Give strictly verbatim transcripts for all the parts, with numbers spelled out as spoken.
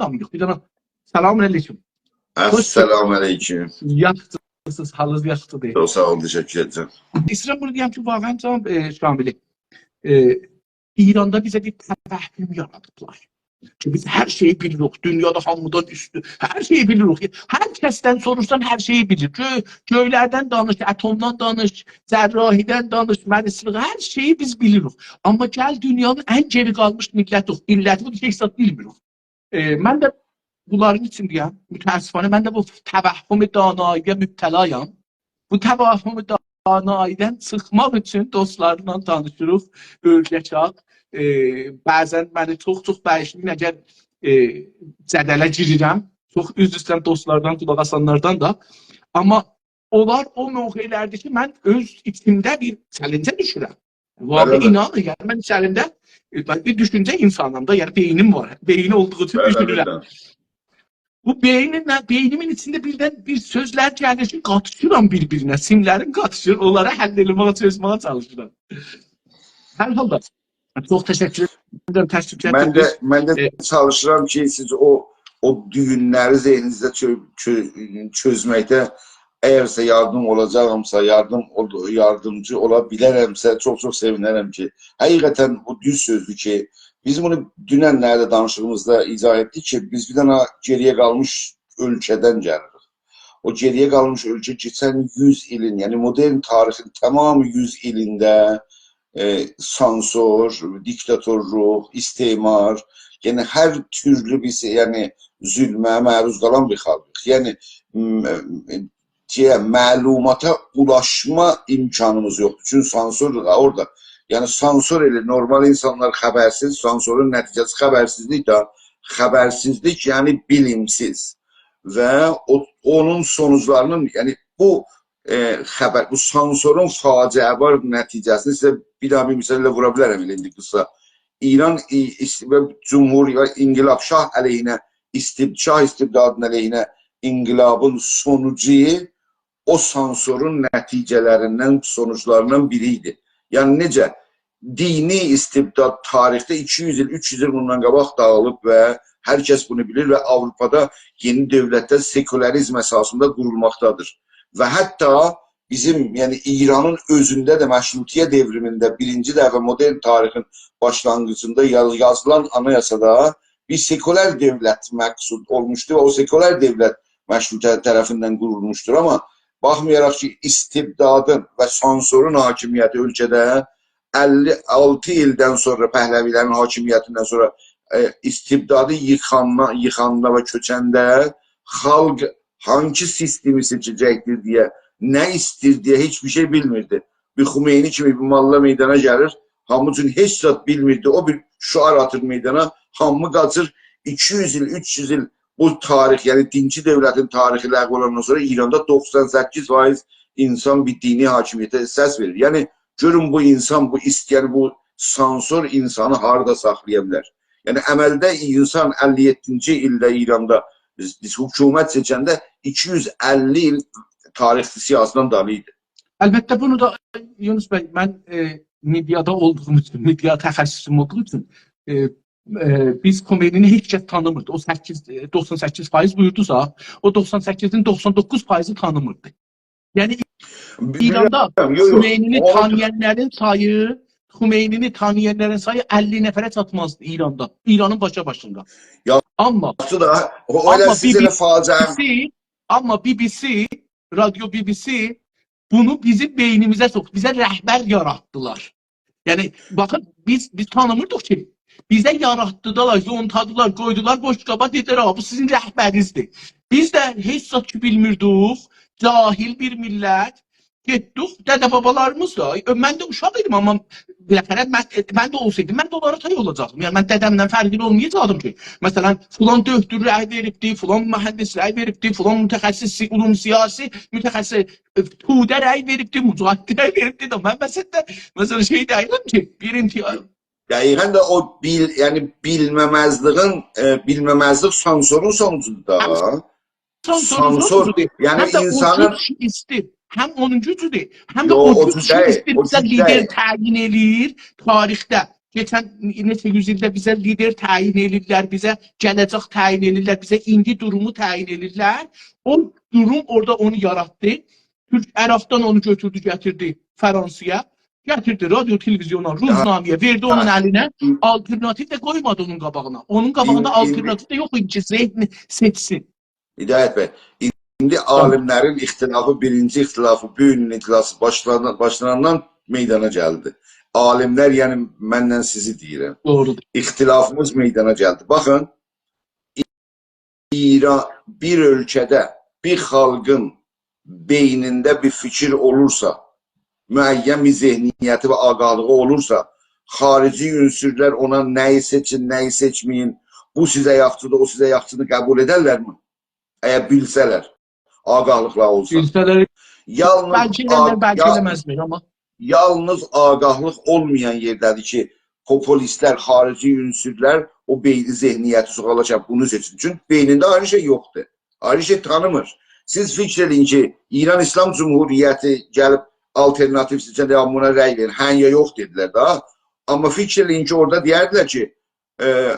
تانیییریق. بیر دنه سلام علیکم. خوش گل- السلام علیکم. یاخشیسینیز، حالینیز یاخشیدیر. چوخ ساغ اول، تشکر ائدیرم. ایسته‌ییرم بونو دئیم کی، واقعاً جناب، ائ، شاملی، ائ، ایراندا بیزه بیر توهم یارادیبلار. کی، بیز هر شئیی بیلیریک، دونیادا هامیدان اوستون، هر شئیی بیلیریک. هر کسدن سوروشسان، هر شئیی بیلیر. گؤ-، گؤیلردن دانیش، اتمدن دانیش، جراحی‌دن دانیش، مریضچیلیغی، هر شئیی بیز بیلیریک. آمما گل دونیانین ان گئری قالمیش میللتی‌یوخ. علتی بودور کی، هئچ زاد بیلمیریک. ائ، من ده بونلارین ایچینده‌یم. متأسفانه، من ده بو توهم دانایی‌یه مبتلایام. بو توهم دانایی‌دن چیخماق اوچون دوستلارلا تانیشیریق، اؤرگشک. ائ، بعضاً منی چوخ-چوخ باغیشلایین، اگر، ائ، جدله گیریرم. چوخ عذر ایسته‌ییرم دوستلاردان، قولاق آسانلاردان دا. آمما اونلار او موقع‌لردیر کی، من اؤز ایچیمده بیر چلنجه دوشورم. واقعاً، بلی، بلی. اینانین، یعنی من ایچریمده، ائ، من بیر دوشونجه اینسانام دا، یعنی بئینیم وار. بئینی اولدوغو اوچون، بلی، بلی، دوشونورم. بلی. بو بئینیمله، بئینیمین ایچینده بیردن بیر سؤزلر گلیر کی، قاتیشیرام بیر-بیرینه، سیملریم قاتیشیر، اونلاری حل ائله‌مه‌یه، چؤزمه‌یه چالیشیرام. هر حالدا، چوخ تشکر ائدیرم، تشریف گتیردینیز. من ده، من ده، ائ، چالیشیرام کی، سیز او، او دویونلری ذهنینیزده چؤ-، چؤ-، چؤزمکده اگرسه یاردیم اولاجاغیمسا، یاردیم اول-، یاردیمجی اولا بیلرمسه، چوخ-چوخ سئوینرم کی، حقیقتاً بو دوز سؤزدور کی، بیز بونو دونن‌لری ده دانیشیغیمیزدا ایضاح ائتدیک کی، بیز بیر دنه گئری‌یه قالمیش اؤلکه‌دن گلیریک. او گئری‌یه قالمیش اؤلکه کئچن یوز ایلین، یعنی مدرن تاریخین تمام یوز ایلینده، ائ، سانسور، دیکتاتورلوق، استعمار، یعنی هر تورلو بیز، یعنی ظلمه معروض قالان بیر خالقیق. یعنی، م-، شئیه، معلوماتا اولاشما امکانیمیز یوخدور. چونکی سانسوردور دا اورادا. یعنی سانسور ائله نورمال اینسانلار خبرسیز، سانسورون نتیجه‌سی خبرسیزلیک ده، خبرسیزلیک یعنی بیلیمسیز. و او، اونون سونوجلارینین، یعنی بو، ائ، خبر، بو سانسورون فاجعه‌وار نتیجه‌سینی سیزه بیر داها بیر مثال ائله وورا بیلرم ائله ایندی قیسا. ایران ای-، ایس-، و جمهوری-، و انقلاب شاه علیهینه، استب-، شاه استبدادینین علیهینه انقلابین سونوجو او سانسورون نتیجه‌لریندن، سونوجلاریندان بیری ایدی. یعنی نئجه؟ دینی استبداد تاریخده ایکی یوز ایل، اوچ یوز ایل بوندان قاباق داغیلیب و هر کس بونو بیلیر و آوروپادا یئنی دؤولتلر سکولاریزم اساسیندا قورولماقدادیر. و حتی بیزیم، یعنی ایرانین اؤزونده ده مشروطیه دئوریمینده بیرینجی دفعه مدرن تاریخین باشلانغیجیندا یاز-، یازیلان آنایاسادا بیر سکولار دؤولت مقصود اولموشدو و او سکولار دؤولت مشروطه طرفیندن قورولموشدور. آمما باخمایاراق کی، استبدادین و سانسورون حاکمیتی اؤلکه‌ده اللی آلتی ایلدن سونرا، پهلوی‌لرین حاکمیتیندن سونرا، ائ، استبدادی ییخاندا، ییخاندا و کؤچنده خالق هانسی سیستمی سئچه‌جکدیر دئیه، نه ایسته‌ییر دئیه هئچ بیر شئی بیلمیردی. بیر خمینی کیمی بیر ماللا میدانا گلیر، هامی چون هئچ زاد بیلمیردی. او بیر شعار آتیر میدانا، هامی قاچیر. ایکی یوز ایل، اوچ یوز ایل بو تاریخ، یعنی دینچی دؤولتین تاریخی لغو اولاندان سونرا ایراندا دوخسان سککیز فایز اینسان بیر دینی حاکمیته سس وئریر. یعنی گؤرون بو اینسان، بو ایست-، یعنی بو سانسور اینسانی هاردا ساخلایا بیلر؟ یعنی عملده اینسان اللی یئددینجی ایلده ایراندا حکومت سئچنده ایکی یوز اللی ایل تاریخ سیاستدن دالی ایدی. البته، بونو دا، یونس بی، من، ائ، مئدیادا اولدوغوم اوچون، مئدیا تخصصوم اولدوغو اوچون، ائ، ائ، بیز خمینی‌نی هئچ کس تانیمیردی. او سککیز، ائ، دوخسان سککیز فایز بویوردوسا، او دوخسان سککیزین دوخسان دوققوز فایزی تانیمیردی. یعنی ایراندا، بیلیرم، یوخ، یوخ، خمینی‌نی اونو تانییانلارین سایی، خمینی‌نی تانییانلارین سایی اللی نفره چاتمازدی ایراندا، ایرانین باشا باشیندا. یا، آمما، یاخشی دا، او، او ائله آمما سیز ائله فاجعه بی بی سی، آمما بی بی سی، رادیو بی بی سی بونو بیزیم بئینیمیزه سوخدو. بیزه رهبر یاراتدیلار. یعنی، باخین، بیز، بیز تانیمیردیق کی، بیزه یاراتدیلار، یونتادیلار، قویدولار بوشقابا، دئدیلر: «آ، بو سیزین رهبرینیزدیر.» بیز ده هئچ زاد کی بیلمیردیک، جاهل بیر میللت، گئتدیک، دده-بابالاریمیز دا، ائ، من ده اوشاق ایدیم، آمما بالاخره من، ائ، من ده اولسایدیم، من ده اونلارا تای اولاجاقدیم. یعنی، من دده‌مدن فرقلی اولمایاجاقدیم کی، مثلاً، فلان دؤکتور رأی وئریبدی، فلان مهندس رأی وئریبدی، فلان متخصص، علوم سیاسی متخصص، ائ، توده رأی وئریبدی، مجاهدی رأی وئریبدی ده، من مثلاً ده، مثلاً، شئی دئییلم کی، بیر امتیاز. دقیقاً ده او بیل-، یعنی بیلمه‌مزلیگین، ائ، بیلمه‌مزلیک سانسورون سونوجودور دا. هم سانسورون سانسور، سونوجودور، یعنی هم ده اینسانین او جور کی ایستیر، هم اونون گوجودور، هم ده یوخ، او او جور جور کی دئییل، ایستیر او بیزه جور لیدر دئییل. تعیین ائله‌ییر تاریخده. کئچن نئچه یوز ایلده بیزه لیدر تعیین ائدیرلر، بیزه گله‌جک تعیین ائدیرلر، بیزه ایندی دورومو تعیین ائدیرلر. او دوروم اورادا اونو یاراتدی. تورک عراقدان اونو گؤتوردو، گتیردی فرانسایا. گتیردی رادیو، تلویزیونا، روزنامه‌یه، وئردی اونون الینه. آلترناتیو ده قویمادی اونون قاباغینا. اونون قاباغیندا آلترناتیو ده یوخ ایدی کی، ذهنی سئچسین. هدایت بی، ایندی عالیملرین اختلافی، بیرینجی اختلافی، بو گونون اختلافی باشلانا-، باشلاناندان میدانا گلدی. عالیملر، یعنی منله سیزی دئییرم. دوغرودور. اختلافیمیز میدانا گلدی. باخین، ایران، بیر اؤلکه‌ده، بیر خالقین بئینینده بیر فیکیر اولورسا، معین بیر ذهنیتی و آگاهلیغی اولورسا، خارجی عنصرلر اونا نه‌یی سئچین، نه‌یی سئچمه‌یین، بو سیزه یاخشیدیر، او سیزه یاخشیدیر، قبول ائدرلرمی؟ اگر بیلسه‌لر، آگاهلیقلاری اولسا. بیلسه‌لر، یالنیز بلکه ائلرلر، آ-، بلکه یا-، ائله‌مزلر، آمما یالنیز آگاهلیق اولمایان یئرده‌دیر کی، پوپولیستلر، خارجی عنصرلر او بئینی، ذهنیتی سوغالاشان بونو سئچین. چونکی بئینینده آیری شئی یوخدور. آیری شئی تانیمیر. سیز فیکر ائدین کی، ایران ایسلام جمهوریتی گلیب آلترناتیو سئچنده، «یا بونا رأی وئرین، هه یا یوخ» دئدیلر ده. آمما فیکر ائدین کی، اورادا دئیردیلر کی، ائ،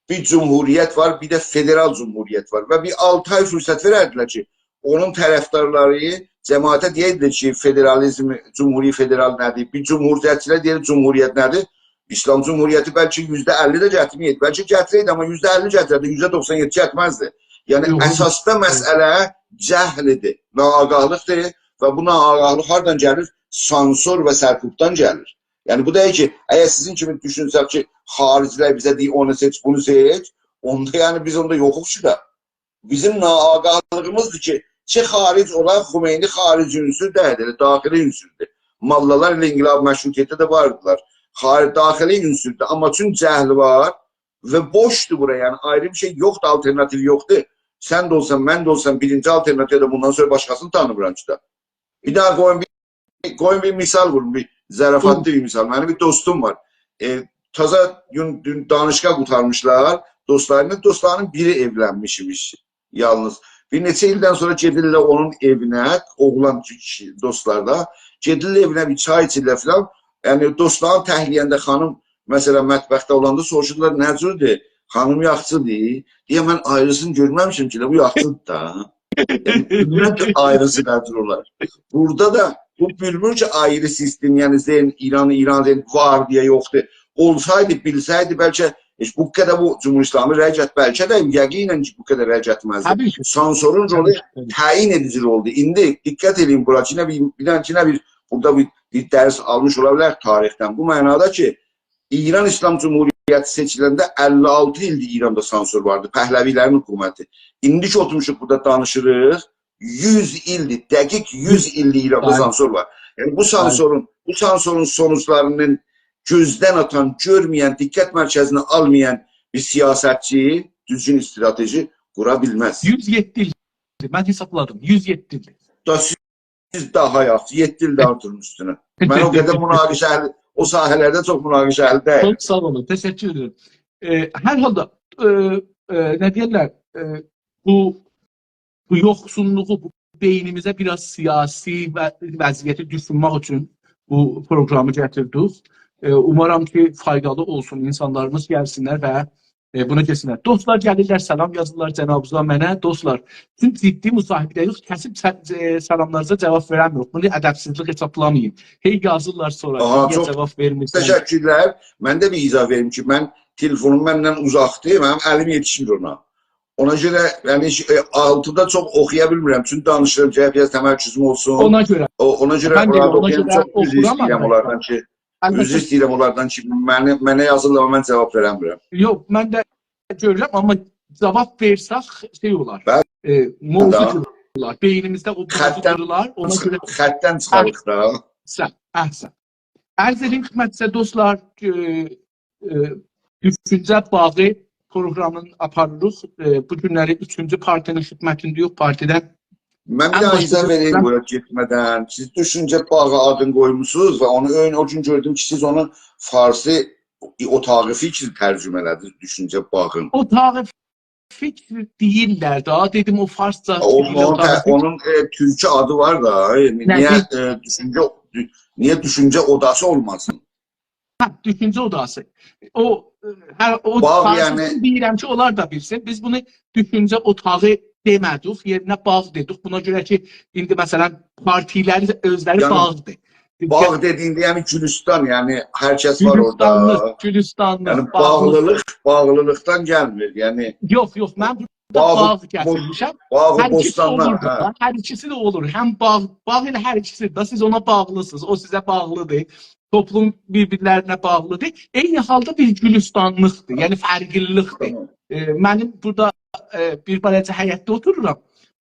بیر جمهوریت وار، بیر ده فدرال جمهوریت وار. و بیر آلتی آی فرصت وئرردیلر کی، اونون طرفدارلاری جماعته دئیردیلر کی، فدرالیزم، جمهوری فدرال نه‌دیر؟ بیر جمهوریتچیلر دئییر، جمهوریت نه‌دیر؟ ایسلام جمهوریتی بلکه یوزده اللی ده گتیرمه‌یه‌یدی. بلکه گتیره‌یدی، آمما یوزده اللی گتیرردی، یوزده دوخسان یئددی گتیرمزدی. یعنی، یوخ، یوخ. اساسدا مسئله جهلدیر، ناآگاهلیقدیر و بو ناآگاهلیق هاردان گلیر؟ سانسور و سرکوبدان گلیر. یعنی، بو دئییل کی، اگر سیزین کیمی دوشونسک کی، خارجیلر بیزه دئییر، «اونو سئچ، بونو سئچ»، اوندا، یعنی، بیز اوندا یوخوق کی ده. بیزیم ناآگاهلیغیمیزدیر کی، چه خارج اولا، خمینی خارجی عنصر دئییل، ائله داخلی عنصردور. ماللالار ائله انقلاب مشروطیتده ده واردیلار. خارج، داخلی عنصردور. آمما چون جهل وار و بوشدور بورا، یعنی آیری بیر شئی یوخدور، آلترناتیو یوخدور. سن ده اولسان، من ده اولسام، بیرینجی آلترناتیو ده بوندان سونرا باشقاسینی تانیمیرام کی ده. بیر داها قویون بیر قویون بیر مثال ووروم، بیر ظرافتلی بیر مثال. منیم بیر دوستوم وار. ائ، تازا گون، دون دانشگاه قوتارمیشلار. دوستلارینین، دوستلارینین بیری ائولنمیش ایمیش یالنیز. بیر نئچه ایلدن سونرا گئدیرلر اونون ائوینه، اوغلان کیشی، دوستلار دا. گئدیرلر ائوینه، بیر چای ایچیرلر فلان. یعنی، دوستلارین تکلیگینده خانیم، مثلا، مطبخده اولاندا سوروشورلار، «نه جوردور؟ خانیم یاخچیدیر؟» دئییر، «من آیریسینی گؤرمه‌میشم کی، ائله بو یاخچیدیر دا.» یعنی، بیلمیرم کی، آیریسی نه جور اولار. بورادا دا بو بیلمیر کی، آیری سیستم، یعنی ذهن، ایران، ایران ذهن وار دئیه یوخدور. اولسایدی، بیلسه‌یدی، بلکه هئچ بو قدر بو جمهوری اسلامی رأی گت-، بلکه ده یقیناً کی، بو قدر رأی گتمزدی. طبیعی کی. سانسورون رولو، طبیعی کی، طبیعی کی. تعیین ائدیجی رولدور. ایندی دقت ائدین بورا کی، یئنه بیر، بیر دنه، یئنه بیر، بورادا بیر، بیر درس آلمیش اولا بیلر تاریخدن. بو معنادا کی، ایران ایسلام جمهوریتی سئچیلنده اللی آلتی ایلدیر ایراندا سانسور واردی، پهلوی‌لرین حکومتی. ایندی کی اوتورموشوق بورادا دانیشیریق، یوز ایلدیر، دقیق یوز ایلدیر ایراندا، بلی، سانسور وار. یعنی بو، بلی، سانسورون، بو سانسورون سونوجلارینین گؤزدن آتان، گؤرمه‌ین، دقت مرکزینه آلمایان بیر سیاستچی دوزگون استراتژی قورا بیلمز. یوز یئددی ایلدیر، من حسابلادیم، یوز یئددی ایلدیر. دا سیز سیز داها یاخشی، یئددی ایل داها اوتورون اوستونه. من او قدر مناقشه‌لی، او ساحه‌لرده چوخ مناقشه‌لی دئییل. چوخ ساغ اولون، تشکر ائدیرم. ائ، هر حالدا، ائ، ائ، نه دئیرلر، ائ، بو، بو یوخسونلوغو، بو بئینیمیزه بیر آز سیاسی و وضعیتی دوشونمک اوچون بو پروگرامی گتیردیک. ائ، اومارام کی، فایدالی اولسون، اینسانلاریمیز گلسینلر و ائ، بونا کئچسینلر. دوستلار گلیرلر، سلام یازیرلار جنابینیزا، منه. دوستلار، چون جدی مصاحبه‌ده‌ییک، کسیب س-، ائ، سلاملارینیزا جواب وئره‌میریک. بونو ادبسیزلیک حسابلامایین. هئی یازیرلار سونرا، آها، نییه چوخ جواب وئرمیرسن؟ تشکرلر. من ده بیر ایضاح وئریم کی، من تلفونوم مندن اوزاقدیر، منیم الیم یئتیشمیر اونا. اونا گؤره، یعنی، هئچ، ائ، آلتیدا چوخ اوخویا بیلمیرم. چون دانیشیرام، گرک بیر آز تمرکزوم اولسون. اونا گؤره. او، اونا گؤره من ده بونلاری اونا اوخویام. گؤره چوخ عذر اوخورام ایسته‌ییرم البته. اونلاردان کی، البته. عذر ایسته‌ییرم اونلاردان کی، منی، منه یازیرلار، آمما من جواب وئره بیلمیرم. یوخ، من ده گؤرورم، آمما جواب وئرسک شئی اولار. بلی. ائ، موضوع دا قیریلار. بئینیمیزده او موضوع خطدن قیریلار، اونا چیخ-، گؤره خطدن چیخاریق دا. احسن، احسن. عرض ائدیم خدمتینیزه، دوستلار، ائ، ائ، دوشونجه باغی پروگرامینی آپاریریق. ائ، بو گونلری اوچونجو پارتی‌نین خدمتینده‌ییک، پارتی‌دن من بیر ان داها باشقا ایضاح وئریم گؤرورم. بورا گئتمه‌دن. سیز دوشونجه باغی آدینی قویموسونوز و اونو اؤیون، او گون گؤردوم کی، سیز اونو فارسی اتاق فکر ترجمه ائله‌دینیز، دوشونجه باغین. اتاق فکر دئییرلر ده، دئدیم او فارسجا او، بیر اونون اتاق ته-، فکر. اونون، ائ، تورکی آدی وار دا، ائ، نییه، نه‌دیر؟ ائ، دوشونجه، دو-، نییه دوشونجه اوداسی اولماسین؟ هه، دوشونجه اوداسی. او، ائ، هه، او باغ، فارسیزی یعنی دئییرم کی، اونلار دا بیلسین. بیز بونو دوشونجه اوتاغی دئمه‌دیک، یئرینه باغ دئدیک. بونا گؤره کی، ایندی، مثلا، پارتیلر اؤزلری یعنی باغدیر. باغ دئدیگینده، یعنی گولوستان، یعنی هر کس وار اورادا. گولوستانلیق، گولوستانلیق، یعنی باغلیق. باغلیلیق، باغلیلیقدان گلمیر، یعنی یوخ، یوخ، من بورادا باغ، باغ بوس-، گتیرمیشم. باغ، هر ایکیسی بوستانلار، اولور دا، هه. هر ایکیسی ده اولور. هم باغ، باغ ائله هر ایکیسی ده، سیز اونا باغلیسینیز، او سیزه باغلیدیر. توپلوم بیر-بیرلرینه باغلیدیر. عینی حالدا بیر گولوستانلیقدیر، یعنی فرقلیلیکدیر. تامام. ائ، منیم بورادا، ائ، بیر بالاجا حیطده اوتورورام.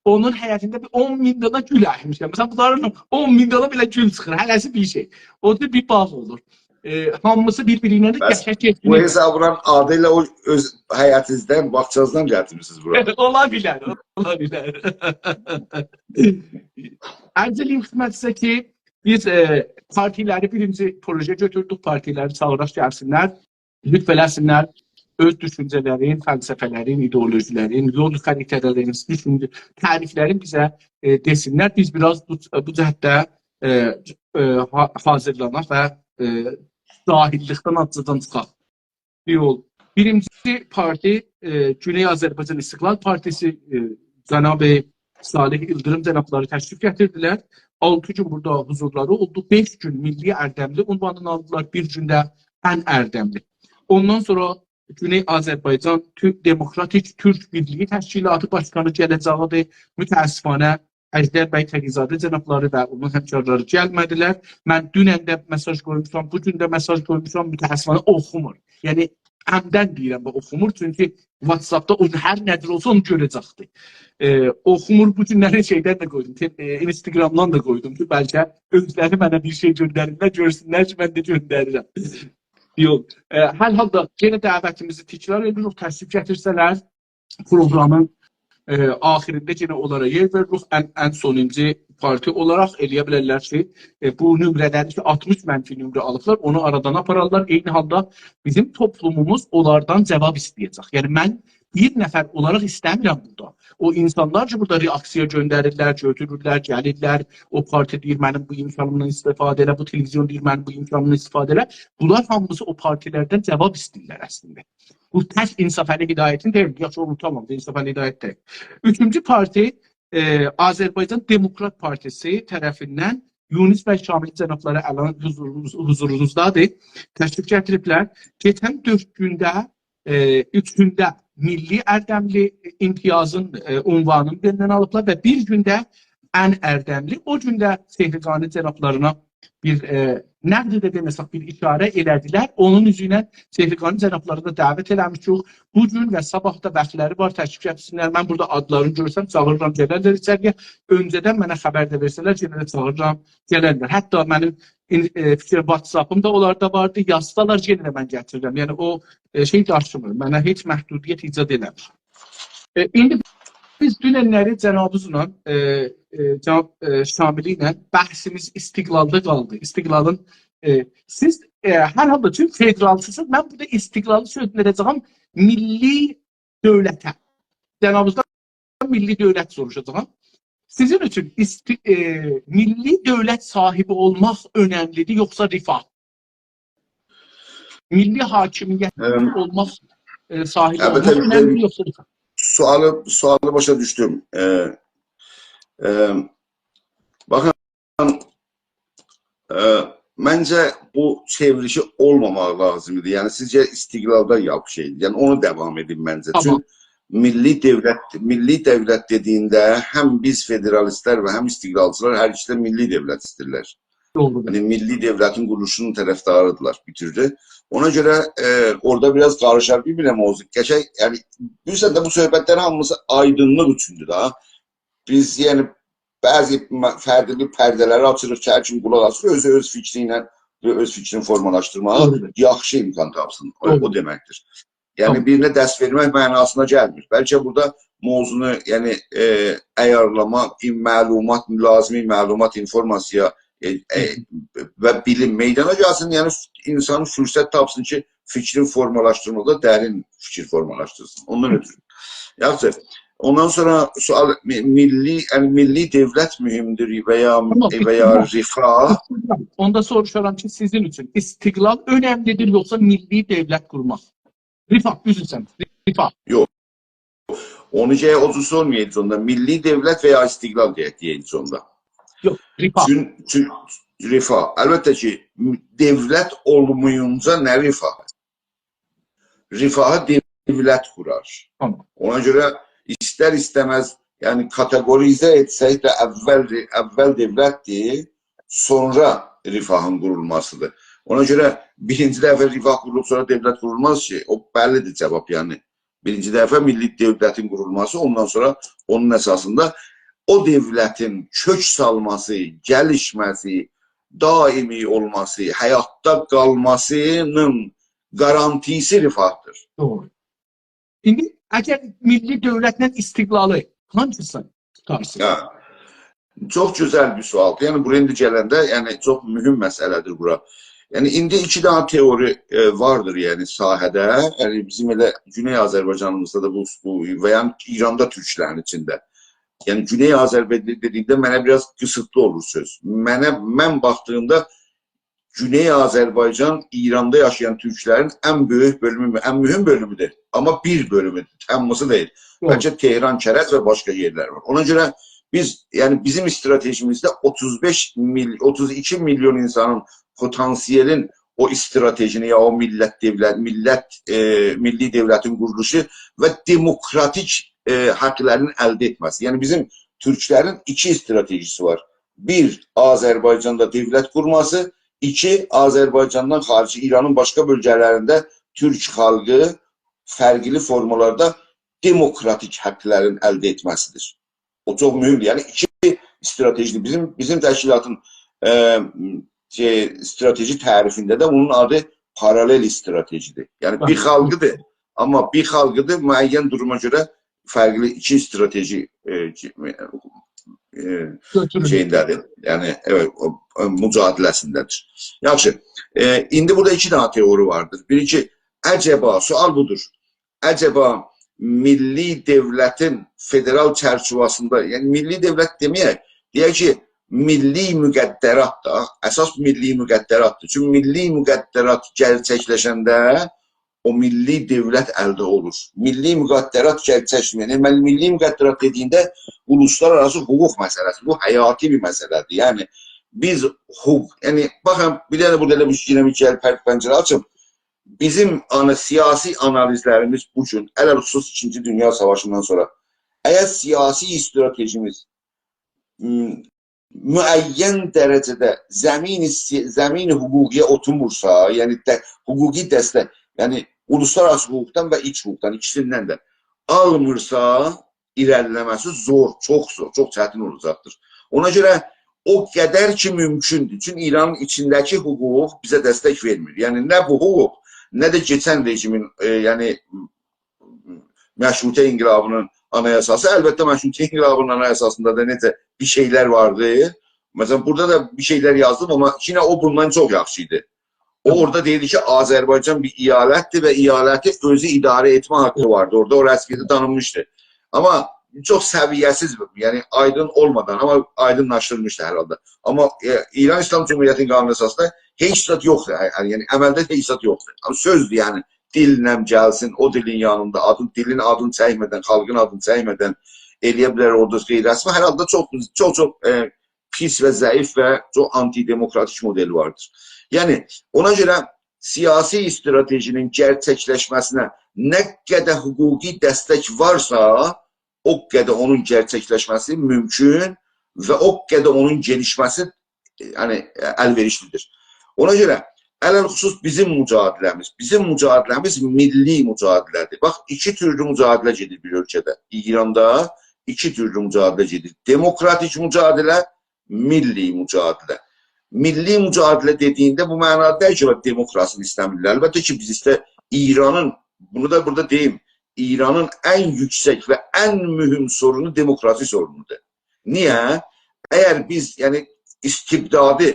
اونون حیطینده بیر اون مین دانا گول اکمیشم. مثلا، بونلارین اون مین دانا بئله گول چیخیر. هره‌سی بیر شئی. او دا بیر باغ اولور. ائ، هامیسی بیر-بیری ایله ده بس قشنگ بو گئتمیر. حسابلا آدی ایله او اؤز حیطینیزدن، باغچانیزدان گتیرمیسینیز بورا. اولا بیلر، اولا بیلر. عرض ائله‌ییم خدمتینیزه کی، بیز، ائ، پارتیلری بیرینجی پروژه گؤتوردوک، پارتیلری چاغیراق گلسینلر، لطف ائله‌سینلر، اؤز دوشونجه‌لرین، فلسفه‌لرین، ایدئولوژی‌لرین، یول خریطه‌لرین، دوشونجه، تعریف‌لرین بیزه، ائ، دئسینلر. بیز بیر آز بو، بو جهتده، ائ، ائ، حا-، حاضیرلاناق و، ائ، جاهیللیکدن آزجادان چیخاق. یول. بیرینجی پارتی، ائ، گونئی آذربایجان استقلال پارتیسی، ائ، جناب صالح ایلدیریم جنابلاری تشریف گتیردیلر. آلتی گون بورادا حضورلاری اولدو. بئش گون میللی اردملی عنوانینی آلدیلار، بیر گون ده ان اردملی. اوندان سونرا گونئی آذربایجان تو-، دموکراتیک تورک بیرلیگی تشکیلاتی باشقانی گله‌جه‌ییدیر. متأسفانه اژدر بی تقی‌زاده جنابلاری و اونون همکارلاری گلمه‌دیلر. من دونن ده مئساژ قویموشام، بو گون ده مئساژ قویموشام، متأسفانه اوخومور. یعنی، عمداً دئییرم، باخ، اوخومور، چونکی واتساپدا او هر نه جور اولسا اونو گؤره‌جکدیر. ائ، اوخومور، بو گونلری شئیدن ده قویدوم، تئ-، ائ، اینستاگرامدان دا قویدوم کی، بلکه اؤزلری منه بیر شئی گؤندریرلر، گؤرسونلر کی، من ده گؤندریرم. یوخ، ائ، هر حالدا یئنه دعوتیمیزی تکرار ائدیریک، تشریف گتیرسه‌لر، پروگرامین، ائ، آخیرینده یئنه اونلارا یئر وئریریک. ان، ان سونونجو پارتی اولاراق ائلیه بیلرلر کی، ائ، بو نمره‌لری کی، آلتمیش منفی نمره آلیبلار، اونو آرادان آپارارلار. عینی حالدا بیزیم توپلوموموز اونلاردان جاواب ایسته‌یه‌جک. یعنی، من بیر نفر اولاراق ایسته‌میرم بورادا. او اینسانلار کی، بورادا رئاکسیا گؤندریرلر، گؤتورورلر، گلیرلر، او پارتی دئییر، «منیم بو امکانیمدان استفاده ائله»، بو تلویزیون دئییر، «منیم بو امکانیمدان استفاده ائله». بونلار هامیسی او پارتیلردن جاواب ایسته‌ییرلر اصلینده. بو تک انصافعلی هدایتین دئییل. یاخشی، اونو تامام، انصافعلی هدایت دئییل. اوچونجو پارتی، ائ، آذربایجان دموکرات پارتیسی طرفیندن یونس بی شاملی جنابلاری الان حضورونوز-، حضورونوزدادیر. تشریف گتیریبلر. کئچن دؤرد گونده، ائ، اوچونده میللی اردملی امتیازین، ائ، عنوانینی بندن آلیبلار و بیر گونده ان اردملی، او گون ده سهرگانی جنابلارینا بیر، ائ، نقد ده دئمه‌سک، بیر اشاره ائله‌دیلر. اونون اوزو ایله سهرگانی جنابلاری دا دعوت ائله‌میشیک. بو گون و صاباح دا وقتلری وار، تشریف گتیرسینلر. من بورادا آدلارینی گؤرسم، چاغیریرام، گلرلر ایچری‌یه. اؤنجه‌دن منه خبر ده وئرسه‌لر، یئنه ده چاغیریرام، گلرلر. حتی منیم این-، ائ، فیکیر واتساپیم دا اونلاردا واردی. یازسالار، یئنه ده من گتیریرم. یعنی، او، ائ، شئی داشیمیر. منه هئچ محدودیت ایجاد ائله‌میر. ائ، ایندی بیز دوننلری جنابینیزلا، ائ، ائ، جناب، ائ، شاملی ایله بحثیمیز استقلالدا قالدی. استقلالین، ائ، سیز، ائ، هر حالدا چون فدرالچیسینیز، من بورادا استقلالی سؤزلندیره‌جه‌یم میللی دؤولته. جنابینیزدان میللی دؤولت سوروشاجاغام. سیزین اوچون ایست-، ائ، میللی دؤولت صاحیبی اولماق اؤنملی‌دیر، یوخسا رفاه؟ میللی حاکمیت ام، اولماق، ائ، صاحیبی البته، اولماق اؤنملی‌دیر، ام، یوخسا رفاه؟ سؤالی، سؤالی باشا دوشدوم. ائ، ائ، باخین، ائ، منجه بو چئوریشی اولماماق لازیمدیر. یعنی، سیزجه استقلالدا یاپیشایدی. یعنی، اونو داوام ائدین منجه. تامام. چونکی میللی دؤولت، میللی دؤولت دئدیگینده هم بیز فدرالیستلر و هم استقلالچیلار هر ایکیسی ده میللی دؤولت ایسته‌ییرلر. دوغرودور. یعنی، میللی دؤولتین قورولوشونون طرفداریدیرلار بیر تورلو. اونا گؤره، ائ، اورادا بیر آز قاریشار، بیلمیرم، موضوع قشنگ، یعنی، بیلیرسن ده، بو صحبتلر هامیسی آیدینلیق اوچوندور دا. بیز، یعنی، بعضی م-، فرقلی پرده‌لری آچیریق کی، هر کیم قولاق آسیر، اؤزو اؤز فیکری ایله و اؤز فیکرینی فورمالاشدیرماغا دوغرودور. یاخشی امکان تاپسین. او، او دوغرودور. دئمکدیر. یعنی، تامام. بیرینه درس وئرمک معناسینا گلمیر. بلکه بورادا موضوعنو، یعنی، ائ، عیارلاما، ائ، معلومات، لازیمی معلومات، اینفورماسیا، ائ، ائ، هی هی. و بیلیم میدانا گلسین، یعنی، اینسان فرصت تاپسین کی، فیکرین فورمالاشدیرماقدا درین فیکیر فورمالاشدیرسین. اوندان اؤتورو. یاخشی، اوندان سونرا سؤال، می-، میللی، یعنی میللی دؤولت مهمدور و یا، تامام، و یا ایستیقلال. رفاه؟ ایستیقلال. اوندا سوروشارام کی، سیزین اوچون ایستیقلال اؤنملی‌دیر، یوخسا میللی دؤولت قورماق؟ رفاه، عذر ایسته‌ییرم، رفاه. یوخ. اونو گرک او جور سورمایایدینیز اوندا. میللی دؤولت و یا ایستیقلال گرک دئیه‌یدینیز اوندا. یوخ، رفاه. چون، چون، رفاه. البته کی، دؤولت اولمایینجا نه رفاه؟ رفاهی دؤولت قورار. تامام. اونا گؤره ایستر-ایسته‌مز، یعنی کاتئقوریزه ائتسک ده اول، اول دؤولتدیر، سونرا رفاهین قورولماسیدیر. اونا گؤره بیرینجی دفعه رفاه قورولوب، سونرا دؤولت قورولماز کی. او بللی‌دیر جاواب، یعنی. بیرینجی دفعه میللی دؤولتین قورولماسی، اوندان سونرا اونون اساسیندا او دؤولتین کؤک سالماسی، گلیشمه‌سی، دائمی اولماسی، حیاتدا قالماسی‌نین گارانتیسی رفاهدیر. دوغرو. ایندی اگر میللی دؤولتله ایستیقلالی هانگیسینی توتارسینیز؟ هه. چوخ گؤزل بیر سؤالدیر. یعنی، بورایا ایندی گلنده، یعنی، چوخ مهم مسئله‌دیر بورا. یعنی، ایندی ایکی دنه تئوری، ائ، واردیر، یعنی، ساحه‌ده. یعنی، بیزیم ائله گونئی آذربایجانیمیزدا دا بو، بو و یا ایراندا تورکلرین ایچینده. یعنی، گونئی آذربایجان دئدیکده منه بیر آز قیسیتلی اولور سؤز. منه، من باخدیغیمدا گونئی آذربایجان ایراندا یاشایان تورکلرین ان بؤیوک بؤلومو، ان مهم بؤلومودور. آمما بیر بؤلومودور، تمامیسی دئییل. دوغرو. بلکه تهران، کرج و باشقا یئرلر وار. اونا گؤره بیز، یعنی بیزیم استراتژیمیزده اوتوز بئش میل-، اوتوز ایکی میلیون اینسانین پتانسیلین او استراتژینی یا او میللت دؤولت، میللت، ائ، میللی دؤولتین قورولوشو و دموکراتیک، ائ، حاقلارین الده ائتمه‌سی. یعنی بیزیم تورکلرین ایکی استراتژیسی وار. بیر، آذربایجاندا دؤولت قورماسی، ایکی، آذربایجاندان خاریج ایرانین باشقا بؤلگه‌لرینده تورک خالقی فرقلی فورمالاردا دموکراتیک حاقلارین الده ائتمه‌سیدیر. او چوخ مهمدور. یعنی ایکی استراتژی‌دیر. بیزیم، بیزیم تشکیلاتین، ائ، شئی، استراتژی تعریفینده ده بونون آدی پارالل استراتژی‌دیر. یعنی بیر خالقی‌دیر، آمما بیر خالقی‌دیر، معین دوروما گؤره فرقلی ایکی استراتژی، ائ، کی-، ائ، گؤتورولور. شئیینده‌دیر. یعنی، ائوت، او، او، مجادله‌سینده‌دیر. یاخشی، ائ، ایندی بورادا ایکی دنه تئوری واردیر. بیری کی، عجبا، سؤال بودور. عجبا میللی دؤولتین فدرال چرچیوه‌سینده، یعنی میللی دؤولت دئمه‌یک، دئیک کی، میللی مقدرات دا، اساس میللی مقدراتدیر. چونکی میللی مقدرات گئرچکلشنده او میللی دؤولت الده اولور. میللی مقدرات گئرچکلشمه‌یه، یعنی من میللی مقدرات دئدیییمده اولوسلارآراسی حقوق مسئله‌سی، بو حیاتی بیر مسئله‌دیر. یعنی بیز حقوق، یعنی باخین، بیر دنه بورادا ائله بیر، یئنه بیر گل پن-، پنجره آچیم. بیزیم آنا-، سیاسی آنالیزلریمیز بو گون، علی‌الخصوص ایکینجی دونیا ساواشیندان سونرا، اگر سیاسی استراتژیمیز، م، معین درجه‌ده زمین سی-، زمین حقوقی‌یه اوتورمورسا، یعنی ده-، حقوقی دستک، یعنی اولوسلارآراسی حقوقدان و ایچ حقوقدان، ایکیسیندن ده آلمیرسا، ایره‌لیله‌مه‌سی زور، چوخ زور، چوخ چتین اولاجاقدیر. اونا گؤره او قدر کی مومکوندور. چونکی ایرانین ایچینده‌کی حقوق بیزه دستک وئرمیر. یعنی نه بو حقوق، نه ده کئچن رژیمین، ائ، یعنی مشروطه انقلابی‌نین آنایاساسی، البته مشروطه انقلابی‌نین آنایاساسیندا دا نئجه بیر شئیلر واردی. مثلا، بورادا دا بیر شئیلر یازدیم، آمما یئنه او بوندان چوخ یاخشی ایدی. او اورادا دئییردی کی، آذربایجان بیر ایالتدیر و ایالتی اؤزو اداره ائتمه حاققی واردی. اورادا او رسمیته تانینمیشدی. آمما چوخ سویه‌سیز، یعنی آیدین اولمادان، آمما آیدینلاشدیرمیشدی هر حالدا. آمما، ائ، ایران ایسلام جمهوریتی‌نین قانون اساسیندا هئچ زاد یوخدور، یعنی عملده هئچ زاد یوخدور. آمما سؤزدور، یعنی دیلله گلسین، او دیلین یانیندا، آدین، دیلین آدینی چکمه‌دن، خالقین آدینی چکمه‌دن ائلیه بیلر اورادا غیررسمی. هر حالدا چوخ، چوخ، چوخ، ائ، پیس و ضعیف و چوخ آنتی‌دموکراتیک مدل واردیر. یعنی، اونا گؤره سیاسی استراتژی‌نین گئرچکلشمه‌سینه نه قدر حقوقی دستک وارسا، او قدر اونون گئرچکلشمه‌سی مومکون و او قدر اونون گلیشمه‌سی، یعنی، الوئریشلی‌دیر. اونا گؤره، علی‌الخصوص بیزیم مجادله‌میز، بیزیم مجادله‌میز میللی مجادله‌دیر. باخ، ایکی تورلو مجادله گئدیر بیر اؤلکه‌ده. ایراندا ایکی تورلو مجادله گئدیر. دموکراتیک مجادله، میللی مجادله. میللی مجادله دئدییینده بو معنادا دئییل کی، دموکراسینی ایسته‌میرلر. البته کی، بیز ایسته-، ایرانین، بونو دا بورادا دئییم، ایرانین ان یوکسک و ان مهم سورونو دموکراسی سورونودور. نییه؟ اگر بیز، یعنی، استبدادی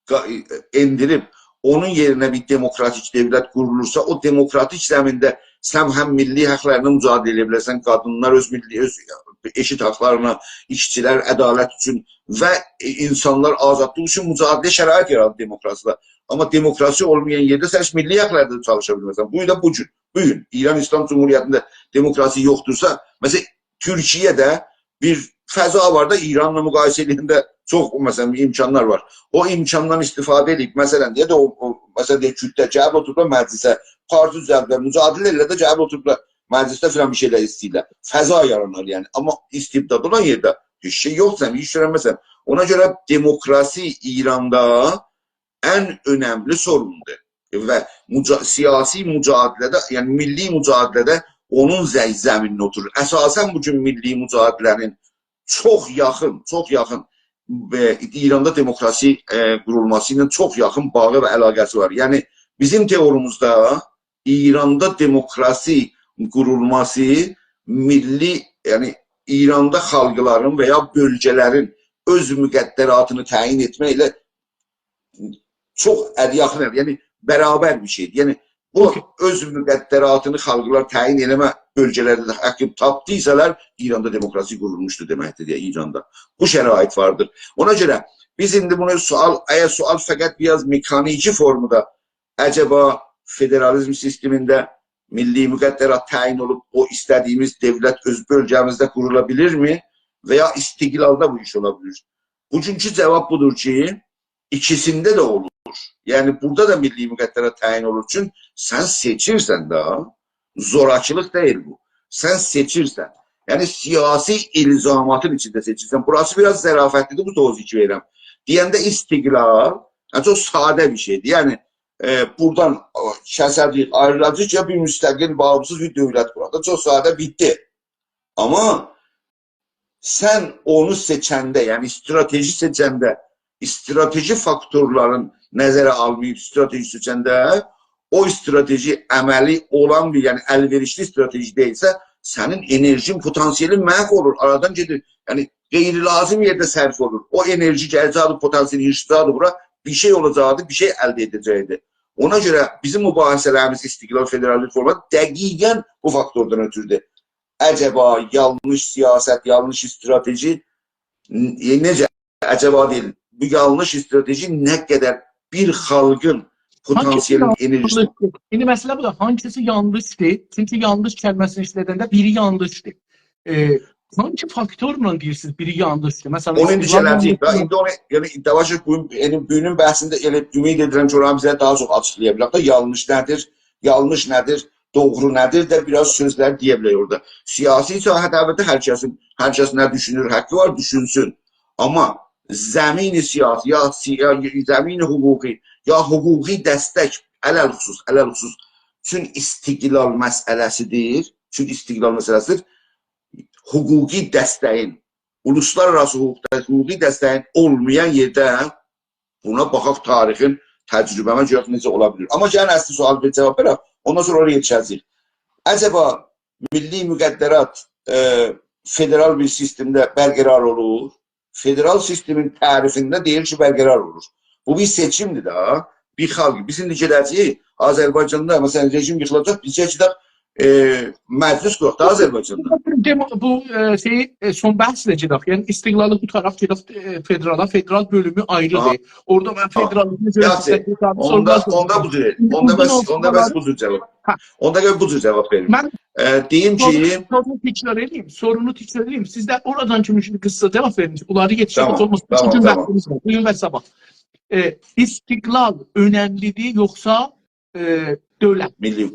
قا-، ائندیریب، اونون یئرینه بیر دموکراتیک دؤولت قورولورسا، او دموکراتیک زمینده سن هم میللی حقلرینه مجادله ائده بیلرسن، قادینلار اؤز میللی، اؤز ائشیت حقلرینا، ایشچیلر عدالت اوچون و اینسانلار آزادلیق اوچون مجادله شرایط یارادیر دموکراسی‌ده. آمما دموکراسی اولمایان یئرده سن هئچ میللی حقلرده چالیشا بیلمزسن. بو گون ده بو گون، بو گون ایران ایسلام جمهوریتینده دموکراسی یوخدورسا، مثلا، تورکیه‌ده بیر فضا وار دا، ایرانلا مقایسه ائدنده چوخ، مثلا، امکانلار وار. او امکاندان استفاده ائدیب، مثلا، دئیه ده او، او، مثلا، دئیه، کوتله گلیب اوتوروبلار مجلسه، پارتی دوزلدیبلر، مجادله ائله‌ییرلر ده گلیب اوتوروبلار مجلسده فلان بیر شئیلر ایسته‌ییرلر. فضا یارانار، یعنی. آمما استبداد اولان یئرده بیر شئی یوخ، سن ایش گؤرنمزسن. اونا گؤره دموکراسی ایراندا ان اؤنملی سوروندور. و مجا-، سیاسی مجادله‌ده، یعنی میللی مجادله‌ده اونون زی-، زمینینه اوتورور. اساسا بو گون میللی مجادله‌نین چوخ یاخین، چوخ یاخین، ائ، ایراندا دموکراسی، ائ، قورولماسی ایله چوخ یاخین باغی و علاقه‌سی وار. یعنی بیزیم تئوریمیزده ایراندا دموکراسی قورولماسی میللی، یعنی ایراندا خالقلارین و یا بؤلگه‌لرین اؤز مقدراتینی تعیین ائتمکله چوخ ال-، یاخین، یعنی برابر بیر شئیدیر. یعنی بو اوکی. اؤز مقدراتینی خالقلار تعیین ائله‌مه بؤلگه‌لرده ده حاققینی تاپدیسالار، ایراندا دموکراسی قورولموشدور دئمکدیر، دئیه ایراندا. بو شرایط واردیر. اونا گؤره بیز ایندی بونو سؤال، اگر سؤال فقط بیر آز مکانیکی فورمادا، عجبا فدرالیزم سیستمینده میللی مقدرات تعیین اولوب، او ایسته‌دیییمیز دؤولت اؤز بؤلگه‌میزده قورولا بیلیرمی؟ و یا استقلالدا بو ایش اولا بیلیر؟ بوگونکو جواب بودور کی، ایکیسینده ده اولور. یعنی بورادا دا میللی مقدرات تعیین اولور. چون سن سئچیرسن ده، زوراکیلیق دئییل بو. سن سئچیرسن. یعنی سیاسی الزاماتین ایچینده سئچیرسن. بوراسی بیر آز ظرافتلی‌دیر، بو توضیح کی وئریرم. دئینده استقلال، یعنی چوخ ساده بیر شئیدیر. یعنی، ائ، بورادان، او، کسه‌جه‌ییک، آیریلاجاق کی، بیر مستقل، باغیمسیز بیر دؤولت قوراق دا. چوخ ساده، بیتدی. آمما سن اونو سئچنده، یعنی استراتژی سئچنده، استراتژی فاکتورلارین نظره آلماییب استراتژی سئچنده، او استراتژی عملی اولان بیر، یعنی الوئریشلی استراتژی دئییلسه، سنین انرژین، پتانسیلین محو اولور، آرادان گئدیر. یعنی غیر لازم یئرده صرف اولور. او انرژی گله‌جکدی، پتانسیل ییغیشاجاقدی بورا، بیر شئی اولاجاقدی، بیر شئی الده ائده‌جکدی. اونا گؤره بیزیم مباحثه‌لریمیز استقلال، فدرال فورمادا دقیقاً بو فاکتوردان اؤتورودور. عجبا یانلیش سیاست، یانلیش استراتژی ن-، نئجه؟ عجبا دئییل، بو یانلیش استراتژی نه قدر بیر خالقین هانگیسی پتانسیلین، انرژیسین یانلیشدیر؟ ایندی مسئله بودور. هانگیسی یانلیشدیر؟ چونکی یانلیش کلمه‌سینی ایشلدنده بیری یانلیشدیر. ائ، هانگی فاکتورلا دئییرسینیز بیری یانلیشدیر؟ مثلا، اونو ایندی استقلال گله‌جه‌ییک. یانلیشدیر. دا ایندی اونو، یعنی، داواشیق بوگون، یعنی، بوگونون بحثینده ائله امید ائدیرم کی، اورانی بیزه داها چوخ آچیقلایا بیلر. دا یانلیش نه‌دیر؟ یانلیش نه‌دیر؟ دوغرو نه‌دیر ده بیر آز سؤزلر دئیه بیلر اورادا. سیاسی ساحه‌ده البته هر کسین، هر کس نه دوشونور، حاققی وار، دوشونسون. آمما زمین سیاسی، یا سی-، یا زمین حقوقی، یا حقوقی دستک، علی‌الخصوص، علی‌الخصوص، چون استقلال مسئله‌سیدیر، چون استقلال مسئله‌سیدیر، حقوقی دستگین، اولوسلارآراسی حقوقدا حقوقی دستگین اولمایان یئرده بونا باخاق تاریخین تجربه‌مه گؤره نئجه اولا بیلیر. آمما گلین اصلی سؤالا بیر جواب وئرک، اوندان سونرا اورایا یئتیشه‌جه‌ییک. عجبا میللی مقدرات، ائ، فدرال بیر سیستمده برقرار اولور؟ فدرال سیستمین تعریفینده دئییر کی، برقرار اولور. بو بیر سئچیمدیر ده. بیر خالق، بیز ایندی گئده‌جه‌ییک آذربایجاندا، مثلا، رژیم ییخیلاجاق، بیز گئدک، ائ، مجلس قوراق دا آذربایجاندا. دئمو-، بو، ائ، شئی، ائ، سون بحثله گئدک. یعنی استقلالی قوتاراق گئدک، ائ، فدرالا، فدرال بؤلومو آیریدیر. آها. اورادا من، آها، فدرال، یاخشی. اوندا، اوندا بو جور، اوندا بس، اوندا بس بو جور جواب. هه. اوندا گل بو جور جواب وئریم. من، ائ، دئییم کی، سورونو، سورونو تکرار ائدیم، سورونو تکرار ائدیم. سیز ده اورادان کی، مشکل قیسا جواب وئرین. بونلاری یئتیشک. تامام، چوخ اولماسین. تامام، چونکی تامام. بحثیمیز وار. بو گون و صاباح. ائ، استقلال اؤنملی‌دیر، یوخسا، ائ، دؤولت؟ میللی،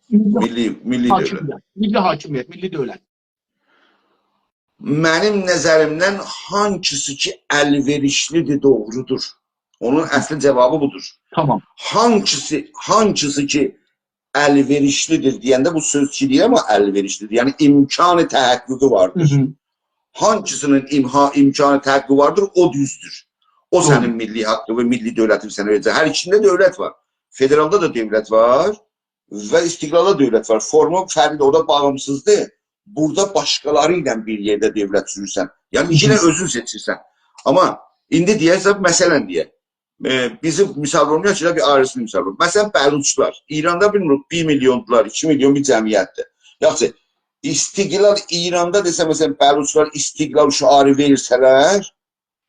میللی، میللی، میللی دؤولت. حاکمیت، میللی حاکمیت، میللی دؤولت. منیم نظریمدن هانگیسی کی، الوئریشلی‌دیر، دوغرودور. اونون اصلی جوابی بودور. تامام. هانگیسی، هانگیسی کی، الوئریشلی‌دیر دئینده بو سؤز کی دئییرم، او الوئریشلی‌دیر. یعنی امکان تحققی واردیر. هی هی. هانگیسینین امها-، امکان تحققی واردیر، او دوزدور. او، دوغرو، سنین میللی حاققی و میللی دؤولتی سنه وئره‌جک. هر ایکیسینده دؤولت وار. فدرالدا دا دؤولت وار و استقلالدا دؤولت وار. فورمو فرقلی‌دیر، اورادا باغیمسیزدیر. بورادا باشقالاری ایله بیر یئرده دؤولت سورورسن. یعنی، هی هی، یئنه اؤزون سئچیرسن. آمما ایندی دئیه‌سن، مثلا دئیک، ائ، بیزیم مثال وورمایاق کی، بیر آیریسینی مثال وورم. مثلا، بلوچلار. ایراندا بیلمیرم، بیر میلیوندولار، ایکی میلیون بیر جمعیتدیر. یاخشی، استقلال ایراندا دئسه، مثلا، بلوچلار استقلال شعاری وئرسه‌لر،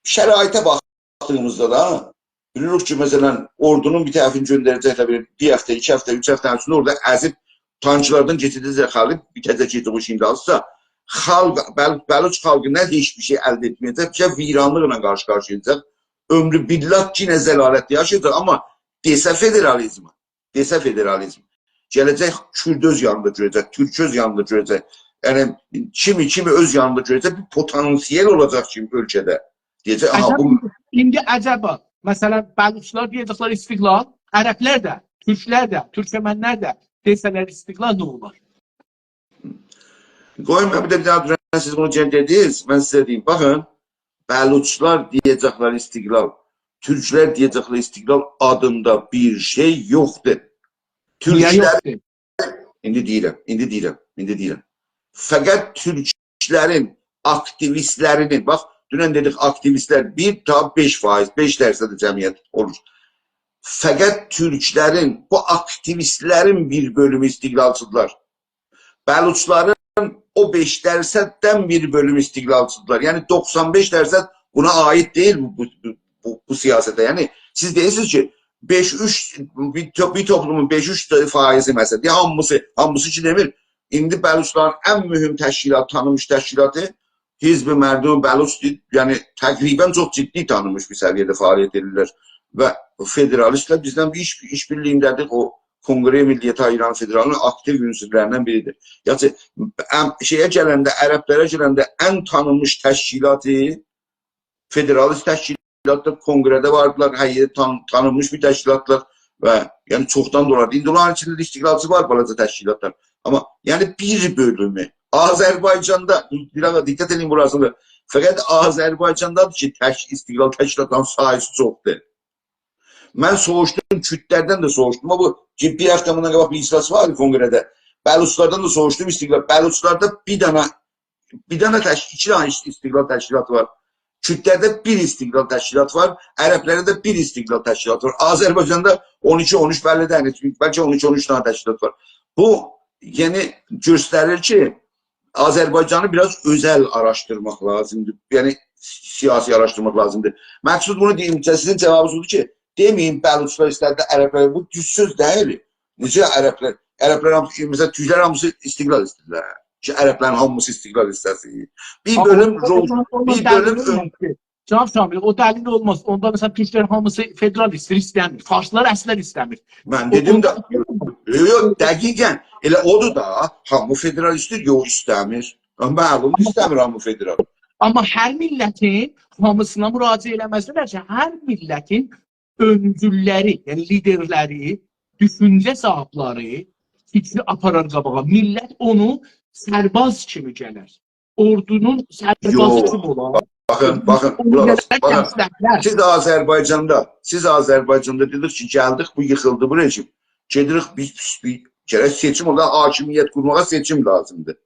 شرایطه باخدیغیمیزدا دا، بیلیریک کی، مثلا، اوردونون بیر طرفینی گؤندره‌جکلر، بیر، بیر هفته، ایکی هفته، اوچ هفته‌نین ایچینده اورادا ازیب تانکلاردان کئچیرده‌جک خالقی، بیته‌جک، کئچیرده‌جک او شئیین دالیسیجا. خالق، بل-، بلوچ خالقی نه هئچ بیر شئی الده ائتمه‌یه‌جک، بیر شئی ویرانلیقلا قارشی-قارشییا گله‌جک. عؤمرو بیللت کی، نه ذلالتده یاشایاجاق، آمما دئسه فدرالیزم، دئسه فدرالیزم، گله‌جک کورد اؤز یانیندا گؤره‌جک، تورک اؤز یانیندا گؤره‌جک. یعنی، کیمی، کیمی اؤز یانیندا گؤره‌جک، بیر پتانسیل اولاجاق کیمی اؤلکه‌ده. دئیه‌جک، آها، بو عجب، ایندی عجبا، مثلا، بلوچلار دئیه‌جکلر استقلال، عربلر ده، تورکلر ده، تورکمنلر ده دئسه‌لر استقلال، نه اولار؟ قویون، من بیر ده، بیر داها دونن سیز بونو جن دئدینیز، من سیزه دئییم، باخین، بلوچلار دئیه‌جکلر استقلال، تورکلر دئیه‌جکلر استقلال، آدیندا بیر شئی یوخدور. نییه تورکلر یوخدور؟ ایندی دئییرم، ایندی دئییرم، ایندی دئییرم. فقط تورکلرین آکتیویستلرینین، باخ، دونن دئدیک، آکتیویستلر بیر تا بئش فایز، بئش درصد جمعیت اولور. فقط تورکلرین، بو آکتیویستلرین بیر بؤلومو استقلالچیدیرلار. بلوچلارین او بئش درصددن بیر بؤلومو استقلالچیدیرلار. یعنی دوخسان بئش درصد بونا عایید دئییل بو، بو، بو، بو، بو سیاسته. یعنی سیز دئییرسینیز کی، بئش اوچ، بیر تو-، بیر توپلومون بئش اوچ فایزی، مثلا، دئیک، هامیسی، هامیسی کی دئمیر. ایندی بلوچلارین ان مهم تشکیلات، تانینمیش تشکیلاتی حزب مردم بلوچدور. یعنی تقریبا چوخ جدی تانینمیش بیر سویه‌ده فعالیت ائدیرلر. و فدرالیستلر بیزدن بیر ایش، ایش‌بیرلیگینده‌دیر. او کنگره ملیتی ایران فدرالی‌نین آکتیو عنصرلریندن بیریدیر. یاخشی، ام، شئیه گلنده، عربلره گلنده ان تانینمیش تشکیلاتی، فدرالیست تشکیلاتدیر، کنگره‌ده واردیلار، هر یئرده تان-، تانینمیش بیر تشکیلاتدیر و، یعنی، چوخدان دا اولاردی. ایندی اونلارین ایچینده ده استقلالچی وار، بالاجا تشکیلاتلار. آمما، یعنی، بیر بؤلومو آذربایجاندا، بیر دقیقه دقت ائدین بوراسینی، فقط آذربایجاندادیر کی، تش-، استقلال تشکیلاتلارین ساییسی چوخدور. من سوروشدوم، کوردلردن ده سوروشدوم. آمما بو کی، بیر هفته بوندان قاباق بیر اجلاس وار ایدی کنگره‌ده. بلوچلاردان دا سوروشدوم، استقلال. بلوچلاردا بیر دنه، بیر دنه تش-، ایکی دنه ایش-، استقلال تشکیلاتی وار. کوردلرده بیر استقلال تشکیلاتی وار، عربلرده ده بیر استقلال تشکیلاتی وار. آذربایجاندا اون ایکی، اون اوچ، بللی دئییل، بلکه اون ایکی، اون اوچ دنه تشکیلات وار. بو، یعنی، گؤستریر کی، آذربایجانی بیر آز اؤزل آراشدیرماق لازیمدیر. یعنی، سیاسی آراشدیرماق لازیمدیر. مقصود بونو دئییم، سیزین جاوابینیز بودور کی، دئمه‌یین بلوچلار ایسته‌دی، عربلر، بو دوزسوز دئییل. نئجه عربلر؟ عربلر هامیسی، مثلا، تورکلر هامیسی استقلال ایسته‌ییرلر کی، عربلرین هامیسی استقلال ایسته‌سین. بیر آمما بؤلوم اوندا، رول، اوندا، اوندا بیر بؤلوم دلیل اؤن- اولماز کی. جناب شامل، او دلیل اولماز. اوندا، مثلا، تورکلر هامیسی فدرال ایسته‌ییر، ایسته‌میر. فارسلار اصلا ایسته‌میر. من او، دئدیم او ده، دلیل اولماز. یوخ، یوخ، دقیقا. ائله اودور دا، هامی فدرال ایسته‌ییر، یوخ، ایسته‌میر. معلوم، ایسته‌میر هامی فدرال. آمما هر میللتین هامیسینا مراجعه ائله‌مزلر کی، هر میللتین اؤنجوللری، یعنی لیدرلری، دوشونجه صاحیبلری فیکری آپارار قاباغا. میللت اونو سرباز کیمی گلر. اوردونون سربازی، یوخ، کیم اولار؟ باخین، باخین، اونو قولاق آسین، گلر باخین. دستکلر. سیز آذربایجاندا، سیز آذربایجاندا دئدیک کی، گلدیک، بو ییخیلدی بو رژیم. گئدیریک، بیز، بیز، گرک سئچیم اولا، حاکمیت قورماغا سئچیم لازیمدیر.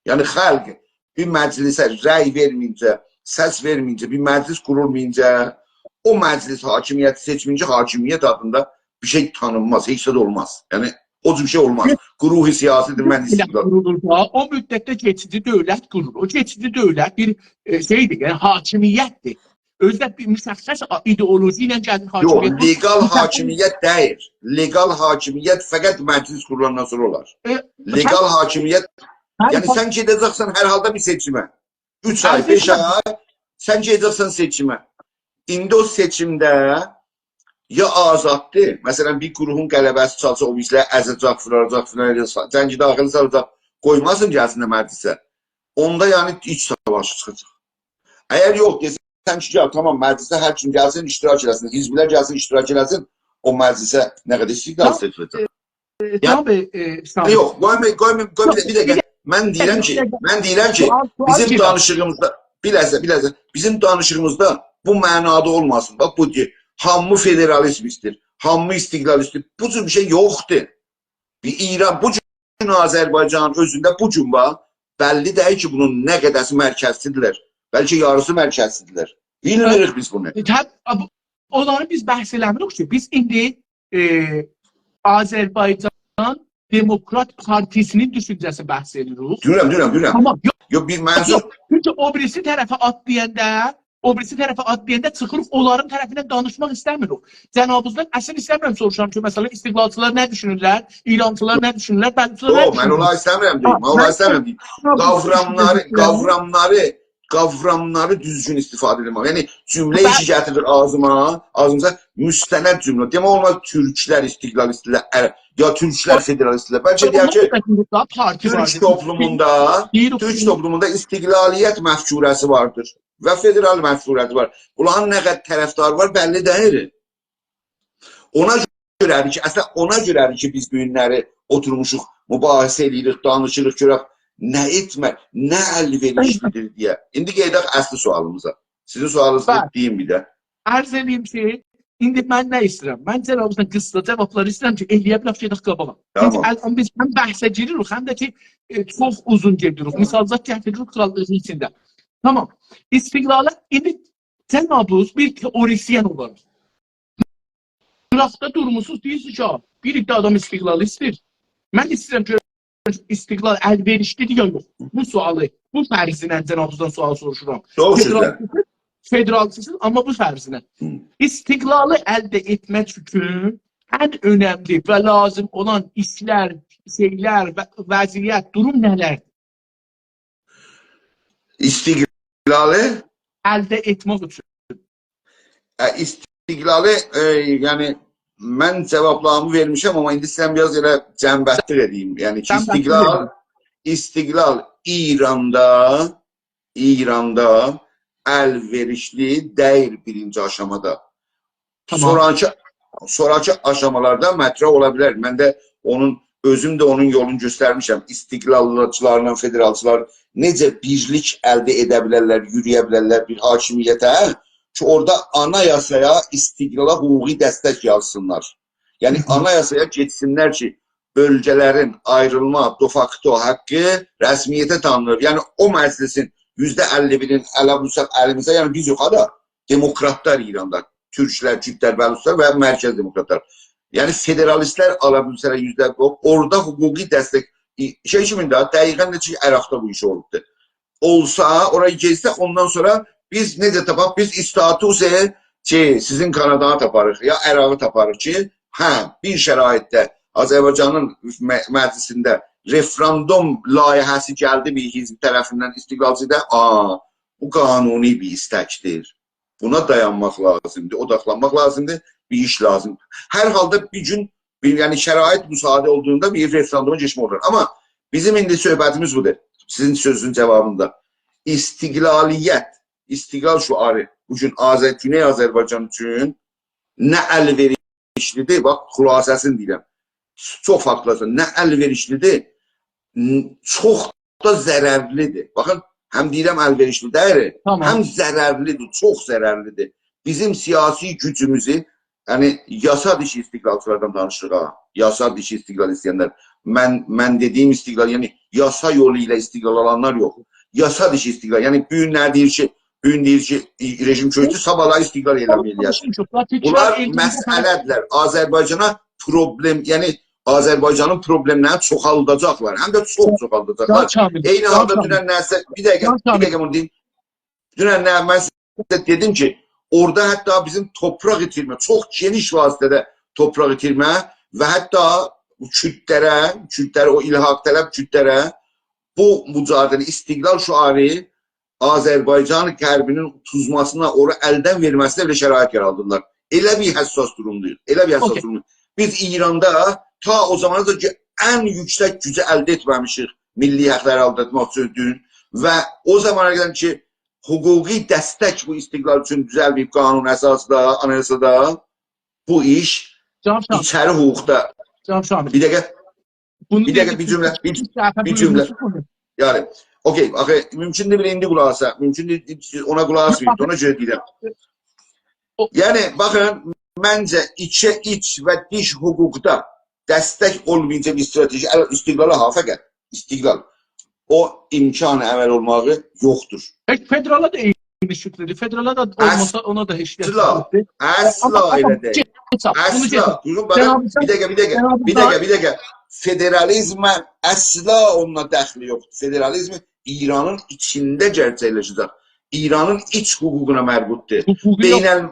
یعنی خالق بیر مجلسه رأی وئرمه‌یینجه، سس وئرمه‌یینجه، بیر مجلس قورولمایینجا، او مجلس حاکمیتی سئچمه‌یینجه حاکمیت آدیندا بیر شئی تانینماز، هئچ زاد اولماز. یعنی او جور بیر شئی اولماز. گروه سیاسی‌دیر، من دؤولت استقلال قورولور دا، او مدتده کئچیجی دؤولت قورولور. او کئچیجی دؤولت بیر، ائ، شئیدیر، یعنی حاکمیتدیر. اؤزو ده بیر مشخص آ-، ایدئولوژی ایله گلیر، یوخ، حاکمیت. لگال مشخص حاکمیت دئییل. لگال حاکمیت فقط مجلس قورولاندان سونرا اولار. ائ، لگال حاکمیت، هه، یعنی باخ، سن گئده‌جکسن هر حالدا بیر سئچیمه. اوچ آی، عزیزیم، بئش آی، سن گئده‌جکسن سئچیمه. ایندی او سئچیمده یا آزاددیر، مثلا، بیر گروهون غلبه‌سی چالسا، او بیریسی‌لری ازه‌جک، ووراجاق، فلان ائله‌یه‌جک، جنگ داخلی سالاجاق، قویماسین گلسینلر مجلسه. اوندا، یعنی، ایچ ساواشی چیخاجاق. اگر یوخ، دئسن کی، یا، تامام، مجلسه هر کیم گلسین، اشتراک ائله‌سین، حزبلر گلسین، اشتراک ائله‌سین، او مجلسه نه قدر استقلال، یا، سئچیله‌جک؟ ائ، یا، جناب، ائ، شاهین. یوخ، قویما، قویما، قویما، یوخ، بیر دقیقه. بیر دقیقه. من دئییرم کی، بیر دقیقه. من دئییرم کی، سؤال، سؤال بیزیم کی وار. دانیشیغیمیزدا، بیر لحظه، بیر لحظه، بیزیم دانیشیغیمیزدا بو معنادا اولماسین. باخ، بو دئییر، هامی فدرالیزم ایسته‌ییر، هامی استقلال ایسته‌ییر. بو جور بیر شئی یوخدور. بیر ایران، بو گون آذربایجانین اؤزونده بو گون وار. بللی دئییل کی، بونون نه قدری مرکزچی‌دیرلر. بلکه یاریسی مرکزچی‌دیرلر. بیلمیریک بیز بونو. ائ، طب-، آ، بو، اونلاری بیز بحث ائله‌میریک کی، بیز ایندی، ائ، آذربایجان دموکرات پارتی‌سی‌نین دوشونجه‌سی بحث ائدیریک. دونن، دونن، دونن. تامام، یوخ، یوخ، بیر منظور. یوخ، چونکی او بیریسی طرفه آتلایاندا، او بیریسی طرفه آتلایاندا چیخیریق، اونلارین طرفیندن دانیشماق ایسته‌میریک. جنابینیزدان اصلا ایسته‌میرم سوروشام کی، مثلا، استقلالچیلار نه دوشونورلر، ایرانچیلار نه دوشونورلر، بلوچلار نه دوشونورلر. یوخ، من اونلاری ایسته‌میرم دئییم، ها، من اونلاری ایسته‌میرم دئییم. قاورامی، قاورامی، قاورامی دوزگون استفاده ائله‌مک. یعنی، جمله‌ای کی گتیریر آغزیما، آغزیمیزا مستند جمله. دئمک اولماز تورکلر استقلالیست‌دیرلر، عرب، یا تورکلر فدرالیست‌دیرلر. بلکه دئیک کی، تورک توپلوموندا، تورک توپلوموندا استقلالیت مفکوره‌سی واردیر و فدرال مفکوره‌سی وار. بونلارین نه قدر طرفداری وار، بللی دئییل. اونا گؤره‌دیر کی، اصلا اونا گؤره‌دیر کی، بیز بو گونلری اوتورموشوق، مباحثه ائله‌ییریک، دانیشیریق، گؤرک نه ائتمک، نه ال‌وئریشلی‌دیر دئیه. ایندی گئدک اصلی سؤالیمیزا. سیزین سؤالینیزی دئییم بیر ده. عرض ائله‌ییم کی، ایندی من نه ایسته‌ییرم؟ من جنابینیزدان قیسا جاوابلاری ایسته‌ییرم کی، ائله‌یه بیلک گئدک قاباغا. تامام. هئچ ال-، بیز هم بحثه گیریریک، هم ده کی، ائ، چوخ اوزون گئدیریک. تامام. مثاللار گتیریریک، قالدیریریق ایچینده. تامام. استقلالا ایندی جنابینیز بیر تئوریسین اولاراق قیراقدا دورموسونوز، دئییرسینیز کی، ها، بیر عده آدام استقلالی ایسته‌ییر. من ایسته‌ییرم گؤروم استقلال ال‌وئریشلی‌دیر یا یوخ؟ بو سؤالی، بو فرضینن جنابینیزدان سؤال سوروشورام. دوغرو سؤزلر. فدرالچی‌سینیز، فدرالچی‌سینیز، آمما بو فرضینن. هی. استقلالی الده ائتمک اوچون ان اؤنملی و لازیم اولان ایشلر، شئیلر و وضعیت، دوروم نه‌لردیر؟ استقلالی؟ الده ائتمک اوچون. ا، استقلالی، ائ، یعنی، من جاوابلاریمی وئرمیشم، آمما ایندی سیزدن بیر آز ائله جمع‌بندی ائده‌ییم. یعنی کی، جمع‌بندی استقلال، ائدین. استقلال ایراندا، ایراندا ال‌وئریشلی دئییل بیرینجی آشامادا. تامام. سونراکی، سونراکی آشامالاردا مطرح اولا بیلر. من ده اونون، اؤزوم ده اونون یولونو گؤسترمیشم. استقلالچیلارلا فدرالچیلار نئجه بیرلیک الده ائده بیلرلر، یورویه بیلرلر بیر حاکمیته، کی، اورادا آنایاسایا، استقلالا حقوقی دستک یازسینلار. یعنی، هی هی. آنایاسایا گئتسینلر کی، بؤلگه‌لرین آیریلما دفاکتو حاققی رسمیته تانینیر. یعنی، او مجلسین یوزده اللی بیرین اله وورساق الیمیزه، یعنی بیز یوخ دا، دموکراتلار ایراندا، تورکلر، کوردلر، بلوچلار و مرکز دموکراتلار. یعنی فدرالیستلر آلا بیلسه‌لر یوزده، او، اورادا حقوقی دستک، ای، شئی کیمی ده، دقیقا نئجه کی، عراقدا بو ایش اولوبدور. اولسا، اورا گئتسه، اوندان سونرا بیز نئجه تاپاق؟ بیز استاتوس کی، سیزین کانادانی تاپاریق، یا عراقی تاپاریق کی، هه، بیر شرایطده آذربایجانین م-، مجلسینده رفراندوم لایحه‌سی گلدی بیر حزب طرفیندن، استقلالچی دا، آ، بو قانونی بیر ایستکدیر. بونا دایانماق لازیمدیر، اوداقلانماق لازیمدیر، بیر ایش لازیم. هر حالدا بیر گون، بیر، یعنی شرایط مساعد اولدوغوندا بیر رفراندوما کئچمک اولار. آمما بیزیم ایندی صحبتیمیز بودور. سیزین سؤزونوزون جاوابیندا. استقلالیت، استقلال شعاری بو گون آذر-، گونئی آذربایجان اوچون نه ال‌وئریشلی‌دیر، باخ، خلاصه‌سینی دئییرم. چوخ فاکتلارسان، نه ال‌وئریشلی‌دیر، ن-، چوخ دا ضررلی‌دیر. باخین، هم دئییرم ال‌وئریشلی دئییل، تامام. هم ضررلی‌دیر، چوخ ضررلی‌دیر. بیزیم سیاسی گوجوموزو، یعنی، یاسا دیشی استقلالچیلاردان دانیشیریق ها. یاسا دیشی استقلال ایسته‌ینلر. من، من دئدیگیم استقلال، یعنی، یاسا یولو ایله استقلال آلانلار یوخ. یاسا دیشی استقلال، یعنی، بو گون نه دئییر کی، بو گون دئییر کی، رژیم چؤکدو، صاباحلاری استقلال اعلان ائله‌یه‌جک. بونلار مسئله‌دیرلر. آذربایجانا پروبلم، یعنی آذربایجانین پروبلملرینی چوخالداجاقلار. هم ده چوخ چوخالداجاقلار. عینی حالدا دونن نه‌سه، بیر دقیقه، بیر دقیقه بونو دئییم. دونن نه، من سیزه دئدیم کی، اورادا حتی بیزیم تورپاق ایتیرمه، چوخ گئنیش وسعتده تورپاق ایتیرمه و حتی کوردلره، کوردلره، او الحاق‌طلب کوردلره بو مجادله، استقلال شعاری آذربایجان غربی‌نین اوتوزماسینا، اورا الدن وئرمه‌سینه بئله شرایط یارادیرلار. ائله بیر حساس دورومدایوق، ائله بیر حساس دورومدایوق. بیز ایراندا تا او زامانا کی، ان یوکسک گوجو الده ائتمه‌میشیک، میللی حاقلاری الده ائتمک اوچون و او زامانا قدر کی، حقوقی دستک بو استقلال اوچون دوزلمه‌ییب قانون اساسدا، آنایاسادا، بو ایش ایچری حقوقدا. بیر دقیقه، بیر دقیقه، بیر جمله، بیر، بیر جمله. یعنی، اوکی، آخی مومکون دئییل ایندی قولاق آساق، مومکون دئییل، اونا قولاق آسماییب، اونا گؤره دئییرم. یعنی، باخین، منجه ایچه، ایچ و دیش حقوقدا دستک اولمایینجا بیر استراتژی، ال-، استقلالا ها، فقط استقلال. او امکان عمل اولماغی یوخدور. هئچ فدرالا دا عینی شکلدیر. فدرالا دا اولماسا، اونا دا هئچ کس اصلا، یوخدور. اصلا. آمما، آمما ائله دئییل. کئچک، بونو کئچک. اصلا. دورون، باخین، بیر دقیقه، بیر دقیقه. بیر دقیقه، بیر دقیقه. فدرالیزم اصلا اونونلا دخلی یوخدور. فدرالیزم ایرانین ایچینده گئرچکلشه‌جک. ایرانین ایچ حقوقونا مربوطدور. حقوقو یوخ. بین‌ال-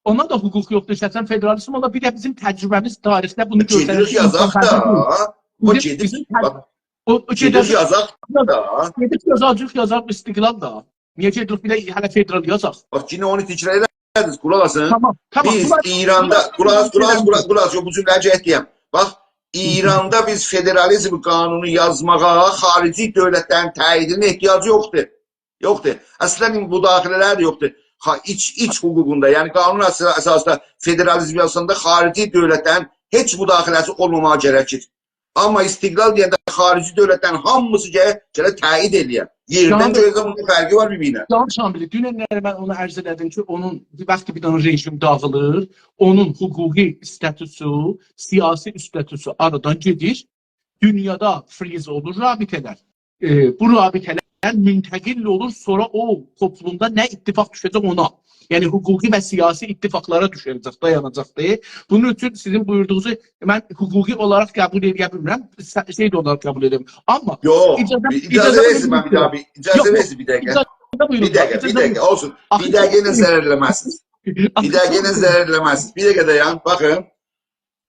اونا دا حقوق یوخدور. شخصا فدرالیزم اولا، بیر ده بیزیم تجربه‌میز تاریخده بونو گؤستریر. گئدیریک، یازاق دا. او بیزیم، گئدیب، بیزیم تج- باخ، او، او گئدیب، گئدیریک، یازاق دا. گئدیب یازاجاق، یازاق استقلال دا. نییه گئدیریک بیر ده هله فدرال یازاق؟ باخ، یئنه اونو تکرار ائله‌دینیز، قولاق آسین. تامام، تامام. بیز ایراندا، قولاق آس، قولاق آس، قولاق، قولاق آس، یوخ، بو جمله‌نی گرک دئیم. باخ، ایراندا بیز فدرالیزم قانونو یازماغا خاریجی دؤولتلرین تأییدینین احتیاجی یوخدور. یوخدور. اصلا مداخله‌لر ده یوخدور. خا-، ایچ، ایچ حقوقوندا، یعنی قانون اس-، اساسیندا فدرالیزم یازاندا خاریجی دؤولتلرین هئچ مداخله‌سی اولماماغا گرکیر. آمما استقلال دئینده خاریجی دؤولتلرین هامیسی گرک، گرک تأیید ائله‌یه. یئردن، جناب، گؤیدن بونون فرقی وار بیر-بیرینه. جناب شاملی، دوننلری من اونو عرض ائله‌دیم کی، اونون وقتی بیر دنه رژیم داغیلیر، اونون حقوقی استاتوسو، سیاسی استاتوسو آرادان گئدیر. دونیادا فریز اولور رابطه‌لر. ائ، بو رابطه‌لر منتقل اولور، سونرا او توپلومدا نه اتفاق دوشه‌جک اونا. یعنی حقوقی و سیاسی اتفاقلارا دوشه‌جک، دایاناجاقدیر. بونون اوچون سیزین بویوردوغونوزو من حقوقی اولاراق قبول ائده بیلمیرم، س-، شئی ده اولاراق قبول ائدیرم. آمما، یوخ، اجازه، بیر، اجازه، اجازه وئرسین، بویورون. من بیر داها بیر، اجازه، یوخ، یوخ، وئرسین بیر دقیقه. اجازه بویورون، بیر دقیقه، اجازه بیر دقیقه، بویورون. اولسون. آخی، بیر دقیقه ایله ضرر ائله‌مزسینیز. بیر دقیقه ایله ضرر ائله‌مزسینیز. بیر دقیقه دایان، باخین.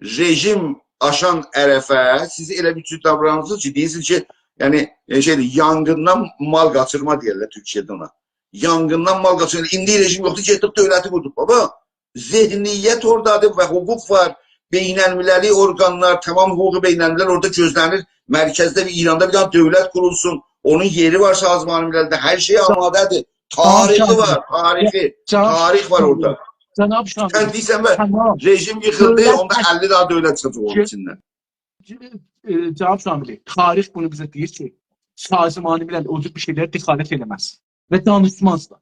رژیم آشان عرفه، سیز ائله بیر جور داورانیرسینیز کی، دئییرسینیز کی، یعنی، ائ، شئیدیر، یانغیندان مال قاچیرما دئیرلر تورکیه‌ده اونا. یانغیندان مال قاچیرما. ایندی رژیم یوخدور، گئتدیک دؤولتی قوردوق. بابا، ذهنیت اورادادیر و حقوق وار. بین‌المللی اورقانلار، تامام حقوق بین‌الملل اورادا گؤزله‌نیر. مرکزده بیر، ایراندا بیر دنه دؤولت قورولسون. اونون یئری وار سازمان مللده. هر شئی آماده‌دیر. تاریخی وار، تاریخی. تاریخ وار اورادا. جناب شاملی. سن دئییرسن، و تامام. رژیم ییخیلدی، دؤولت اوندا اللی داها دؤولت چیخاجاق اونون ایچیندن. ائ، جناب شاملی، تاریخ بونو بیزه دئییر کی، سازمان ملل او جور بیر شئیلره دخالت ائله‌مز و دانیشماز دا.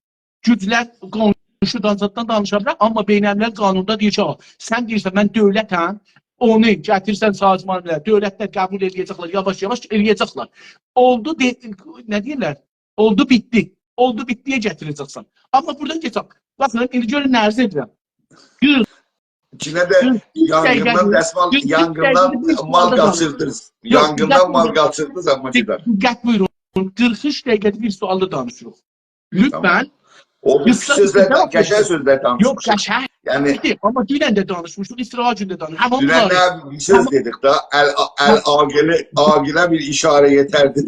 گوجلر قونشودان زاددان دانیشا بیلر، آمما بین‌الملل قانوندا دئییر کی، آ، سن دئییرسن، من دؤولتم، اونو گتیرسن سازمان ملل، دؤولتلر قبول ائله‌یه‌جکلر، یاواش-یاواش ائله‌یه‌جکلر. اولدو، دئ-، نه دئییرلر؟ اولدو، بیتدی. اولدو، بیتدی‌یه گتیره‌جکسن. آمما بورادان کئچک. باخین، ایندی گؤرون، نه عرض ائدیرم. قیرخ، یئنه ده قیرخ اوچ یانغیندان دقیقه‌دیر، دستمال، قیرخ اوچ یانغیندان دقیقه‌دیر بیر سؤال دا مال دانیشیریق. قاچیردینیز. یوخ، بیر دقیقه بویورون. یانغیندان مال قاچیردینیز، آمما بیر گئدر. دقت بویورون. قیرخ اوچ دقیقه‌دیر بیر سؤال دا دانیشیریق. لطفاً. تامام. او بیر قیسا سؤزلر، قیسا دا-، قشنگ سؤزلر دانیشیریق. یوخ، قشنگ. یعنی، آمما دونن ده دانیشمیشیق، ایسراحا گون ده دانیشمیشیق. همین بونلاری. دونن نه بیر سؤز دئدیک دا، ال-، ال-، عاقله، عاقله بیر اشاره یئتردی.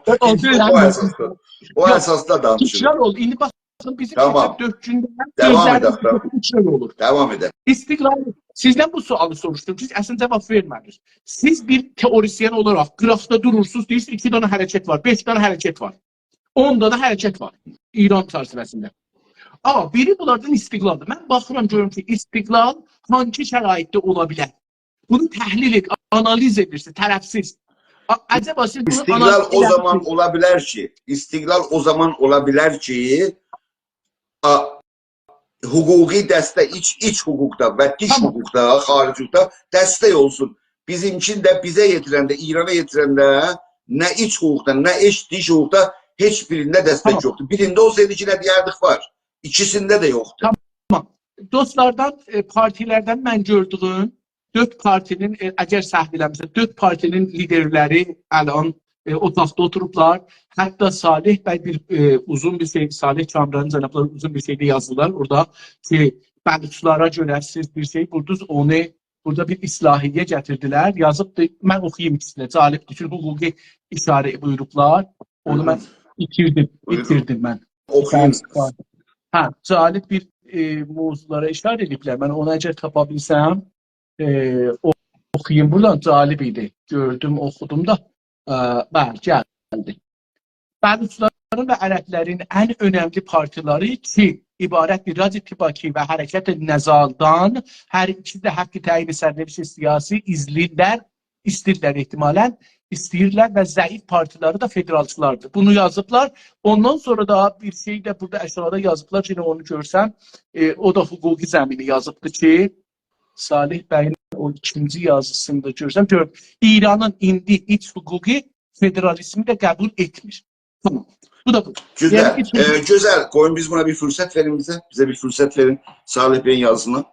او، او، او اساسدا. او اساسدا دانیشیریق. تکرار اولدو. ایندی باخین، بیزیم، تامام، کئچن دؤرد گونده داوام ائدک دا. تکرار اولور. داوام ائدک. استقلال، سیزدن بو سؤالی سوروشدوم. سیز اصلینده جاواب وئرمه‌دینیز. سیز بیر تئوریسین اولاراق قیراقدا دورورسونوز، دئییرسینیز، ایکی دنه حرکت وار، بئش دنه حرکت وار. اون دنه حرکت وار ایران چرچیوه‌سینده. آمما بیری بونلاردان استقلالدیر. من باخیرام، گؤروم کی، استقلال هانسی شرایطده اولا بیلر؟ بونو تحلیل ائد، آنالیز ائدیرسینیز، طرفسیز. آ، عجبا سیز بونو استقلال آنالیز او زامان ائده‌سینیز؟ اولا بیلر کی، استقلال او زامان اولا بیلر کی، آ، حقوقی دستک، ایچ، ایچ حقوقدا و دیش، تامام، حقوقدا، خاریجی حقوقدا دستک اولسون. بیزیمکین ده بیزه یئتیرنده، ایرانا یئتیرنده نه ایچ حقوقدا، نه ایچ دیش حقوقدا هئچ بیرینده دستک، تامام، یوخدور. بیرینده اولسایدی کی، نه دئیردیک وار. ایکیسینده ده یوخدور. تامام. دوستلاردان، ائ، پارتیلردن من گؤردویوم، دؤرد پارتی‌نین، ائ، اگر سهو ائله‌میرسم، دؤرد پارتی‌نین لیدرلری الان، ائ، اوتاقدا اوتوروبلار. حتی صالح بی بیر، ائ، اوزون بیر شئی، صالح کامران جنابلاری اوزون بیر شئی ده یازدیلار اورادا کی، بلوچلارا گؤره سیز بیر شئی ووردونوز، اونو بورادا بیر اصلاحیه گتیردیلر. یازیبدی، من اوخویوم ایکیسینی ده، جالبدیر. چونکی حقوقی اشاره بویوروبلار. اونو من، هی هی، ایتیردیم، بویورون، ایتیردیم من. اوخویون. هه، جالب بیر، ائ، موضوعلارا اشاره ائدیبلر. من اونو اگر تاپا بیلسم، ائ، او-، اوخویوم. بورادان جالب ایدی. گؤردوم، اوخودوم دا. ائ، بلی، گلدی. بلوچلارین و عربلرین ان اؤنملی پارتیلاری کی، عبارتدیر رادیو تیباکی و حرکت نضالدان، هر ایکیسی ده حق تعیین سرنوشت سیاسی ایزله‌ییرلر، ایسته‌ییرلر احتمالاً، ایسته‌ییرلر و ضعیف پارتیلاری دا فدرالچیلاردیر. بونو یازیبلار. اوندان سونرا دا بیر شئی ده بورادا آشاغیدا یازیبلار کی، اونو گؤرسم، ائ، او دا حقوقی زمینی یازیبدی کی، صالح بیین او ایکینجی یازیسینی دا گؤرسم، گؤرم، ایرانین ایندی ایچ حقوقی فدرالیزمی ده قبول ائتمیر. تامام. بو دا بو. گؤزل، یعنی کی، ائ، گؤزل، قویون بیز بونا بیر فرصت وئرین بیزه. بیزه بیر فرصت وئرین. صالح بیین یازیسینا.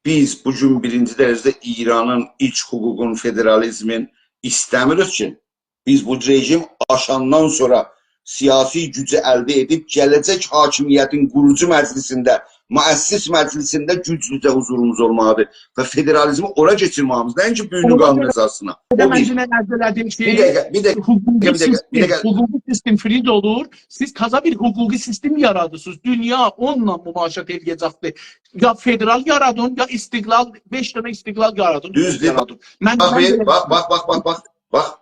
بیز بو گون بیرینجی درجه‌ده ایرانین ایچ حقوقون، فدرالیزمین ایسته‌میریک کی، بیز بو رژیم آشاندان سونرا سیاسی گوجو الده ائدیب گله‌جک حاکمیتین قوروجو مجلیسینده، مؤسس مجلیسینده گوجلوجه حضوروموز اولمالیدیر و فدرالیزمی اورا کئچیرمه‌ییمیز، نه اینکی بوگونون قانون اساسینا. او بیر. من دونن عرض ائله‌دیم کی، بیر دقیقه، بیر دقیقه، حقوقی بیر دقیقه، بیر سیستم، دقیقه. حقوقی سیستم فریز اولور. سیز تازا بیر حقوقی سیستم یارادیرسینیز. دونیا اونونلا مماشات ائله‌یه‌جکدیر. یا فدرال یارادین، یا استقلال، بئش دنه استقلال یارادین. دوزدور. یارادین. من باخ، بیر، باخ، باخ، باخ، باخ، باخ، باخ.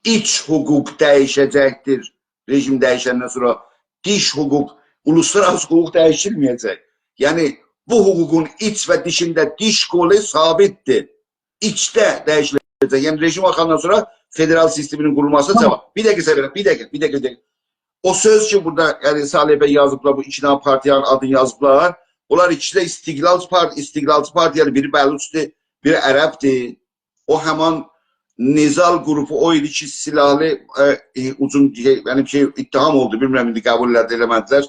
ایچ حقوق دییشه‌جکدیر. رژیم دییشندن سونرا دیش حقوق، اولوسلارآراسی حقوق دییشیلمه‌یه‌جک. یعنی، بو حقوقون ایچ و دیشینده دیش قولو ثابتدیر. ایچده دییشیله‌جک. یعنی، رژیم آشاندان سونرا فدرال سیستمینین قورولماسی، تامام، جاواب. بیر دقیقه، سرور، بیر دقیقه، بیر دقیقه، بیر دقیقه. او سؤز کی، بورادا، یعنی، صالح بی یازیبلار، بو ایکی دنه پارتیانین آدینی یازیبلار. اونلار ایکیسی ده استقلالچی پارتی، استقلالچی پارتی، یعنی بیری بلوچدور، بیری عربدیر. او همان نضال قروپو او ایدی کی، سلاحلی، ائ، ائ، هجوم، یعنی شئی، اتهام اولدو، بیلمیرم ایندی قبول ائله‌دی، ائله‌مه‌دیلر.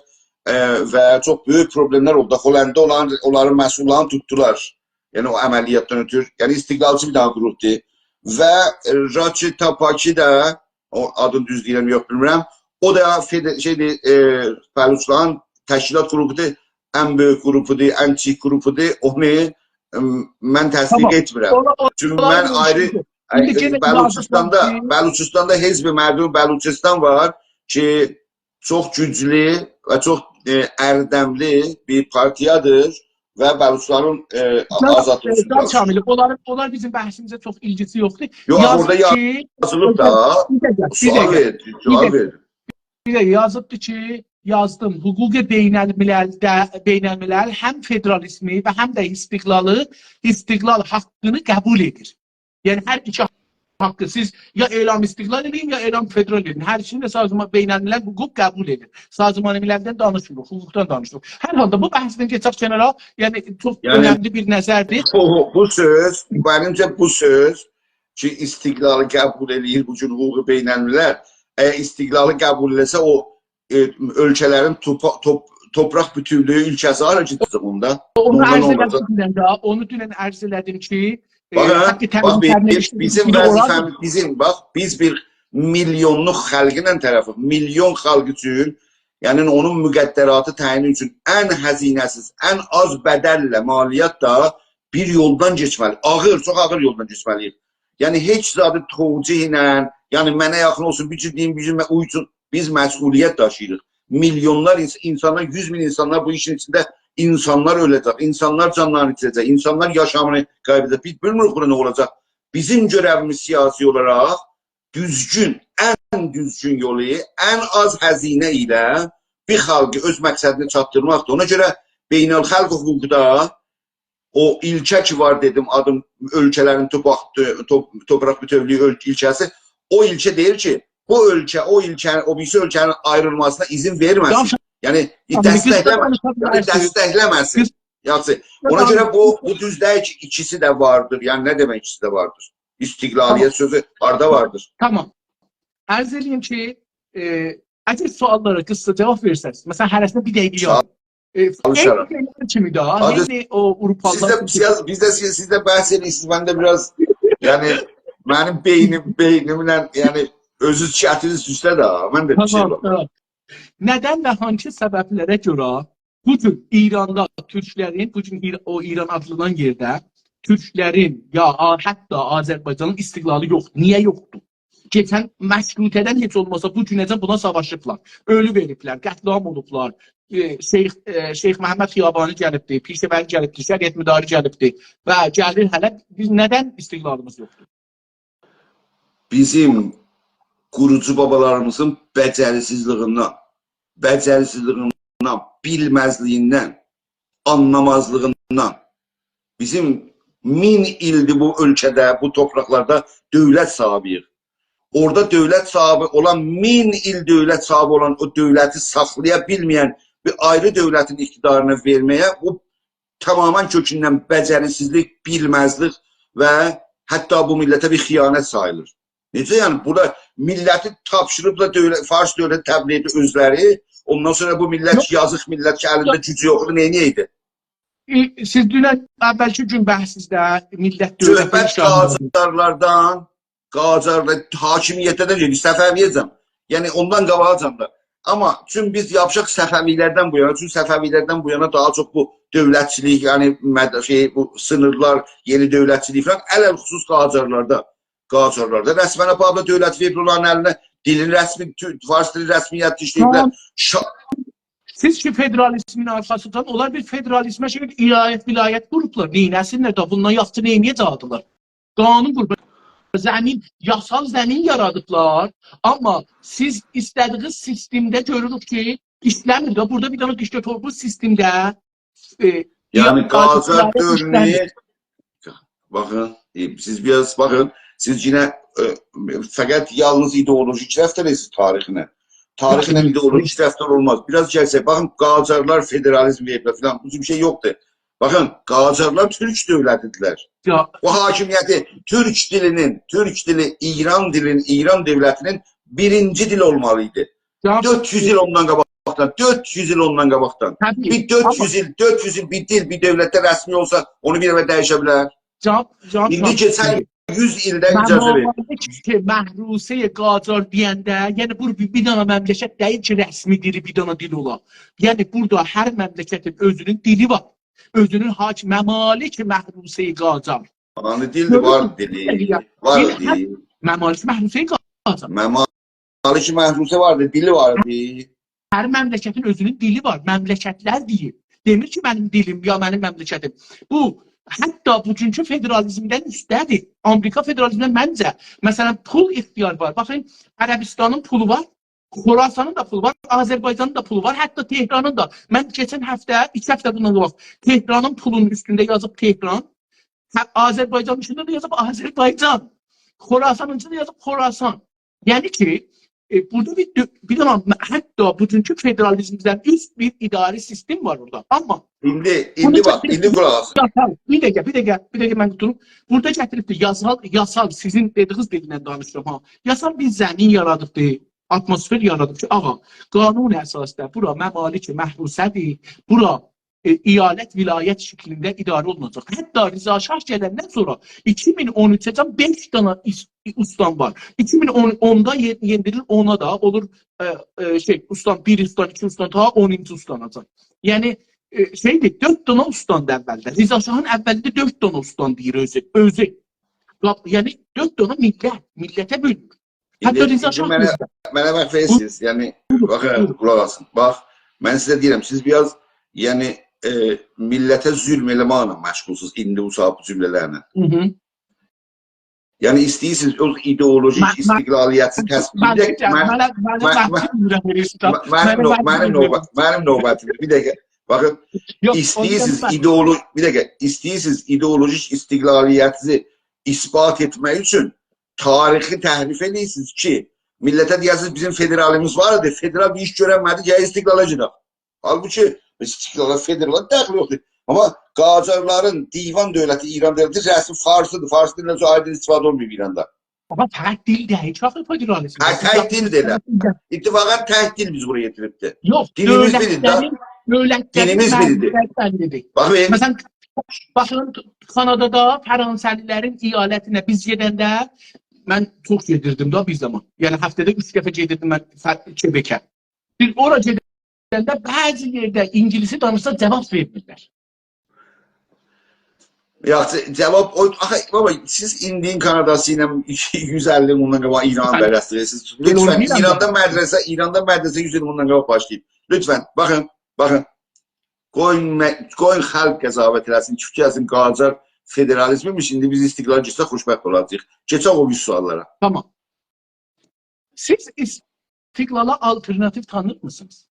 ائ، و چوخ بؤیوک پروبلئملر اولدو. هلنده اولارین، اونلارین مسئوللارینی توتدولار. یعنی او عملیاتدان اؤتور، یعنی استقلالچی بیر دنه قروپدور. و، ائ، راچی تاپاکی دا، او آدینی دوز دئییرم، یوخ، بیلمیرم. او دا فد-، شئیدیر، ائ، بلوچلارین تشکیلات قروپودور، ان بؤیوک قروپودور، ان کیچیک قروپودور. اونو، ائم، من تصدیق، تامام، ائتمیرم. اونا، اونا، چونکی من اونا آیری، ایندی، ائ، یئنه بلوچستاندا، یازیبلار کی، بلوچستاندا حزب مردم بلوچستان وار کی، چوخ گوجلو و چوخ، ائ، اردملی بیر پارتییادیر و بلوچلارین، ائ، جناب، آزادلیغی، ائ، اوچون جناب چالیشیر. کامیل، اونلارین، اونلار بیزیم بحثیمیزه چوخ ایلگیسی یوخدور. یوخ، یازیب اورادا کی، یازیلیب دا. بیر دقیقه، بیر سؤال دقیقه، وئر، بیر سؤال دقیقه. وئر. بیر دقیقه، یازیبدیر کی، یازدیم، حقوق بین‌المللده، بین‌الملل هم فدرالیزمی و هم ده استقلالی، استقلال حاقینی قبول ائدیر. یعنی هر ایکی حاقی سیز یا اعلام استقلال ائدین، یا اعلام فدرال ائدین. هر ایکیسینی ده سازمان، بین‌الملل حقوق قبول ائدیر. سازمان مللدن دانیشمیریق، حقوقدان دانیشیریق. هر حالدا بو بحثدن کئچک کنارا، یعنی چوخ، یعنی، اؤنملی بیر نظردیر. بو، بو سؤز، منیمجه بو سؤز کی، استقلالی قبول ائله‌ییر بو گون حقوق بین‌الملل. اگر استقلالی قبول ائله‌سه، او، ائ، اؤلکه‌لرین توپا-، توپ-، تورپاق بوتؤولویو اولکه‌سی هارا گئده‌جک اوندا؟ اونو، اوندا نه عرض اوله‌جاق؟ ائله‌دیم دونن ده، اونو دونن عرض ائله‌دیم کی، ائ، باخ، حق باخ، تملک بیر، سرنوشتی بیزیم، بیزیم اوندا اولار. وظیفه‌میز، بیزیم، باخ، بیز بیر میلیونلوق خالقلا طرفیک، میلیون خالق اوچون، یعنی اونون مقدراتی تعیینی اوچون ان هزینه‌سیز، ان آز بدل‌له، مالیاتلا بیر یولدان کئچمه‌لی. آغیر، چوخ آغیر یولدان کئچمه‌لی‌ییک. یعنی هئچ زادی توجیه ایله، یعنی منه یاخین اولسون، بیر جور دئییم، بیر جور من اویسون، بیز مسئولیت داشیییریق. میلیونلار اینس-، اینسانلار، یوز مین اینسانلار بو ایشین ایچینده، اینسانلار اؤله‌جک، اینسانلار جانلارینی ایتیره‌جک، اینسانلار یاشامینی قایب‌ائده‌جک. بیز بیلمیریک بورا نه اولاجاق. بیزیم گؤره‌ویمیز سیاسی اولاراق دوزگون، ان دوزگون یولو، ان آز هزینه ایله بیر خالقی اؤز مقصدینه چاتدیرماقدیر. اونا گؤره بین‌الخالق حقوقدا او ایلکه کی وار، دئدیم، آدین اؤلکه‌لرین توپاق-، تو-، تورپاق بوتؤولویو اؤل-، ایلکه‌سی، او ایلکه دئییر کی، بو اؤلکه، او اؤلکه‌نین، او بیریسی اؤلکه‌نین آیریلماسینا اذن وئرمه‌سین. یاخشی. یعنی، تامام، قیسا دستکله‌مه-، دانیشا یعنی، بیلرسینیز. دستکله‌مه‌سین. قیس-، یاخشی. اونا تامام. گؤره بو، بو دوز دئییل کی، ایکیسی ده واردیر. یعنی، نه دئمک ایکیسی ده واردیر؟ استقلالیت، تامام، سؤزو هاردا واردیر؟ تامام. عرض ائله‌ییم کی، ائ، اگر سؤاللارا قیسا جاواب وئرسز، مثلا، هره‌سینه بیر دقیقه، ساغ اول. یاز. ائ، چالیشارام. عینی بئله کیمی ده، حاجی، عینی او آوروپالیلار سیز ده، کیمی. سیز، بیز ده، سیز، سیز ده بحث ائدیرسینیز، من ده بیر آز، یعنی، منیم بئینیم، بئینیمله، یعنی، اؤزو چتین اوسته ده، من ده بیر شئی، تامام، یوخ. تامام. ندن و هانسی سبب‌لره گؤره بو گون ایراندا تورکلرین، بو گون ایر-، او ایران آدلانان یئرده تورکلرین یا آ-، حتی آذربایجانین استقلالی یوخدور؟ نییه یوخدور؟ کئچن مشروطه‌دن هئچ اولماسا بو گونه‌جن بونا ساواشیبلار. اؤلو وئریبلر، قتل‌عام اولوبلار. ائ، شیخ، ائ، شیخ محمد خیابانی گلیبدی، پیرشه‌وری گلیبدی، شریعتمداری گلیبدی و گلیر هله. بیز ندن استقلالیمیز یوخدور؟ بیزیم قوروجو بابالاریمیزین بئجریسیزلیگیندن، بئجریسیزلیگیندن، بیلمزلیگیندن، آنلامازلیغیندان. بیزیم مین ایلدیر بو اؤلکه‌ده، بو تورپاقلاردا دؤولت صاحیبی‌ییک. اورادا دؤولت صاحیبی اولان، مین ایل دؤولت صاحیبی اولان او دؤولتی ساخلایا بیلمه‌ین بیر آیری دؤولتین اقتدارینا وئرمه‌یه، بو تمامیله کؤکوندن بئجریسیزلیک، بیلمزلیک و حتی بو میللته بیر خیانت ساییلیر. نئجه یعنی؟ بورادا میللتی تاپشیریبلار دؤولت، فارس دؤولتی تبلیغ ائدیر اؤزلری. اوندان سونرا بو میللت، یوخ، یازیق میللت کی، الینده، یوخ، گوجو یوخدور، نئینیه‌یدی؟ ائ، سیز دونن، اولکی گون بحثینیزده میللت دؤولتی، صحبت ایشاندیریجی، قاجارلاردان، قاجارلا حاکمیتدن گئدیر، صفوی‌یه‌جن. یعنی اوندان قاباغاجان دا. آمما چون بیز یاپیشاق صفوی‌لردن بو یانا، چون صفوی‌لردن بو یانا داها چوخ بو دؤولتچیلیک، یعنی مد-، شئی، بو سینیرلار، یئنی دؤولتچیلیک فلان، علی‌الخصوص قاجارلاردا، قاجارلاردا رسماً آپاریبلار دؤولتی، وئریبلر اونلارین الینه، دیلین رسمی، تو-، فارس دیلی رسمیت ایشله‌ییبلر. تامام. شا- سیز کی فدرالیزمین آرخاسیندان، اونلار بیر فدرالیزمه شئی، ولایت، ولایت قوروبلار. نئینه‌سینلر ده، بوندان یاخشی نئینیه‌جکدیلر؟ قانون قوروبلار. زمین، یاسال زمین یارادیبلار. آمما سیز ایسته‌دیگینیز سیستمده گؤروروک کی، ایشله‌میر ده. بورادا بیر دنه دیکتاتور بو سیستمده، ائ، یعنی یا-، قاجار آزادلیق دؤورونو، ایشله‌میر. باخین، ائ، سیز بیر آز باخین، سیز یئنه، ائ، فقط یالنیز ایدئولوژیک رفتار ائدیرسینیز تاریخینه. تاریخینه ایدئولوژیک رفتار اولماز. بیر آز گلسک، باخین، قاجارلار فدرالیزم وئریبلر فلان، بو جور بیر شئی یوخدور. باخین، قاجارلار تورک دؤولتیدیرلر. یا، بو حاکمیتی تورک دیلینین، تورک دیلی ایران دیلینین، ایران دؤولتینین بیرینجی دیلی اولمالی ایدی. یا، دؤرد یوز ایل اوندان قاباقدان، دؤرد یوز ایل اوندان قاباقدان. طبیعی. بیر دؤرد یوز آمما ایل، دؤرد یوز ایل بیر دیل، بیر دؤولتده رسمی اولسا، اونو بیر دفعه دییشه‌بیلر؟ جواب، جواب، ایندی جواب. کئچن یوز ایلده اجازه وئریر. ممالک محروسه‌ی قاجار دئینده، یعنی بو بیر، بیر دنه مملکت دئییل کی، رسمی دیلی بیر دنه دیل اولا. یعنی بورادا هر مملکتین اؤزونون دیلی وار. اؤزونون حاکم، ممالک محروسه‌ی قاجار. آنی دیلدیر، وار دیلی، وار دیلی. ممالک محروسه‌ی قاجار. ممالک محروسه واردی، دیلی واردی. هر مملکتین اؤزونون دیلی وار. مملکتلر دئییر. دئمیر کی، منیم دیلیم یا منیم مملکتیم. بو، حتی بوگونکو فدرالیزمدن اوسته‌دیر. آمریکا فدرالیزمینده منجه، مثلا، پول اختیار وار. باخین، عربستانین پولو وار، خراسانین دا پولو وار، آذربایجانین دا پولو وار، حتی تهرانین دا. من کئچن هفته، ایکی هفته بوندان قاباق تهرانین پولونون اوستونده یازیب تهران. هه، آذربایجانین اوستونده ده یازیب آذربایجان. خراسانین اوستونده یازیب خراسان. یعنی کی، ائ، بورادا بیر دؤ-، بیر دنه، حتی بوگونکو فدرالیزمدن اوست بیر اداری سیستم وار اورادا. آمما ایندی، ایندی بونو باخ، گتیریب ایندی قولاق آسین. یاسال، بیر دقیقه، بیر دقیقه، بیر دقیقه من قوتورم. بورادا گتیریب ده یاسال، یاسال سیزین دئدیگینیز دیلینن دانیشیرام ها. یاسال بیر زمین یارادیبدی، آتموسفر یارادیب کی، آغا، قانون اساسی‌ده بورا ممالک محروسه‌دیر، بورا ائ، ایالت، ولایت شکلینده اداره اولوناجاق. حتی رضا شاه گلندن سونرا ایکی مین اون اوچه‌جن بئش دنه ایس-، استان وار. ایکی مین اوندا یئ-، یئندیریلیر اونا دا، اولور، ائ، ائ، شئی، استان، بیر استان، ایکی استان، تا اونونجو استاناجان. یعنی، ائ، شئیدیر، دؤرد دنه استاندیر اولده. رضا شاهین اولده دؤرد دنه استان دئییر اؤزو، اؤزو. یعنی، دؤرد دنه میللت، میللته بؤلونور. حتی ایندی، رضا ایندی شاه منه، دئییر. منه باخ، وئره‌سینیز، یعنی، بویورون، باخین، بویورون. قولاق آسین. باخ، من سیزه دئییرم، سیز بیر آز، یعنی، ائ، میللته ظلم ائله‌مکله مشغولسونوز ایندی بو ساعات بو جمله‌لرله. هی هی. یعنی، ایسته‌ییرسینیز، او ایدئولوژیک، من، من، استقلالیتچی تص-، من، بیر دقیقه، من، من، من، من، من، محکوم ائدیرم، ائشیت، من، منیم، منیم نوبت، منیم نوبتیمدیر. بیر دقیقه، باخین، یوخ، ایسته‌ییرسینیز، ایدئولو-، بیر دقیقه، ایسته‌ییرسینیز ایدئولوژیک استقلالیتینیزی اثبات ائتمک اوچون تاریخی تحریف ائدیرسینیز کی، میللته دئیه‌سینیز، بیزیم فدرالیمیز وار ایدی، فدرال بیر ایش گؤرنمه‌دی، گرک استقلالا گئدک. حالبوکی استقلالا، فدرالا دخلی یوخدور. آمما قاجارلارین دیوان دؤولتی، ایران دؤولتی رسمی فارسی‌دیر. فارس دیلیندن چوخ آیدین استفاده اولماییب ایراندا. آمما تک دیل دئییل، چوخ فدرالیزم. تک، تک دیل دئییل. اتفاقاً تک دیل بیزی بورایا یئتیریبدی. یوخ، دیلیمیز بیریدیر ده. دؤولتلرین، دؤولتلرین، دیلیمیز بیریدیر. منطقه‌سی بللی‌دیر. باخین. مثلا، باخین، کانادادا فرانسه‌لی‌لرین ایالتینه بیز گئدنده، من چوخ گئدیردیم ده بیر زامان. یعنی، هفته‌ده اوچ دفعه گئدیردیم من ف-، کبکه. بیز اورا گئدنده بعضی یئرده اینگیلیسی دانیشسا جواب وئرمیرلر. یاخشی، جواب او، آخی، بابا، سیز ایندی‌نین کاناداسی ایله یوز اللی ایل بوندان قاباق ایرانی، بلی، بررسی ائدیرسینیز. بلی، لطفاً، اونو بیلیرم. ایراندا مدرسه، ایراندا مدرسه یوز ایل بوندان قاباق باشلاییب. لطفاً، باخین، باخین. قویون مه-، قویون خالق قضاوت ائله‌سین، کی، گلسین قاجار فدرالیزم‌ایمیش، ایندی بیز استقلال گئتسک خوشبخت اولاجاغیق. کئچک او بیریسی سؤاللارا. تامام. سیز استقلالا آلترناتیو تانیرمیسینیز؟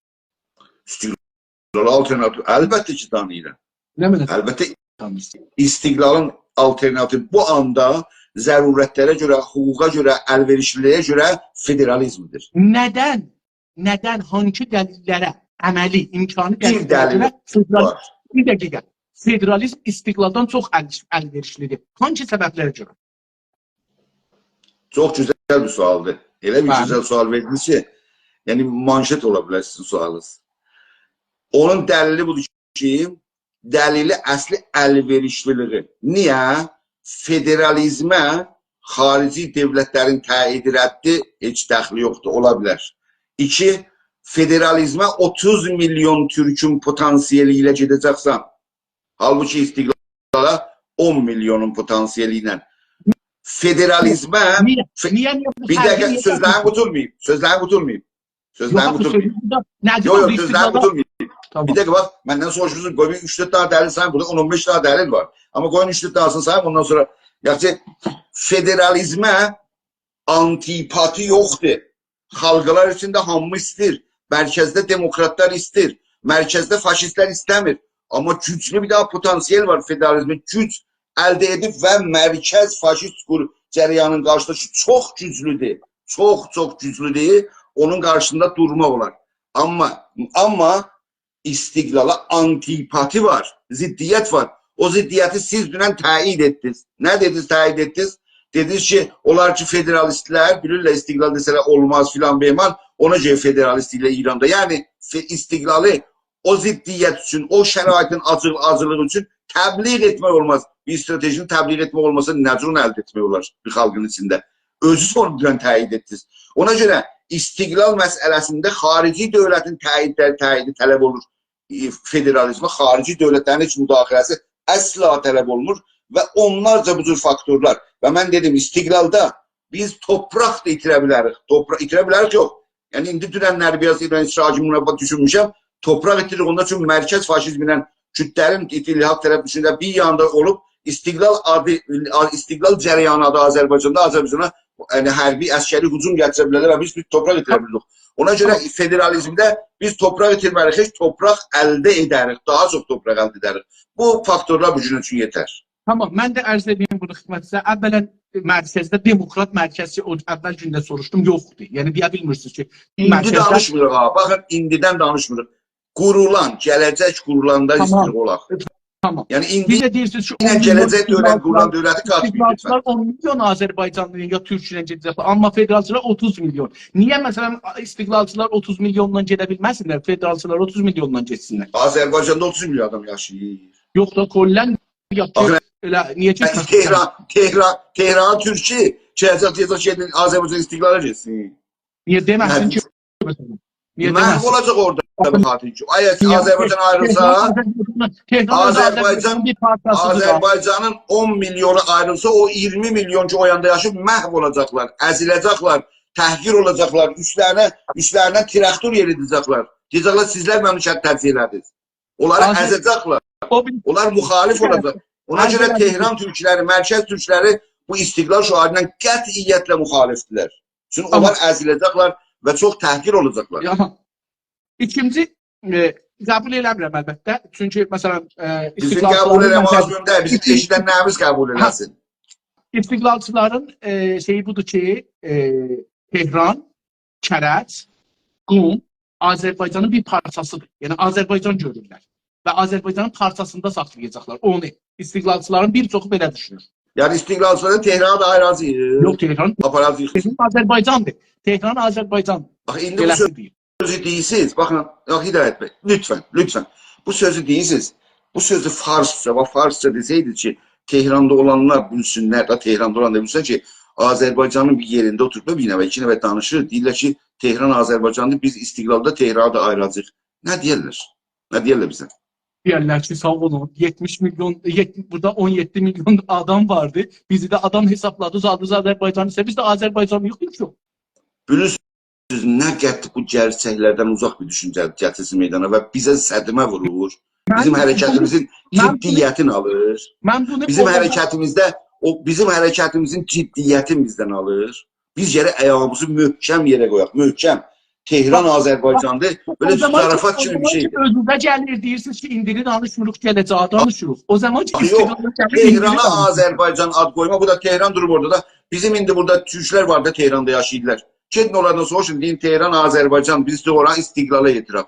استقلالا آلترناتیو؟ البته کی، تانییرام. نه معنادا؟ البته، تانییرسینیز؟ استقلالین آلترناتیوی بو آندا ضرورتلره گؤره، حقوقا گؤره، الوئریشلیلییه گؤره فدرالیزم‌دیر. ندن؟ ندن؟ هانسی دلیللره، عملی، امکانی دلیللره گؤره فدرال-، بیر دلیل وار. بیر دقیقه. فدرالیزم استقلالدان چوخ ال-، الوئریشلی‌دیر. هانسی سببلره گؤره؟ چوخ گؤزل بیر سؤالدیر. ائله بیر گؤزل سؤال وئردینیز کی، یعنی مانشت اولا بیلر سیزین سؤالینیز. اونون دلیلی بودور کی، دلیلی اصلی الوئریشلیلیگی. نییه؟ فدرالیزمه خاریجی دؤولتلرین تأییدی، ردی هئچ دخلی یوخدور، اولا بیلر. ایکی، فدرالیزمه اوتوز میلیون تورکون پتانسیلی ایله گئده‌جکسن، حالبوکی استقلالا اون میلیونون پتانسیلی ایله. فدرالیزمه نییه؟ ف- نییه، نییه بو بیر فرقی دقیقه، نییه سؤزلریمی تاپمیسان؟ قوتورماییم. سؤزلریمی قوتورماییم. سؤزلریمی یوخ، قوتورماییم. سؤزلرینی قوتورماییم. بورادا نه یوخ، دئمک یوخ، سؤزلرینی استقلالا قوتورماییم. تامام. بیر دقیقه باخ، مندن سوروشورسونوز، قوی بیر اوچ-دؤرد دنه دلیل ساییم. بورادا اون اون بئش دنه دلیل وار. آمما قویون اوچ-دؤرد دنه‌سینی ساییم، اوندان سونرا، یاخشی، فدرالیزمه آنتی‌پاتی یوخدور. خالقلار ایچینده هامی ایسته‌ییر. مرکزده دموکراتلار ایسته‌ییر. مرکزده فاشیستلر ایسته‌میر. آمما گوجلو بیر داها پتانسیل وار فدرالیزمه. گوج الده ائدیب و مرکز فاشیست قور-، جریانین قارشیسیندا کی، چوخ گوجلودور. چوخ، چوخ گوجلودور. اونون قارشیسیندا دورماق اولار. آمما، آمما استقلالا آنتی‌پاتی وار، ضدیت وار. او ضدیتی سیز دونن تأیید ائتدینیز. نه دئدینیز، تأیید ائتدینیز؟ دئدینیز کی، اونلار کی، فدرالیستلر، بیلیرلر استقلال دئسه‌لر اولماز فلان بهمان، اونا گؤره فدرالیست ایله ایراندا. یعنی، ف-، استقلالی او ضدیت اوچون، او شرایطین آجیل-، آجیلیغی اوچون تبلیغ ائتمک اولماز. بیر استراتژینی تبلیغ ائتمک اولماسا، نه جور اونو الده ائتمک اولار بیر خالقین ایچینده؟ اؤزونوز اونو دونن تأیید ائتدینیز. اونا گؤره استقلال مسئله‌سینده خاریجی دؤولتین تأییدلری، تأییدی طلب اولور. ائ، فدرالیزمه خاریجی دؤولتلرین هئچ مداخله‌سی اصلا طلب اولمور و اونلارجا بو جور فاکتورلار. و من دئدیم، استقلالدا بیز تورپاق دا ایتیره بیلریک. تورپا-، ایتیره بیلریک، یوخ. یعنی، ایندی دوننلری بیر آز ایران اشتراکی مربع دوشونموشم. تورپاق ایتیریریک، اوندا چونکی مرکز فاشیزمله کوردلرین اتحاد طرف دوشونده بیر یاندا اولوب، استقلال آدی، استقلال جریانی آدی آذربایجاندا، آذربایجانا، یعنی، حربی، عسکری هجوم گتیره بیلرلر و بیز بیر تورپاق ایتیره بیلریک. اونا گؤره تامام. فدرالیزمده بیز تورپاق ایتیرمه‌ریک، هئچ تورپاق الده ائدریک، داها چوخ تورپاق الده ائدریک. بو فاکتورلار بو گون اوچون یئتر. تامام، من ده عرض ائدیم بونو خدمتینیزه. اولا، مرکزده دموکرات مرکزی، او اول گونده سوروشدوم، یوخدور. یعنی، دئیه بیلمیرسینیز کی، ایندی مرکزده دانیشمیریق ها، باخین، ایندیدن دانیشمیریق. قورولان، گله‌جک قورولاندا تامام. ایسته‌ییریک اولاق. تامام. یعنی، ایندی بیر ده دئییرسینیز کی، یعنی اون میلیون گله‌جک دؤولت، قورولان استقلالچیلار، دؤولتی قاتیلماییبلار. استقلالچیلار اون میلیون آذربایجانلی‌نین یا تورکونن گئده‌جکلر، آمما فدرالچیلار اوتوز میلیون. نییه، مثلا، استقلالچیلار اوتوز میلیوندان گئده بیلمه‌سینلر، فدرالچیلار اوتوز میلیوندان گئتسینلر؟ آذربایجاندا اوتوز میلیون آدام یاشاییر. یوخ دا، کلا، یا، آخی، ائله، نییه گئتمه‌سین؟ تهران، تهران، تهران تورکو، گله‌جک، دئیه‌جک کی، آذربایجان استقلالا گئتسین. نییه دئمه‌سین کی، مثلا؟ نییه دئمه‌سین؟ محو اولاجاق اورادا بو خاطر کی. آیا نییه؟ آذربایجان آیریلسا، تهران، تهران آذربایجان، آذربایجانین بیر پارچاسیدیر. آذربایجانین اون میلیونو آیریلسا، او اییرمی میلیون کی، او یاندا یاشاییر، محو اولاجاقلار، ازیله‌جکلر، تحقیر اولاجاقلار، اوستلرینه، اوستلرینه تراکتور یئریده‌جکلر. دئیه‌جکلر، سیزلر مملکتی تجزیه ائله‌دینیز. اونلاری آذر-، ازه‌جکلر. او بیر اونلار مخالف اولاجاق. اونا گؤره تهران تورکلری، مرکز تورکلری بو استقلال شعاریندان قطعیتله مخالفدیرلر. چونکی اونلار ازیله‌جکلر و چوخ تحقیر اولاجاقلار. یا، ایکینجی، ائ، قبول ائله‌میرم البته. چونکی، مثلا، ائ، بیزیم قبول ائله‌مک لازیم دئییل، بیزیم ائشیدنلریمیز قبول ائله‌سین. استقلالچیلارین، ائ، شئیی بودور کی، ائ، تهران، کرج، قم آذربایجانین بیر پارچاسیدیر. یعنی آذربایجان گؤرورلر. و آذربایجانین پارچاسیندا ساخلایاجاقلار اونو. استقلالچیلارین بیر چوخو بئله دوشونور. یعنی استقلالچیلار تهرانی دا آییراجاغیق. یوخ، تهران آپاراجاغیق. تهران آذربایجاندیر. تهران آذربایجان. باخ، ایندی بو بئله سؤ- دئییر. سؤزو دئییرسینیز. باخین، یوخ، هدایت بی، لطفا، لطفا. بو سؤزو دئییرسینیز. بو سؤزو فارسجا، باخ، فارسجا دئسه‌یدی کی، تهراندا اولانلار بیلسینلر، دا تهراندا اولانلار بیلسین کی، آذربایجانین بیر یئرینده اوتوروب بیر نفر، ایکی نفر دانیشیر، دئییرلر کی، تهران آذربایجاندیر، بیز استقلالدا تهرانی دا آییراجاغیق. نه دئیرلر؟ نه دئیرلر بیزه؟ دئیرلر کی، ساغ اولون، یئتمیش میلیون، یئت-، بورادا اون یئددی میلیون آدام واردی. بیزی ده آدام حسابلادی، آدیمیز آذربایجانلی‌سا، بیز ده آذربایجانلی‌ییق، یوخ. بیلیرسینیز، نه قدر بو گئرچکلردن اوزاق بیر دوشونجه گتیرسین میدانا و بیزه صدمه وورور. من بیزیم بونو، حرکتیمیزین من بونو، جدیتینی آلیر. من بونو بیزیم قوللامام. حرکتیمیزده او، بیزیم حرکتیمیزین جدیتینی بیزدن آلیر. بیز گرک آیاغیمیزی محکم یئره قویاق، محکم. تهران باخ، آذربایجاندیر، باخ، بئله او زامان کی، زارافات او کیمی بیر زامان شئیدیر. کی، اؤزونوزه گلیر، دئییرسینیز کی، ایندیرین دانیشمیریق، گله‌جه‌یه دانیشیریق. او زامان کی، آخی یوخ، استقلال گلیر، تهرانی ایندیرین دانیشیریق. آذربایجان آد قویما، بو دا تهران دوروب اورادا دا. بیزیم ایندی بورادا تورکلر وار دا تهراندا یاشاییرلار. گئدین اونلاردان سوروشون، دئیین، تهران، آذربایجان، بیز دوغران استقلالا یئتیرک.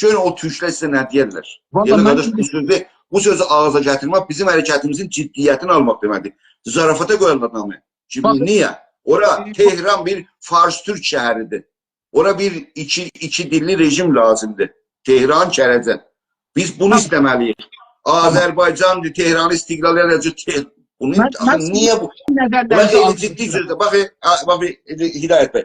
گؤرون او تورکلر سیزه نه دئیرلر. والله دئیرلر، من قارداش، ایندی بو سؤزو، بو سؤزو آغزا گتیرمک بیزیم حرکتیمیزین جدیتینی آلماق دئمکدیر. زارافاتا قویارلار آدامی. کی، باخین، نییه؟ اورا تهران بیر فارس-تورک شهریدیر. اورا بیر ایکی، ایکی دیللی رژیم لازیمدیر. تهران، کرجه. بیز بونو ایسته‌مه‌لی‌ییک. آذربایجاندیر، تهران استقلال یاناجاق. ته-، بونو آخی نییه بو؟ بونلار غیر جدی سؤزلر. باخ، ائ، آ، باخ، ائ، هدایت بی،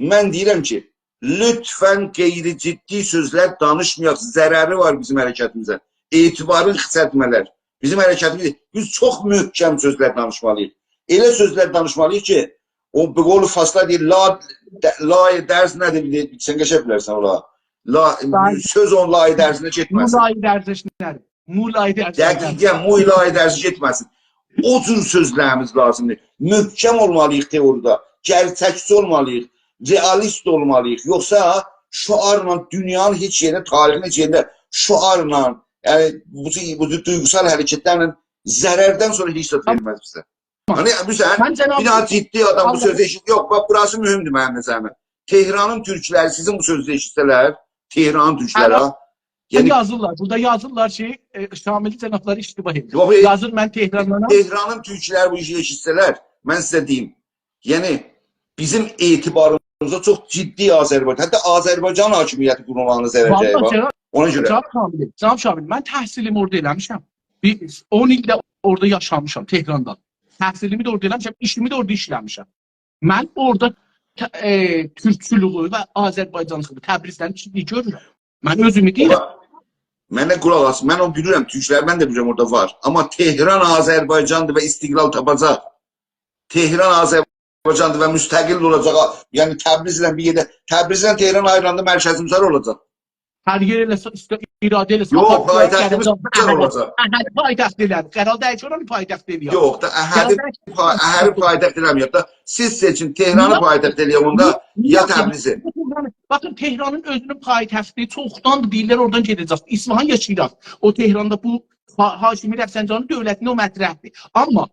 من دئییرم کی، لطفاً غیر جدی سؤزلر دانیشمایاق. ضرری وار بیزیم حرکتیمیزه. اعتبارین خیسلتمه‌لر. بیزیم حرکتیمیز، بیز چوخ محکم سؤزلر دانیشمالی‌ییق. ائله سؤزلر دانیشمالی‌ییق کی، او، به قول فارسلار دئییر، لا، د-، لای درز نه‌دیر؟ سن قشنگ بیلرسن اونو. لا، سؤز اونون لای درزینه گئتمه‌سین. مولای درزش نه‌دیر؟ مولای درزش نه‌دیر؟ دقیقاً، مولای درزی گئتمه‌سین. او جور سؤزلریمیز لازیمدیر. محکم اولمالی‌ییق تئوریده. گئرچکچی اولمالی‌ییق. رئالیست اولمالی‌ییق. یوخسا شعارلا دونیانین هئچ یئرینده، تاریخین هئچ یئرینده شعارلا، یعنی بو، بو دویغوسال حرکتلرله ضرردن سونرا هئچ زاد وئرمز بیزه. هانی، بو سن بیر داها جدی آدام بو سؤزو ائشیت. یوخ، باخ، بوراسی مهمدور منیم نظریمه. تهرانین تورکلری سیزین بو سؤزو ائشیتسه‌لر، تهرانین تورکلری، ها، یعنی یازیرلار، بورادا یازیرلار کی، ائ، شاملی جنابلاری اشتباه ائدیر. یوخ، ائ، یازیر، من تهراندانام. تهرانین تورکلری بو ایشی ائشیتسه‌لر، من سیزه دئییم، یعنی بیزیم اعتباریمیزا چوخ جدی آذربایجان، حتی آذربایجان حاکمیتی قورماغینا ضرر دَییر، والله باخ. جناب، اونا گؤره. جناب شاملی، جناب شاملی، من تحصیلیمی اورادا ائله‌میشم. بیر اون ایل ده اورادا یاشامیشام، تهراندا. تحصیلیمی ده اورادا ائله‌میشم، ایشیمی ده اورادا ایشله‌میشم. من اورادا ت-، ائ، تورکچولویو و آذربایجانچیلیغی تبریزدن جدی گؤرورم. من اؤزومو دئییرم. اولا، منه قولاق آس، من اونو بیلیرم، تورکلر، من ده بیلیرم اورادا وار. آمما تهران آذربایجاندیر و استقلال تاپاجاق. تهران آذربایجاندیر و مستقل اولاجاق. یعنی تبریزله بیر یئرده، تبریزله تهران آیریلاندا مرکزیمیز هارا اولاجاق؟ هر یئر ائله‌سه، ایسته-، اراده ائله‌سه، یوخ، آپاردیلار، پایتختیمیز قرار دئییل اولاجاق. اهر پایتخت ائله‌ییک. قرار دئییل کی، اورانی پایتخت ائله‌ییک. یوخ دا، اهری، قرار دئییل کی، پا-، اهری پایتخت ائله‌مه‌یک دا. سیز سئچین، تهرانی پایتخت ائله‌یک اوندا، نییه؟ یا نییه؟ تبریزی؟ باخین، تهرانین اؤزونون پایتختی چوخدان دئییرلر، اورادان گئده‌جک. اصفهان یا شیراز. او تهراندا بو ها-، هاشمی رفسنجانی دؤولتینده او مطرحدیر. آمما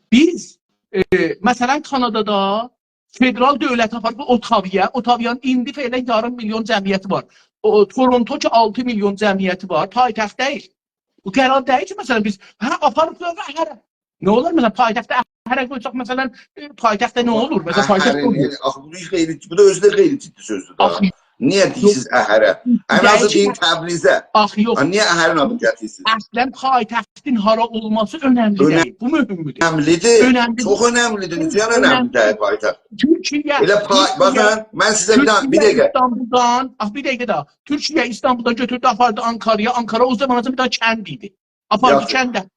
بیز، ائ، مثلا، کانادادا فدرال دؤولتی آپاریب اوتاویا، اوتاویانین ایندی فعلا یاریم میلیون جمعیتی وار. او، تورونتو کی، آلتی میلیون جمعیتی وار، پایتخت دئییل. بو قرار دئییل کی، مثلا، بیز، هه، آپاریب قویاق اهره. نه اولار، مثلا، پایتختی اهره قویساق، مثلا، ائ، پایتخته نه اولور؟ مثلا، پایتخت اهره اولمور. نه؟ آخی بو غیر، بو دا اؤزو ده غیر جدی سؤزدور دا. آخی نییه دئییرسینیز اهره؟ ان آزی دئیین تبریزه. آخی یوخ. ها، نییه اهرین آدینی گتیریرسینیز؟ اصلا پایتختین هارا اولماسی اؤنملی دئییل. بو مهمدور. اؤنملیدیر. اؤنملیدیر. چوخ اؤنملیدیر. نئجه اؤنملی دئییل پایتخت؟ تورکیه، ائله پای-، تورکیه، باخین، من سیزه بیر داها، بیر تورکیه دقیقه. ایستانبولدان، آخ، بیر دقیقه داها. تورکیه ایستانبولدان گؤتوردو، آپاردی آنکارایا. آنکارا او زامانا بیر دانا کند ایدی. آپاردی، یاخشی، کنده.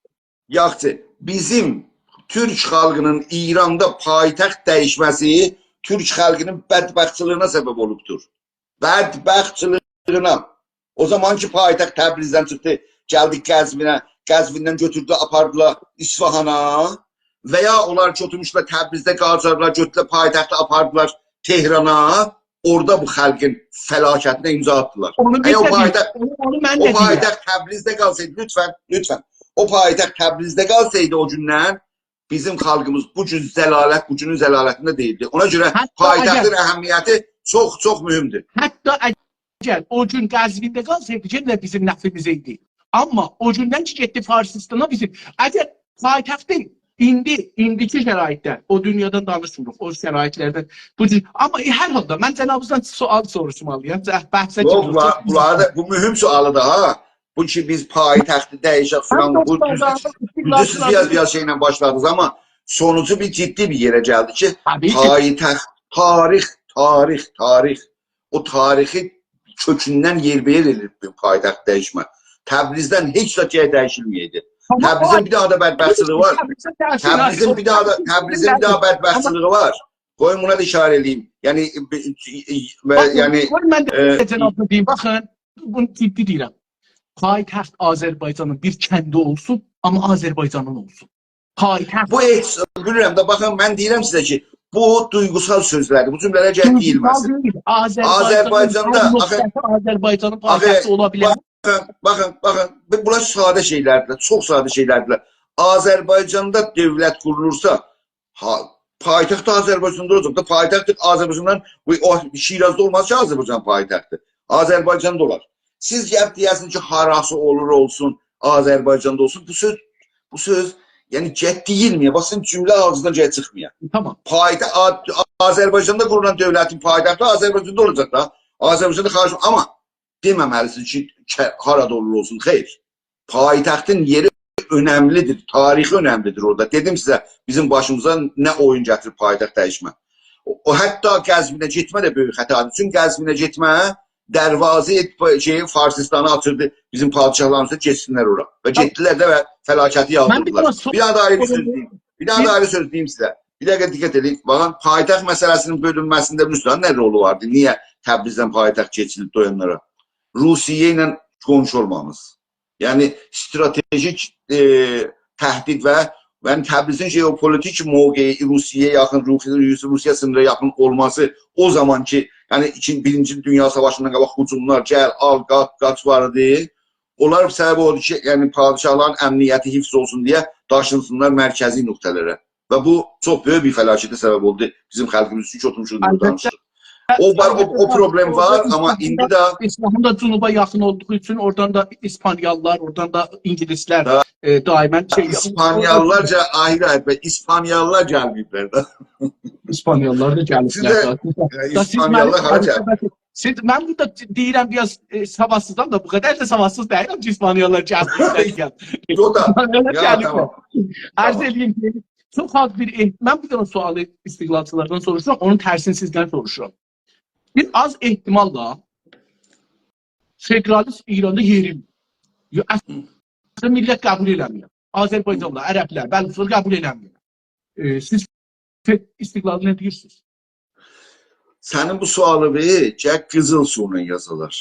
یاخشی، بیزیم تورک خالقینین ایراندا پایتخت دییشمه‌سی تورک خالقینین بدبختچیلیغینا سبب اولوبدور. بدبختچیلیغینا. او زامان کی، پایتخت تبریزدن چیخدی، گلدی قزوینه، قزویندن گؤتوردو، آپاردیلار اصفهانا، و یا اونلار کی، اوتورموشلار تبریزده، قاجارلار گؤتوردولر پایتختی، آپاردیلار تهرانا، اورادا بو خالقین فلاکتینه امضا آتدیلار. اونو اگر او بیز ده پایتخت، دئییریک، اونو، اونو من او ده دئییرم. پایتخت تبریزده قالسایدی، لطفاً، لطفاً، او پایتخت تبریزده قالسایدی او گوندن، بیزیم خالقیمیز بو گون ذلالت، بو گونون ذلالتینده دئییلدی. اونا گؤره حتی پایتختین اگر اهمیتی چوخ، چوخ مهمدور. حتی اگر او گون قزوینده قالسایدی، یئنه ده بیزیم نفعیمیزه ایدی. آمما او گوندن کی، گئتدی فارسیستانا، بیزیم، اگر پایتختین ایندی، ایندیکی شرایطده، او دونیادان دانیشمیریق، او شرایطلردن، بو جور، آمما، ائ، هر حالدا من جنابینیزدان سؤال سوروشمالی‌یام، جه-، بحثه یوخ، گیرمیریک. بونلار، بونلار دا، بو مهم سؤالدیر ها. بو کی، بیز پایتختی دییشک فلان، من بو دوستلار دوز، دا، دوز، سیز بیر آز، بیر آز شئیله باشلادینیز، آمما سونوجو بیر جدی بیر یئره گلدی کی، طبیعی کی. پایتخت، تاریخ، تاریخ، تاریخ، او تاریخی کؤکوندن یئربه‌یئر ائدیب بیر پایتخت دییشمه. تبریزدن هئچ زاد گرک دییشیلمه‌یه‌یدی. آمما تبریزین او بیر داها دا بدبختچیلیغی وار. تبریزین بیر داها دا، تبریزین بیر داها بدبختچیلیغی وار. قویون بونا دا ایشاره ائله‌ییم. یعنی، ائ، ائ، و، باخین، یعنی، قوی من ده، ائ، جنابینا دئییم، باخین، بونو جدی دئییرم. پایتخت آذربایجانین بیر کندی اولسون، آمما آذربایجانین اولسون. پایتخت. بو هئچ، بیلیرم ده، باخین، من دئییرم سیزه کی، بو دویغوسال سؤزلردیر. بو جمله‌لر گرک دویغوسال دئییلمه‌سین. دئییل. آذربایجانین، آذربایجانین هر آخی، نقطه‌سی آذربایجانین آخی، پایتختی اولا بیلر. باخین، باخین، باخین، بو، بونلار ساده شئیلردیر، چوخ ساده شئیلردیر. آذربایجاندا دؤولت قورولورسا، ها، پایتخت آذربایجاندا اولاجاق دا، پایتخت آذربایجاندان، بو، او، شیرازدا اولماز کی، آذربایجان پایتختی. آذربایجاندا اولار. سیز گلیب دئیه‌سینیز کی، هاراسی اولور اولسون، آذربایجاندا اولسون. بو سؤز، بو سؤز یعنی، جدی دئییلمه‌یه. باخ، سن جمله آغزیندان گرک چیخمایا. تامام. پایتخت، آ-، آذربایجاندا قورولان دؤولتین پایتختی آذربایجاندا اولاجاق دا. آذربایجاندا خارج، آمما دئمه‌مه‌لیسینیز کی، که-، هارادا اولور اولسون. خیر. پایتختین یئری اؤنملی‌دیر، تاریخی اؤنملی‌دیر اورادا. دئدیم سیزه، بیزیم باشیمیزا نه اویون گتیریب پایتخت دییشمه. او، او حتی قزوینه گئتمه ده بؤیوک خطادیر. چونکی قزوینه گئتمه دروازه، شئی، فارسیستانی آچیردی بیزیم پادشاهلاریمیزا، گئتسینلر اورا. و گئتدیلر ده و فلاکتی یاغدیردیلار. بیر دنه ده آیری بیر سؤز دئییم. بیر دنه ده آیری سؤز دئییم سیزه. بیر دقیقه دقت ائدین. باخین، پایتخت مسئله‌سینین بؤلونمه‌سینده روسلارین نه رولو واردی؟ نییه تبریزدن پایتخت کئچیریب دویانلارا؟ روسیه ایله قونشو اولمامیز. یعنی، استراتژیک، ائ، تهدید و، و تبریزین ژئوپولیتیک موقعی روسیه‌یه یاخین، روسیه، روسیه سینیرا یاخین اولماسی او زامان کی، یعنی، ایکین-، بیرینجی دونیا ساواشیندان قاباق هجوملار، گل، آل، قاچ، قاچ وار ایدی. اونلار سبب اولدو کی، یعنی، پادشاهلارین امنیتی حفظ اولسون دئیه داشینسینلار مرکزی نقطه‌لره. و بو چوخ بؤیوک بیر فلاکته سبب اولدو بیزیم خالقیمیز اوچون کی، اوتورموشوق ایندی بوردا دانیشیریق. او وار، او، او پروبلئم وار، آمما ایندی ده اصفهان دا جنوبا یاخین اولدوغو اوچون اورادان دا ایسپانیالیلار، اورادان دا اینگیلیسلر، دا ائ، دائما شئی، ایسپانیالیلار گل-، آهید آغا بی، ایسپانیالیلار گلمه‌ییبلر ده. ایسپانیالیلار دا گلیبلر. سیز ده، دا، ائ، دا سیز ایسپانیالیلار منیم هارا گلدی؟ سیز، من بورادا دئییرم، بیر آز، ائ، سوادسیزام دا، بو قدر ده سوادسیز دئییلم کی، ایسپانیالیلار گلسین. یوخ دا، ایسپانیالیلار یا، گلیب. تامام. عرض تامام. ائله‌ییم کی، چوخ آز بیر اح-، من بیر دنه سوالی استقلالچیلاردان سوروشورام، اونون ترسینی سیزدن سوروشورام. بیر آز احتماللا فدرالیست ایراندا یئرین، یا، اصلا میللت قبول ائله‌میر. آذربایجانلیلار، عربلر، بلوچلار قبول ائله‌میر. ائ، سیز فد-، استقلالی نه دئییرسینیز؟ سنین بو سوالینی گرک قیزیل سویلا یازالار.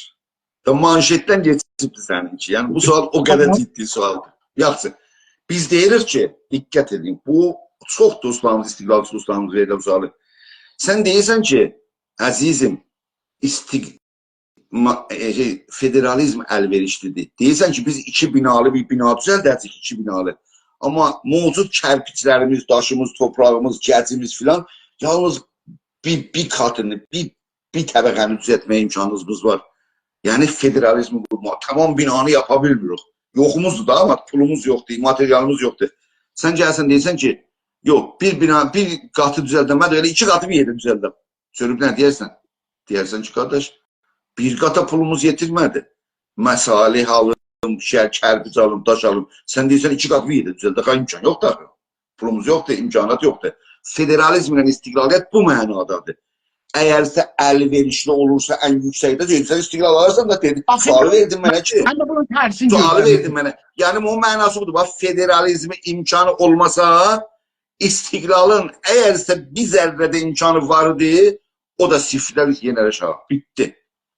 دا مانشئتدن کئچیبدیر سنینکی. یعنی، بو سوال او قدر جدی سوالدیر. یاخشی، بیز دئییریک کی، دقت ائدین، بو چوخ دوستلاریمیز، استقلالچی دوستلاریمیز وئریرلر بو سوالی. سن دئییرسن کی، عزیزیم، استق-، ما-، ائ، شئی، فدرالیزم الوئریشلی‌دیر. دئییرسن کی، بیز ایکی بنالی بیر بنا دوزلده‌جه‌ییک، ایکی بنالی. آمما موجود کرپیچلریمیز، داشیمیز، توپراغیمیز، گجیمیز فلان یالنیز بیر، بیر قاتینی، بیر، بیر طبقه‌نی دوزلتمه‌یه امکانیمیز وار. یعنی فدرالیزمی قورماق، تامام بنانی یاپا بیلمیریک. یوخوموزدور دا، آمما پولوموز یوخدور، ماتریالیمیز یوخدور. سن گلسن دئییرسن کی، یوخ، بیر بنا، بیر قاتی دوزلدم، من ده ائله ایکی قاتی بیر یئرده دوزلدم. سؤروب نه دئیرسن؟ دئیرسن کی، قارداش، بیر قاتا پولوموز یئتیرمه‌دی. مصالح آلیم، شئی، کرپیچ آلیم، داش آلیم. سن دئییرسن، ایکی قات بیر یئرده دوزلدک، آخی امکان یوخدور آخی. پولوموز یوخدور، امکانات یوخدور. فدرالیزم ایله استقلالیت بو معنادادیر. اگرسه الوئریشلی اولورسا، ان یوکسکده دئییرسن، استقلال آلارسان دا، دئدی. آخی سوالی وئردین منه کی، من ده بونون ترسینی سوالی گؤرورم. وئردین منه. یعنی، بونون معناسی بودور. باخ، فدرالیزم امکانی اولماسا، استقلالین اگرسه بیر ذرّه ده امکانی وار ایدی، او دا صفردن یئنر آشاغی. بیتدی.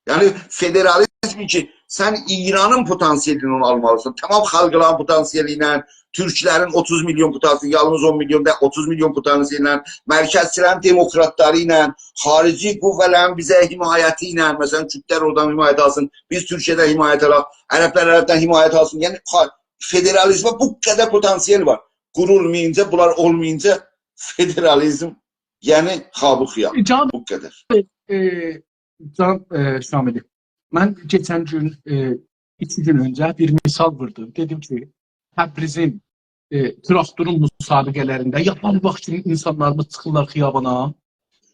یعنی، فدرالیزم کی، سن ایرانین پتانسیلینی اونو آلمالیسان. تامام خالقلارین پتانسیلی ایله، تورکلرین اوتوز میلیون پتانسیلی، یالنیز اون میلیون دا، اوتوز میلیون پتانسیلی ایله، مرکزچیلرین دموکراتلاری ایله، خاریجی قوه‌لرین بیزه حمایتی ایله، مثلا، کوردلر اورادان حمایت آلسین، بیز تورکیه‌دن حمایت آلاق، عربلر عربدن حمایت آلسین. یعنی، خا-، فدرالیزمه بو قدر پتانسیل وار. قورولمایینجا، بونلار اولمایینجا فدرالیزم، یعنی، خابوخیا. جان، بو قدر. ائ، جان، ائ، شاملی، من کئچن گون، ائ، ایکی گون اؤنجه بیر مثال ووردوم. دئدیم کی، تبریزین، ائ، تراکتورون مسابقه‌لرینده یاپان واخت کیمی اینسانلاریمیز چیخیرلار خیابانا،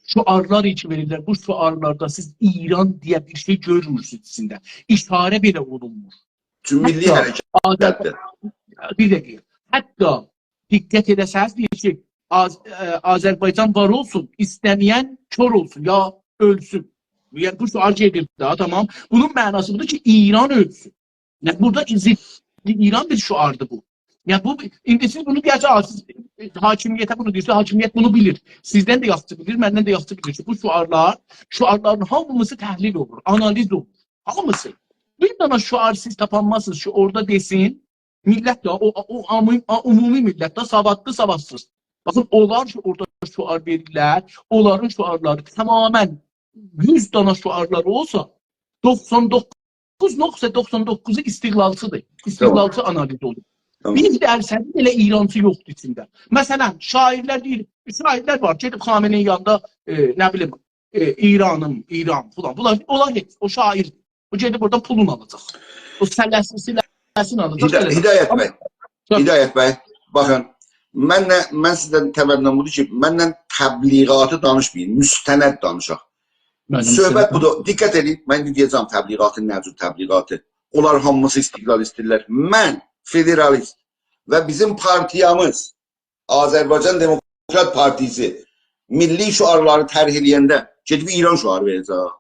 شعارلار کی وئریرلر، بو شعارلاردا سیز ایران دئیه بیر شئی گؤرمورسونوز ایچینده. اشاره بئله اولونمور. چون میللی حتی حرکتدیر. بیر دقیقه. حتی دقت ائله‌سز، دئییر کی، آذ-، ائ، آذربایجان وار اولسون، ایسته‌مه‌ین کور اولسون، یا اؤلسون. یعنی، بو شعار گئدیر ده، تامام. بونون معناسی بودور کی، ایران اؤلسون. یعنی، بورادا ضد ایران بیر شعاردیر بو. یعنی، بو، ایندی سیز بونو دئیه‌جک، «آ، سیز، ائ، حاکمیته بونو دئییرسینیز»، حاکمیت بونو بیلیر. سیزدن ده یاخشی بیلیر، مندن ده یاخشی بیلیر کی، بو شعارلار، شعارلارین هامیسی تحلیل اولونور، آنالیز اولونور. هامیسی. بیر دنه شعار سیز تاپانمازسینیز کی، اورادا دئسین، میللت ده، او، او عمومی، عمومی میللت ده، سوادلی، سوادسیز. باخین، اونلار کی، اورادا شعار وئریرلر، اونلارین شعارلاری تماما یوز دانا شعارلار اولسا، دوخسان دوققوز نقطه دوخسان دوققوزو استقلالچیدیر. استقلالچی آنالیز اولور. تامام. بیر درصدی بئله ایرانچی یوخدور ایچینده. مثلا، شاعرلر دئییر، شاعرلر وار، گئدیب خامنه‌ای یانیندا، ائ، نه بیلیم، ائ، ایرانیم، ایران فلان. بونلار، اونلار هئچ، او شاعر. او گئدیب اورادان پولونو آلاجاق. او سلسله-، سلسله‌سینی آلاجاق، هدا-، بئله. هدایت آمما بی، هدایت بی، باخین، من ده، من سیزدن تمنام بودور کی، منن تبلیغاتی دانیشمایین، مستند دانیشاق. منیم صحبت سؤزوم بودور. دقت ائدین، من ایندی دئیه‌جم تبلیغاتین نه جور تبلیغاتی. اونلار هامیسی استقلال ایسته‌ییرلر. من فدرالیست و بیزیم پارتیامیز، آذربایجان دموکرات پارتیسی، میللی شعارلاری طرح ائله‌ینده گئدیب ایران شعاری وئره‌جک.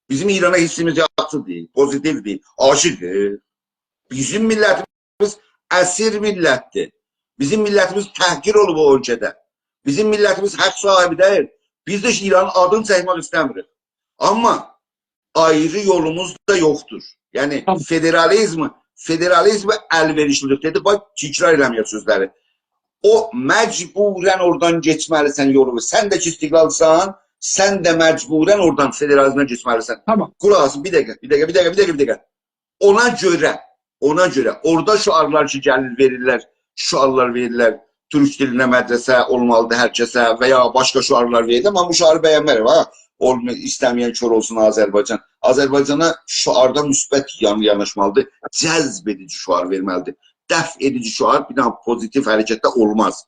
بیزیم ایرانا حیسیمیز یاخشیدیر، پوزیتیودیر، عاشیقیق. بیزیم میللتیمیز اسیر میللتدیر. بیزیم میللتیمیز تحقیر اولوب او اؤلکه‌ده. بیزیم میللتیمیز حاق صاحیبی دئییل. بیز ده ایرانین آدینی چکمک ایسته‌میریک. آمما آیری یولوموز دا یوخدور. یعنی، تامام. فدرالیزم، فدرالیزم ال‌وئریشلیلیک دئدی. باخ، تکرار ائله‌مه‌یک سؤزلری. او مجبوراً اورادان کئچمه‌لیسن یولو. سن ده کی استقلالچیسان، سن ده مجبوراً اورادان فدرالیزمدن کئچمه‌لیسن. تامام. قولاق آسین، بیر دقیقه، بیر دقیقه، بیر دقیقه، بیر دقیقه. اونا گؤره، اونا گؤره اورادا شعارلار کی گلیر، وئریرلر، شعارلار وئریرلر، تورک دیلینه مدرسه اولمالیدیر هر کسه و یا باشقا شعارلار وئریرلر. من بو شعاری بگنمرم، ها. اولما-، ایسته‌مه‌ین کور اولسون آذربایجان. آذربایجانا شعاردا مثبت یان-، یاناشمالیدیر، جذب ائدیجی شعار وئرمه‌لیدیر. دفع ائدیجی شعار بیر دنه پوزیتیو حرکتده اولماز.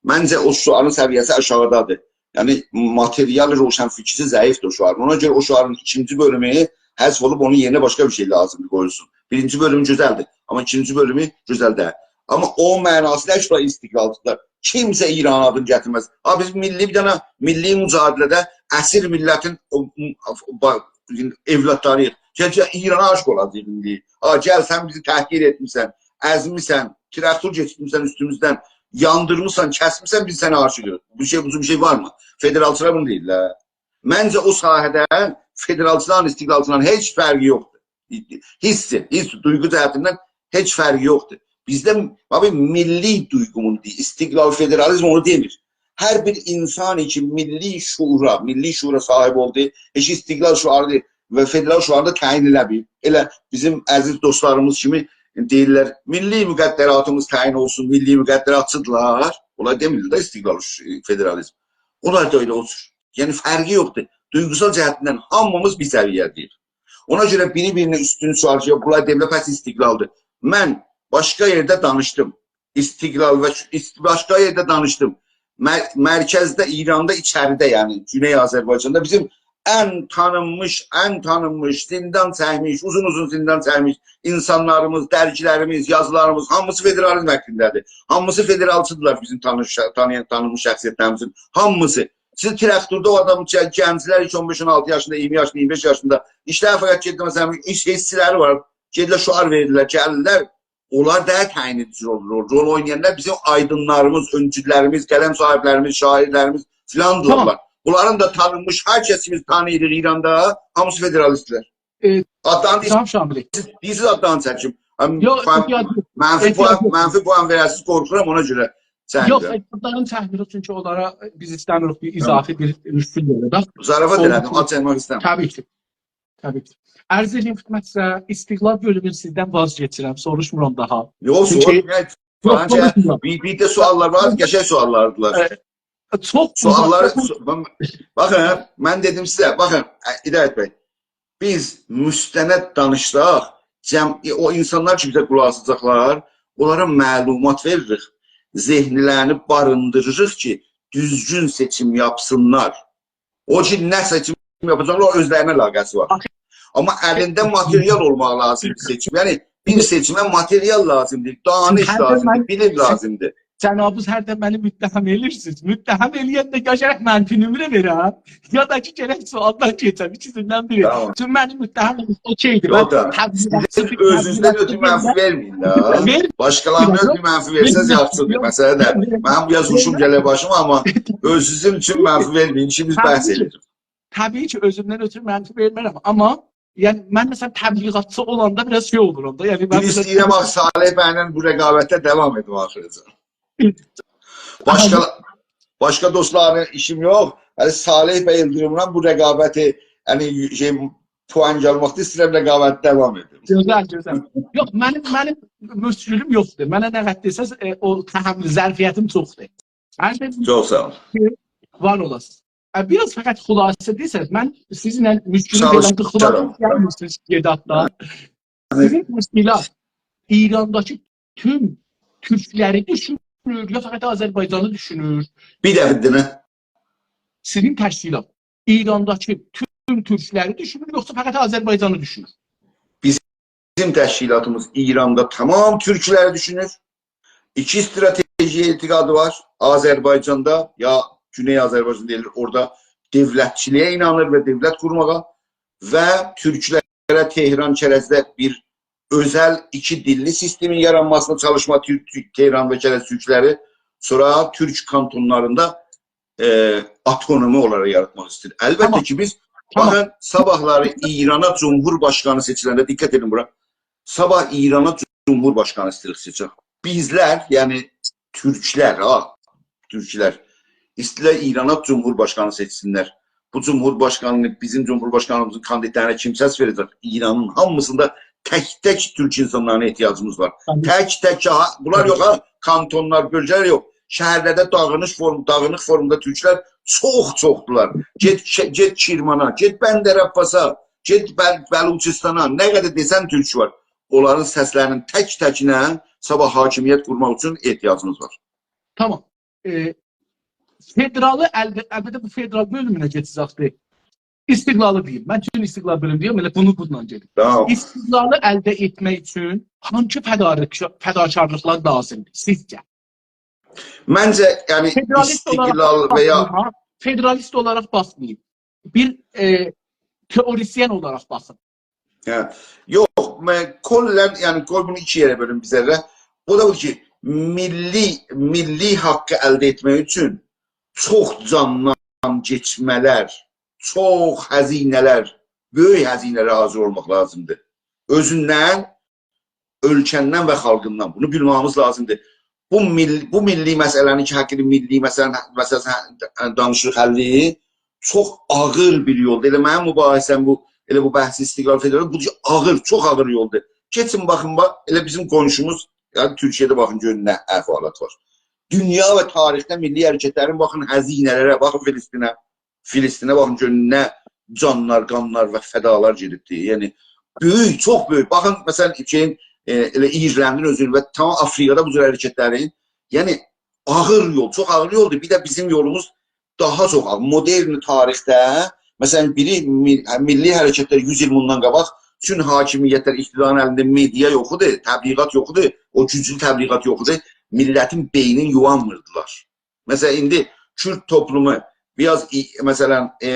منجه او شعارین سویه‌سی آشاغیدادیر. یعنی، ماتریال روشنفکریسی ضعیفدیر او شعارین. اونا گؤره او شعارین ایکینجی بؤلومو حذف اولوب، اونون یئرینه باشقا بیر شئی لازیمدیر قویولسون. بیرینجی بؤلومو گؤزلدیر، آمما ایکینجی بؤلومو گؤزل دئییل. آمما او معناسی دئییل کی، استقلالچیلار. کیمسه ایران آدینی گتیرمز. ها، بیز میللی، بیر دنه میللی مجادله‌ده اسیر میللتین او، او، با-، اولادلاری‌ییق. گل، گل، ایرانا عاشیق اولاجاغیق ایندی. ها، گل، سن بیزی تحقیر ائتمیسن، ازمیسن، تراکتور کئچیرتمیسن اوستوموزدن، یاندیرمیسان، کسمیسن، بیز سنه عاشیقیق. بو شئی، بو جور بیر شئی وارمی؟ فدرالچیلار بونو دئییرلر. منجه او ساحه‌ده فدرالچیلارین، استقلالچیلارین هئچ فرقی یوخدور. حیس، حیس، دویغو جهتیندن هئچ فرقی یوخدور. بیزده، باخ، میللی دویغومون دئییر، استقلال، فدرالیزم اونو دئمیر. هر بیر اینسان کی میللی شعورا، میللی شعورا صاحیب اولدو، هئچ استقلال شعاری و فدرال شعاری دا تعیین ائله‌مه‌ییب. ائله بیزیم عزیز دوستلاریمیز کیمی دئییرلر، «میللی مقدراتیمیز تعیین اولسون»، میللی مقدراتچی‌دیرلار. اونلار دئمیرلر ده استقلال، فدرالیزم. اونلار دا ائله او جور. یعنی فرقی یوخدور. دویغوسال جهتیندن هامیمیز بیر سویه‌ده‌ییک. اونا گؤره بیری بیرینه اوستون چیخاردیر، بونلار دئمیرلر، پس استقلالدیر. من باشقا یئرده دانیشدیم. استقلال و است-، باشقا یئرده دانیشدیم. مر-، مرکزده، ایراندا، ایچریده، یعنی گونئی آذربایجاندا بیزیم ان تانینمیش، ان تانینمیش، زیندان چکمیش، اوزون-اوزون زیندان چکمیش اینسانلاریمیز، درگیلریمیز، یازیلاریمیز، هامیسی فدرالیزم حاققیندادیر. هامیسی فدرالچی‌دیرلار بیزیم تانیش-، تانییان، تانینمیش شخصیتلریمیزین. هامیسی. سیز تراکتوردا او آدام، گن-، گنجلر کی اون بئش، اون آلتی یاشیندا، اییرمی یاشیندا، اییرمی بئش یاشیندا ایشلر فقط گئدیرلر، مثلا، ایش حیسلری وار. گئدیرلر، شعار وئریرلر، گلیرلر. اونلار دا تعیین ائدیجی رول، رول، رول اوینایانلار بیزیم آیدینلاریمیز، اؤنجوللریمیز، قلم صاحیبلریمیز، شاعیرلریمیز فیلاندیرلار. تامام. بونلارین دا تانینمیش، هر کسی بیز تانیییریق ایراندا، هامیسی فدرالیستلر. ائ، آدلارینی دئییرسیز، جناب شاملی. دئییرسیز، آدلارینی چکیم. هم، یوخ، فن-، احتیاج یوخ. منفی احتیاج پوان، یوخ. منفی پوان وئره‌سیز، قورخورام اونا گؤره. سن یوخ، ده. آدلارینی چکمیریک، چونکی اونلارا بیز ایسته‌میریک بیر، تامام. اضافی بیر مشکل یاراداق. زرافت اولسون. ائله‌دیم، آچ، چکمک ایسته‌میرم. طبیعی کی. طبیعی کی. عرض ائدییم خدمتینیزه، استقلال بؤلومونو سیزدن واز کئچیرم، سوروشمورام داها. یوخ، چونکی سوروشما. یوخ، بیر، بیر ده سؤاللار وار، قشنگ سؤاللاردیلار. ائ، چوخ سؤاللاری، اوزاق سو-، بن-، باخین، من دئدیم سیزه، باخین، ا، هدایت بی، بیز مستند دانیشساق، جم-، او اینسانلار کی بیزه قولاق آساجاقلار، اونلارا معلومات وئریریک، ذهنلرینی باریندیریریق کی دوزگون سئچیم یاپسینلار. او کی نه سئچیم یاپاجاقلار، او اؤزلرینه علاقه‌سی وار. آخی، آمما الینده ماتریال اولماق لازیمدیر سئچیم. یعنی بیر سئچیمه ماتریال لازیمدیر، دانش لازیمدیر، بیلیم لازیمدیر. هر ده من، جنابینیز هر ده منی متهم ائله‌ییرسینیز. متهم ائله‌ینده یا گرک منفی نمره وئرم، یا دا کی گرک سؤالدان کئچم. ایکیسیندن بیری. تامام. چونکی منی متهم ائله‌ییرسینیز، اوکئیدیر. یوخ، من دا، تبلیغات، سیزین اؤزونوزدن اؤترو منفی وئرمه‌یین ده. وئر-، باشقالاریندان اؤترو منفی وئرسز یاخشیدیر. یوخ. مسئله دئییل. منیم بیر آز هوشوم گله باشیما، آمما اؤزونوز اوچون منفی وئرمه‌یین. ایکیمیز بحث ائدیریک. طبیعی کی اؤزومدن اؤترو منفی وئرمه‌رم، آمما، یعنی، من، مثلا، تبلیغاتچی اولاندا بیر آز شئی اولورام دا، یعنی، من، من ایسته‌ییرم، آخی، صالح بی‌له بو رقابته داوام ائدیم آخیره‌جن. باشقا، آها. باشقا دوستلارلا ایشیم یوخ. یعنی، صالح بی ایلدیریملا بو رقابتی، یعنی، شئی، پوان آلماقدا ایسته‌ییرم، رقابتی داوام ائدیم. گؤزل، گؤزل. یوخ، منیم، منیم مشکلیم یوخدور. منه نه قدر دئسز، ائ، او تحمل ظرفیتیم چوخدور. هر شئی، چوخ ساغ اول. وار اولاسینیز. ا، بیر آز فقط خلاصه دئسز، من سیزینله مشکلی، ساغ اول، بئله بیر خلاصه، چاغیرام، گلمیسینیز گئدک دا. هه. سیزین تشکیلات ایرانداکی توم تورکلری دوشون-، دوشونور، یا فقط آذربایجانی دوشونور؟ بیر دفعه دئنه. سیزین تشکیلات ایرانداکی توم تورکلری دوشونور، یوخسا فقط آذربایجانی دوشونور؟ بیزیم تشکیلاتیمیز ایراندا تمام تورکلری دوشونور. ایکی استراتژی اعتقادی وار. آذربایجاندا، یا گونئی آذربایجان دئییلیر، اورادا دؤولتچیلییه اینانیر و دؤولت قورماغا و تورکلره تهران کرجده بیر اؤزل ایکی دیللی سیستمین یارانماسینا چالیشما، تور-، تور-، تهران و کرج تورکلری، سونرا تورک کانتونلاریندا ائ، آوتونومی اونلارا یاراتماق ایسته‌ییر. البته تامام. کی، بیز، تامام. باخین، صاباحلاری ایرانا جمهور باشقانی سئچیلنده، دقت ائدین بورا، صاباح ایرانا جمهور باشقانی ایسته‌ییریک سئچک. بیزلر، یعنی تورکلر، ها، تورکلر ایسته‌ییرلر ایرانا جمهور باشقانی سئچسینلر. بو جمهور باشقانینی، بیزیم جمهور باشقانیمیزین کاندیدلرینه کیم سس وئره‌جک؟ ایرانین هامیسیندا تک-تک تورک اینسانلارینا احتیاجیمیز وار. تامام. تک-تک، ها، بونلار یوخ، ها، کانتونلار، بؤلگه‌لر یوخ. شهرلرده داغینیش فورم، داغینیق فورمدا تورکلر چوخ چوخدولار. گئت، ش-، گئت کرمانا، گئت بندرعباسا، گئت بل-، بلوچستانا، نه قدر دئسن تورک وار. اونلارین سسلرینین تک-تکینه صاباح حاکمیت قورماق اوچون احتیاجیمیز وار. تامام. ائ، فدرالی الده، البته بو فدرال بؤلومونه کئچه‌جکدیر. استقلالی دئییم. من چون استقلال بؤلومو دئییرم، ائله بونو بونونلا گئدیم. تامام. استقلالی الده ائتمک اوچون هانسی فداکار-، فداکارلیقلار لازیمدیر سیزجه؟ منجه، یعنی، فدرالیست اولاراق استقلال و یا باخمایین، ها؟ فدرالیست اولاراق باخمایین. بیر، ائ، تئوریسین اولاراق باخین. هه. یوخ، من کلاً، یعنی، قوی بونو ایکی یئره بؤلوم بیزه ده. او دا بو کی، میللی، میللی حاققی الده ائتمک اوچون چوخ جاندان کئچمه‌لر، چوخ هزینه‌لر، بؤیوک هزینه‌لره حاضر اولماق لازیمدیر. اؤزوندن، اؤلکه‌ندن و خالقیندان. بونو بیلمه‌ییمیز لازیمدیر. بو میل-، بو میللی مسئله‌نی کی، حاقینی میللی مسئله، مسئله دانیشیریق، حلی چوخ آغیر بیر یولدور. ائله منیم مباحثه‌م بو، ائله بو بحث استقلال فدرال، بو آغیر، چوخ آغیر یولدور. کئچین باخین، باخ، ائله بیزیم قونشوموز، یعنی تورکیه‌ده باخین، گؤرون نه احوالات وار. دونیا و تاریخده میللی حرکتلرین، باخین، هزینه‌لره، باخین فلسطینه. فلسطینه باخین، گؤرون نه جانلار، قانلار و فدالار گئدیبدیر. یعنی، بؤیوک، چوخ بؤیوک. باخین، مثلاً، شئیین، ائ، ائله ایرلندین اؤزون و تمام آفریقادا بو جور حرکتلرین، یعنی، آغیر یول، چوخ آغیر یولدور. بیر ده بیزیم یولوموز داها چوخ آغیر. مدرن تاریخده، مثلاً، بیری می-، میللی حرکتلر یوز ایل بوندان قاباق، بوتون حاکمیتلر، اقتدارین الینده مئدیا یوخ ایدی، تبلیغات یوخ ایدی، او گوجلو تبلیغات یوخ ایدی، میللتین بئینینی یوانمیردیلار. مثلاً، ایندی کورد توپلومو بیر آز ای-، مثلاً، ائ،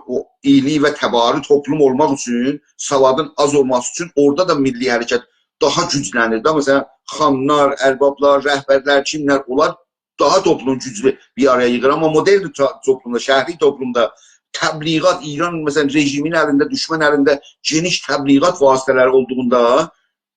او ایلی و تباری توپلوم اولماق اوچون، سوادین آز اولماسی اوچون اورادا دا میللی حرکت داها گوجلنیر ده. مثلاً، خانلار، اربابلار، رهبرلر، کیملر، اونلار داها توپلومو گوجلو بیر آرایا ییغیر. آمما مدرن تو-، توپلومدا، شهری توپلومدا تبلیغات، ایران، مثلاً، رژیمین الینده، دوشمن الینده گئنیش تبلیغات واسطه‌لری اولدوغوندا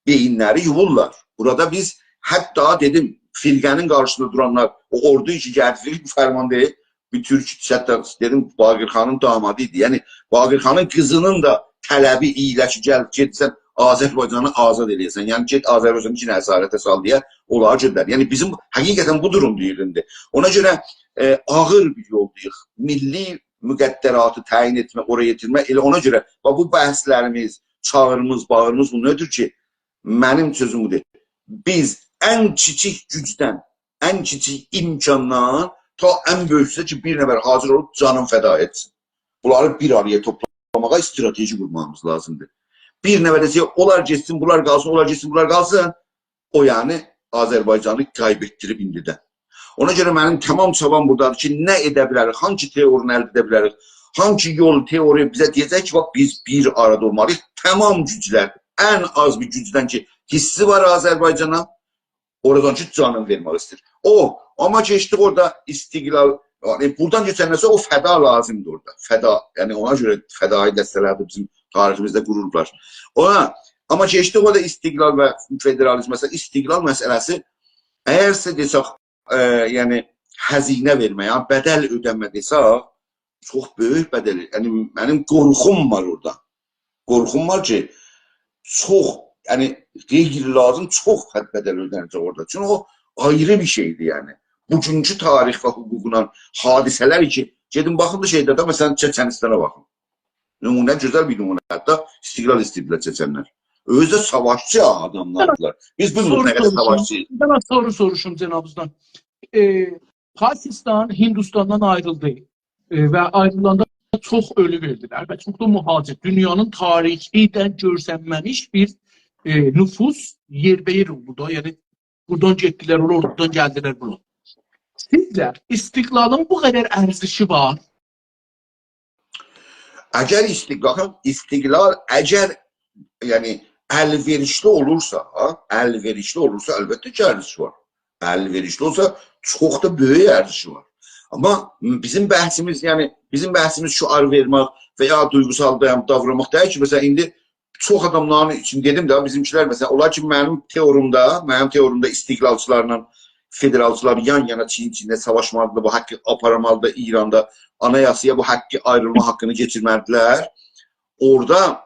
بئیینلری یووورلار. بورادا بیز، حتی دئدیم، فرقه‌نین قارشیسیندا دورانلار، او اوردو کی، گلدی، فرماندهی، بیر تورک، حتی دئدیم، باقرخانین دامادی ایدی. یعنی، باقرخانین قیزینین دا طلبی ائله کی، گل، گئت سن آذربایجانی آزاد ائله‌یه‌سن. یعنی، گئت آذربایجانی یئنه اسارته سال دئیه اونلاری گؤندر. یعنی، بیزیم حقیقتاً بو دورومدایوخ ایندی. اونا گؤره، ائ، آغیر بیر یولدایوخ. میللی مقدراتی تعیین ائتمک، اورایا یئتیرمک، ائله اونا گؤره، باخ، بو بحثلریمیز، چاغیریمیز، باغیریمیز بو نه‌دیر کی، منیم سؤزوم بودور. بیز ان کیچیک گوجدن، ان کیچیک امکاندان تا ان بؤیوکسه کی، بیر نفر حاضر اولوب جانین فدا ائتسین. بونلاری بیر آرایا توپلاماغا استراتژی قورماغیمیز لازیمدیر. بیر نفر دئسه، «اونلار گئتسین، بونلار قالسین، اونلار گئتسین، بونلار قالسین»، او، یعنی، آذربایجانی غیب‌ائتدیریب ایندیدن. اونا گؤره منیم تمام چابام بورادادیر کی، نه ائده بیلریک، هانسی تئورینی الده ائده بیلریک، هانسی یول، تئوری بیزه دئیه‌جک کی، باخ، بیز بیر آرادا اولمالی‌ییق. تمام گوجلر، ان آز بیر گوجدن کی، حیسی وار آذربایجانا، اورادان کی، جانینی وئرمک ایسته‌ییر. او، آمما کئچدیک اورادا استقلال، یعنی، بورادان کئچندن سونرا او فدا لازیمدیر اورادا. فدا، یعنی، اونا گؤره فدایی دسته‌لر ده بیزیم تاریخیمیزده قوروبلار. اونا، آمما کئچدیک اورادا استقلال و فدرالیزم، مثلاً، استقلال مسئله‌سی، اگرسه دئسک، ائ، یعنی، هزینه وئرمک، یعنی، بدل اؤده‌مک دئسک، چوخ بؤیوک بدل. یعنی، منیم قورخوم وار اورادا. قورخوم وار کی، چوخ، یعنی، غیر لازیم چوخ بد-، بدل اؤده‌نه‌جک اورادا. چونکی او آیری بیر شئیدیر، یعنی. بوگونکو تاریخ و حقوقلا حادثه‌لر کی، گئدین باخین دا شئیده ده، مثلاً، چچنیستانا باخین. نمونه، گؤزل بیر نمونه. حتی استقلال ایسته‌ییردیلر چچنلر. اؤزو ده ساواشچی آداملاردیلار. بیز بیلمیریک سورو نه قدر سوروشوم. ساواشچی‌ییق. بیر دنه سورو سوروشوم جنابینیزدان. ائ، پاکستان هندوستاندان آیریلدی. ائ، و آیریلاندا چوخ اؤلو وئردیلر و چوخ دا مهاجر. دونیانین تاریخیندن گؤرسنمه‌میش بیر، ائ، نفوس یئربه‌یئر اولدو دا. یعنی، بورادان گئتدیلر، اورا، اورادان گلدیلر، بورا. سیزجه استقلالین بو قدر ارزشی وار؟ اگر استقلال، باخین، استقلال اگر، یعنی، ال‌وئریشلی اولورسا، ها، ال‌وئریشلی اولورسا، البته کی، ارزشی وار. ال‌وئریشلی اولسا، چوخ دا بؤیوک ارزشی وار. آمما بیزیم بحثیمیز، یعنی، بیزیم بحثیمیز شعار وئرمک و یا دویغوسال دایان-، داورانماق دئییل کی، مثلا، ایندی چوخ آداملارین ایچین دئدیم ده، بیزیمکیلر، مثلا، اولار کی، منیم تئوریمده، منیم تئوریمده استقلالچیلارلا، فدرالچیلار یان-یانا، چیین-چیینه ساواشمالیدیر، بو حاققی آپارمالیدیر ایراندا، آنایاسایا بو حاققی، آیریلما حاققینی کئچیرمه‌لیدیرلر. اورادا،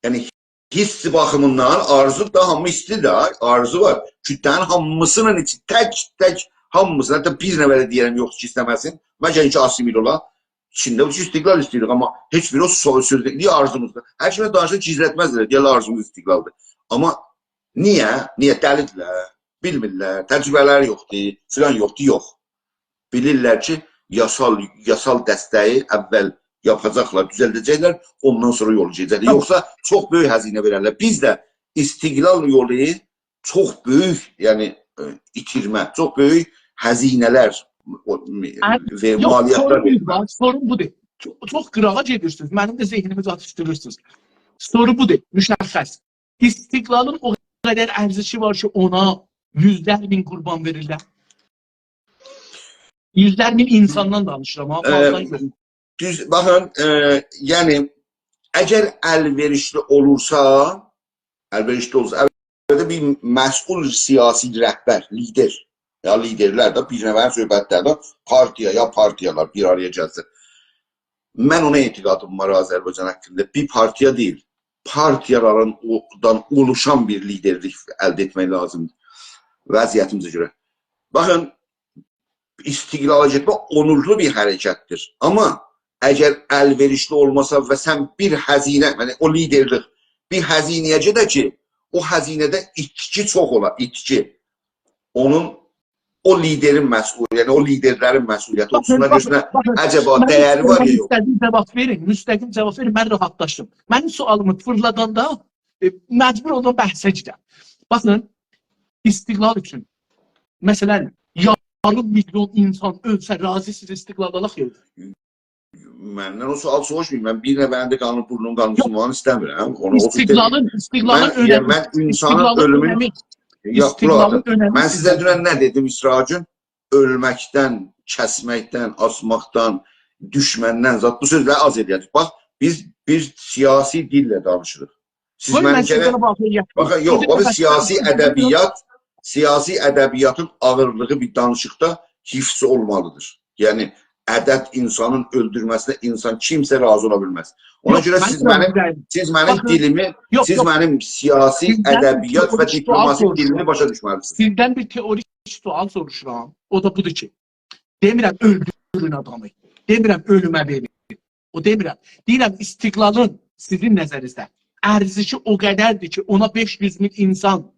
یعنی، حس باخیمیندان آرزو دا، هامی ایسته‌ییر ده، آرزو وار. کوتله‌نین هامیسینین ایچی، تک-تک هامیسینین، حتی بیر نفره دئییرم، یوخ کی، ایسته‌مه‌سین، مگر کی، آسیمیله اولا. ایچینده بو کی، استقلال ایسته‌ییریک، آمما هئچ بیری او سو-، سؤزو دئییر، آرزوموزدور. هر کیمه دانیشسا گیزلتمزلر، دئیرلر، آرزوموز استقلالدیر. آمما نییه؟ نییه؟ دلی‌دیرلر، بیلمیرلر، تجربه‌لری یوخدور، فلان یوخدور، یوخ. بیلیرلر کی، یاسال، یاسال دسته‌یی اول یاپاجاقلار، دوزلده‌جکلر، اوندان سونرا یولو گئده‌جکلر. تامام. یوخسا چوخ بؤیوک هزینه وئررلر. بیز ده استقلال یولو چوخ بؤیوک، یعنی، ائ، ایتیرمه، چوخ بؤیوک هزینه‌لر، او، م-، ار-، وئ-، یوخ، مالیاتلار سورون بودور، وئرمه. باخ، سورون بودور. چوخ، چوخ قیراغا گئدیرسینیز. منیم ده ذهنیمی چاتیشدیریرسینیز. سورو بودور، مشخص. استقلالین او قدر ارزشی وار کی، اونا یوزلر مین قوربان وئریرلر. یوزلر مین اینساندان دانیشیرام، ها، ائ، فارسدان یوخ. دوز، باخین، ائ، یعنی، اگر ال‌وئریشلی اولورسا، ال‌وئریشلی اولورسا، البته بیر مسئول سیاسی رهبر، لیدر، یا لیدرلر ده بیر نفرین صحبتلرینده پارتیا یا پارتیالار بیر آرایا گلسین. من اونا اعتقادیم وار آذربایجان حاقیندا. بیر پارتیا دئییل، پارتیالارین او-، دان اولوشان بیر لیدرلیک الده ائتمک لازیمدیر وضعیتیمیزه گؤره. باخین، استقلالا گئتمک اونورلو بیر حرکتدیر. آمما اگر ال‌وئریشلی اولماسا و سن بیر هزینه، یعنی او لیدرلیک بیر هزینه‌یه گئده کی، او هزینه‌ده ایتکی چوخ اولا، ایتکی. اونون، او لیدرین مسئول-، یعنی او لیدرلرین مسئولیتی اولسون. باخین، اونا گؤره باخین، باخین، عجبا منیم ده‌یری وار سؤالیما یا یوخ؟ مستقیم جاواب وئرین، مستقیم جاواب وئرین، من راحتلاشدیم. منیم سؤالیمی فیرلاداندا، ائ، مجبور اولدوم بحثه گیرم. باخین، استقلال اوچون، مثلا، یاریم میلیون اینسان اؤلسه، راضی‌سینیز استقلال آلاق، یوخ؟ مندن او سؤال سوروشمایین. من بیر نفرین ده قانین، بورنونون قانین، یوخ، سینماغینی ایسته‌میرم. اونو اوتوروب دئمه‌یین. استقلالین، استقلالین من، یعنی، اؤنمی، من اینسانین استقلالین اؤلومون اؤنمی، یوخ، قولاق آسین. استقلالین اؤنمی من سیزه سیزدن دونن نه دئدیم، اسرار گون؟ اؤلمکدن، کسمکدن، آسماقدان، دوشمندن، زاد، بو سؤزلری آز ائله‌یه‌جک. باخ، بیز بیر سیاسی دیلله دانیشیریق. سیز قوی منی من گرک سیزدن واقعیت باخین، یوخ، بیر او دفعه سیاسی سیاسی ادبیات، سیاسی ادبیاتین آغیرلیغی بیر دانیشیقدا حفظ اولمالیدیر. یعنی، عدد اینسانین اؤلدورمه‌سینه اینسان کیمسه راضی اولا بیلمز. اونا یوخ، گؤره من سیز راضی منیم، دئییلم. سیز منیم باخین، دیلیمی، یوخ، سیز یوخ. منیم سیاسی، سیزدن بیر ادبیات و تئوریک سؤال دیپلوماسی سوروشورام. دیلیمی باشا دوشمه‌لیسینیز. سیزدن بیر تئوریک سؤال سوروشورام. او دا بودور کی، دئمیرم اؤلدورون آدامی. دئمیرم اؤلومه وئرین. او دئمیرم. دئییرم، استقلالین سیزین نظرینیزده ارزشی او قدردیر کی، اونا بئش یوز مین اینسان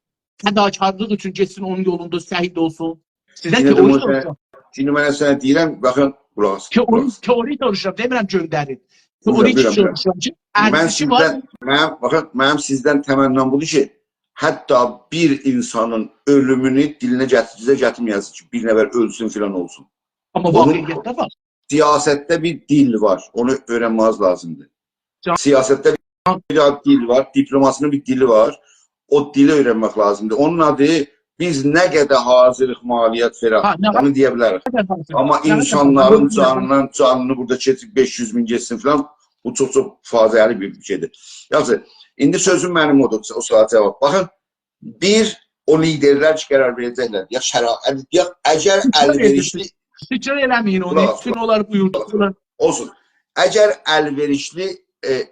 فداکارلیق اوچون گئتسین، اونون یولوندا شهید اولسون. سیزدن یئنه ده تئوری بونو سن-، سوروشورام. ایندی من سنه دئییرم، باخین، قولاق آس، تئوری، قولاق آس. تئوری سوروشورام، دئمیرم گؤندرین. تئوری بؤیورن، بؤیورن. سوروشورام کی، من ارزشی سیزدن، وار. من، باخین، منیم سیزدن تمنام بودور کی، حتی بیر اینسانین اؤلومونو دیلینه گتیر-، سیزه گتیرمه‌یه‌سینیز کی، بیر نفر اؤلسون، فلان اولسون. آمما اونون واقعیتده وار. سیاستده بیر دیل وار. اونو اؤیرنمه‌نیز لازیمدیر. جان- سیاستده بیر دیل وار، دیپلوماسی‌نین بیر دیلی وار. او دیلی اؤیرنمک لازیمدیر. اونون آدی بیز نه قدر حاضریق مالیات وئرک، ها، نه اونو دئیه بیلریک. نه قدر حاضریق. آمما نه قدر اینسانلارین حاضریق. جانیندان، جانینی بورادا کئچیب بئش یوز مین گئتسین فلان، بو چوخ، چوخ فاجعه‌لی بیر شئیدیر. یاخشی، ایندی سؤزوم منیم اودور، او سؤالا جاواب. باخین، بیر، او لیدرلر کی، قرار وئره‌جکلر، یا شرا-، یا اگر تکرار ال‌وئریشلی ائدیرسینیز. تکرار ائله‌مه‌یین اونو، قولاق آس، بوتون قولاق آس. اونلار بویوردولار. اولسون. اگر ال‌وئریشلی، ائ،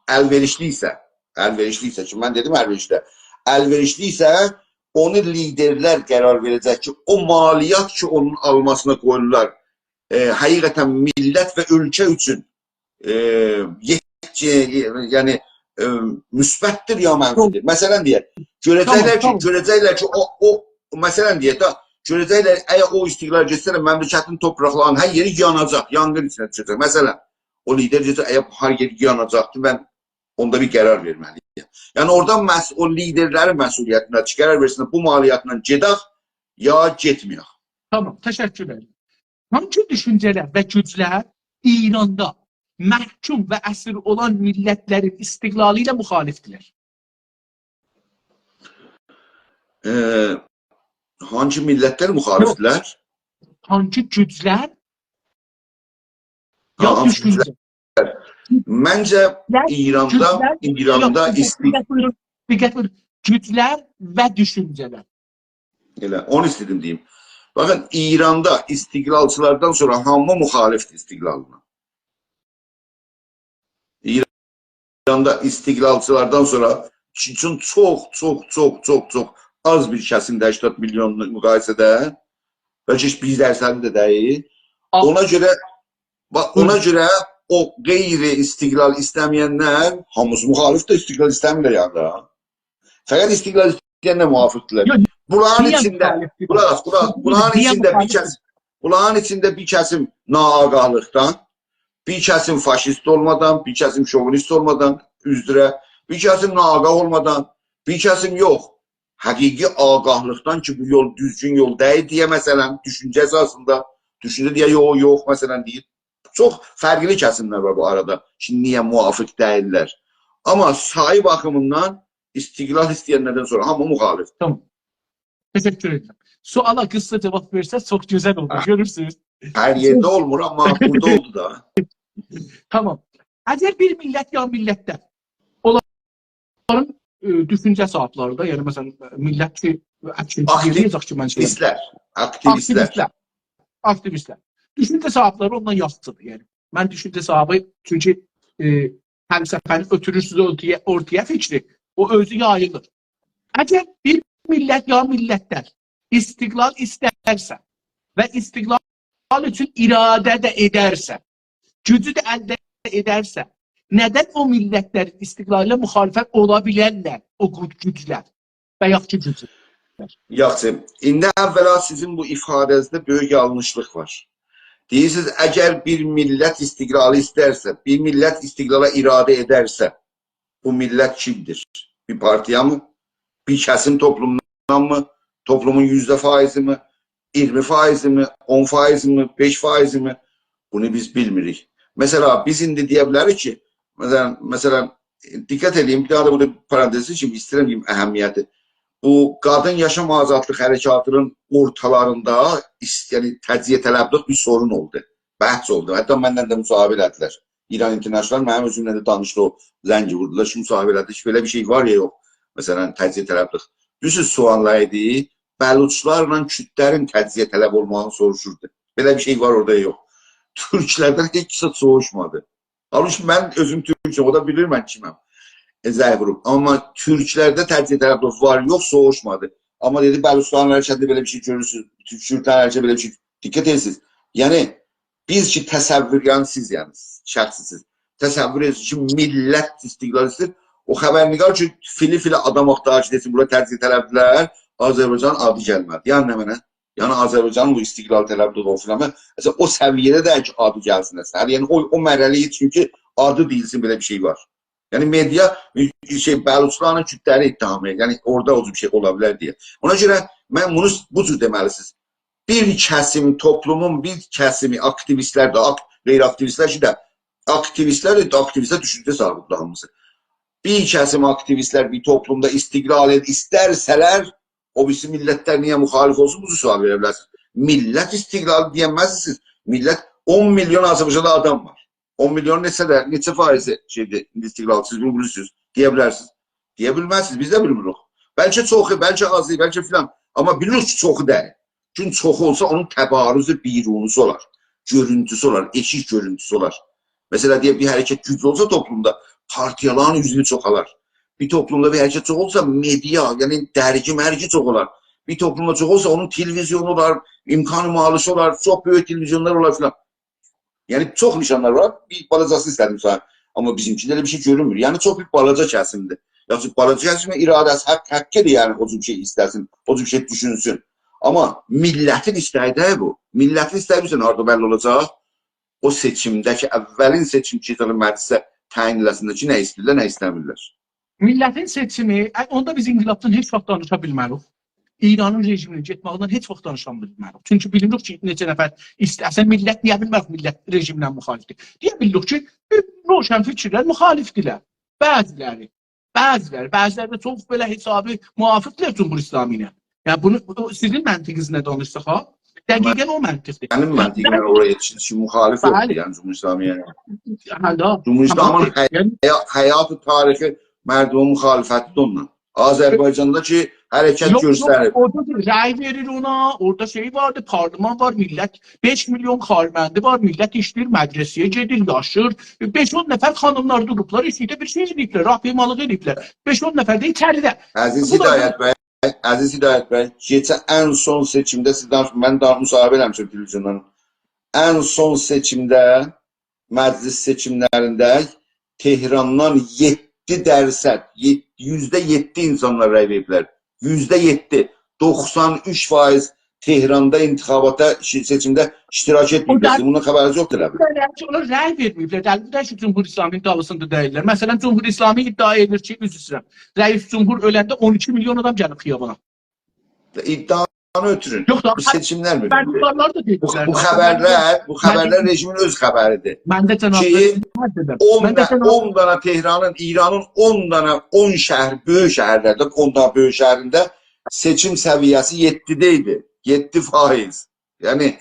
ال‌وئریشلی ایسه، ال‌وئریشلی ایسه کی، من دئدیم ال‌وئریشلی، ال‌وئریشلی ایسه، اونو لیدرلر قرار وئره‌جک کی، او مالیات کی، اونون آلماسینا قویولور، ائ، حقیقتا میللت و اؤلکه اوچون، ائ، یئت-، یعنی، ائ، مثبت‌دیر یا منفی‌دیر؟ یوخ. مثلا دئیک، گؤره‌جکلر کی، تامام، تامام. گؤره‌جکلر کی، او، او، مثلا دئیک ده، گؤره‌جکلر، اگر او استقلال گئتسه ده، مملکتین توپراقلارینین هر یئری یاناجاق، یانغین ایچینه دوشه‌جک. مثلا، او لیدر دئیه‌جک، اگر هر یئر یاناجاقدی، من اوندا بیر قرار وئرمه‌لی‌یم. یعنی، اورادا مس-، او لیدرلرین مسئولیتینه کی، قرار وئرسینلر، بو مالیاتلا گئدک، یا گئتمه‌یک. تامام، تشکر ائدیرم. هانسی دوشونجه‌لر و گوجلر ایراندا محکوم و اسیر اولان میللت‌لرین استقلالی ایله مخالف‌دیرلر؟ ائ، هانسی میللت‌لر مخالف‌دیرلر؟ یوخ. هانسی گوجلر یا ها، هانسی دوشونجه؟ گوجلر؟ منجه گوجلر، ایراندا، گوجلر، ایراندا یوخ، ایستی- دقت بویورون، دقت بویورون. گوجلر و دوشونجه‌لر. ائله، اونو ایسته‌دیم دئییم. باخین، ایراندا استقلالچیلاردان سونرا هامی مخالف‌دیر استقلالینا. ایراندا استقلالچیلاردان سونرا، چون چوخ، چوخ، چوخ، چوخ، چوخ آز بیر کسیم ده، هشتاد میلیونلو مقایسه‌ده، بلکه هئچ بیر درصدی ده دئییل. آ- اونا گؤره، باخ، اونا بویورون. گؤره او غیر استقلال ایسته‌مه‌ینلر، هامیسی مخالف‌دیر، استقلال ایسته‌میرلر یعنی ده. فقط استقلال ایسته‌ینلر موافق‌دیرلر. یوخ، بونلارین نییه ایچینده، مخالف‌دیر؟ قولاق آس، قولاق، بونلارین نییه ایچینده بیر مخالف‌دیر؟ کس-، بونلارین ایچینده بیر کسیم ناآگاهلیقدان، بیر کسیم فاشیست اولمادان، بیر کسیم شووینیست اولمادان، عذره، بیر کسیم ناآگاه اولمادان، بیر کسیم یوخ. حقیقی آگاهلیقدان کی، بو یول دوزگون یول دئییل دئیه، مثلا، دوشونجه اساسیندا، دوشونجه دئیه، یوخ، یوخ، مثلا، دئییر. چوخ فرقلی کسیملر وار بو آرادا کی، نییه موافق دئییللر. آمما سایی باخیمیندان استقلال ایسته‌ینلردن سونرا هامی مخالف. تامام. تشکر ائدیرم. سؤالا قیسا جاواب وئرسز، چوخ گؤزل اولدو. آه. گؤرورسونوز. هر یئرده اولمور، آمما بورادا اولدو دا. تامام. اگر بیر میللت یا میللت‌لر، اونلارین، ائ، دوشونجه صاحیب‌لری ده، یعنی، مثلا، میللت کی، اکتیویست آکتیو-، دئیه‌جک کی، من شئی، آکتیویست‌لر، آکتیویست‌لر. آکتیویست‌لر. آکتیویست‌لر. دوشونجه صاحیب‌لری اوندان یاخشی‌دیر، یعنی. من دوشونجه صاحیبی، چونکی، ائ، فلسفه‌نی اؤتورورسونوز اورتایا، اورتایا فیکری، او اؤزو یاییلیر. اگر بیر میللت یا میللت‌لر استقلال ایسترسه و استقلال اوچون اراده ده ائدرسه، گوجو ده الده ائدرسه، ندن او میللت‌لرین استقلالینا مخالفت اولا بیلرلر او گو-، گوجلر و یاخشی گوجلر؟ یاخشی، ایندی اولا سیزین بو ایفاده‌نیزده بؤیوک یانلیشلیق وار. دئییرسینیز، اگر بیر میللت استقلالی ایسترسه، بیر میللت استقلالا اراده ائدرسه، بو میللت کیمدیر؟ بیر پارتییامی؟ بیر کسیم توپلومدانمی؟ توپلومون یوزده فاییزی‌می؟ اییرمی فاییزی‌می؟ اون فاییزی‌می؟ بئش فاییزی‌می؟ بونو بیز بیلمیریک. مثلا، بیز ایندی دئیه بیلریک کی، مثلا، مثلا، دقت ائدین، بیر داها دا بورادا پارانتز کیمی ایسته‌ییرم دئییم اهمیتی. بو قادین یاشام آزادلیق حرکاتی‌نین اورتالاریندا ایس-، یعنی تجزیه‌طلبلیک بیر سورون اولدو. بحث اولدو. حتی منن ده مصاحبه ائله‌دیلر. ایران اینترنشنال منیم اؤزومله ده دانیشدی، او زنگ ووردولار کی، مصاحبه ائله‌دی کی، بئله بیر شئی وار یا یوخ. مثلا، تجزیه‌طلبلیک. دوزدور، سؤال ائدی، بلوچلارلا کوردلرین تجزیه‌طلب اولماغینی سوروشوردو. بئله بیر شئی وار اورادا یا یوخ. تورکلردن هئچ کس سوروشمادی. حالبوکی من اؤزوم تورکم، او دا بیلیر من کیمم. ائ، زنگ ووروب. آمما تورکلرده تجزیه‌طلبلیک وار، یوخ، سوروشمادی. آمما دئدی، بلوچلارین حرکتینده بئله بیر شئی گؤرورسونوز، کوردلرین حرکتینده بئله بیر شئی. دقت ائدیرسینیز. یعنی، بیز کی تصور، یعنی سیز، یعنی شخصی سیز تصور ائدیرسینیز کی، میللت استقلال ایسته‌ییر. او خبرنگار کی، فیلی فیلی آدام آختاریر کی، دئسین، بورا تجزیه‌طلبدیلر، آذربایجان آدی گلمه‌دی. یعنی نمنه؟ یعنی آذربایجانین بو استقلال طلبدیر، او فلان. مثلا، او سویه‌ده دئییل کی، آدی گلسین اصلا. یعنی او، او مرحله‌یه یئتیشمیر کی، آدی دئییلسین، بئله بیر شئی وار. یعنی مئدیا، شئی، بلوچلارین کوردلری اتهام ائدیر. یعنی اورادا او جور بیر شئی اولا بیلر دئیه. اونا گؤره من بونو بو جور دئمه‌لی‌سینیز. بیر کسیم، توپلومون بیر کسیمی، آکتیویست‌لر ده، آک-، غیر آکتیویست‌لر کی ده، آکتیویست‌لر ده، آکتیویست‌لر دوشونجه صاحیبی‌دیر هامیسی. بیر کسیم آکتیویست‌لر بیر توپلومدا استقلال ائد-، ایسترسه‌لر، او بیریسی میللت‌لر نییه مخالف اولسون؟ بو جور سؤال وئره بیلرسینیز. میللت استقلال دئیه‌مزسینیز. میللت، اون میلیون آذربایجاندا آدام وار. اون میلیون نئچه ده، نئچه فاییزی شئی‌دیر، ایندی استقلالچی‌دیر، بونو بیلیرسینیز. دئیه بیلرسینیز. دئیه بیلمزسینیز، بیز ده بیلمیریک. بلکه چوخو، بلکه آزی، بلکه فلان. آمما بیلیریک کی، چوخو دئییل. چونکی چوخو اولسا، اونون تبارزی، بیرونوسو اولار، گؤرونتوسو اولار، ائشیک گؤرونتوسو اولار. مثلا، دئیک، بیر حرکت گوجلو اولسا توپلومدا، پارتییالارین اوزونو چوخالار. بیر توپلومدا بیر حرکت چوخ اولسا، مئدیا، یعنی درگی-مرگی چوخ اولار. بیر توپلومدا چوخ اولسا، اونون تلویزیونو اولار، امکان مالی‌سی اولار، چوخ بؤیوک تلویزیونلار اولار فلان. یعنی، چوخ نیشانلار وار. بیر بالاجاسینی ایسته‌دیم سنه. آمما بیزیمکیده ائله بیر شئی گؤرونمور. یعنی، چوخ بیر بالاجا کسیمدیر. یاخشی، بالاجا کسیمین اراده‌سی، حق، حقی‌دیر، یعنی، او جور شئی ایسته‌سین، او جور شئی دوشونسون. آمما میللتین ایسته‌یی دئییل بو. میللتین ایسته‌یی بیزه هاردا بللی اولاجاق؟ او سئچیمده کی، اولین سئچیم کی، مجلسه تعیین ائله‌سینلر کی، نه ایسته‌ییرلر، نه ایسته‌میرلر. میللتین سئچیمی، ا، اوندا بیز انقلابدان هئچ واخت دانیشا بیلمه‌ریک. ایرانین رژیمینین گئتمه‌ییندن هئچ واخت دانیشا بیلمه‌ریک. چونکی بیلیریک کی، نئچه نفر ایست-، اصلاً میللت نییه بیلمه‌ریک، میللت رژیمله مخالفدیر؟ دئیه بیلیریک کی، روشنفکرلر مخالفدیرلر. بعضی‌لری، بعضی‌لری، بعضی‌لری ده چوخ بئله حسابی موافقدیرلر جمهوری اسلامی ایله. یعنی، بونو، بو سیزین منطقینیزله دانیشساق، ها؟ دقیقاً او منطقدیر. منیم منطقیمله اورایا یئتیشدی کی، مخالف یوخدور، بلی، یعنی، جمهوری اسلامی‌یه. هه، دا، جمهوری تامام، اسلامی‌نین حی-، یعنی، حیا-، حیات تاریخی مردمون مخالفتی‌دیر اونونلا. آذربایجاندا کی، حرکت، یوخ، یوخ، گؤستریب. اورادا دا رأی وئریر اونا، اورادا شئی واردی، پارلمان وار، میللت، بئش میلیون کارمندی وار، میللت ایشله‌ییر، مدرسه‌یه گئدیر، یاشیر. بئش-اون نفر خانیملار دوروبلار، ایشیکده بیر شئی ائله‌ییبلر، راهپیمالیق ائله‌ییبلر. بئش-اون نفر ده ایچریده. عزیز، بو دا هدایت بی، عزیز هدایت بی، کئچن ان سون سئچیمده سیز دانیش-، من دا مصاحبه ائله‌میشم تلویزیوندان. ان سون سئچیمده، مجلس سئچیملرینده تهراندان یئددی درصد، یئ-، یوزده یئددی اینسانلار رأی وئریبلر. یوزده یئددی. دوخسان اوچ فایز تهراندا انتخاباتا، شی-، سئچیمده اشتراک ائتمه‌ییبلر. او دا سیزین بوندان خبرینیز یوخدور، ائله بیل. بونلار، یعنی کی، اونلار رأی وئرمه‌ییبلر. دلیل بو دئییل کی، جمهوری اسلامی‌نین دالیسیندا دئییللر. مثلاً، جمهوری اسلامی ادعا ائدیر کی، عذر ایسته‌ییرم، رئیس جمهور اؤلنده اون ایکی میلیون آدام گلیب خیابانا. ادعانی اؤتورون. یوخ دا، بو سئچیملر بیر، بونلار دا بو، دئدیلر، بو خبرلر، بو خبرلر رژیمین اؤز خبری‌دیر. من ده جنابلار، کی، من ده اون دا-، جناب- اون دانا تهرانین، ایرانین اون دانا، اون شهر، بؤیوک شهرلرده، اون دانا بؤیوک شهرینده سئچیم سویه‌سی یئددیده ایدی. یئددی فایز. یعنی،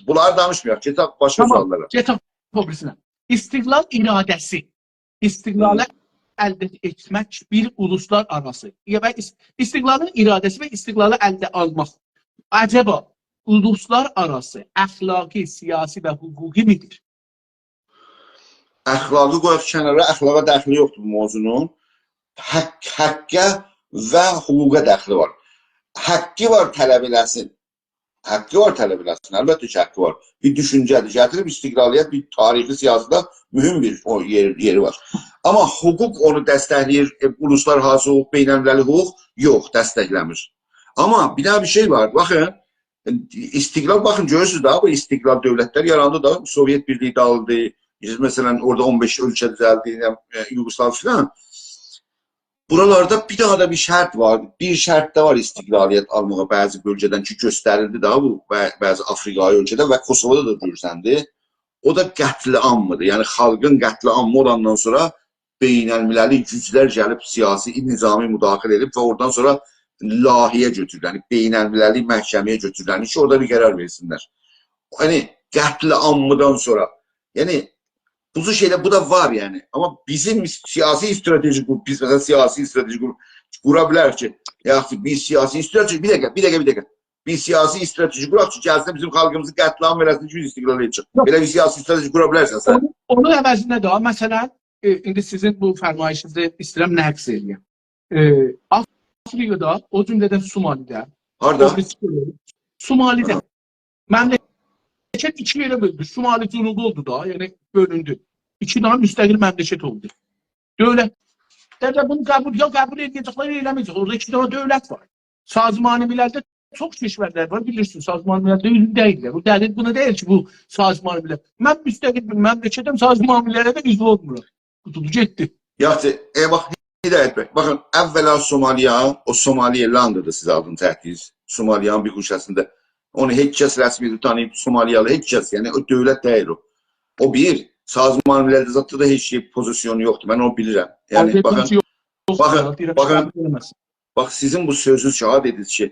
بونلاری دانیشمایاق. گئدک باشقا، تامام، سؤاللارا. گئدک او بیریسینه. استقلال اراده‌سی. استقلالی، هی، الده ائتمک بیر اولوسلارآراسی. یا، و اس-، استقلالین اراده‌سی و استقلالی الده آلماق. عجبا، اولوسلارآراسی، اخلاقی، سیاسی و حقوقی می‌دیر؟ اخلاقی قویاق کنارا، اخلاقا دخلی یوخدور بو موضوعنون. حق، حقه و حقوقا دخلی وار. حقی وار طلب ائله‌سین. حقی وار طلب ائله‌سین، البته کی، حقی وار. بیر دوشونجه‌دیر. گتیریب استقلالیت بیر تاریخی سیاسی‌ده مهم بیر او یئر، یئری وار. آمما حقوق اونو دستکله‌ییر، ائ، اولوسلارآراسی حقوق، بین‌المللی حقوق یوخ، دستکله‌میر. آمما بیر داها بیر شئی وار، باخین، استقلال، باخین، گؤرورسونوز ده، بو استقلال دؤولتلر یاراندی دا، سووئت بیرلیگی داغیلدی، مثلاً، اورادا اون بئش اؤلکه دوزلدی، یعنی، ائ، یوگسلاو فلان. بورالاردا بیر داها دا بیر شرط وار. بیر شرط ده وار استقلالیت آلماغا بعضی بؤلگه‌دن کی، گؤستریلدی ده بو، بع-، بعضی آفریقایی اؤلکه‌ده و کوسوودا دا گؤرسندی. او دا قتل عامدیر. یعنی، خالقین قتل عامی اولاندان سونرا بین‌المللی گوجلر گلیب سیاسی، نظامی مداخله ائدیب و اورادان سونرا لاهیه گؤتورور. یعنی، بین‌المللی محکمه‌یه گؤتورور. یعنی کی، اورادا بیر قرار وئرسینلر. یعنی، قتل عامیدان سونرا. یعنی، بو جور شئیلر، بو دا وار، یعنی. آمما بیزیم سیاسی استراتژی قروپ، بیز، مثلاً، سیاسی استراتژی قروپ قورا بیلریک کی، یاخشی، بیر سیاسی استراتژی، بیر دقیقه، بیر دقیقه، بیر دقیقه. بیر سیاسی استراتژی قوراق کی، گلسین بیزیم خالقیمیزی قتل عام ائله‌سین کی، بیز استقلال ائله‌یک. یوخ. بئله بیر سیاسی استراتژی قورا بیلرسن سن؟ اونون، اونون عوضینه ده، مثلاً، ائ، ایندی سیزین بو فرمایشینیزی ایسته‌ییرم نقض ائله‌یم. ائ، آفریقادا، او جمله‌دن سومالی‌ده، هاردا؟ او بیریسی، سومالی‌ده. هه. مملکت ایکی یئره بؤلوندو. شمالی، جنوبی اولدو دا، یعنی بؤلوندو. ایکی دنه مستقل مملکت اولدو. دؤولتلر ده بونو قبول، یا قبول ائده‌جکلر، یا ائله‌مه‌یه‌جک. اورادا ایکی دنه دؤولت وار. سازمان مللده چوخ کشورلر وار، بیلیرسینیز، سازمان مللده عضو دئییللر. بو دلیل بونا دئییل کی، بو سازمان ملل. من مستقل بیر مملکتم، سازمان ملله ده عضو اولمورام. قوتولدو، گئتدی. یاخشی، ائ، باخ، هدایت بی، باخین، اولاً سومالیا، او سومالی‌لنددیر سیز آدینی چکدینیز. سومالیانین بیر گوشه‌سینده. اونو هئچ کس رسمی تانیمیر، سومالیالی هئچ کس، یعنی او دؤولت دئییل او. او بیر، سازمان مللده زاددا دا هئچ شئی پوزیسیونو یوخدور، من اونو بیلیرم. یعنی، باخین، باخین، باخین، باخ، سیزین بو سؤزونوز کی، ها، دئدینیز کی،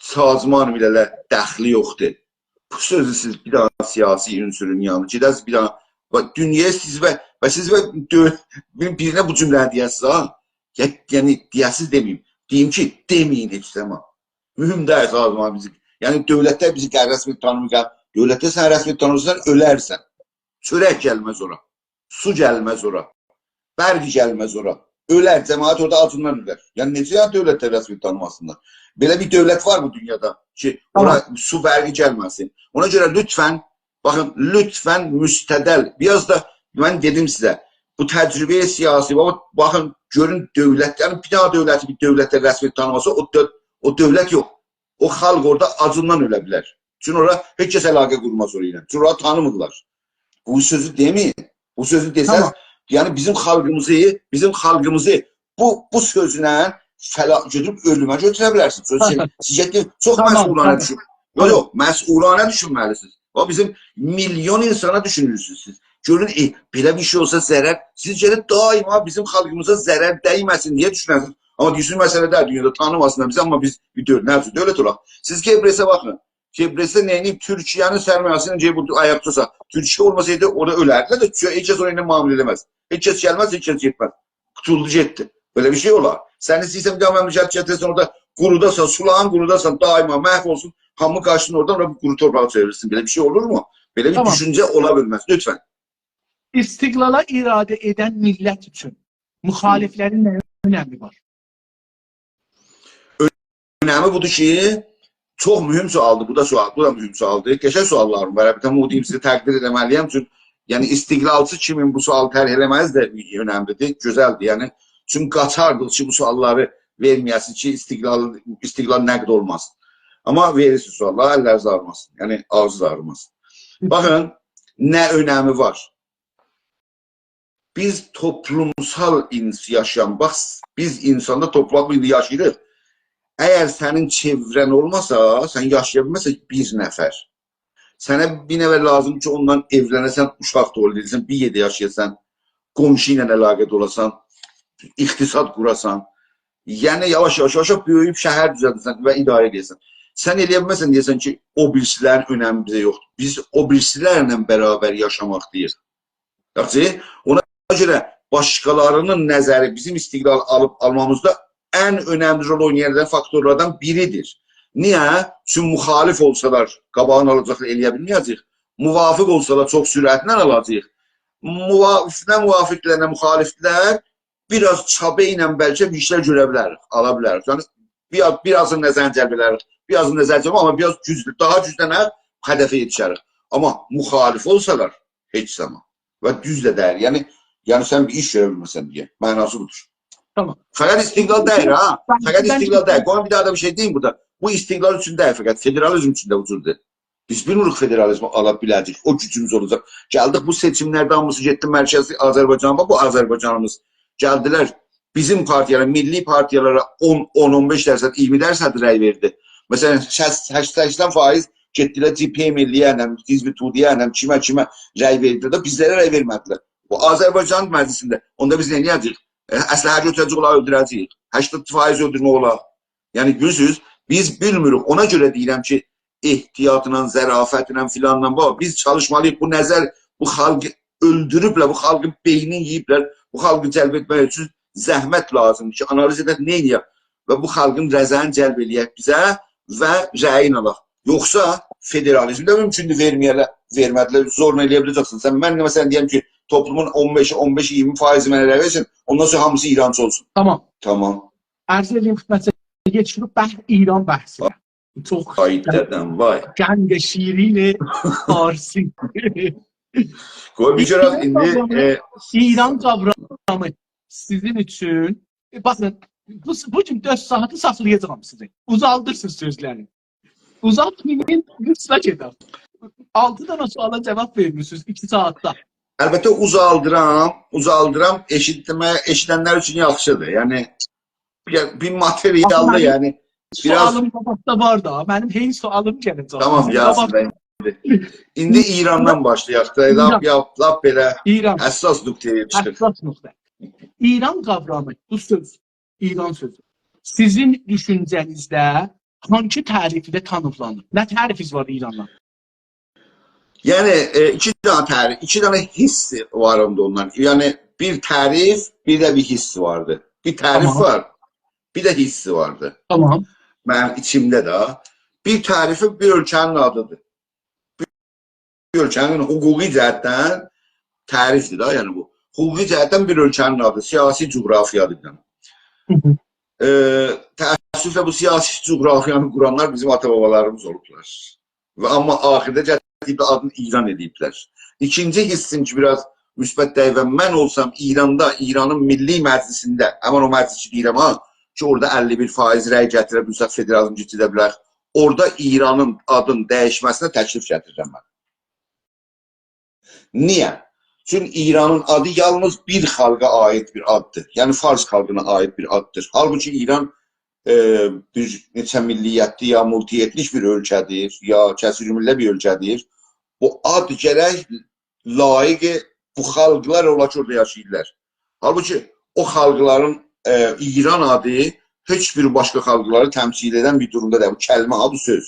سازمان ملله دخلی یوخدور. بو سؤزو سیز بیر داها سیاسی عنصرون یانینا گئده‌سینیز، بیر داها، باخ، دونیایا سیز و، و سیز و دؤ-، بیر-، بیرینه بو جمله‌نی دئیه‌سینیز، ها؟ یا-، یعنی، دئیه‌سینیز دئمه‌ییم. دئییم کی، دئمه‌یین هئچ زامان. مهم دئییل سازمان بیزی، یعنی، دؤولتلر بیزی غیر رسمی تانیمیر، دؤولتلر سنی رسمی تانیسا، اؤلرسن. چؤرک گلمز اورا. سو گلمز اورا. برق گلمز اورا. اؤلر، جماعت اورادا آجیندان اؤلر. یعنی، نئجه، یعنی، دؤولتلر رسمی تانیماسینلار؟ بئله بیر دؤولت وار بو دونیادا کی، اورا، تامام، سو، برق گلمه‌سین؟ اونا گؤره لطفاً، باخین، لطفاً مستدل، بیر آز دا، من دئدیم سیزه، بو تجربه‌ی سیاسی، باخ-، باخین، گؤرون دؤولت، یعنی بیر دنه دؤولتی بیر دؤولت ده رسمی تانیماسا، او دؤ-، او دؤولت یوخ. او خالق اورادا آجیندان اؤله بیلر. چونکی اورا هئچ کس علاقه قورماز اورا ایله. چونکی اورا تانیمیرلار. بو سؤزو دئمه‌یین. بو سؤزو دئسز، تامام. یعنی بیزیم خالقیمیزی، بیزیم خالقیمیزی بو، بو سؤزله فلا گؤتوروب اؤلومه گؤتوره بیلرسینیز. سؤز چوخ مسئولانه دوشون-، یوخ، یوخ، مسئولانه دوشونمه‌لی‌سینیز. او بیزیم میلیون اینسانا دوشونورسونوز سیز. گؤرون، ائ، بئله بیر شئی اولسا ضرر، سیز گرک دائما بیزیم خالقیمیزا ضرر دیمه‌سین دئیه دوشونه‌سینیز. آمما دوشون مسئله دئییل، دونیادا تانیماسینلار بیزی، آمما بیز بیر دؤ-، نه اوچون دؤولت اولاق؟ سیز قبرسه باخین. قبرسه نئینییب؟ تورکیه‌نین سرمایه‌سینی گئدیب بورادا آیاقدا توتسا، تورکیه اولماسایدی اورادا اؤلردیلر ده، هئچ کس اونونلا معامله ائله‌مز. هئچ کس گلمز، هئچ کس گئتمز. قوتولدو گئتدی. بئله بیر شئی اولار؟ سن ایسته‌ییرسن بیر دنه مملکت گتیره‌سن اورادا قوروداسان، سولارین قوروداسان، دائما محو اولسون، هامی قاچسین اورادان، اورا قورو تورپاغا چئوریلسین. بئله بیر شئی اولورمو؟ بئله بیر دوشونجه اولا بیلمز. لطفاً. استقلالا اراده ائدن میللت اوچون مخالفلرین نه اؤنمی وار؟ اؤنمی بودور کی، چوخ مهم سؤالدیر. بو دا سؤال، بو دا مهم سؤالدیر. قشنگ سؤاللاریم وار. البته، بو دئییم، سیزی تقدیر ائله‌مه‌لی‌یم. چونکی، یعنی، استقلالچی کیمین بو سؤالی طرح ائله‌مه‌نیز ده اؤنملی‌دیر، گؤزلدیر. یعنی، چونکی قاچاردیق کی، بو سؤاللاری وئرمه‌یه‌سیز کی، استقلال، استقلال نقد اولماز. آمما وئریرسینیز سؤاللاری، اللرینیز آغریماسین. یعنی، آغزینیز آغریماسین. باخین، نه اؤنمی وار؟ بیز توپلومسال اینس-، یاشایان، باخ، بیز اینساندا توپلومدا ایندی یاشاییریق. اگر سنین چئوره‌ن اولماسا، سن یاشایا بیلمزسن کی، بیر نفر. سنه بیر نفر لازیم کی، اوننان ائولنه‌سن، اوشاق تولید ائده‌سن، بیر یئرده یاشایاسان، قونشو ایله علاقه‌ده اولاسان، اقتصاد قوراسان. یعنی، یاواش، یاواش، یاواش بؤیویوب شهر دوزلده‌سن و اداره ائده‌سن. سن ائلیه بیلمزسن، دئیه‌سن کی، او بیریسی‌لرین اؤنمی بیزه یوخدور. بیز او بیریسی‌لرله برابر یاشاماقداییق. یاخشی، اونا گؤره باشقالارینین نظری بیزیم استقلال آلیب آلمامیزدا ان اؤنملی رول اوینایان فاکتورلاردان بیریدیر. نییه؟ چونکی مخالف اولسالار، قاباغینی آلاجاقلار، ائلیه بیلمه‌یه‌جه‌ییک. موافق اولسالار، چوخ سرعتله آلاجاغیق. موافق، نه موافق‌دیرلر، نه مخالف‌دیرلر، بیر آز چابا ایله بلکه بیر ایشلر گؤره بیلریک، آلا بیلریک. یعنی، بیر آز، بیر آزین نظرینی جلب ائدریک، بیر آزین نظرینی جلب، آمما بیر آز گوجلو، داها گوجلو نه هدفه یئتیشریک. آمما مخالف اولسالار، هئچ زامان. و دوز ده دئییل. یعنی، یعنی سن بیر ایش گؤره بیلمه‌سن دئیه. معناسی بودور. تامام. فقط استقلال دئییل، ها؟ بن-، فقط بن-، استقلال دئییل. قویون بیر داها دا بیر شئی دئییم بورادا. بو استقلال اوچون دئییل فقط، فدرالیزم اوچون ده بو جوردور. بیز بیلمیریک فدرالیزمی آلا بیله‌جه‌ییک، او گوجوموز اولاجاق. گلدیک بو سئچیملرده هامیسی گئتدی مرکزی آذربایجانا، باخ، بو آذربایجانیمیز. گلدیلر بیزیم پارتیالارا، میللی پارتیالارا اون، اون، اون بئش درصد، اییرمی درصد رأی وئردی. مثلا، شصت، هشتاد، سکسن فایز گئتدیلر جبهه ملی‌یه، نه بیلیم، حزب توده‌یه، نه بیلیم، کیمه، کیمه رأی وئردیلر ده، بیزلره رأی وئرمه‌دیلر. بو آذربایجان مجلیسینده، اوندا بیز نه ائده‌جه‌ییک؟ ائ، اسلحه گؤتوره‌جه‌ییک، اونلاری اؤلدوره‌جه‌ییک. هشتاد فایز اؤلدورمک اولار. یعنی، گؤرورسونوز، بیز بیلمیریک. اونا گؤره دئییرم کی، احتیاطلا، ظرافتله، فلانلا، باخ، بیز چالیشمالی‌ییق. بو نظر، بو خالقی اؤلدوروبلر، بو خالقین بئینینی یئییبلر. بو خالقی جلب ائتمک اوچون زحمت لازیمدیر کی، آنالیز ائدک، نه ائدک و بو خالقین رضایینی جلب ائله‌یک بیزه و رأیینی آلاق. یوخسا فدرالیزم ده مومکوندور وئرمه‌یه‌لر، وئرمه‌دیلر. زورلا ائلیه بیله‌جکسن. سن، من، مثلا، دئیم کی، توپلومون اون بئشی، اون بئش، اییرمی فایزی منه رأی وئرسین، اوندان سونرا هامیسی ایرانچی اولسون. تامام. تامام. عرض ائدییم خدمتینیزه، کئچیریک بحث، بحث ایران بحثی. وای دده‌م، وای. قند شیرین فارسی. قوی بیر گؤرک ایران ایندی، قاورامی، ائ، ایران قاورامی سیزین اوچون، ائ، باخین، بو، بو گون دؤرد ساعاتی ساخلایاجاغام سیزی. اوزالدیرسینیز سؤزلری. اوزالتمایین، قیسا گئدک. آلتی دنه سؤالا جاواب وئرمیسینیز ایکی ساعاتدا. البته اوزالدیرام، اوزالدیرام، ائشیتمه، ائشیدنلر اوچون یاخشیدیر. یعنی، بیر، بیر ماتریالدا، آمما منیم، یعنی، بیر آز سؤالیم قاباقدا وار دا، منیم هئچ سؤالیم گله‌جک. تامام، سیزین یازین قاباق- دا. ایندی ایراندان باشلایاق دا، لاپ، ایران. لاپ، لاپ بئله ایران. حساس نقطه‌یه چیخیر. حساس نقطه. ایران قاورامی، بو سؤز، ایران سؤزو. سیزین دوشونجه‌نیزده هانسی تعریف ایله تانیملانیر؟ نه تعریفینیز وار ایراندان؟ یعنی، ائ، ایکی دنه تعریف، ایکی دنه حیس وار اوندا اوندان. یعنی، بیر تعریف، بیر ده بیر حیس واردی. بیر تعریف، تامام، وار، بیر ده حیس واردی. تامام. منیم ایچیمده ده. بیر تعریفی بیر اؤلکه‌نین آدیدیر. بیر اؤلکه‌نین حقوقی جهتدن تعریفدیر ده، یعنی بو. حقوقی جهتدن بیر اؤلکه‌نین آدی، سیاسی جغرافیادیر، یعنی. هی هی. ائ، تأسفله بو سیاسی جغرافیانی قورانلار بیزیم آتا-بابالاریمیز اولوبلار. و آمما آخیردا گتیریب آدینی ایران ائدیبلر. ایکینجی حیسیم کی، بیر آز مثبت دئییل و من اولسام ایراندا، ایرانین میللی مجلیسینده، همین او مجلیسی دئییرم ها، کی اورادا اللی بیر فایز رأی گتیره بیلسک، فدرالیزم گئچیره بیلک، اورادا ایرانین آدین دییشمه‌سینه تکلیف گتیریرم من. نییه؟ چونکی ایرانین آدی یالنیز بیر خالقا عایید بیر آددیر. یعنی فارس خالقینا عایید بیر آددیر. حالبوکی ایران، ائ، بیر نئچه میللیتلی یا مولتی‌اتنیک بیر اؤلکه‌دیر، یا کثیرالمله بیر اؤلکه‌دیر. بو آد گرک لایق بو خالقلار اولا کی اورادا یاشاییرلار. حالبوکی او خالقلارین، ائ، ایران آدی هئچ بیر باشقا خالقلاری تمثیل ائدن بیر دورومدا دئییل. بو کلمه ها، بو سؤز.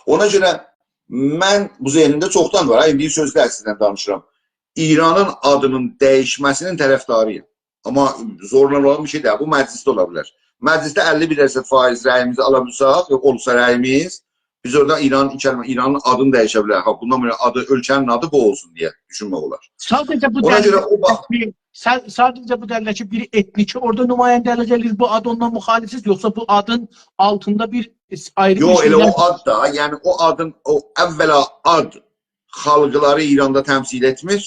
اونا گؤره من بو ذهنیمده چوخدان وار. ها، ایندی سؤزده سیزله دانیشیرام. ایرانین آدینین دییشمه‌سینین طرفداری‌یام. آمما زورلا اولان بیر شئی دئییل. بو مجلیسده اولا بیلر. مجلیسده اللی بیر درصد فایز رأییمیزی آلا بیلسک، اولسا رأییمیز، بیز اورادا ایران، کلمه، ایرانین آدینی دییشه بیلریک. ها، بوندان بئله آدی، اؤلکه‌نین آدی بو اولسون دئیه دوشونمک اولار. ساده‌جه بو اونا گؤره دلیل او باخ- بیر، سا-، ساده‌جه بو دلیله کی، بیر ائتنیکی اورادا نماینده‌لیک ائدیر، بو آد اوندان مخالف‌سیز، یوخسا بو آدین آلتیندا بیر آیری بیر یوخ، ائله شئیلر او آد دا، یعنی او آدین، او اولا آد خالقلاری ایراندا تمثیل ائتمیر.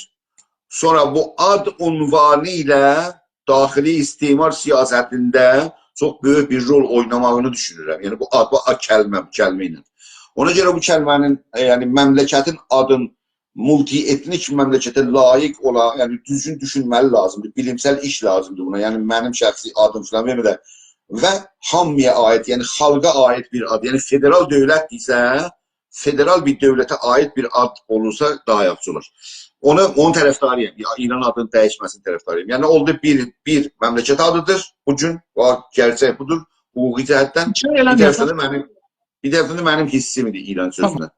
سونرا بو آد عنوانی ایله داخلی استعمار سیاستینده چوخ بؤیوک بیر رول اویناماغینی دوشونورم. یعنی بو آد، بو آد کلمه، بو کلمه ایله. اونا گؤره بو کلمه‌نین، ائ، یعنی مملکتین آدین مولتی‌اتنیک مملکته لایق اولا، یعنی دوزگون دوشونمه‌لی لازیمدیر، بیلیمسل ایش لازیمدیر بونا. یعنی منیم شخصی آدیم فلان وئرمه‌ده و هامییا عایید، یعنی خالقا عایید بیر آد، یعنی فدرال دؤولت ایسه، فدرال بیر دؤولته عایید بیر آد اولورسا داها یاخشی اولار. اونو، اونون طرفداری‌یام. یا، ایران آدینین دییشمه‌سینین طرفداری‌یام. یعنی اولدو بیر، بیر مملکت آدیدیر بو گون، او گئرچک بودور، حقوقی جهتدن. شئی بیر ائله‌میرسن. طرفدن ده منیم، بیر طرفدن ده منیم حیسیمدیر ایران تامام. سؤزونه.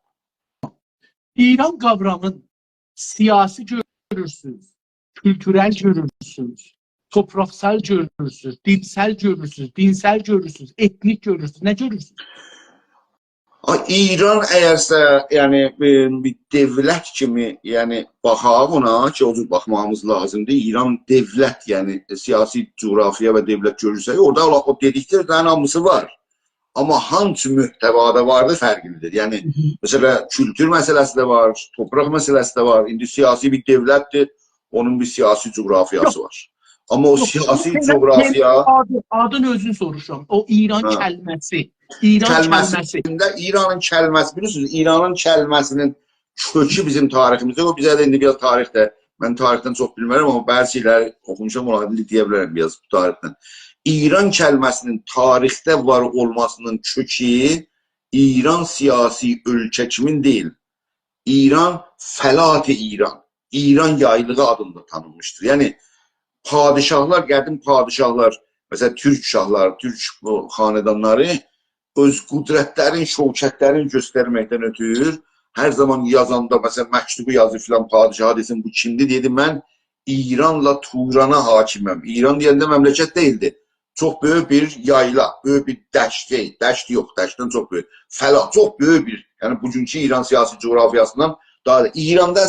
ایران قاورامین سیاسی گؤرورسوز، کولتورل گؤرورسوز، توپراقسال گؤرورسوز، دیلسل گؤرورسوز، دینسل گؤرورسوز، ائتنیک گؤرورسوز، نه گؤرورسوز؟ آی، ایران اگرسه، یعنی، ائ، بیر دؤولت کیمی، یعنی، باخاق اونا کی، او جور باخماغیمیز لازیمدیر. ایران دؤولت، یعنی، سیاسی جغرافیا و دؤولت گؤرورسه، اورادا او، او دئدیکلرین هامیسی وار. آمما هانسی محتوادا واردی، فرقلیدیر. یعنی، هی هی. مثلا، کولتور مسئله‌سی ده وار، توپراق مسئله‌سی ده وار. ایندی سیاسی بیر دؤولتدیر، اونون بیر سیاسی جغرافیاسی یوخ. وار. آمما او یوخ، سیاسی یوخ، ائله جغرافیا کلمه آدی، آدین اؤزونو سوروشورام. او ایران ها. کلمه‌سی، ایران کلمه‌سی. کلمه‌سینده ایرانین کلمه‌سی، بیلیرسینیز، ایرانین کلمه‌سینین کؤکو بیزیم تاریخیمیزده، او بیزه ده ایندی بیر آز تاریخده، من تاریخدن چوخ بیلمرم، آمما بعضی شئیلری اوخوموشام، اونا ایندی دئیه بیلرم بیر آز بو تاریخدن. ایران کلمه‌سینین تاریخده وار اولماسینین کؤکو ایران سیاسی اؤلکه کیمین دئییل. ایران، فلات ایران، ایران یایلیغی آدیندا تانینمیشدیر. یعنی، پادشاهلار، قدیم پادشاهلار، مثلا، تورک شاهلاری، تورک بو خاندانلاری اؤز قدرتلرین، شوکتلرین گؤسترمکدن اؤتور هر زامان یازاندا، مثلا، مکتوبو یازیر فلان پادشاها، دئسین، بو کیمدیر؟ دئییردی، «من ایرانلا تورانا حاکمم.» ایران دئینده مملکت دئییلدی. چوخ بؤیوک بیر یایلا، بؤیوک بیر دشت، شئی، دشت یوخ، دشتدن چوخ بؤیوک. فلا، چوخ بؤیوک بیر، یعنی بوگونکو ایران سیاسی جغرافیاسیندان داها دا. ایراندا،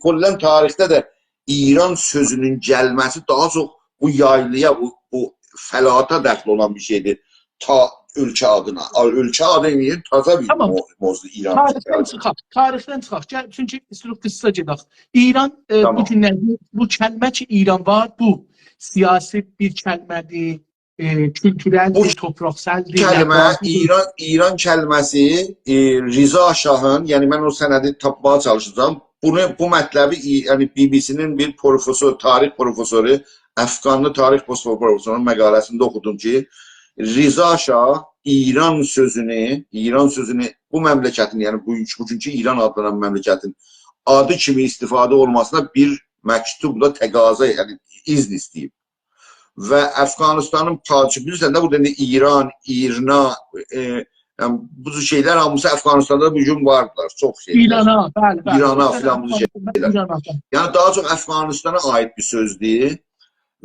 کلاً تاریخده ده ایران سؤزونون گلمه‌سی داها چوخ بو یایلایا، بو، بو فلاتا دخیل اولان بیر شئیدیر. تا اؤلکه آدینا. آ، اؤلکه آدی دئییل، تازا بیر تامام. مو-، موضوع ایران تاریخدن چیخاق، تاریخدن چیخاق. گل، چونکی ایستیروخ قیسا گئدک. ایران، ائ، بو تامام. گونلرده بو کلمه کی، ایران وار، بو سیاسی بیر کلمه‌دیر، ائ، کولتورلدیر، بو توپراقسالدیر، کلمه، مطبوعاتدیر. ایران، ایران کلمه‌سی، ائ، رضا شاهین، یعنی من او سندی تاپماغا چالیشاجاغام. بونو، بو مطلبی ای-، یعنی بی بی سی‌نین بیر پروفسور، تاریخ پروفسورو، افغانلی تاریخ پروفسورو، پروفسورون مقاله‌سینده اوخودوم کی، رضا شاه ایران سؤزونو، ایران سؤزونو بو مملکتین، یعنی بو، بوگونکو ایران آدلانان مملکتین آدی کیمی استفاده اولماسینا بیر مکتوبلا تقاضا، یعنی اذن ایسته‌ییب. و افغانستانین پادشاهی، بیلیرسن ده، بورادا ایندی ایران، ایرنا، ائ، یعنی بو جور شئیلر هامیسی افغانستاندا بو گون واردیلار، چوخ شئیلر. ایرانا، بلی، بلی. ایرانا فلان، بو جور شئیلر. ایرانا، بلی. یعنی داها چوخ افغانستانا عایید بیر سؤزدور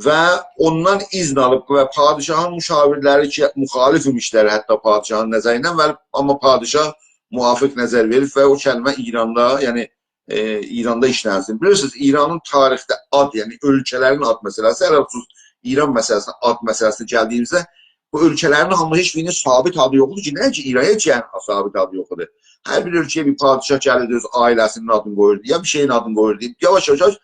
و اوندان اذن آلیب و پادشاهین مشاورلری کی، مخالف ایمیشلر حتی پادشاهین نظرینه، و آمما پادشاه موافق نظر وئریب و او کلمه ایراندا، یعنی ائ، ایراندا ایشلنسین. بیلیرسینیز، ایرانین تاریخده آد، یعنی اؤلکه‌لرین آد مسئله‌سی، علی‌الخصوص ایران مسئله‌سینه، آد مسئله‌سینه گلدیییمیزده، بو اؤلکه‌لرین هامی، هئچ بیرینین ثابت آدی یوخدور کی، نه کی ایران، هئچ یعنی ثابت آدی یوخدور. هر بیر اؤلکه‌یه بیر پادشاه گلیردی، اؤز عائله‌سینین آدینی قویوردو، یا بیر شئیین آدینی قویوردو. یاواش-یاواش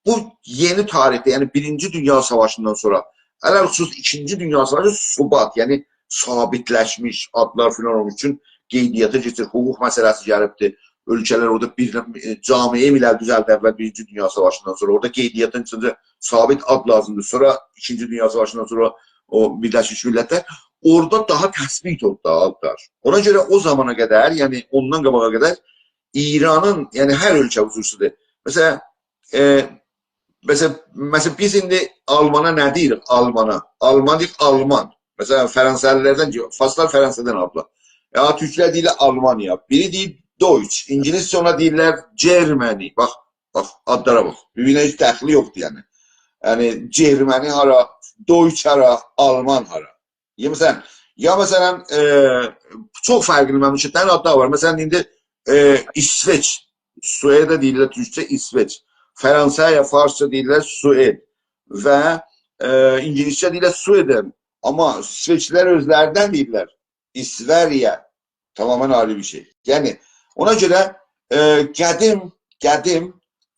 بو یئنی تاریخده، یعنی بیرینجی دونیا ساواشیندان سونرا، علی‌الخصوص ایکینجی دونیا ساواشی ثبات، یعنی ثابت‌لشمیش آدلار فلان اولموش. چون قیدیاتا کئچیر، حقوق مسئله‌سی گلیبدیر. اؤلکه‌لر اورادا بیر، ائ، جامعه ملل دوزلدیبلر بیرینجی دونیا ساواشیندان سونرا. اورادا قیدیاتین ایچینده ثابت آد لازیمدیر. سونرا ایکینجی دونیا ساواشیندان سونرا او بیرلشمیش میللت‌لر. اورادا داها تثبیت اولدو دا آدلار. اونا گؤره او زامانا قدر، یعنی اوندان قاباغا قدر ایرانین، یعنی هر اؤلکه حضورسوزدور. مثلا، ائ، مثلا، مثلا، بیز ایندی آلمانا نه دئییریک؟ آلمانا. آلمان دئییریک، آلمان. مثلا، فرانسه‌لی‌لردن کی، فارسلار فرانسه‌دن آلیبلار. یا، تورکلر دئییرلر آلمانیا. بیری دئییر Deutsch. اینگیلیسجه اونا دئییرلر Germany. باخ، باخ، آدلارا باخ. بیر-بیرینه هئچ دخلی یوخدور، یعنی. یعنی، Germany هارا، Deutsch هارا، آلمان هارا. یا مثلا، یا مثلا، ائ، چوخ فرقلی مملکت‌لرین آدلاری وار. مثلا، ایندی، ائ، ایسوئچ، سوئده دئییرلر تورکجه ایسوئچ. فرانسه یا فارسجا دئییرلر سوئد و، ائ، اینگیلیسجه دئییرلر Sweden. آمما ایسوئچلی‌لر اؤزلریندن دئییرلر ایسوئریا. تمامیله آیری بیر شئی. یعنی، اونا گؤره، ائ، قدیم، قدیم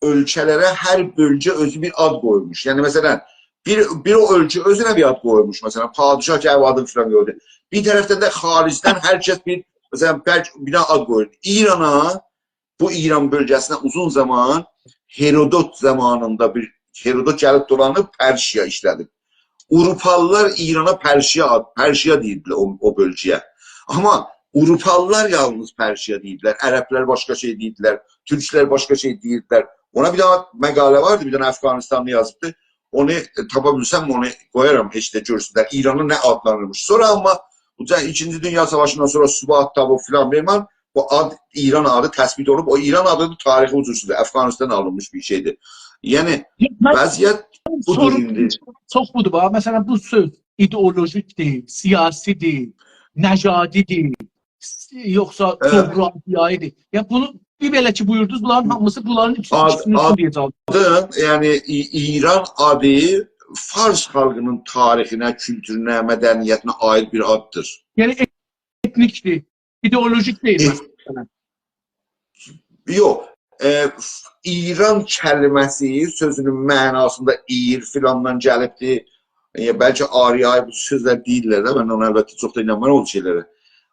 اؤلکه‌لره هر بؤلگه اؤزو بیر آد قویموش. یعنی، مثلا، بیر، بیر او اؤلکه اؤزونه بیر آد قویموش. مثلا، پادشاه کی، او آدین فلان قویدو. بیر طرفدن ده خارجدن هر کس بیر، مثلا، بلکه بیر دنه آد قویور. ایرانا، بو ایران بؤلگه‌سینه اوزون زامان هرودوت زامانیندا بیر، هرودوت گلیب دولانیب پرشیا ایشله‌دیب. آوروپالی‌لار ایرانا پرشیا آد، پرشیا دئییردیلر او، او بؤلگه‌یه. آمما آوروپالی‌لار یالنیز پرشیا دئییردیلر، عرب‌لر باشقا شئی دئییردیلر، تورکلر باشقا شئی دئییردیلر. اونا بیر دنه مقاله واردی، بیر دنه افغانستانلی یازیبدی. اونو، ائ، تاپا بیلسم، اونو قویارام، هئچ ده گؤرسونلر. ایرانی نه آدلاندیرمیش. سونرا آمما بو جا-، ایکینجی دونیا ساواشیندان سونرا ثبات تاپیب فلان، بهمان، بو آد، ایران آدی تثبیت اولوب. او ایران آدی دا تاریخی حضورسوزدور. افغانستان آلینمیش بیر شئیدیر. یعنی، یوخ، من وضعیت بودور سوروم ایندی. چوخ بودور، باخ. مثلا، بو سؤز ایدئولوژیکدیر، سیاسی‌دیر، نژادی‌دیر، س-، یوخسا ائ، جغرافیایی‌دیر؟ یا بونو بیر بئله کی بویوردونوز، بونلارین هامیسی، بونلارین ایچینده آد-، دوشونورسون آد-، دئیه‌جم. آدی، یعنی ای-، ایران آدی فارس خالقینین تاریخینه، کولتورونه، مدنیتینه عایید بیر آددیر. یعنی ائتنیک‌دیر، ایدئولوژیک دئییل، ائت-، مثلا. یوخ، ائ، ف-، ایران کلمه‌سی سؤزونون معناسیندا ایر فلاندان گلیبدیر. ائ، بلکه آریا، بو سؤزلر دئییرلر ده، من اونا البته چوخ دا اینانمیرام او شئیلره.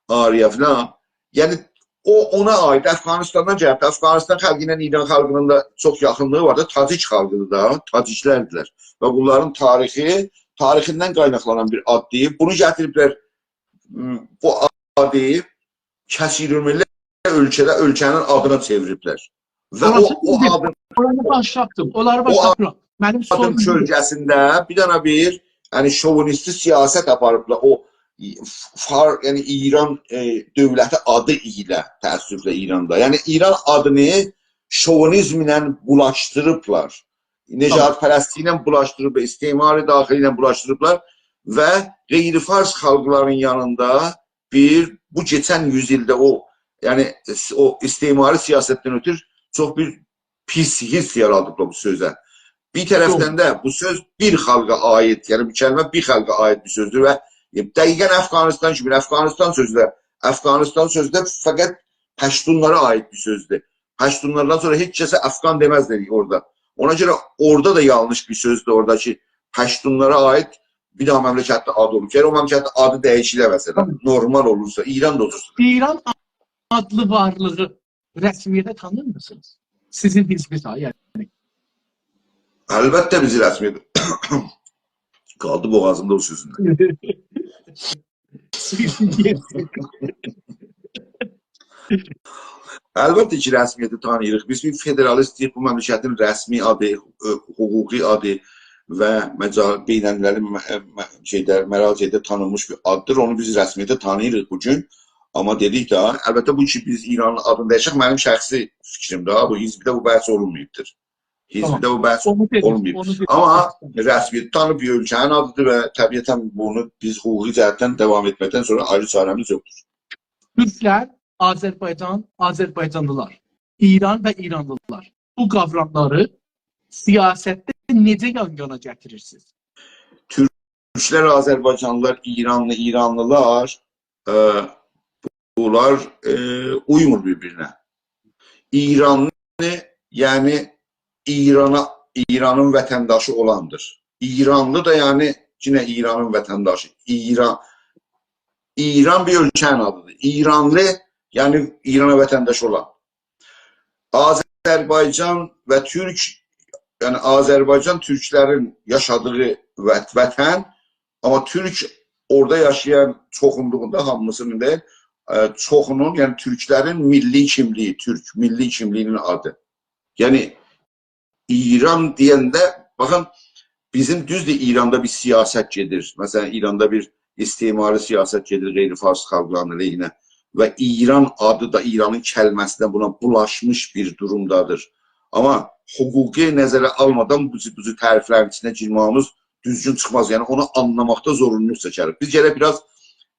آریا فلان. یعنی، او، اونا عایید، افغانستاندان گلیب. افغانستان خالقی ایله ایران خالقینین دا چوخ یاخینلیغی وار دا، تاجیک خالقی‌دیر دا، تاجیک‌لردیرلر. و بونلارین تاریخی، تاریخیندن قایناقلانان بیر آددیر. بونو گتیریبلر، م، بو آدی کثیرالملت اؤلکه‌ده، اؤلکه‌نین آدینا چئویریبلر. و او، اوراسینی او بیلمیرم. آدین، اورانی باشلاتدیم، اونلاری او باشلاتمیرام. منیم آدین سوروم بودور. کؤلگه‌سینده بیر دنه بیر، یعنی، شووینیستی سیاست آپاریبلار. او فار-، یعنی، ایران، ائ، دؤولتی آدی ایله، تأسفله ایراندا. یعنی، ایران آدینی شووینیزمله بولاشدیریبلار. نجات‌پرستلیکله بولاشدیریبلار، استعمار داخلی ایله بولاشدیریبلار و غیر فارس خالقلارین یانیندا بیر، بو کئچن یوز ایلده او، یعنی، او استعماری سیاستدن اؤتور چوخ بیر پیس حیس یارادیبلار بو سؤزه. بیر طرفدن ده بو سؤز بیر خالقا عایید، یعنی بو کلمه بیر خالقا عایید بیر سؤزدور و، ائ، دقیقا افغانستان کیمی، افغانستان سؤزو ده، افغانستان سؤزو ده فقط پشتونلارا عایید بیر سؤزدور. پشتونلاردان سونرا هئچ کسه افغان دئمزلر اورادا. اونا گؤره اورادا دا یانلیش بیر سؤزدور اورادا کی، پشتونلارا عایید بیر دنه مملکتده آد اولوب. گرک او مملکتده آدی دییشیله، مثلا. تامام. نورمال اولورسا، ایران دا اولورسا. ایران آدلی وارلیغی رسمیته تانیرمیسینیز؟ سیزین حزبی سا-، یعنی. البته بیز رسمیته، قالدی بوغازیمدا او سؤزوندن. البته کی، رسمیته تانییریق. بیز بیر فدرالیستیک، بو مملکتین رسمی آدی، ائ، حقوقی آدی و مجا-، بین‌المللی م-، م-، شئیده، مراجعده تانینمیش بیر آددیر. اونو بیز رسمیته تانییریق بو گون. آمما دئدیک ده، البته بو کی، بیز ایرانین آدینی دییشک، منیم شخصی فیکریم ده، بو حزبده بو بحث اولونماییبدیر. حزبده، تامام، بو بحث اونو دئدیک، اولماییب. اونو دئدیک. آمما رسمیته تانینیب بیر اؤلکه‌نین آدیدیر و طبیعتا بونو بیز حقوقی جهتدن داوام ائتمکدن سونرا آیری چاره‌میز یوخدور. تورکلر، آذربایجان، آذربایجانلیلار، ایران و ایرانلیلار، بو قاوراملاری سیاستده نئجه یان-یانا گتیریرسینیز؟ تورکلر، آذربایجانلیلار، ایرانلی، ایرانلیلار، ائ، بونلار، ائ، اویمور بیر-بیرینه. ایرانلی، یعنی ایرانا ایرانین وطنداشی اولاندیر. ایرانلی دا، یعنی، یئنه ایرانین وطنداشی. ایران، ایران بیر اؤلکه‌نین آدیدیر. ایرانلی، یعنی ایرانا وطنداش اولان. آذربایجان و تورک، یعنی آذربایجان تورکلرین یاشادیغی وط-، وطن، آمما تورک اورادا یاشایان چوخونلوغوندا، هامیسینین دئییل، ائ، چوخونون، یعنی تورکلرین میللی کیملیگی، تورک میللی کیملیگینین آدی. یعنی ایران دئینده، باخین، بیزیم، دوزدور، ایراندا بیر سیاست گئدیر. مثلا، ایراندا بیر استعماری سیاست گئدیر غیر فارس خالقلارین علیهینه. و ایران آدی دا، ایرانین کلمه‌سی ده بونا بولاشمیش بیر دورومدادیر. آمما حقوقی نظره آلمادان بو، بو تعریفلرین ایچینه گیرمه‌ییمیز دوزگون چیخماز. یعنی اونو آنلاماقدا زورونلولوق چکریک. بیز گرک بیر آز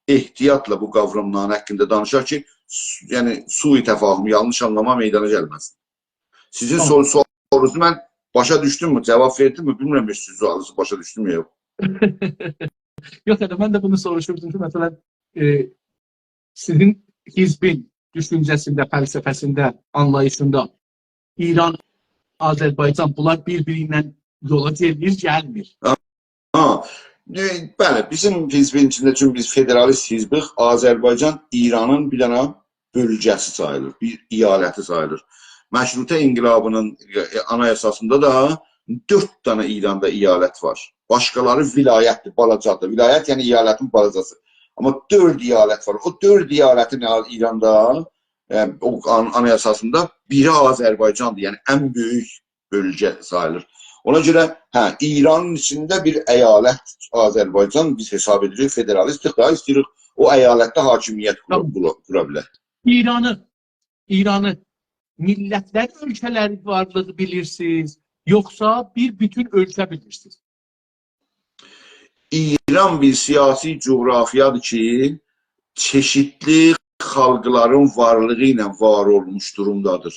احتیاطلا بو قاوراملارین حاقیندا دانیشاق کی، س-، یعنی سوء تفاهم، یانلیش آنلاما میدانا گلمه‌سین. سیزین، تامام، سور-، سورونوزو من باشا دوشدوممو، جواب وئردیممی، بیلمیرم، هئچ سیز سوالینیزی باشا دوشدوم یا یوخ. یوخ، ائله من ده بونو سوروشوردوم کی، مثلا، ائ، سیزین حزبین دوشونجه‌سینده، فلسفه‌سینده، آنلاییشیندا ایران، آذربایجان، بونلار بیر-بیری ایله یولا گلیر، گلمیر؟ ها، ائ، بلی، بیزیم حزبین ایچینده، چونکی بیز فدرالیست حزبیک، آذربایجان ایرانین بیر دنه بؤلگه‌سی ساییلیر، بیر ایالتی ساییلیر. مشروطه انقلابینین، ائ، آنایاساسیندا دا دؤرد دنه ایراندا ایالت وار. باشقالاری ولایتدیر، بالاجادیر. ولایت، یعنی ایالتین بالاجاسی. آمما دؤرد ایالت وار. او دؤرد ایالتین ایال-، ایراندا، ائ، او آن-، آنایاساسیندا بیری آذربایجاندیر. یعنی ان بؤیوک بؤلگه ساییلیر. اونا گؤره، هه، ایرانین ایچینده بیر ایالت آذربایجان بیز حساب ائدیریک، فدرالیستیک، داها ایسته‌ییریک او ایالتده حاکمیت قورا، تامام، قورا، قورا بیلک. ایرانی، ایرانی میللتلر اؤلکه‌لری وارلیغی بیلیرسینیز، یوخسا بیر بوتون اؤلکه بیلیرسینیز؟ ایران بیر سیاسی جغرافیادیر کی، چئشیتلی خالقلارین وارلیغی ایله وار اولموش دورومدادیر.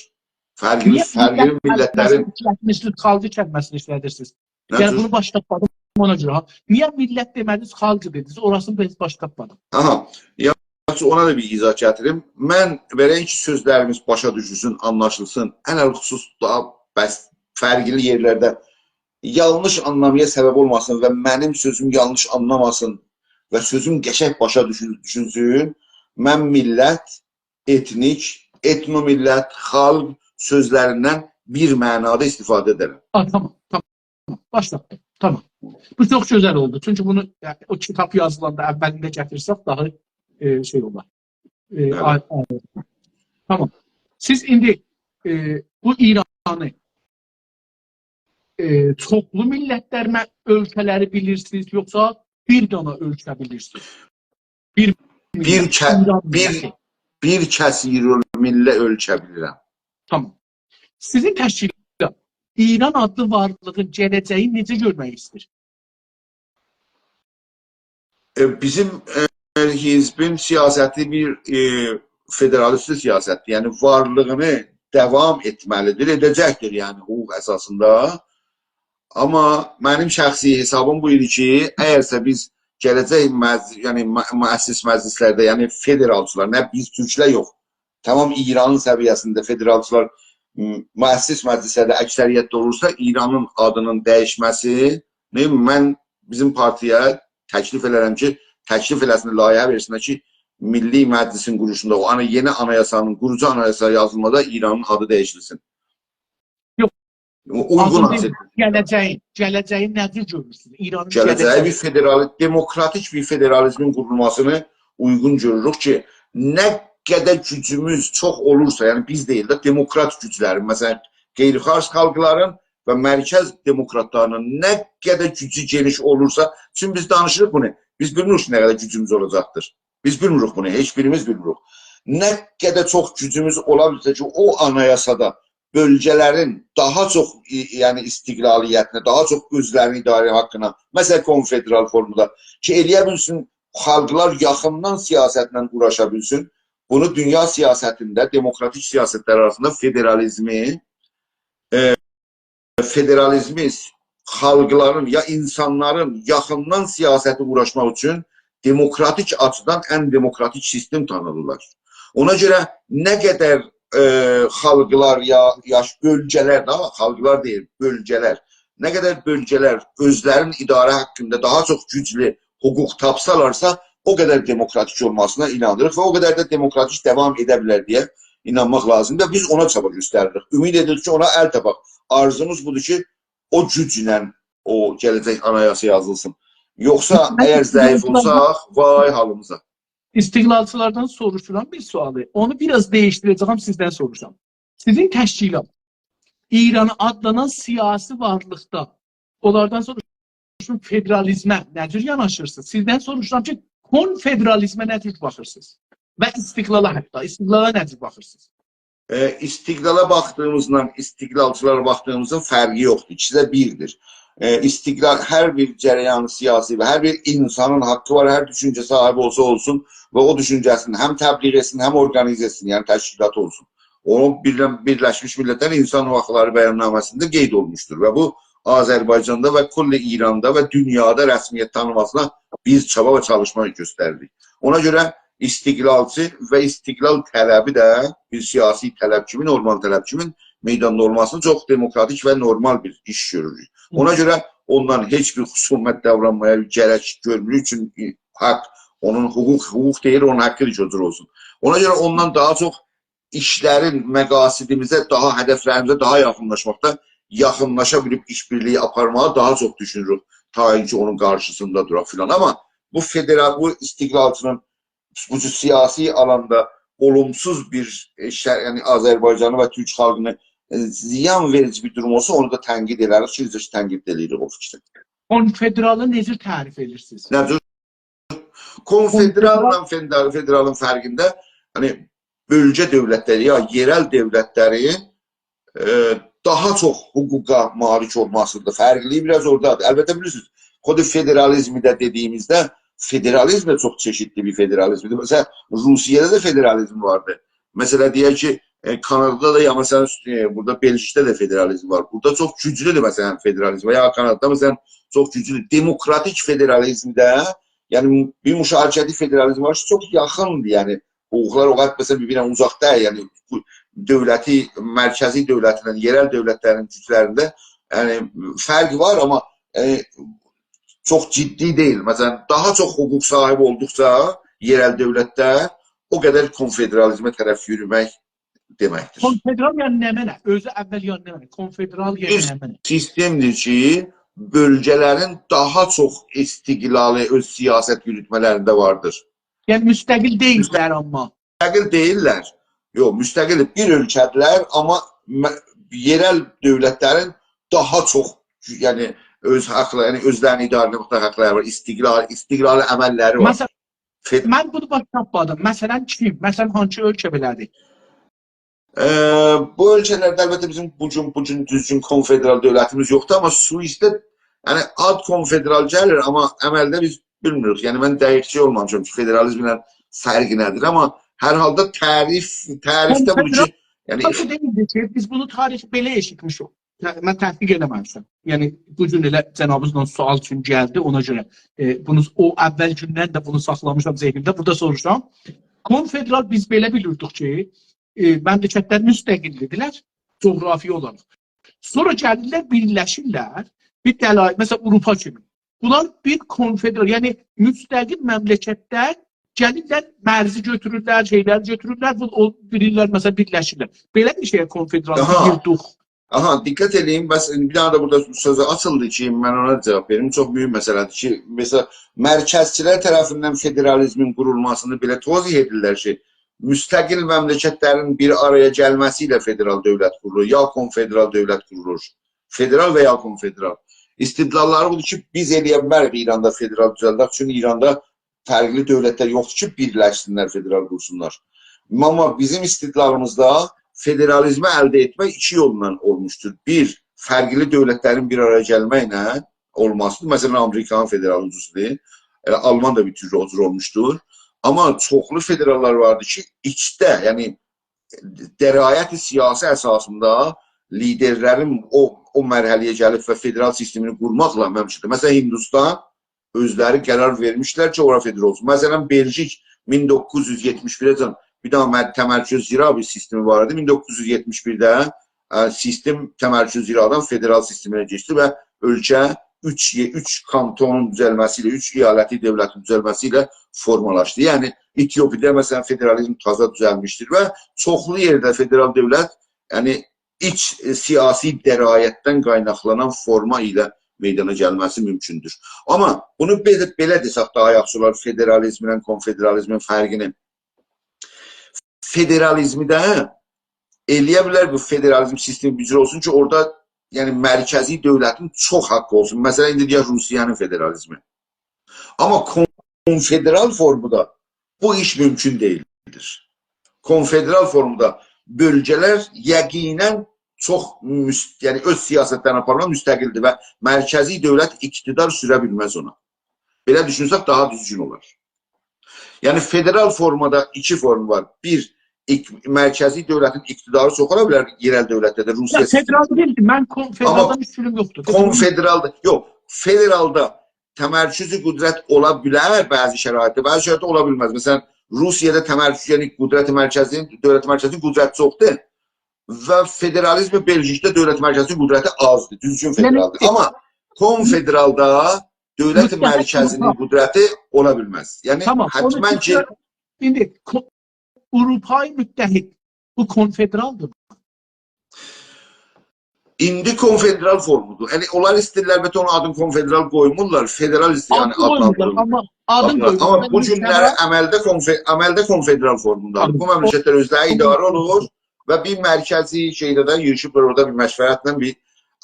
فرقلی، نییه فرقلی میللت کلمه‌سینی میللتلرین ایشلتمیشسینیز، خالقی کلمه‌سینی ایشلدیرسینیز؟ نه یعنی جور؟ بونو باشلاتمادیم اونا گؤره، ها. نییه میللت دئمه‌دینیز، خالق دئدینیز؟ اوراسینی بئله باشلاتمادیم. آها. یاخشی، اونا دا بیر ایضاح گتیریم. من بئله کی، سؤزلریمیز باشا دوشولسون، آنلاشیلسین. علی‌الخصوص داها بس فرقلی یئرلرده یانلیش آنلامایا سبب اولماسین و منیم سؤزوم یانلیش آنلاماسین و سؤزوم قشنگ باشا دوشول-، دوشولسون. من میللت، ائتنیک، ائتنومیللت، خالق سؤزلریندن بیر معنادا استفاده ائدرم. آ، تامام، تامام. باشلاتدیم. تامام. بو چوخ گؤزل اولدو. چونکی بونو، یعنی، او کیتاب یازیلاندا اولینده گتیرسک داها، ائ، شئی اولار. ائ، بلی. آی-، آی-، تامام. سیز ایندی، ائ، بو ایرانی، ائ، چوخلو میللتلر مه-، اؤلکه‌لری بیلیرسینیز، یوخسا بیر دانا اؤلکه بیلیرسینیز؟ بیر بیر میللت، کس، ایران بیر، میللتی. بیر کثیرالمله اؤلکه بیلیرم. تامام. سیزین تشکیلات ایران آدلی وارلیغین گله‌جه‌یینی نئجه گؤرمک ایسته‌ییر؟ ائ، بیزیم، ائ، حزبین سیاستی بیر، ائ، فدرالیست سیاستدیر. یعنی وارلیغینی داوام ائتمه‌لیدیر، ائده‌جکدیر، یعنی حقوق اساسیندا. آمما منیم شخصی حسابیم بو ایدی کی، اگرسه بیز گله‌جک مج-، یعنی م-، مؤسس مجلسلرده، یعنی فدرالچیلار، نه بیز تورکلر یوخ، تمام ایرانین سویه‌سینده فدرالچیلار، م-، مؤسس مجلسلرده اکثریتده اولورسا، ایرانین آدینین دییشمه‌سی، نه، من بیزیم پارتیایا تکلیف ائلرم کی، تکلیف ائله‌سینلر، لایحه وئرسینلر کی، میللی مجلسین قوروشوندا، او آنا-، یئنی آنایاسانین، قوروجو آنایاسا یازیلمادا ایرانین آدی دییشیلسین. یوخ، او-، اویغون آدین آدین دئییل، حساب ائدیرم. گله‌جه‌یین، گله‌جه‌یین نه جور گؤرورسونوز؟ ایرانین گله‌جه‌یی گله‌جه‌یی بیر فدرال-، دموکراتیک بیر فدرالیزمین قورولماسینی اویغون گؤروروک کی، نه قدر گوجوموز چوخ اولورسا، یعنی بیز دئییل ده، دموکرات گوجلرین، مثلا، غیر فارس خالقلارین و مرکز دموکراتلارینین نه قدر گوجو گئنیش اولورسا، چونکی بیز دانیشیریق بونو، بیز بیلمیریک کی، نه قدر گوجوموز اولاجاقدیر. بیز بیلمیریک بونو، هئچ بیریمیز بیلمیریک. نه قدر چوخ گوجوموز اولا بیلسه کی، او آنایاسادا بؤلگه‌لرین داها چوخ، ای-، یعنی استقلالیتینه، داها چوخ اؤزلرینین اداره حاققینا، مثلا، کنفدرال فورمادا کی، ائله‌یه بیلسین، خالقلار یاخیندان سیاستله اوغراشا بیلسین. بونو دونیا سیاستینده، دموکراتیک سیاستلر آراسیندا فدرالیزمی، ائ، فدرالیزمی خالقلارین یا اینسانلارین یاخیندان سیاسته اوغراشماق اوچون دموکراتیک آچیدان ان دموکراتیک سیستم تانیدیرلار. اونا گؤره نه قدر ائ، خالقلار یا، یا بؤلگه‌لر، داها خالقلار دئییل، بؤلگه‌لر، نه قدر بؤلگه‌لر اؤزلرینین اداره حاقیندا داها چوخ گوجلو حقوق تاپسالارسا، او قدر دموکراتیک اولماسینا اینانیریق و او قدر ده دموکراتیک داوام ائده بیلر دئیه اینانماق لازیمدیر. بیز اونا چابا گؤستریریک. امید ائدیریک کی، اونا ال تاپاق. آرزوموز بودور کی، او گوجله او گله‌جک آنایاسا یازیلسین. یوخسا، اگر ضعیف اولساق، وای حالیمیزا. استقلالچیلاردان سوروشورام بیر سؤالی. اونو بیر آز دییشدیره‌جه‌یم، سیزدن سوروشورام. سیزین تشکیلات ایران آدلانان سیاسی وارلیقدا، اونلاردان سوروشورام، فدرالیزمه نه جور یاناشیرسینیز؟ سیزدن سوروشورام کی، کنفدرالیزمه نه جور باخیرسینیز؟ و استقلالا حتی، استقلالا نه جور باخیرسینیز؟ ائ، استقلالا باخدیغیمیزلا، استقلالچیلارا باخدیغیمیزدا فرقی یوخدور. ایکیسی ده بیردیر. ائ، استقلال، هر بیر جریان سیاسی و هر بیر اینسانین حاققی وار، هر دوشونجه صاحیبی اولسا اولسون و او دوشونجه‌سینی هم تبلیغ ائتسین، هم اورقانیزه ائتسین، یعنی تشکیلات اولسون. او بیرلن-، بیرلشمیش میللتلر اینسان حاقلاری بیاننامه‌سینده قید اولموشدور و بو آذربایجاندا و کل ایراندا و دونیادا رسمیت تانیماسینا بیز چابا و چالیشما گؤستریریک. اونا گؤره استقلالچی و استقلال طلبی ده بیر سیاسی طلب کیمی، نورمال طلب کیمی میداندا اولماسینی چوخ دموکراتیک و نورمال بیر ایش گؤروروک. اونا گؤره اوندان هئچ بیر خصومت داورانمایا گرک گؤرموروک، چونکی حاق، اونون حقوق، حقوق دئییل، اونون حاققیدیر کی، او جور اولسون. اونا گؤره اوندان داها چوخ ایشلرین مقاصدیمیزه، داها هدفلریمیزه داها یاخینلاشماقدا، یاخینلاشا بیلیب ایش‌بیرلیگی آپارماغا داها چوخ دوشونوروک، تا اینکی اونون قارشیسیندا دوراق فلان. آمما بو فدرال، بو استقلالچی‌نین بو جور سیاسی آلاندا اولومسوز بیر، ائ، شر-، یعنی آذربایجانی و تورک خالقینی، ائ، زیان وئریجی بیر دوروم اولسا، اونو دا تنقید ائدریک، کی، بیز ده تنقید ائدیریک او فیکری. کنفدرالی نئجه تعریف ائدیرسینیز؟ نه جور؟ کنفدرال‌لا فدرال-، فدرالین فرقینده، یعنی، بؤلگه دؤولتلری یا یئرل دؤولتلرین، ائ، داها چوخ حقوقا مالیک اولماسیدیر. فرقلیلیگی بیر آز اورادادیر. البته، بیلیرسینیز، خود فدرالیزمی ده دئدیگیمیزده، فدرالیزم ده چوخ چئشیتلی بیر فدرالیزمدیر. مثلا، روسیه‌ده ده فدرالیزم واردیر. مثلا، دئیک کی، ائ، کانادادا دا، یا مثلا، ائ، بورادا بلژیکده ده فدرالیزم وار. بورادا چوخ گوجلودور، مثلا، فدرالیزم، یا کانادادا، مثلا، چوخ گوجلودور. دموکراتیک فدرالیزمده، یعنی، بیر مشارکتی فدرالیزم وار کی، چوخ یاخیندیر، یعنی، حقوقلار او قدر، مثلا، بیر-بیرینه اوزاق دئییل، یعنی، بو دؤولتی، مرکزی دؤولتینن یئرل دؤولتلرین گوجلرینده، یعنی، فرق وار، آمما، ائ، چوخ جدی دئییل. مثلا، داها چوخ حقوق صاحیبی اولدوقجا یئرل دؤولتده، او قدر کنفدرالیزمه طرف یورومک دئمکدیر. کنفدرال یعنی نمنه؟ اؤزو اول یعنی نمنه؟ کنفدرال یعنی بیر نمنه؟ سیستمدیر کی، بؤلگه‌لرین داها چوخ استقلالی اؤز سیاست یوروتمه‌لرینده واردیر. یعنی مستقل دئییللر آمما. مستقل دئییللر. یوخ، مستقل بیر اؤلکه‌دیرلر، آمما م-، یئرل دؤولتلرین داها چوخ، یعنی اؤز حاقلاری، یعنی اؤزلرینی اداره ائتمکده حاقلاری وار، استقلال، استقلال عمللری وار. مثلا، فد- من بونو باش تاپمادیم. مثلا کیم؟ مثلا هانسی اؤلکه بئله‌دیر؟ ائ، بو اؤلکه‌لرده البته بیزیم بو گون، بو گون دوزگون کنفدرال دؤولتیمیز یوخدور، آمما سوئیسده، یعنی آد کنفدرال گلیر، آمما عملده بیز بیلمیریک. یعنی من دقیق شئی اولمامیشام کی، فدرالیزمله فرقی نه‌دیر، آمما هر حالدا تعریف، تعریفده بودور کی، یعنی تاکی دئییلدی کی، بیز بونو تاریخ بئله ائشیتمیشیک. ت-، من تصدیق ائله‌مه‌میشم. یعنی بو گون ائله جنابینیزلا سؤال اوچون گلدی، اونا گؤره، ائ، بونو او اول گوندن ده بونو ساخلامیشام ذهنیمده. بورادا سوروشام. کنفدرال بیز بئله بیلیردیک کی، ائ، مملکتلر مستقل‌دیرلر جغرافی اولاراق. سونرا گلیرلر، بیرلشیرلر. بیر دلایل، مثلا آوروپا کیمی. بونلار بیر کنفدرال، یعنی مستقل مملکتلر گلیرلر، مرزی گؤتورورلر، شئیلری گؤتورورلر، بو، او بیلیرلر، مثلا بیرلشیرلر. بئله بیر شئیه کنفدرال، آها، دئییردیک. آها، دقت ائله‌یین، بس بیر دنه ده بورادا سؤزو آچیلدی کی، من اونا جاواب وئریم، چوخ مهم مسئله‌دیر کی، مثلا، مرکزچیلر طرفیندن فدرالیزمین قورولماسینی بئله توضیح ائدیرلر کی، مستقل مملکتلرین بیر آرایا گلمه‌سی ایله فدرال دؤولت قورولور، یا کنفدرال دؤولت قورولور، فدرال و یا کنفدرال. استدلاللاری بودور کی، بیز ائلیه بیلمه‌ریک ایراندا فدرال دوزلدک، چونکی ایراندا فرقلی دؤولتلر یوخدور کی، بیرلشسینلر، فدرال قورسونلار. آمما بیزیم استدلالیمیزدا فدرالیزمی الده ائتمک ایکی یوللا اولموشدور. بیر، فرقلی دؤولتلرین بیر آرایا گلمکله اولماسیدیر. مثلا، آمریکانین فدرال اولجوسودور. ائله آلمان دا بیر تور او جور اولموشدور. آمما چوخلو فدراللار واردیر کی، ایچده، یعنی درایت سیاسی اساسیندا لیدرلرین او، او مرحله‌یه گلیب و فدرال سیستمینی قورماقلا ممکن‌دور. مثلا، هندوستان اؤزلری قرار وئرمیشلر کی، اورا فدرال اولسون. مثلا، بلژیک مین دوققوز یوز یئتمیش بیره‌جن بیر دنه مر-، تمرکزگرا بیر سیستمی وار ایدی. مین دوققوز یوز یئتمیش بیرده، ائ، سیستم تمرکزگرادان فدرال سیستمینه کئچدی و اؤلکه اوچ، اوچ کانتونون دوزلمه‌سی ایله، اوچ ایالتی دؤولتین دوزلمه‌سی ایله فورمالاشدی. یعنی، اتیوپیادا، مثلا، فدرالیزم تازا دوزلمیشدیر و چوخلو یئرده فدرال دؤولت، یعنی، ایچ، ائ، سیاسی درایتدن قایناقلانان فورما ایله میدانا گلمه‌سی مومکوندور. آمما بونو بئله، بئله دئسک داها یاخشی اولار، فدرالیزمله کنفدرالیزمین فرقینی. فدرالیزمده ائلیه بیلر بو فدرالیزم سیستمی بیر جور اولسون کی، اورادا، یعنی، مرکزی دؤولتین چوخ حاققی اولسون. مثلا، ایندی دئیک، روسیه‌نین فدرالیزمی. آمما کنفدرال فورمودا بو ایش مومکون دئییلدیر. کنفدرال فورمودا بؤلگه‌لر یقینا چوخ مست-، یعنی اؤز سیاستلرینی آپارماق مستقلدیر و مرکزی دؤولت اقتدار سوره بیلمز اونا. بئله دوشونسک داها دوزگون اولار. یعنی فدرال فورمادا ایکی فورم وار. بیر، اق-، مرکزی دؤولتین اقتداری چوخ اولا بیلر یئرل دؤولتده ده، یا، روسیه سیستمی. فدرال دئییل، من کون-، آمما فدرالدان هئچ فیکریم یوخدور. فدرال کونفدرالدا، یوخ، فدرالدا تمرکز قدرت اولا بیلر بعضی شرایطده، بعضی شرایطده اولا بیلمز. مثلا، روسیه‌ده تمرکز، یعنی قدرت مرکزی‌نین، دؤولت مرکزی‌نین قدرتی چوخدور و فدرالیزم بلژیکده دؤولت مرکزی‌نین قدرتی آزدیر، دوزگون، یعنی، فدرالدیر. آمما کونفدرالدا دؤولت، متحد مرکزی‌نین، آوروپا، قدرتی اولا بیلمز. یعنی، تامام، اونو حتما کی، تکرار-، ایندی کو-، آوروپای متحد، بو کونفدرالدیر. ایندی کونفدرال فورمودور. یعنی، اونلار ایسته‌ییرلر، البته، اونون آدینی کونفدرال قویمورلار، فدرال ایسته‌ییر، یعنی، آدینی قویمورلار، آدلاندیریرلار. آمما آدین، آدلاندیریرلار. قویمورلار. آمما بو گونلری عملده کونف-، عملده کونفدرال فورموندادیر. آمما بو مملکتلر اؤزلری اداره اولور و بیر مرکزی شئیده ده ییغیشیبلار اورادا بیر مشورتله بیر،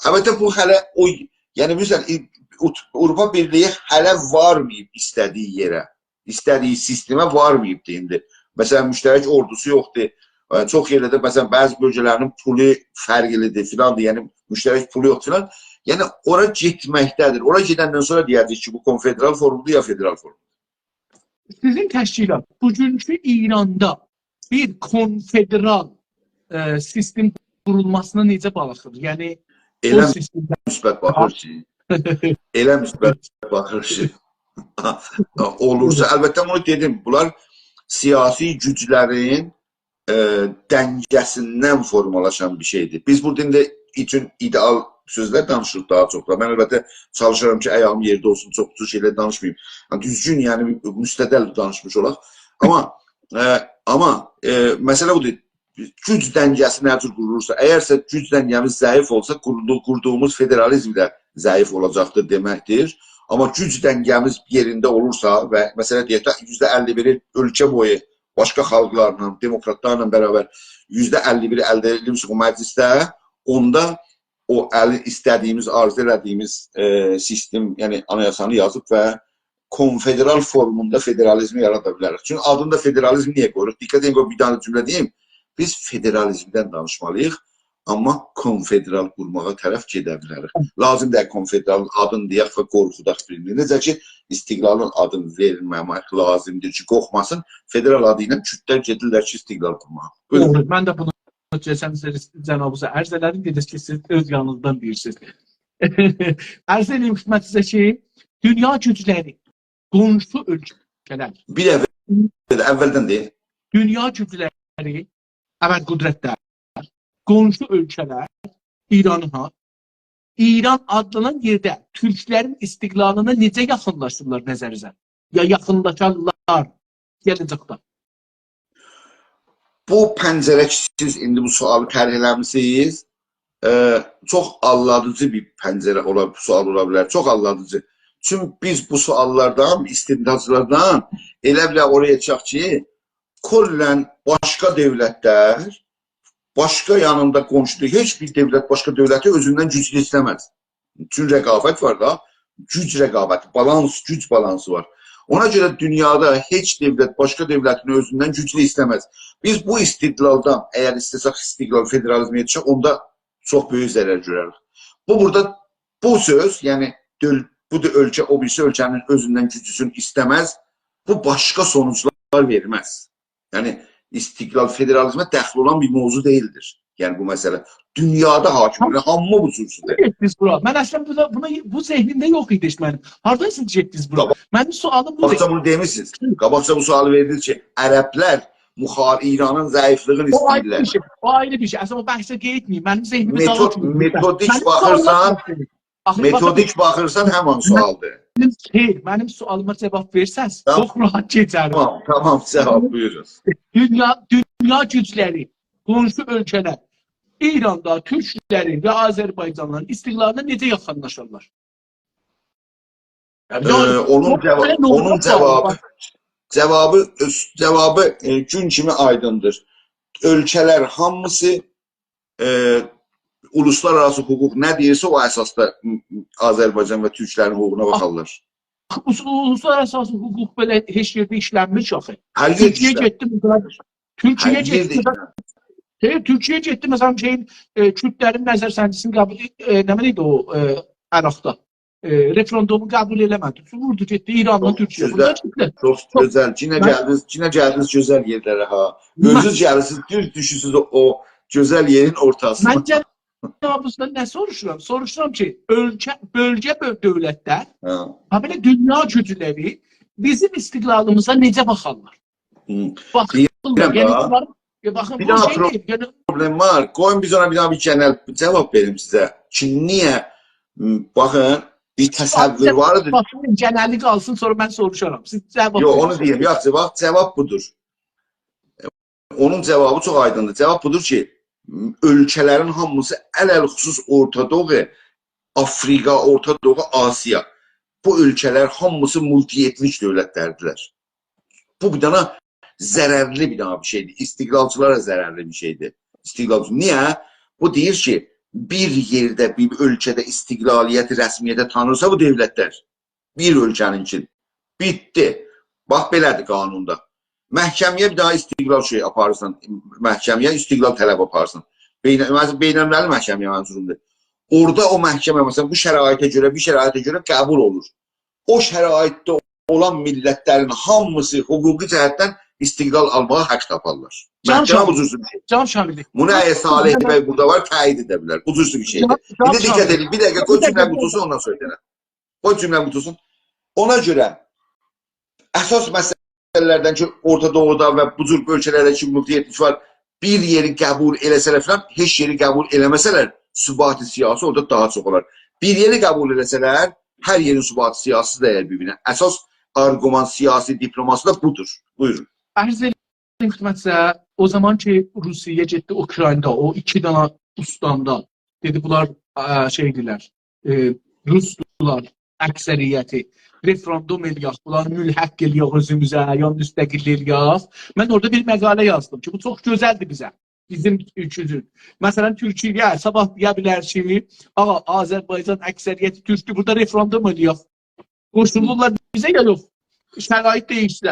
البته، بو هله او، یعنی، بیلیرسن، ای-، اوت-، آوروپا بیرلیگی هله وارماییب ایسته‌دیگی یئره، ایسته‌دیگی سیستمه وارماییبدی ایندی. مثلا، مشترک اوردوسو یوخدور. ائ، چوخ یئرده ده، مثلا، بعضی بؤلگه‌لرین پولو فرقلیدیر، فلاندیر. یعنی، مشترک پولو یوخ، فلان. یعنی، اورا گئتمکده‌دیر. اورا گئدندن سونرا دئیه‌جک کی، بو کونفدرال فورمودور یا فدرال فورمودور. سیزین تشکیلات بوگونکو ایراندا بیر کونفدرال، ائ، سیستم قورولماسینا نئجه باخیر؟ یعنی، او ائله سیستمده مثبت باخیر کی، ائله مثبت باخیر کی، اولورسا، البته، بونو دئدیم، بونلار سیاسی گوجلرین، ائ، دنگه‌سیندن فورمالاشان بیر شئیدیر. بیز بورادا ایندی ایچون ایده‌آل سؤزلر دانیشیریق داها چوخ دا. من، البته، چالیشیرام کی، آیاغیم یئرده اولسون، چوخ، چوخ شئیلر دانیشماییم. یعنی، دوزگون، یعنی، مستدل دانیشمیش اولاق. آمما، ائ، آمما، ائ، مسئله بودور. گوج دنگه‌سی نه جور قورولورسا، اگرسه گوج دنگه‌میز ضعیف اولسا، قوردو-، قوردوغوموز فدرالیزم ده ضعیف اولاجاقدیر دئمکدیر. آمما گوج دنگه‌میز یئرینده اولورسا و، مثلا، دئیک ده، یوزده اللی بیری اؤلکه بویو باشقا خالقلارلا، دموکراتلارلا برابر یوزده اللی بیری الده ائدیرسه بو مجلسده، اوندا او الی ایسته‌دیگیمیز، آرزو ائله‌دیگیمیز، ائ، سیستم، یعنی آنایاسانی یازیب و کونفدرال فورموندا فدرالیزمی یارادا بیلریک. چونکی آدینی دا فدرالیزم نییه قویوروق؟ دقت ائدین، قوی بیر دنه جمله دئییم. بیز فدرالیزمدن دانیشمالی‌ییق، آمما کونفدرال قورماغا طرف گئده بیلریک. لازیم دئییل کونفدرال آدینی دئیک و قورخوداق بیرینی. نئجه کی، استقلالین آدینی وئرمه‌مک لازیمدیر کی، قورخماسین. فدرال آدی ایله کوردلر گئدیرلر کی، استقلال قورماغا. بویورون. دوغرو. من ده بونو کئچن سری جنابینیزا عرض ائله‌دیم، دئدینیز کی، سیز اؤز یانینیزدان دئییرسینیز. عرض ائدیم خدمتینیزه کی، دونیا گوجلری، قونشو اؤلکه‌لر. بیر دفعه، اولدن دئیین. دونیا گوجلری، ابرقدرتلر، قونشو اؤلکه‌لر، ایرانی ها، ایران آدلانان یئرده تورکلرین استقلالینا نئجه یاخینلاشیرلار نظرینیزه؟ یا یاخینلاشارلار گله‌جکده؟ بو پنجره کی، سیز ایندی بو سؤالی طرح ائله‌میسینیز، ائ، چوخ آللادیجی بیر پنجره اولا، سؤال اولا بیلر. چوخ آللادیجی. چونکی بیز بو سؤاللاردان، استنتاجلاردان ائله بیل اورایا چیخاق کی، کلاً باشقا دؤولتلر، باشقا یانیندا قونشودا هئچ بیر دؤولت باشقا دؤولتی اؤزوندن گوجلو ایسته‌مز. چون رقابت وار دا، گوج رقابتی، بالانس، گوج بالانسی وار. اونا گؤره دونیادا هئچ دؤولت باشقا دؤولتینی اؤزوندن گوجلو ایسته‌مز. بیز بو استقلالدان، اگر ایسته‌سک استقلال، فدرالیزمه یئتیشک، اوندا چوخ بؤیوک ضرر گؤرریک. بو بورادا، بو سؤز، یعنی دؤل-، بو دا اؤلکه، او بیریسی اؤلکه‌نین اؤزوندن گوجلوسونو ایسته‌مز، بو باشقا سونوجلار وئرمز. یعنی، استقلال، فدرالیزمه دخلی اولان بیر موضوع دئییلدیر. یعنی، بو مسئله دونیادا حاکم، هامی بو جور سؤزلر. گئتدینیز بورا؟ من اصلاً بونا، بونا، بو ذهنیمده یوخ ایدی هئچ منیم. هاردان سیز گئتدینیز بورا؟ قاباق-، منیم سؤالیم بودور. قاباقجا بونو دئمیسینیز. قاباقجا بو سؤالی وئردینیز کی، عربلر مخا-، ایرانین ضعیفلیغینی او آیری بیر ایسته‌ییرلر. شئی، او آیری بیر شئی. اصلاً او بحثه قاییتماییم. منیم ذهنیمی متود-، داغیتمایین. متودیک منیم سؤالیم باخیرسان، بودور. آخی باخین، متودیک باخیرسان، همان سؤالدیر. منیم، خیر، منیم سؤالیما جواب وئرسز، تامام. چوخ راحت کئچرم. تامام، تامام، جواب، بویورون. دونیا، دونیا گوجلری، قونشو اؤلکه‌لر، ایراندا تورکلرین و آذربایجانلارین استقلالینا نئجه یاخینلاشارلار؟ یعنی، ائ، یعنی، اونون او جوا-، بئله نورمال اونون جوابی، باخ. جوابی، اؤز-، جوابی، ائ، گون کیمی آیدیندیر. اؤلکه‌لر هامیسی، ائ، اولوسلارآراسی حقوق نه دئییرسه، او اساسدا، م، م، آذربایجان و تورکلرین حقوقونا باخارلار. اولوس-، اولوسلارآراسی حقوق بئله هئچ یئرده ایشلنمیر کی، آخی. هر یئرده تورکیه ایشلنمیر. گئتدی، مثلاً، تورکیه هر یئرده گئتدی، مثلاً، ایشلنمیر. خیر، تورکیه گئتدی، مثلاً، شئیین، ائ، کوردلرین نظرسنجی‌سینی قبول، ائ، نه بیلیم او، ائ، عراقدا. ائ، رفراندومو قبول ائله‌مه‌دی. ووردو، گئتدی ایرانلا تورکیه. چوخ گؤزل، بورادا گئتدی. چوخ گؤزل. یئنه گلدینیز، یئنه گلدینیز گؤزل یئرلره ها. من اؤزونوز گلیرسینیز، دوز دوشورسونوز او، او گؤزل یئرین اورتاسینا. من جنابینیزدان نه سوروشورام؟ سوروشورام کی، اؤلکه، بؤلگه بؤل-، دؤولتلر، هه. ها، بئله دونیا گوجلری بیزیم استقلالیمیزا نئجه باخارلار؟ هی. باخین، دئییرم یعنی دا، بونلار، ائ، باخین، بیر بو دانا شئی پرو-، دئییل، یعنی پروبلم وار. قویون بیز اونا بیر دانا بیر گئنل جواب وئریم سیزه. کی، نییه، م، باخین، بیر تصور وار ایدی. باخین، گئنلی قالسین، سونرا من سوروشارام. سیز جواب وئرین. یوخ، اونو دئییم، یاخشی، باخ، جواب بودور. اونون جوابی چوخ آیدیندیر. جواب بودور کی، م، اؤلکه‌لرین هامیسی، علی‌الخصوص اورتا دوغو، آفریقا، اورتا دوغو، آسیا. بو اؤلکه‌لر هامیسی مولتی‌اتنیک دؤولتلردیلر. بو بیر دانا ضررلی بیر دانا بیر شئیدیر. استقلالچیلارا ضررلی بیر شئیدیر. استقلالچی. نییه؟ بو دئییر کی، بیر یئرده، بیر اؤلکه‌ده استقلالیتی رسمیته تانیرسا بو دؤولتلر، بیر اؤلکه‌نینکین، بیتدی. باخ، بئله‌دیر قانوندا. محکمه‌یه بیر دانا استقلال شئی آپاریرسان، محکمه‌یه استقلال طلب آپاریرسان. بین-، مثلاً، بین‌المللی محکمه‌یه منظورومدور. اورادا او محکمه، مثلاً، بو شرایطه گؤره، بیر شرایطه گؤره قبول اولور. او شرایطده اولان میللتلرین هامیسی حقوقی جهتدن استقلال آلماغا حق تاپارلار. جناب محکمه شامیل. اجوز بیر شئی. جناب شامیل. بونو اگر صالح بی بورادا وار، تأیید ائده بیلر. اجوز بیر شئیدیر. جناب، جناب ایندی دقت شامیل. ائدین، بیر دقیقه قوی بیر دقیقه. جمله‌می قورتارسین، اوندان سونرا دئیه‌رم. قوی جمله‌می قورتارسین. اونا گؤره اساس مسئله‌لردن کی، اورتا دوغودا و بو جور اؤلکه‌لرده کی، مولتی‌اتنیک وار، بیر یئری قبول ائله‌سه‌لر فلان، هئچ یئری قبول ائله‌مه‌سه‌لر، ثبات سیاسی اورادا داها چوخ اولار. بیر یئری قبول ائله‌سه‌لر، هر یئرین ثبات سیاسی‌سی دَیَر بیر-بیرینه. اساس آرگومان سیاسی دیپلماسی دا بودور. بویورون. عرض ائدیم خدمتینیزه، او زامان کی، روسیه گئتدی اوکراینادا، او ایکی دانا اوستاندا، دئدی، بونلار، ا، شئیدیرلر، ائ، روسدولار، اکثریتی. رفراندوم ائله‌یک، بونلاری ملحق ائله‌یک اؤزوموزه، یا مستقل ائله‌یک. من اورادا بیر مقاله یازدیم کی، بو چوخ گؤزلدیر بیزه، بیزیم اوچون. مثلاً، تورکیه صاباح دئیه بیلر کی، آغا، آذربایجان اکثریتی تورکدور، بورادا رفراندوم ائله‌یک. قوشولورلار بیزه یا یوخ؟ شرایط دییشسه.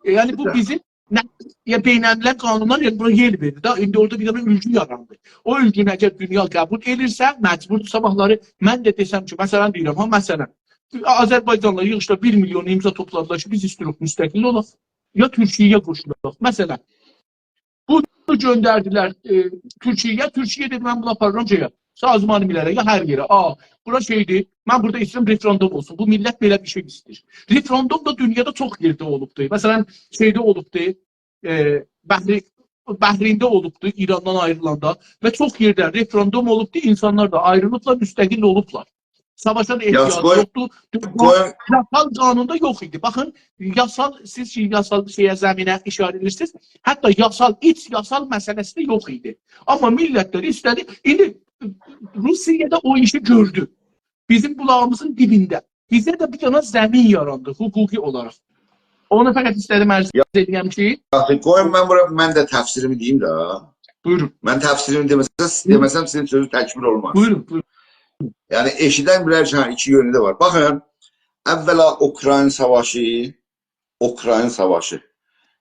ائ، یعنی، بو بیزیم نه، یا بین‌الملل قانونلار، یعنی، بونا یئل وئریر ده. ایندی اورادا بیر دنه اولگو یاراندی. او اولگونو اگر دونیا قبول ائدیرسه، مجبوردور صاباحلاری من ده دئسم کی، مثلاً دئییرم ها، مثلاً، آذربایجانلا ییغیشدا بیر میلیون امضا توپلادیلار کی، بیز ایسته‌ییریک مستقل اولاق، یا تورکیه‌یه قوشولاق. مثلاً، بونو گؤندردیلر، ائ، تورکیه‌یه. تورکیه دئدی، «من بونو آپاریرام شئیه، سازمان ملله، یا هر یئره. آ، بورا شئیدیر، من بورادا ایسته‌ییرم رفراندوم اولسون.» بو میللت بئله بیر شئی ایسته‌ییر. رفراندوم دا دونیادا چوخ یئرده اولوبدور. مثلاً، شئیده اولوبدور، ائ، بحری-، بحرینده اولوبدور، ایراندان آیریلاندا و چوخ یئرده رفراندوم اولوبدور، اینسانلار دا آیریلیبلار، مستقل اولوبلار. ساواشا دا احتیاج یوخدور. قوی-، یاسال قانوندا یوخ ایدی. باخین، یاسال، سیز کی، یاسال شئیه، زمینه اشاره ائدیرسینیز. حتی یاسال، ایچ یاسال مسئله‌سی ده یوخ ایدی. آمما میللتلر ایسته‌دی. ایندی روسیه ده او ایشی گؤردو. بیزیم قولاغیمیزین دیبینده. بیزه ده بیر دنه زمین یاراندی حقوقی اولاراق. اونو فقط ایسته‌دیم عرض ائدیم کی، یاخشی، قویون من بورا، من ده تفسیریمی دئییم ده. بویورون. من تفسیریمی دئمه‌سم، بویورون. دئمه‌سم سیزین سؤزو تکمیل اولماز. بویورون، بویورون. یعنی، ائشیدن بیلر کی، هه، ایکی یؤنو ده وار. باخین، اولا اوکراین ساواشی، اوکراین ساواشی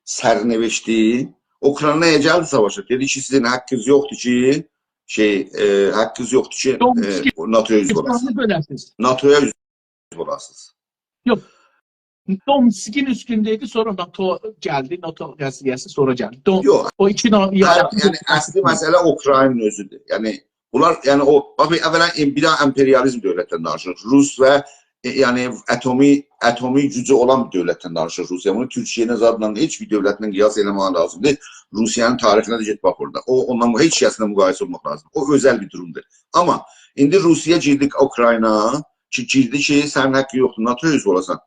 سرنوشتی، اوکراین نییه گلدی ساواشا؟ دئدی کی، سیزین حقینیز یوخدور کی، شئی، ائ، حقینیز یوخدور کی، ائ، دونسکی ناتویا عضو اولاسینیز. بؤله‌سینیز. ناتویا عضو اولاسینیز. یوخ. دونسکین اوستونده ایدی، سونرا ناتو گلدی، ناتو قضیه‌سی سونرا گلدی. دون-، یوخ. او ایکی دنه هر، یارا-، یعنی، اصلی مسئله اوکراینین اؤزودور. یعنی، بونلار، یعنی، او، باخ، اولا ام-، بیر دانا امپریالیزم دؤولتدن دانیشیریق. روس و ائ، یعنی اتمی، اتمی گوجو اولان بیر دؤولتدن دانیشیر روسیه. بونو تورکیه ایله زادلا هئچ بیر دؤولتله قیاس ائله‌مه‌یه لازیم دئییل. روسیه‌نین تاریخینه ده گئدیب باخ اورادا. او، اوننان بو هئچ کسله مقایسه اولماق لازیم. او اؤزل بیر دورومدور. آمما ایندی روسیه گیردی اوکراینا، کی گیردی کی سنین حاققین یوخدور ناتویا عضو اولاسان.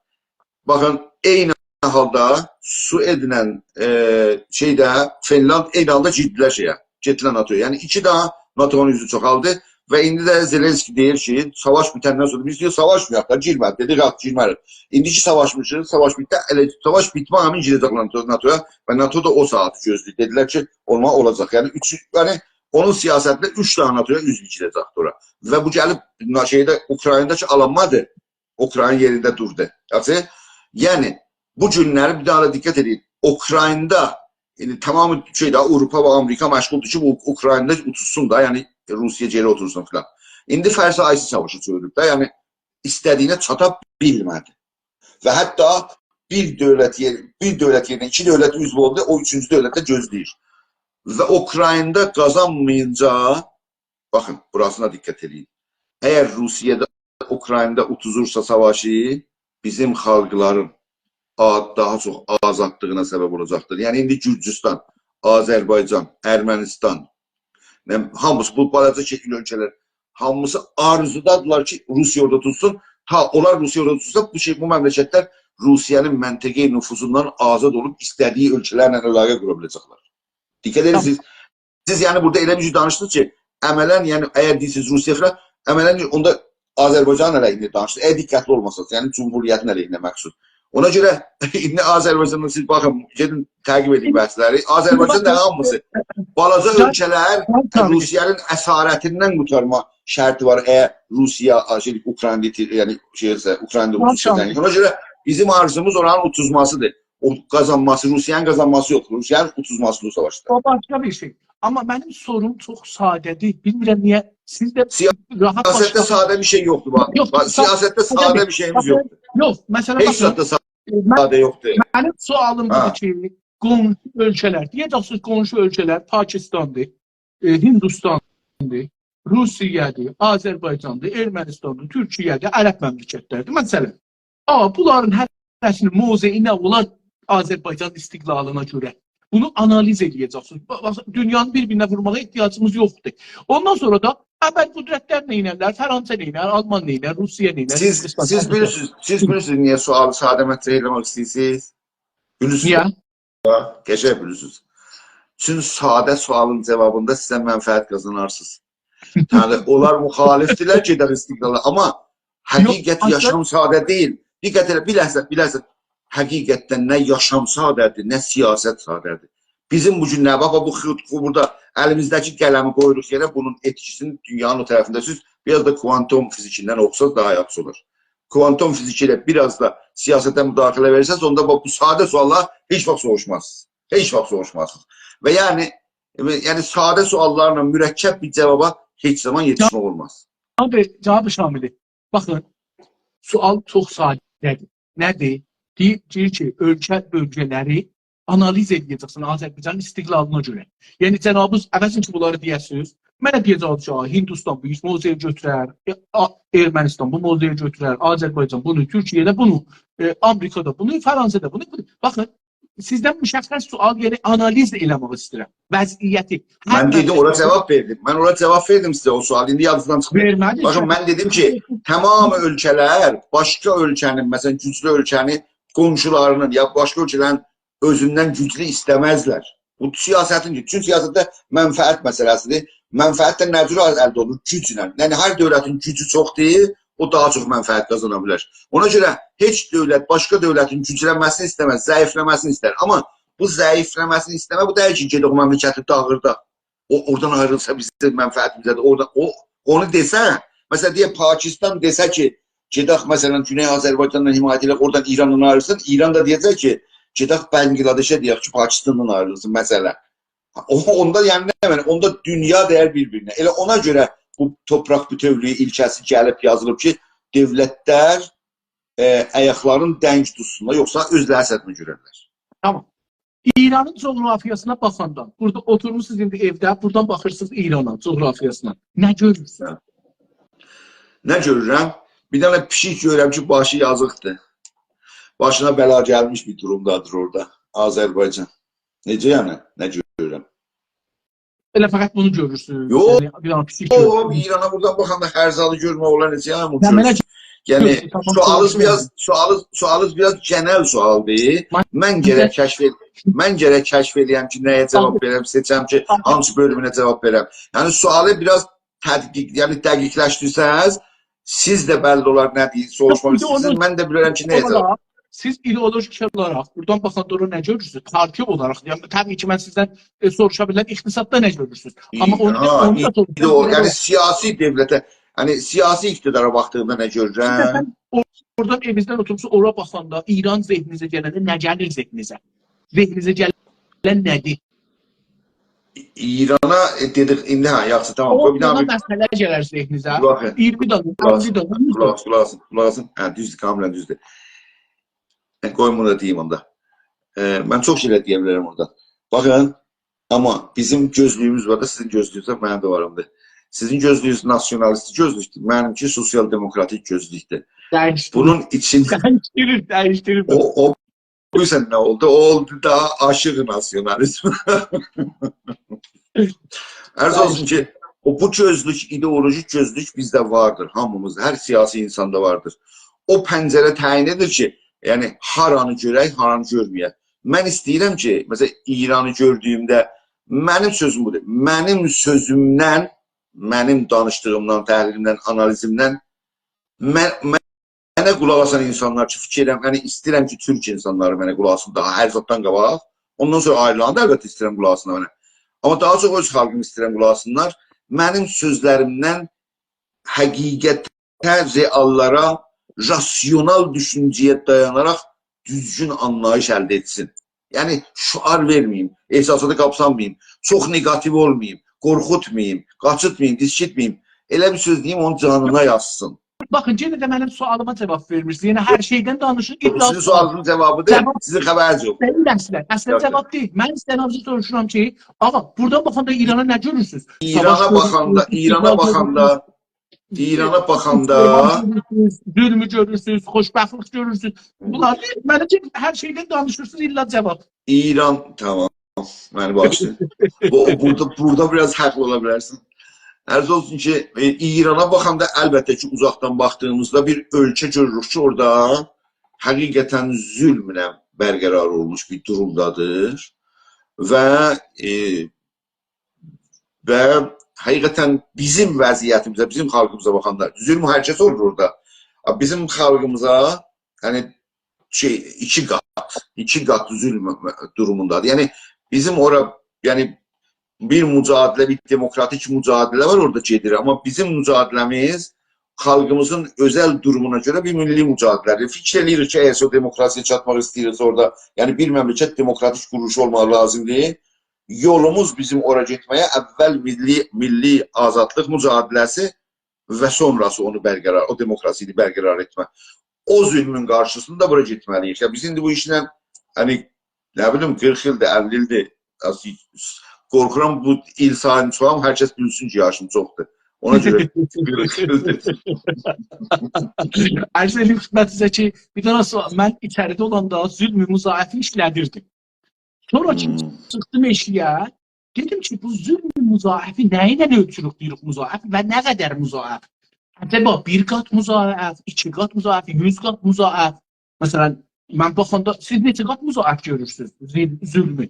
باخین، عینی حالدا سوئدله، ائ، شئیده، فینلاند عینی حالدا گیردیلر شئیه، گئتدیلر ناتویا. یعنی ایکی دنه ناتونون عضوو چوخالدی و ایندی ده زلنسکی دئییر کی ساواش بیتندن سونرا، بیز دئییر ساواشمایاق دا، گیرمه‌دی، دئدیک آخ گیرمه‌ریک. ایندی کی ساواشمیشیق، ساواش بیتدی، ائله ساواش بیتمه همین گیره‌جکلر ناتویا، ناتویا و ناتو دا او ساعاتی گؤزله‌ییر. دئدیلر کی اولمالی اولاجاق. یعنی اوچ، یعنی اونون سیاستینده اوچ دنه ناتویا عضو گیره‌جکدیر اورا. و بو گلیب نا-، شئیده، اوکراینادا کی آلانمادی، اوکراین یئرینده دوردو. یاخشی، یعنی بو گونلری بیر داها دا دقت ائدین. اوکراینادا، ایندی تمام شئیده، آوروپا و آمریکا مشغولدور کی بو اوکراینادا اوتوزسون دا، یعنی روسیه گئری اوتورسون فلان. ایندی فرض آیسی ساواشا چئوریلیب ده، یعنی ایسته‌دیگینه چاتا بیلمه‌دی. و حتی بیر دؤولت یئر-، بیر دؤولت یئرینه ایکی دؤولت عضو اولدو، او اوچونجو دؤولت ده گؤزله‌ییر. و اوکراینادا قازانمایینجا، باخین، بوراسینا دقت ائدین. اگر روسیه ده اوکراینادا اوتوزورسا ساواشی، بیزیم خالقلارین آ-، داها چوخ آزادلیغینا سبب اولاجاقدیر. یعنی ایندی گورجوستان، آذربایجان، ارمنیستان، نه، هامیسی بو بالاجا شکیل اؤلکه‌لر، هامیسی آرزودادیرلار کی روسیه اورادا توتسون. تا اونلار روسیه اورادا توتسا، بو شئی، بو مملکتلر روسیه‌نین منطقه نفوذوندان آزاد اولوب ایسته‌دیگی اؤلکه‌لرله علاقه قورا بیله‌جکلر. دقت ائدین، سیز، سیز یعنی بورادا ائله بیر شئی دانیشدینیز کی عملا، یعنی اگر دئییرسینیز روسیه فلان، عملا اوندا آذربایجانین علیهینه دانیشدینیز. اگر دقتلی اولماسانیز، یعنی جمهوریتین علیهینه مخصوص. اونا گؤره ایندی آذربایجاندا سیز باخین، گئدین تعقیب ائدین بحثلری. آذربایجان دا هامیسی بالاجا اؤلکه‌لر، روسیه‌نین اسارتیندن قورتارما شرطی وار. اگر روسیه، شئی، اوکراین، یعنی شئی، اوکراینادا اوتوزسون. اونا گؤره بیزیم آرزوموز اورانین اوتوزماسیدیر. او قازانماسی، روسیه‌نین قازانماسی یوخدور. روسیه‌نین اوتوزماسیدیر او ساواشدا. او باشقا بیر شئی. آمما منیم سوروم چوخ ساده‌دیر. بیلمیرم نییه. سیز ده راحت سیاستده ساده بیر شئی یوخدور، باخ. یوخ، باخ، سیاستده ساده بیر شئییمیز یوخدور. یوخ، مثلا، هئچ زاددا ساده یوخدور. منیم سؤالیم بودور کی قونشو اؤلکه‌لر، دئیه‌جکسینیز قونشو اؤلکه‌لر پاکستاندیر، ائ، هندوستاندیر، روسیه‌دیر، آذربایجاندیر، ارمنیستاندیر، تورکیه‌دیر، عرب مملکتلریدیر. مثلا، آ، بونلارین هره‌سینین موضعی نه اولار آذربایجان استقلالینا گؤره؟ بونو آنالیز ائله‌یه‌جکسینیز. باخ، باخ، دونیانی بیر-بیرینه وورماغا احتیاجیمیز یوخدور. اوندان سونرا دا ابرقدرتلر نئینرلر، فرانسه نئینر، آلمان نئینر، روسیه نئینر، سیز، انگلیستان، سیز آمریکا. بیلیرسینیز، سیز بیلیرسینیز نییه سؤالی ساده مطرح ائله‌مک ایسته‌ییرسینیز؟ بیلیرسینیز؟ نییه؟ قشنگ بیلیرسینیز. چون ساده سؤالین جاوابیندا سیز منفعت قازانارسینیز. یعنی اونلار مخالفدیرلر کی گئدک استقلالا، آمما حقیقت، یوخ، اصلا یاشام ساده دئییل. دقت ائله، بیر لحظه، بیر لحظه. حقیقتده نه یاشام ساده‌دیر، نه سیاست ساده‌دیر. بیزیم بو گون نه، باخ، باخ، بو خیط-، بو بورادا الیمیزده‌کی قلمی قویدوق یئره، بونون ائتکیسینی دونیانین او طرفینده سیز بیر آز دا کوانتوم فیزیکیندن اوخوساز داها یاخشی اولار. کوانتوم فیزیکی ایله بیر آز دا سیاسته مداخله وئرسز، اوندا باخ، بو ساده سؤاللار هئچ واخت سوروشمازسینیز. هئچ واخت سوروشمازسینیز. و یعنی، یعنی ساده سؤاللارلا مرکب بیر جاوابا هئچ زامان یئتیشمک اولماز. جناب، جناب شاملی، باخین، سؤال چوخ ساده‌دیر. نه‌دیر؟ دئییر، دئییر کی اؤلکه بؤلگه‌لری آنالیز ائله‌یه‌جکسن آذربایجانین استقلالینا گؤره. یعنی جنابینیز عوضین کی بونلاری دئیه‌سینیز، منه دئیه‌جکسینیز کی آ، هندوستان بو موضعی گؤتورر، ائ، آ، ارمنیستان بو موضعی گؤتورر، آذربایجان بونو، تورکیه ده بونو، ائ، آمریکا دا بونو، فرانسه ده بونو، بونو. باخین، سیزدن مشخص سؤال، یعنی آنالیز ائله‌مک ایسته‌ییرم وضعیتی. هر مملکت... من دئدیم، اورا جاواب وئردیم. من اورا جاواب وئردیم سیزه، او سؤال ایندی یادینیزدان چیخدی. وئرمه‌دی. باخین، من دئدیم کی تمام اؤلکه‌لر باشقا اؤلکه‌نین، مثلا گوجلو اؤلکه‌نین قونشولاری‌نین یا باشقا اؤلکه‌لرین اؤزوندن گوجلو ایسته‌مزلر. بو سیاستین، چون سیاستده منفعت مسئله‌سیدیر. منفعت ده نه جور الده اولونور؟ گوجله. یعنی هر دؤولتین گوجو چوخدور، او داها چوخ منفعت قازانا بیلر. اونا گؤره هئچ دؤولت باشقا دؤولتین گوجلنمه‌سینی ایسته‌مز، ضعیفله‌مه‌سینی ایستر. آمما بو ضعیفله‌مه‌سینی ایسته‌مک بو دئییل کی گئدک او مملکتی داغیرداق. او، اورادان آیریلسا بیزیم منفعتیمیزه‌دیر. اورادا او، اونو دئسه، مثلا دئیک پاکستان دئسه کی گئدک مثلا گونئی آذربایجاندان حمایت ائدک، اورادان ایرانلا آیریلسین، ایران دا دئیه‌جک کی گئدک بنگلادشه دئیک کی پاکستاندان آیریلسین، مثلا. او، اوندا یعنی نه، یعنی اوندا دونیا دیر بیر-بیرینه. ائله اونا گؤره بو تورپاق بوتؤولویو ایلکه‌سی گلیب یازیلیب کی دؤولتلر، ائ، آیاقلارین دنگ توتسونلار، یوخسا اؤزلری سدمه گؤررلر. تامام. ایرانین جغرافیاسینا باخاندا، بورادا اوتورموسونوز ایندی ائوده، بورادان باخیرسینیز ایرانا، جغرافیاسینا. نه گؤرورسونوز؟ نه گؤرورم؟ بیر دنه پیشیک گؤرورم کی، باشی یازیقدیر. باشینا بلا گلمیش بیر دورومدادیر اورادا. آذربایجان. نئجه یعنی؟ نه گؤرورم؟ ائله فقط بونو گؤرورسونوز. یوخ. یعنی، بیر دنه پیشیک او، گؤرورسونوز. او ایرانا بورادان باخاندا هر زادی گؤرمک اولار نئجه یعنی بونو نه، منه گؤرورسون؟ یعنی، گؤرورسون، تامام، سؤالینیز سؤال بیر آز، سوروشمایین. سؤالینیز، سؤالینیز بیر آز گئنل سؤالدیر. من من بیزه گرک کشف ائل-، من گرک کشف ائله‌یم کی، نه‌یه جاواب وئرم، سئچم کی، تامام. هانسی بؤلومونه جاواب وئرم. یعنی، سؤالی بیر آز تدقیق، یعنی دقیقلشدیرسز، سیز ده بللی اولار نه دئییر، سوروشماق ایندی اونو ایسته‌ییرسینیز، من ده بیلرم کی، نه‌یه جاواب. اولاراق، سیز ایدئولوژیک اولاراق، بورادان باخاندا اورا نه گؤرورسونوز؟ پارتی اولاراق، یعنی، طبیعی کی، من سیزدن، ائ، سوروشا بیلرم، اقتصاددا نه گؤرورسونوز؟ آمما ای-، اونو، ها، اونو دا ایندی او، سوروشورام. یعنی سیاسی دؤولته، یعنی سیاسی اقتدارا باخدیغیندا نه گؤرورم؟ سیز ده سن او-، اورادان ائوینیزدن اوتوروبسوز، اورا باخاندا، ایران ذهنینیزه گلنده نه گلیر ذهنینیزه؟ ذهنینیزه گلن نه‌دیر؟ ایرانا، ائ، دئدیک، ایندی ها، یاخشی، تامام. قوی بیر دنه اون دنه بیر مسئله گلر ذهنینیزه. باخین. اییرمی دنه، قولاق آس، اللی دنه، یوز دنه. قولاق آس، قولاق آس، قولاق آسین. هه، دوزدور، کاملاً دوزدور. من قویوم بونو دا دئییم اوندا. ائ، من چوخ شئی دئیه بیلرم اورادا. باخین، آمما بیزیم گؤزلویوموز وار دا، سیزین گؤزلویونوز ده منیم ده واریمدیر. سیزین گؤزلویونوز ناسیونالیستی گؤزلوکدور، منیمکی سوسیال دموکراتیک گؤزلوکدور. دییشدیرین. بونون ایچین دییشدیرین، دییشدیرین. او، او، بیلیرسن نه اولدو؟ او اولدو دا آشیق ناسیونالیزم. عرض اولسون کی، او، بو گؤزلوک، ایدئولوژیک گؤزلوک بیزده واردیر، هامیمیز، هر سیاسی اینساندا واردیر. او پنجره تعیین ائدیر کی، یعنی، هارانی گؤرک، هارانی گؤرمه‌یک. من ایسته‌ییرم کی، مثلاً، ایرانی گؤردویومده، منیم سؤزوم بودور، منیم سؤزومدن، منیم دانیشدیغیمدان، تحلیلیمدن، آنالیزیمدن، من، منه قولاق آسان اینسانلار کی، فیکیر ائدیرم، یعنی، ایسته‌ییرم کی، تورک اینسانلاری منه قولاق آسین، داها هر زاددان قاباق. اوندان سونرا آیریلانی دا البته ایسته‌ییرم قولاق آسینلار منه. آمما داها چوخ اؤز خالقیم ایسته‌ییرم قولاق آسینلار. منیم سؤزلریمدن حقیقته، رئاللارا، راسیونال دوشونجه‌یه دایاناراق دوزگون آنلاییش الده ائتسین. یعنی، شعار وئرمه‌ییم، احساساتی قاپسانماییم، چوخ نگاتیو اولماییم، قورخوتماییم، قاچیتماییم، دیسکیتمه‌ییم. ائله بیر سؤز دئییم، اونون جانینا یازسین. باخین، یئنه ده منیم سؤالیما جاواب وئرمیرسینیز. یعنی، هر شئیدن دانیشیر، ایللا سیزین سؤالینیزین جاوابیدیر، جاواب سیزین خبرینیز یوخ. دئییل اصلاً. اصلاً یوخ، یوخ. جاواب دئییل. من سیزدن آبجی سوروشورام کی، آغا، بورادان باخاندا ایرانا نه گؤرورسونوز؟ ایرانا ساواش باخاندا، گؤرورسونوز، ایرانا استقلال باخاندا، گؤرورسونوز، ایرانا باخاندا، استقلال گؤرورسونوز، ظلمو گؤرورسونوز، خوشبختلیک گؤرورسونوز. بونلار دئییل. منه کی، هر شئیدن دانیشیرسینیز، ایللا جاواب. ایران، تامام. منی باغیشلایین. بو، بورادا، بورادا بیر آز حاقلی اولا بیلرسن. عرض اولسون کی، ائ، ایرانا باخاندا، البته کی، اوزاقدان باخدیغیمیزدا بیر اؤلکه گؤروروک کی، اورادا حقیقتاً ظلمله برقرار اولموش بیر دورومدادیر. و، ائ، و حقیقتاً بیزیم وضعیتیمیزه، بیزیم خالقیمیزا باخاندا، ظلم هر کسه اولور اورادا. آ، بیزیم خالقیمیزا، یعنی، شئی، ایکی قات، ایکی قات ظلم دوروموندادیر. یعنی، بیزیم اورا، یعنی، بیر مجادله، بیر دموکراتیک مجادله وار اورادا گئدیر، آمما بیزیم مجادله‌میز خالقیمیزین اؤزل دورومونا گؤره بیر میللی مجادله‌دیر. فیکیر ائله‌ییریک کی، اگر او دموکراسی‌یا چاتماق ایسته‌ییریکسه اورادا، یعنی، بیر مملکت دموکراتیک قورولوشو اولماق لازیمدیر. یولوموز بیزیم اورا گئتمه‌یه اول میللی، میللی آزادلیق مجادله‌سی و سونراسی اونو برقرار، او دموکراسینی برقرار ائتمه. او ظلمون قارشیسیندا بورا گئتمه‌لی‌ییک. یا بیز ایندی بو ایشله، یعنی، نه بیلیم، قیرخ ایلدیر، اللی ایلدیر. آز-، قورخورام بو ایل ساییم چوخالام، هر کس بیلسین کی، یاشیم چوخدور. اونا گؤره قیرخ ایلدیر. عرض ائدیم خدمتینیزه کی، بیر دنه سؤال، من ایچریده اولاندا ظلم مضاعفی ایشله‌دیردیم. سونرا کی، هوم. چیخدیم ائشییه، دئدیم کی، بو ظلم مضاعفی نه ایله اؤلچوروک، دئییریک مضاعف و نه قدر مضاعف؟ عجبا بیر قات مضاعف، ایکی قات مضاعف، یوز قات مضاعف؟ مثلاً، من باخاندا، سیز نئچه قات مضاعف گؤرورسونوز ظل-، ظلمو؟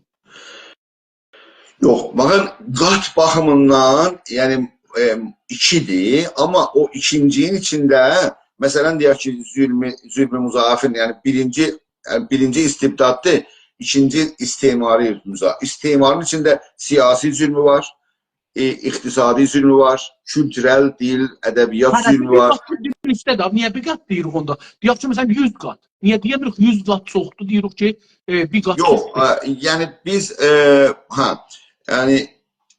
یوخ، باخین، قات باخیمیندان، یعنی، ائم، ایکیدیر، آمما او ایکینجی‌نین ایچینده، مثلاً، دئیک کی، ظلم، ظلم مضاعفین، یعنی بیرینجی، یعنی بیرینجی استبداددیر، ایکینجی استعماری مضا-، استعمارین ایچینده سیاسی ظلمو وار، ائ، اقتصادی ظلمو وار، کولتورل، دیل، ادبیات ظلمو وار. هره بیری بیر قات، بیر اوسته ده، نییه بیر قات دئییریک اوندا؟ دئیک کی، مثلاً، یوز قات. نییه دئیه‌میریک یوز قات چوخدور، دئییریک کی، ائ، بیر قات چوخدور؟ یوخ، ائ، یعنی بیز، ائ، هه، یعنی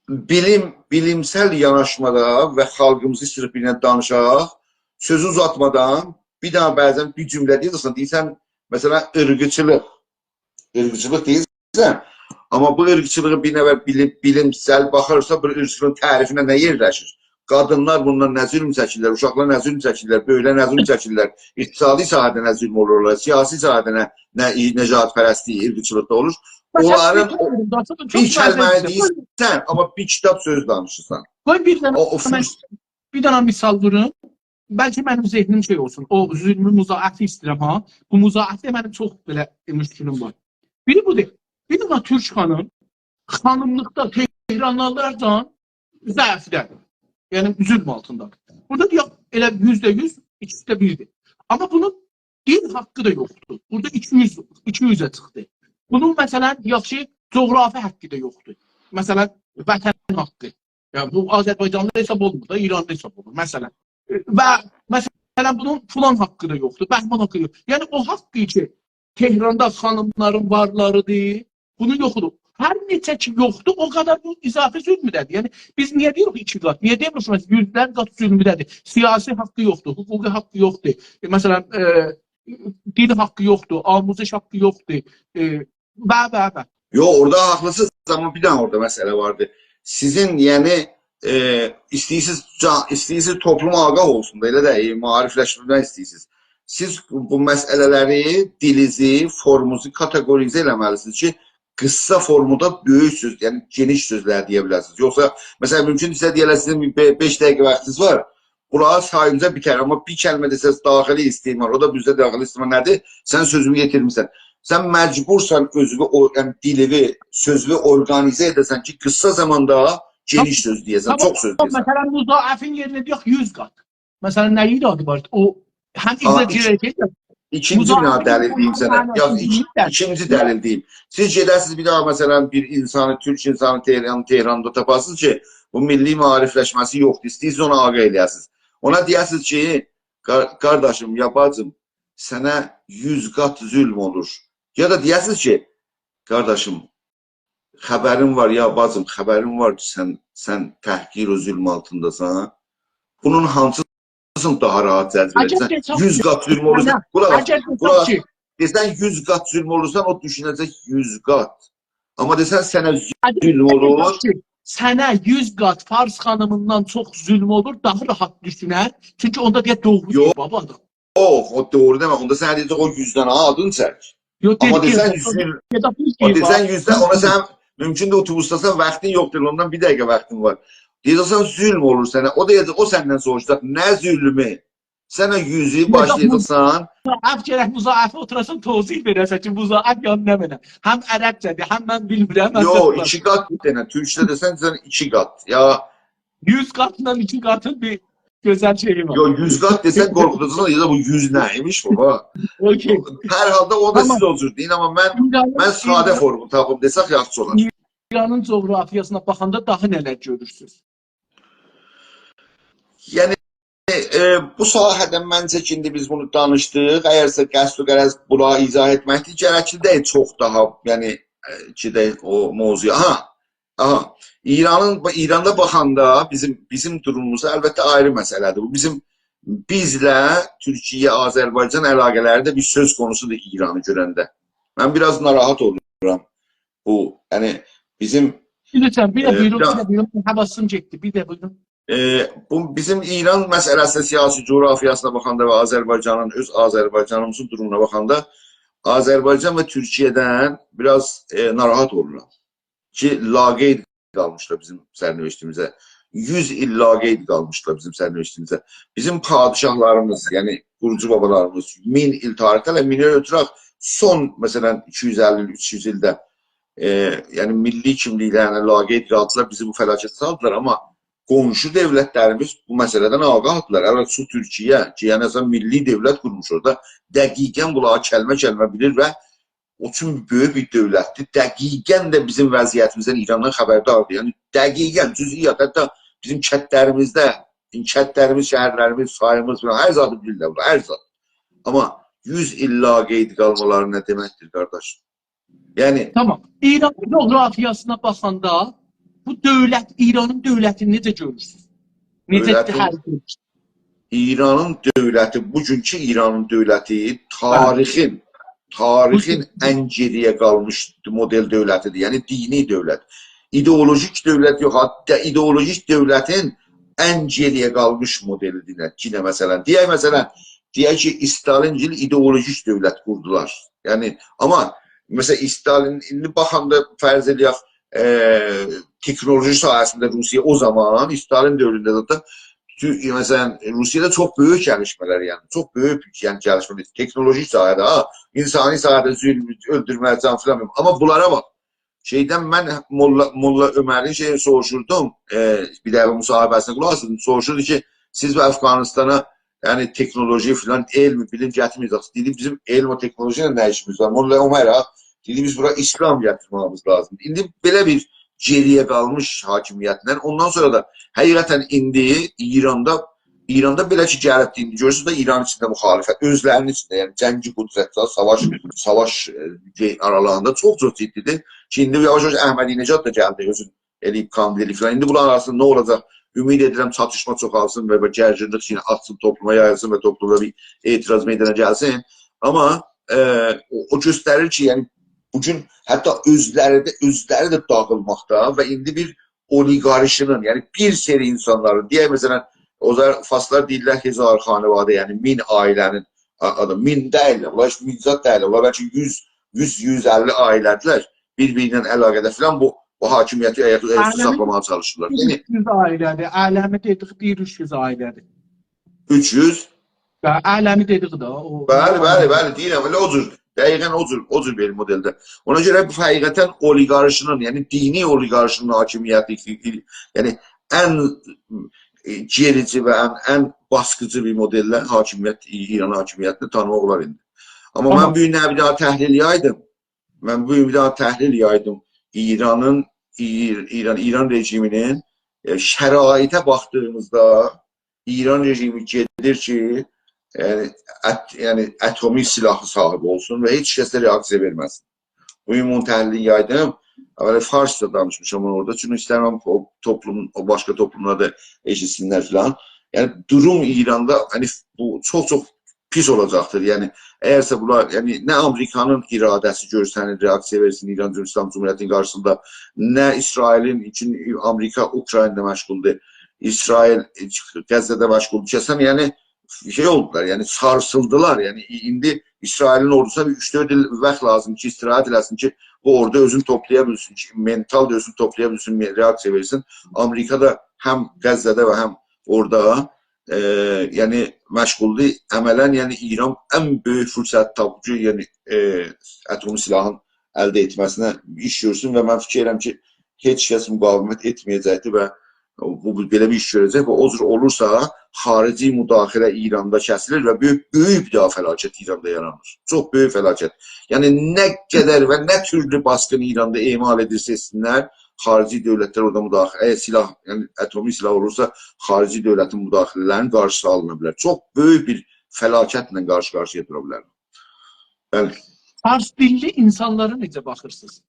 بیلیم، بیلیمسل یاناشمادا و خالقیمیزی ایسته‌ییریک بیرینه دانیشاق، سؤزو اوزاتمادان بیر دنه بعضاً بیر جمله دئییرسن، دئییرسن، مثلاً، عیرقچیلیق، عیرقچیلیق دئییرسن، آمما بو عیرقچیلیغی بیر نفر بیلی-، بیلیمسل باخارسا، بو عیرقچیلیغین تعریفینه نه یئرلشیر؟ قادینلار بوندان نه ظلم چکیرلر، اوشاقلار نه ظلم چکیرلر، بؤیوکلر نه ظلم چکیرلر، اقتصادی ساحه‌ده نه ظلم اولورلار، سیاسی ساحه‌ده نه، نه نژادپرستلیک، عیرقچیلیق دا اولور. اونلارین او بیر کلمه دئییرسن، آمما بیر کیتاب سؤز دانیشیرسان. قوی بیر دنه او، او من فیش- بیر دنه مثال ووروم. بلکه منیم ذهنیم شئی اولسون. او ظلمو مضاعفی ایسته‌ییرم ها. بو مضاعفده منیم چوخ بئله مشکلیم وار. بیری بودور. بیر دنه تورک خانیم خانیملیقدا تهرانلی‌لارجان ضعیفده‌دیر. یعنی ظلم آلتیندادیر. بورادا دئیک، ائله یوزده یوز، ایکیسی ده بیردیر. آمما بونون دیل حاقی دا یوخدور. بورادا ایکی یوز، ایکی یوزه چیخدی. بونون، مثلا، دئیک کی، جغرافی حاقی دا یوخدور. مثلا، وطن حاقی. یعنی، بو آذربایجانلی حساب اولمور دا، ایرانلی حساب اولور، مثلا. و، مثلا، بونون فلان حاقی دا یوخدور، بهمان حاقی یوخ. یعنی، او حاق کی، تهراندا خانیملارین وارلاریدیر، بونون یوخودور. هر نئچه کی یوخدور، او قدر بو اضافی ظلمده‌دیر. یعنی، بیز نییه دئییریک ایکی قات؟ نییه دئمیریک، مثلا، یوزلر قات ظلمده‌دیر؟ سیاسی حاقی یوخدور، حقوقی حاقی یوخدور. ائ، مثلا، ائ، دیل حاقی یوخدور، آموزش حاقی یوخدور. ائ، و، و، و. یوخ، اورادا حاقلیسینیز، آمما بیر دنه اورادا مسئله واردی. سیزین، یعنی، ائ، ایسته‌ییرسینیز، جا-، ایسته‌ییرسینیز توپلوم آگاه اولسون دا، ائله ده، ائ، معاریفلشدیرمک ایسته‌ییرسینیز. سیز بو، بو مسئله‌لری، دیلینیزی، فورمونوزو کاتئگوریزه ائله‌مه‌لیسینیز کی، قیسا فورمودا بؤیوک سؤز، یعنی گئنیش سؤزلر دئیه بیله‌سینیز. یوخسا، مثلا، مومکون سیزه دئیه‌لر، سیزین بئ-، بئش دقیقه واختینیز وار، بولاری سایینجا بیتر، آمما بیر کلمه دئسز، داخلی استعمار، او دا بیزده داخلی استعمار نه‌دیر؟ سن سؤزومو یئتیرمیسن. سن مجبورسان اؤزووو، او، یعنی دیلیوی، سؤزووو اورگانیزه ائده‌سن کی، قیسا زاماندا گئنیش سؤز دئیه‌سن، تامام، چوخ سؤز دئیه‌سن. مثلا، مضاعفین یئرینه دئیک یوز قات. مثلا، نه ایرادی وار؟ او هم آها، ایگزاجره ایکی-، ایکینجی بیر دنه دلیل دئییم سنه. معناسی یوخ، ایکی-، دئییل. ایکینجی دلیل دئییم. سیز گئده‌سینیز بیر داها، مثلا، بیر اینسانی، تورک اینسانی تهران، تهراندا تاپاسینیز کی، بو میللی معاریفلشمه‌سی یوخدور. ایسته‌ییرسینیز اونا آقا ائله‌یه‌سینیز. اونا دئیه‌سینیز کی، قار-، قارداشیم، یا باجیم، سنه یوز قات ظلم اولور. یا دا دئیه‌سینیز کی، قارداشیم، خبرین وار، یا باجیم، خبرین وار کی، سن، سن تحقیر و ظلم آلتینداسان. بونون هانسینی داها راحت جذب ائده‌سن؟ یوز قات ظلم اولورسا، نه، قولاق آس، اگر دئسک قولاق آس. کی، دئسن یوز قات ظلم اولورسا، او دوشونه‌جک یوز قات. آمما دئسن سنه ظلم اولور. اگر دئسک کی، سنه یوز قات فارس خانیمیندان چوخ ظلم اولور، داها راحت دوشونر. چونکی اوندا دئیه دوغرو دئییر بابا آدام. یوخ، او دوغرو دئمه. اوندا سنه دئیه‌جک، او یوز دنه آدین چک. یوخ، آمما دئییر، دئسن دئییر، یوز، دئییر، او دئییر، دئییر، سن یوز دنه، اونا سن مومکوندور اوتوبوسداسان، واختین یوخدور، اوندان بیر دقیقه واختین وار. دئیه‌جکسن، ظلم اولور سنه. او دا دئیه‌جک، او سندن سوروشاجاق، نه ظلمو؟ سن او یوزو باشلایاجاقسان. مضاعف، گرک مضاعفه اوتوراسان، توضیح وئره‌سن کی، مضاعف یعنی نمنه؟ هم عربجه‌دیر، هم من بیلمیرم، هم یوخ، ایکی قات دئنه، تورکجه دئسن، سن ایکی قات. یا یوز قاتلا ایکی قاتین بیر گؤزل شئیی وار. یوخ، یوز قات دئسن قورخوداجاقسان، یا دا بو یوز نه ایمیش بابا؟ اوکی. هر حالدا او دا، تامام، سیز او جور دئیین، آمما من، ایرانین، من ساده، ایران، فورمول تاپیم دئسک یاخشی اولار. ایرانین جغرافیاسینا باخاندا داها نه‌لر گؤرورسونوز؟ یعنی، ائ، بو ساحه‌ده منجه کی، ایندی بیز بونو دانیشدیق، اگرسه قصد و غرض بونلاری ایضاح ائتمکدیر، گرکلی دئییل چوخ داها، یعنی، ائ، گئدک او موضوعا. آها، آها. ایرانین، ایراندا باخاندا بیزیم، بیزیم دوروموموز البته آیری مسئله‌دیر. بو بیزیم، بیزله تورکیه، آذربایجان علاقه‌لری ده بیر سؤز قونوسودور ایرانی گؤرنده. من بیر آز ناراحت اولورام. بو، یعنی، بیزیم، بیلیرسن، بیر ده، ائ، بویورون، بیر ده، بیر ده بویورون، حواسیم گئتدی، بیر ده بویورون. ائ، بو بیزیم ایران مسئله‌سی، سیاسی جغرافیاسینا باخاندا و آذربایجانین، اؤز آذربایجانیمیزین دورومونا باخاندا آذربایجان و تورکیه‌دن بیر آز، ائ، ناراحت اولورام کی، لاقید قالمیشلار بیزیم سرنوشتیمیزه. یوز ایل لاقید قالمیشلار بیزیم سرنوشتیمیزه. بیزیم پادشاهلاریمیز، یعنی قوروجو بابالاریمیز مین ایل تاریخده، هله مینی اؤتورک، سون، مثلا، ایکی یوز اللی ایل، اوچ یوز ایلده، ائ، یعنی میللی کیملیکلرینه لاقید قالدیلار، بیزی بو فلاکته سالدیلار، آمما قونشو دؤولتلریمیز بو مسئله‌دن آگاهدیلار. البته، تورکیه کی، یعنی اصلا میللی دؤولت قورموش اورادا، دقیقا بونلاری کلمه کلمه بیلیر و او چون بؤیوک بیر دؤولتدیر. دقیقا ده بیزیم وضعیتیمیزدن ایراندان خبرداردیر. یعنی دقیقا، جزئیات، حتی بیزیم کندلریمیزده، کندلریمیز، شهرلریمیز، ساییمیز فلان، هر زادی بیلیرلر، هر زاد. آمما یوز ایل لاقید قالمالاری نه دئمکدیر، قارداش؟ یعنی، تامام. ایران جغرافیاسینا باخاندا بو دؤولت، ایرانین دؤولتینی نئجه گؤرورسونوز؟ نئجه، دؤولتین، تحلیل ائدیرسینیز؟ ایرانین دؤولتی، بوگونکو ایرانین دؤولتی، بلی، تاریخین، تاریخین، بوگون، ان گئری‌یه قالمیش مدل دؤولتیدیر. یعنی دینی دؤولت. ایدئولوژیک دؤولت یوخ، حتی ایدئولوژیک دؤولتین ان گئری‌یه قالمیش مودئلی‌دیر. یئنه، یئنه مثلا، دئیک، مثلا، دئیک کی، استالین‌گیل ایدئولوژیک دؤولت قوردولار. یعنی، آمما، مثلا، استالین، ایندی باخاندا، فرض ائله‌یک، ائ، تکنولوژی ساحه‌سینده روسیه او زامان، استالین دؤورونده ده، تو-، مثلا، روسیه‌ده چوخ بؤیوک گلیشمه‌لر، یعنی، چوخ بؤیوک، یعنی، گلیشمه‌لر، تکنولوژیک ساحه‌ده، ها، انسانی ساحه‌ده ظلم، اؤلدورمک، جان فلان، آمما بونلارا باخ. شئیدن من موللا، موللا عمرین شئیی سوروشوردوم، ائ، بیر دفعه مصاحبه‌سینه قولاق آسیردیم، سوروشوردو کی، سیز بو افغانستانا، یعنی، تکنولوژی فلان، علم، بیلیم گتیرمه‌یه‌جکسینیز. دئدی، بیزیم علم و تکنولوژی ایله نه ایشیمیز وار؟ موللا عمر، ها، دئدی، بیز بورا اسلام گتیرمه‌ییمیز لازیمدیر. ایندی بئله بیر گئری‌یه قالمیش حاکمیتله، اوندان سونرا دا حقیقتا ایندی ایراندا، ایراندا بئله کی، گلیبدیر، ایندی گؤرورسونوز ده ایران ایچینده مخالفت، اؤزلرینین ایچینده، یعنی جنگی قدرتلر، ساواش، ساواش، ائ، آرالاریندا چوخ-چوخ جدی‌دیر کی، ایندی یاواش-یاواش احمدی‌نژاد دا گلدی، اؤزون ائله‌ییب، کاندید ائله‌ییب فلان. ایندی بونلارین آراسیندا نه اولاجاق؟ امید ائدیرم، چاتیشما چوخالسین و بو گرگینلیک ایچینده آرتسین، توپلوما یاییلسین و توپلومدا بیر اعتراض میدانا گلسین. آمما، ائ، او، او گؤستریر کی، یعنی، بو گون حتی اؤزلری ده، اؤزلری ده داغیلماقدا و ایندی بیر اولیگارشی‌نین، یعنی بیر سری اینسانلارین، دئیک، مثلا، او زا-، فارسلار دئییرلر هزار خانواده، یعنی مین عائله‌نین آ-، آدام، مین دئییل، بونلار هئچ مین زاد دئییل، بونلار بلکه یوز، یوز، یوز اللی عائله‌دیرلر. بیر-بیری ایله علاقه‌ده فلان بو، بو حاکمیتی آیاقدا، آیاقدا عالمی ساخلاماغا چالیشیرلار. یعنی اوچ یوز عائله‌دیر، عالمی دئدیک، دئییر اوچ یوز عائله‌دیر. اوچ یوز؟ و عالمی دئدیک ده، او بلی، بلی، بلی، دئییرم، ائله او جور، دقیقا او جور، او جور بیر مودئلده. اونا گؤره بو حقیقتا اولیگارشی‌نین، یعنی دینی اولیگارشی‌نین حاکمیتی، یعنی ان، ائ، گئریجی و ان، ان باسقیجی بیر مودئلله حاکمیت، ایران حاکمیتینی تانیماق اولار ایندی. آمما من بو گون نه بیر داها تحلیل یایدیم، من بو گون بیر داها تحلیل یایدیم. ایرانین، ایر-، ایران، ایران رژیمی‌نین، ائ، شرایطه باخدیغیمیزدا ایران رژیمی گئدیر کی، یعنی، ات-، یعنی، اتمی سلاح صاحیبی اولسون و هئچ کس ده رئاکسیا وئرمه‌سین. بو گون بونون تحلیلینی یایدیم. اولا فارسجا دانیشمیشام اورادا. چونکی ایسته‌میرم او توپلوم، او باشقا توپلوملار دا ائشیتسینلر فلان. یعنی، دوروم ایراندا، یعنی، بو چوخ-چوخ پیس اولاجاقدیر. یعنی، اگرسه بونلار، یعنی، نه آمریکانین اراده‌سی گؤرسنیر، رئاکسیا وئرسین ایران اسلام جمهوریتی‌نین قارشیسیندا، نه اسرائیلین، چونکی آمریکا اوکراینادا مشغولدور. اسرائیل، ائ، غزه‌ده مشغولدور. کسن، یعنی، شئی اولدولار، یعنی سارسیلدیلار. یعنی ای-، ایندی اسرائیلین اوردوسونا بیر اوچ-دؤرد ایل واخت لازیم کی، استراحت ائله‌سین کی، بو اوردو اؤزونو توپلایا بیلسین کی، منتال دا اؤزونو توپلایا بیلسین، رئاکسیا وئرسین. آمریکا دا هم غزه‌ده و هم اورادا، ائ، یعنی مشغولدور. عملا، یعنی ایران ان بؤیوک فرصت تاپیب کی، یعنی، ائ، اتمی سلاحین الده ائتمه‌سینه ایش گؤرسون و من فیکیر ائدیرم کی، هئچ کس مقاومت ائتمه‌یه‌جکدیر و بو، بو بئله بیر ایش گؤره‌جک و او جور اولورسا، خارجی مداخله ایراندا کسیلیر و بؤیوک، بؤیوک بیر داها فلاکت ایراندا یارانیر. چوخ بؤیوک فلاکت. یعنی، نه قدر و نه تورلو باسقینی ایراندا اعمال ائدیرسه ائتسینلر، خارجی دؤولتلر اورادا مداخله، اگر سلاح، یعنی اتمی سلاح اولورسا، خارجی دؤولتین مداخله‌لری‌نین قارشیسی آلینا بیلر. چوخ بؤیوک بیر فلاکتله قارشی-قارشییا دورا بیلر. بلی. فارس دیللی اینسانلارا نئجه باخیرسینیز؟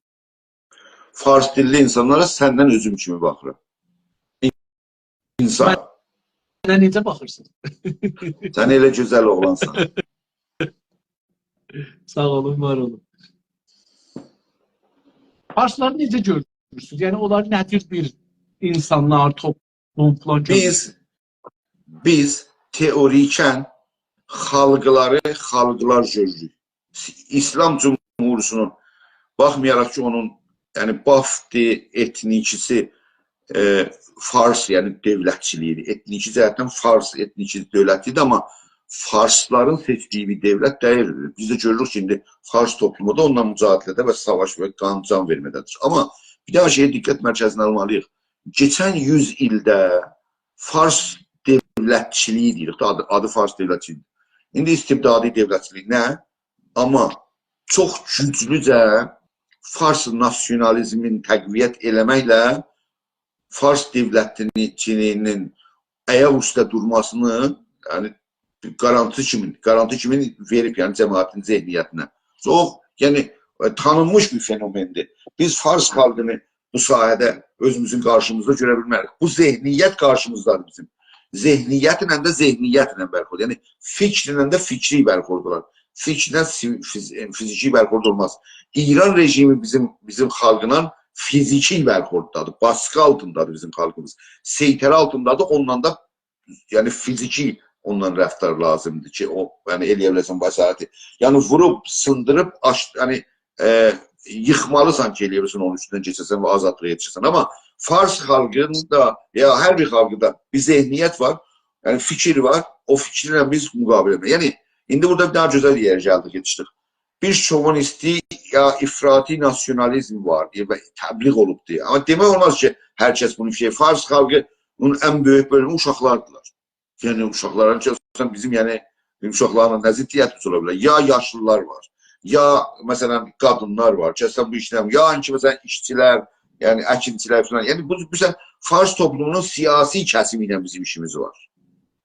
فارس دیللی اینسانلارا سندن اؤزوم کیمی باخیرام. اینسان. منه نئجه باخیرسین؟ سن ائله گؤزل اوغلانسان. ساغ اولون، وار اولون. فارسلاری نئجه گؤرورسونوز؟ یعنی، اونلار نه تور بیر اینسانلار، توپلوم فلان گؤرورسونوز؟ بیز، بیز تئوریکاً خالقلاری خالقلار گؤروروک. اسلام جمهوریتی‌نین، باخمایاراق کی، اونون، یعنی، بافت ائتنیکی‌سی، ائ، فارس، یعنی، دؤولتچیلیگی‌دیر. ائتنیکی جهتدن فارس ائتنیکی دؤولتی‌دیر، آمما فارسلارین سئچدیگی بیر دؤولت دئییل. بیز ده گؤروروک کی، ایندی فارس توپلومو دا اونونلا مجادله‌ده و ساواش و قان جان وئرمه‌ده‌دیر. آمما بیر داها شئیه دقت مرکزینه آلمالی‌ییق. کئچن یوز ایلده فارس دؤولتچیلیگی دئییریک ده، آدی، آدی فارس دؤولتچیلیگی. ایندی استبدادی دؤولتچیلیک نه؟ آمما چوخ گوجلوجه فارس ناسیونالیزمین تقویت ائله‌مکله فارس دؤولتچیلیگی‌نین آیاق اوسته دورماسینی، یعنی، گارانتی کیمی، گارانتی کیمی وئریب، یعنی، جماعتین ذهنیتینه. چوخ، یعنی، ائ، تانینمیش بیر فنومندیر. بیز فارس خالقینی بو ساحه‌ده اؤزوموزون قارشیمیزدا گؤره بیلمه‌ریک. بو ذهنیت قارشیمیزدادیر بیزیم. ذهنیتله ده ذهنیتله برخورد، یعنی فکرله ده فکری برخورد اولار. فکرله سی-، فیز-، فیزیکی برخورد اولماز. ایران رژیمی بیزیم، بیزیم خالقلا فیزیکی برخورددادیر، باسقی آلتیندادیر بیزیم خالقیمیز. سیطره آلتیندادیر، اوندان دا، یعنی فیزیکی اوندان رفتار لازیمدیر کی، او، یعنی ائلیه بیله‌سن وسایطی. یعنی ووروب، سیندیریب، آش-، یعنی، ائ، ییخمالیسان کی، ائلیه بیله‌سن اونون اوستوندن کئچه‌سن و آزادلیغا یئتیشه‌سن. آمما فارس خالقیندا، یا هر بیر خالقدا بیر ذهنیت وار، یعنی فیکیر وار، او فیکیرله بیز مقابله ائدیریک. یعنی ایندی بورادا بیر دانا گؤزل یئره گلدیک، یئتیشدیک. بیر شووینیستی یا افراطی ناسیونالیزم وار دئیه و تبلیغ اولوب دئیه. آمما دئمک اولماز کی، هر کس بونو شئی، فارس خالقینین ان بؤیوک بؤلومو اوشاقلاردیلار. یعنی اوشاقلارین کی، اصلاً بیزیم، یعنی اوشاقلارلا نه ضدیتیمیز اولا بیلر؟ یا یاشلیلار وار، یا مثلاً قادینلار وار کی، اصلاً بو ایشلر، یا کی، مثلاً ایشچیلر، یعنی اکینچیلر فلان. یعنی بو، بو، مثلاً فارس توپلومونون سیاسی کسیمی ایله بیزیم ایشیمیز وار.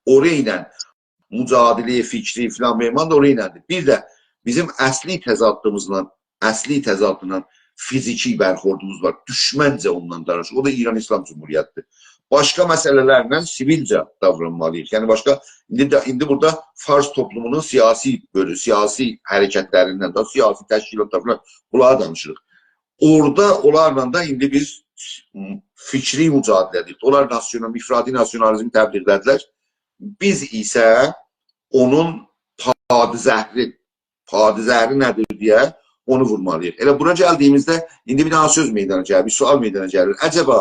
اورایا ایله مجادله فکری فلان و بهمان دا اورایا ایلندیر. بیر ده بیزیم اصلی تضادیمیزلا، اصلی تضادلا فیزیکی برخوردوموز وار. دوشمنجه اوندان دانیشیر. او دا ایران ایسلام جمهوریتی‌دیر. باشقا مسئله‌لرله سیویلجه داورانمالی‌ییق. یعنی باشقا، ایندی ده، ایندی بورادا فارس توپلومونون سیاسی بؤلو-، سیاسی حرکتلریندن ده، سیاسی تشکیلاتلار فلان، بونلاری دانیشیریق. اورادا اونلارلا دا ایندی بیز فکری مجادله ائدیریک. اونلار ناسیونال، افراطی ناسیونالیزمی تبلیغ ائله‌دیلر. بیز ایسه اونون پادزهری، پادزهری نه‌دیر دئیه اونو وورمالی‌ییق. ائله بورا گلدیییمیزده ایندی بیر دانا سؤز میدانا گلیر، بیر سؤال میدانا گلیر. عجبا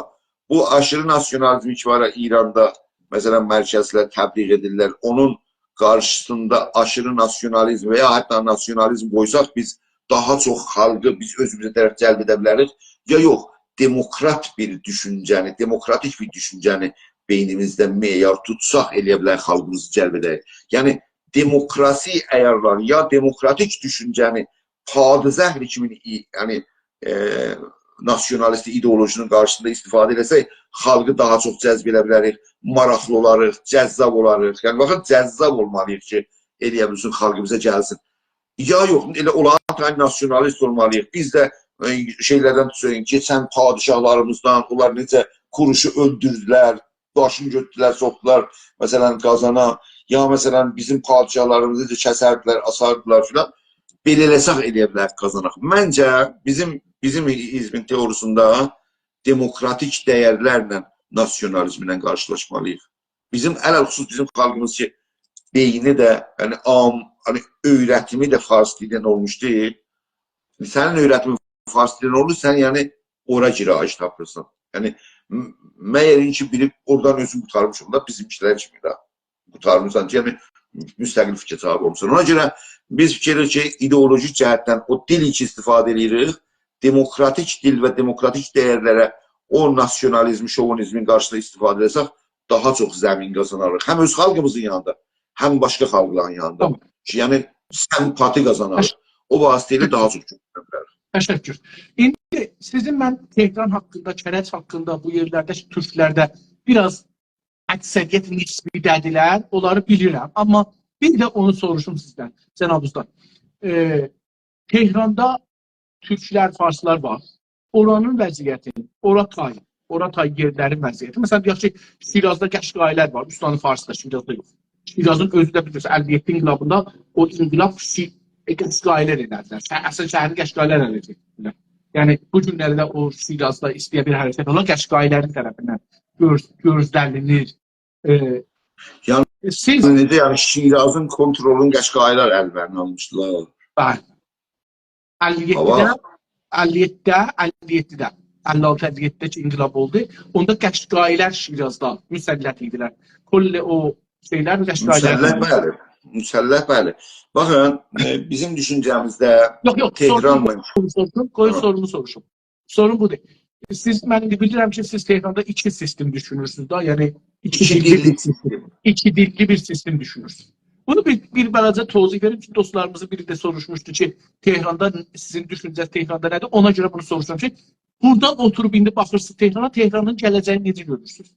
بو آشیری ناسیونالیزمی کی وار ایراندا، مثلاً مرکزله تبلیغ ائدیرلر، اونون قارشیسیندا آشیری ناسیونالیزم و یا حتی ناسیونالیزم قویساق، بیز داها چوخ خالقی بیز اؤزوموزه طرف جلب ائده بیلریک، یا یوخ، دموکرات بیر دوشونجه‌نی، دموکراتیک بیر دوشونجه‌نی بئینیمیزده معیار توتساق، ائلیه بیلریک خالقیمیزی جلب ائدک. یعنی دموکراسی عیارلاری یا دموکراتیک دوشونجه‌نی پادزهر کیمی ای-، یعنی، ائ، ناسیونالیست ایدئولوژی‌نین قارشیسیندا استفاده ائله‌سک، خالقی داها چوخ جذب ائده بیلریک، ماراقلی اولاریق، جذاب اولاریق. یعنی باخین، جذاب اولمالی‌ییق کی، ائلیه بیلسین، خالقیمیزا گلسین. یا یوخ، ائله اولارا تای ناسیونالیست اولمالی‌ییق. بیز ده، ائ، شئیلردن دوشونک، کئچن پادشاهلاریمیزدان، اونلار نئجه کوروشو اؤلدوردولر، باشینی گؤتوردولر، سوخدولار، مثلاً، قازانا، یا، مثلاً، بیزیم پادشاهلاریمیزی دا کسردیلر، آساردیلار فلان. بئله ائله‌سک، ائلیه بیلریک قازاناق. منجه، بیزیم، بیزیم حزبین تئوریسینده دموکراتیک دیرلرله ناسیونالیزمله قارشیلاشمالی‌ییق. بیزیم، علی‌الخصوص بیزیم خالقیمیز کی، بئینی ده، یعنی، عام، یعنی، اؤیرتیمی ده فارس دیلیندن اولموشدو. سنین اؤیرتیمین فارس دیلیندن اولور، سن، یعنی، اورا گیراییش تاپیرسان. یعنی، م-، مگر این کی، بیری اورادان اؤزون قورتارمیش اولور، بیزیمکیلر کیمی ده قورتارمیرسان کی، یعنی، مستقل فیکیر صاحیبی اولموسان. اونا گؤره بیز فیکیر ائدیریک کی، ایدئولوژیک جهتدن او دیل کی استفاده ائدیریک، دموکراتیک دیل و دموکراتیک دیرلره، او ناسیونالیزم، شووینیزمین قارشیسیندا استفاده ائتسک، داها چوخ زمین قازاناریق. هم اؤز خالقیمیزین یانیندا، هم باشقا خالقلارین یانیندا. تامام. کی، یعنی، سمپاتی قازاناریق. او واسطه ایله داها چوخ گؤتوره بیلریک. تشکر. ایندی سیزین، من تهران حاقیندا، کرج حاقیندا، بو یئرلرده، تورکلرده بیر آز اکثریت نسبی‌ده‌دیرلر، اونلاری بیلیرم. آمما بیر ده اونو سوروشوم سیزدن، جناب اوستاد. ائ، تهراندا تورکلر، فارسلار وار. اورانین وضعیتی، اورا تای، اورا تای یئرلرین وضعیتی. مثلاً، دئیک کی، شیرازدا قشقایی‌لر وار، اوستانی فارسدا، شیرازدا یوخ. شیرازین اؤزو ده بیلیرسینیز، اللی یئددی انقلابیندا او انقلاب شی-، ائ، قشقایی‌لر ائله‌دیلر. شه-، اصل شهری قشقایی‌لر اله گئتدیلر. یعنی، بو گونلری ده او شیرازدا ایسته‌یه بیر حرکت اولا، قشقایی‌لرین طرفیندن گؤز-، گؤزله‌نیلیر. ائ، یعنی، سیز نئجه، یعنی، شیرازین کنترلونو قشقایی‌لر اللرینه آلمیشدیلار؟ بلی. اللی یئددیده، آمما اللی یئددیده، اللی یئددیده، اللی آلتی، اللی یئددیده کی انقلاب اولدو. اوندا قشقایی‌لر شیرازدا مسلط ایدیلر. کل او شئیلر قشقایی‌لر مسلط، ایدی. بلی. مسلط، بلی. باخین، ائ، بیزیم دوشونجه‌میزده یوخ، یوخ، تهران سوروم، سوروم، سوروم، قوی، هه. سورومو سوروشوم. سوروم بودور. سیز، من ایندی بیلیرم کی، سیز تهراندا ایکی سیستم دوشونورسونوز دا، یعنی ایکی ایکی دیللی دیللی بیر سیستم، سیستم. ایکی دیللی بیر سیستم دوشونورسونوز. بونو بیر، بیر بالاجا توضیح وئرین کی، دوستلاریمیزین بیری ده سوروشموشدو کی، تهراندا سیزین دوشونجه‌نیز تهراندا نه‌دیر؟ اونا گؤره بونو سوروشورام کی، بورادان اوتوروب ایندی باخیرسینیز تهرانا، تهرانین گله‌جه‌یینی نئجه گؤرورسونوز؟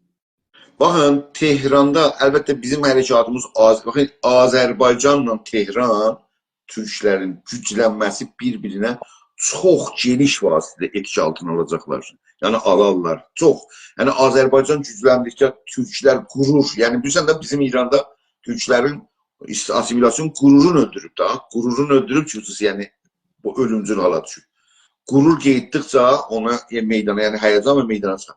باخین، تهراندا، البته، بیزیم حرکاتیمیز آذ-، باخین، آذربایجانلا تهران، تورکلرین گوجلنمه‌سی بیر-بیرینه چوخ گئنیش واسطه‌ده ائتکی آلتینا آلاجاقلار. یعنی آلارلار. چوخ. یعنی آذربایجان گوجلندیکجه تورکلر غرور. یعنی بیلیرسن ده، بیزیم ایراندا تورکلرین ایس-، آسیمیلاسیون غرورون اؤلدوروب ده. غرورون اؤلدوروب کی، یعنی بو اؤلومجول حالا دوشوب. غرور قئییتدیکجه اونا، ائ، میدانا، یعنی هیجان و میدانا چیخار.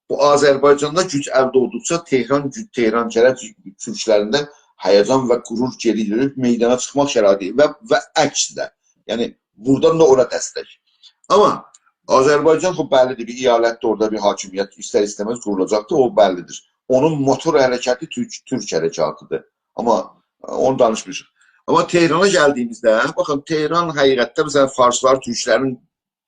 بو آذربایجاندا گوج الده اولدوقجا تهران، گو-، تهران کرج تورکلریندن هیجان و غرور گئری دؤنوب میدانا چیخماق شرایطی و، و عکس ده. یعنی بورادان دا اورا دستک. آمما آذربایجان، خوب، بللی‌دیر، بیر ایالتدیر، اورادا بیر حاکمیت ایستر-ایسته‌مز قورولاجاقدیر، او بللی‌دیر. اونون موتور حرکتی تورک، تورک حرکاتی‌دیر. آمما، ائ، اونو دانیشمیریق. آمما تهرانا گلدیییمیزده، باخین، تهران حقیقتده، مثلا، فارسلار، تورکلرین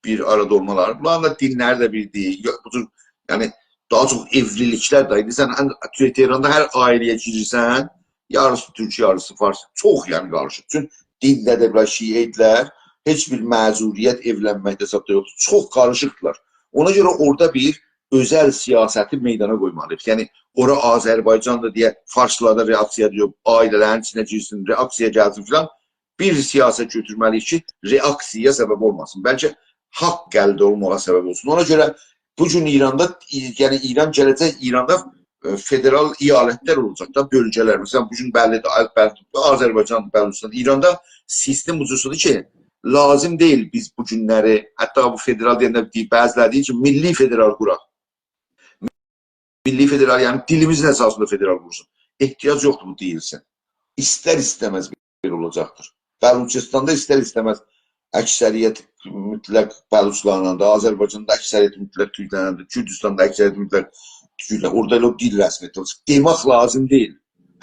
بیر آرادا اولمالاری، بونلارین دا دینلری ده بیر دئییل. یا، بو جور، یعنی، داها چوخ ائوریلیکلر ده. ایندی سن ان-، تهراندا هر عائله‌یه گیریرسن، یاریسی تورک، یاریسی فارس. چوخ، یعنی، قاریشیق. چونکی دینده ده بئله شیعه‌دیرلر. هئچ بیر معذوریت ائولنمکده زاددا یوخدور. چوخ قاریشیقدیرلار. اونا گؤره اورادا بیر اؤزل سیاستی میدانا قویمالی‌ییق. یعنی، اورا آذربایجاندیر دئیه فارسلاردا رئاکسییا یوخ، عائله‌لرین ایچینه گیرسین، رئاکسییا گلسین فلان. بیر سیاست گؤتورمه‌لی‌ییک کی، رئاکسییا سبب اولماسین. بلکه حاق الده اولماغا سبب اولسون. اونا گؤره بو گون ایراندا، یعنی ایران گله‌جک، ایراندا، ائ، فدرال ایالتلر اولاجاق دا، بؤلگه‌لر. مثلا، بو گون بللی‌دیر، آل-، بلکه آذربایجان، بلوچستان، ایراندا سیستم بو جور کی، لازیم دئییل بیز بو گونلری، حتی بو فدرال دئینده دئییر، بعضی‌لری دئییر کی، میللی فدرال قوراق. میللی فدرال، یعنی دیلیمیزین اساسیندا فدرال قورسون. احتیاج یوخدور بو دئییلسین. ایستر-ایسته‌مز بئله اولاجاقدیر. بلوچستاندا ایستر-ایسته‌مز اکثریت مطلق بلوچلاریندا، آذربایجاندا اکثریت مطلق تورکلرینده، کوردوستاندا اکثریت مطلق تورکلر، اورادا ائله او دیل رسمیتی اولاجاق. دئمک لازیم دئییل.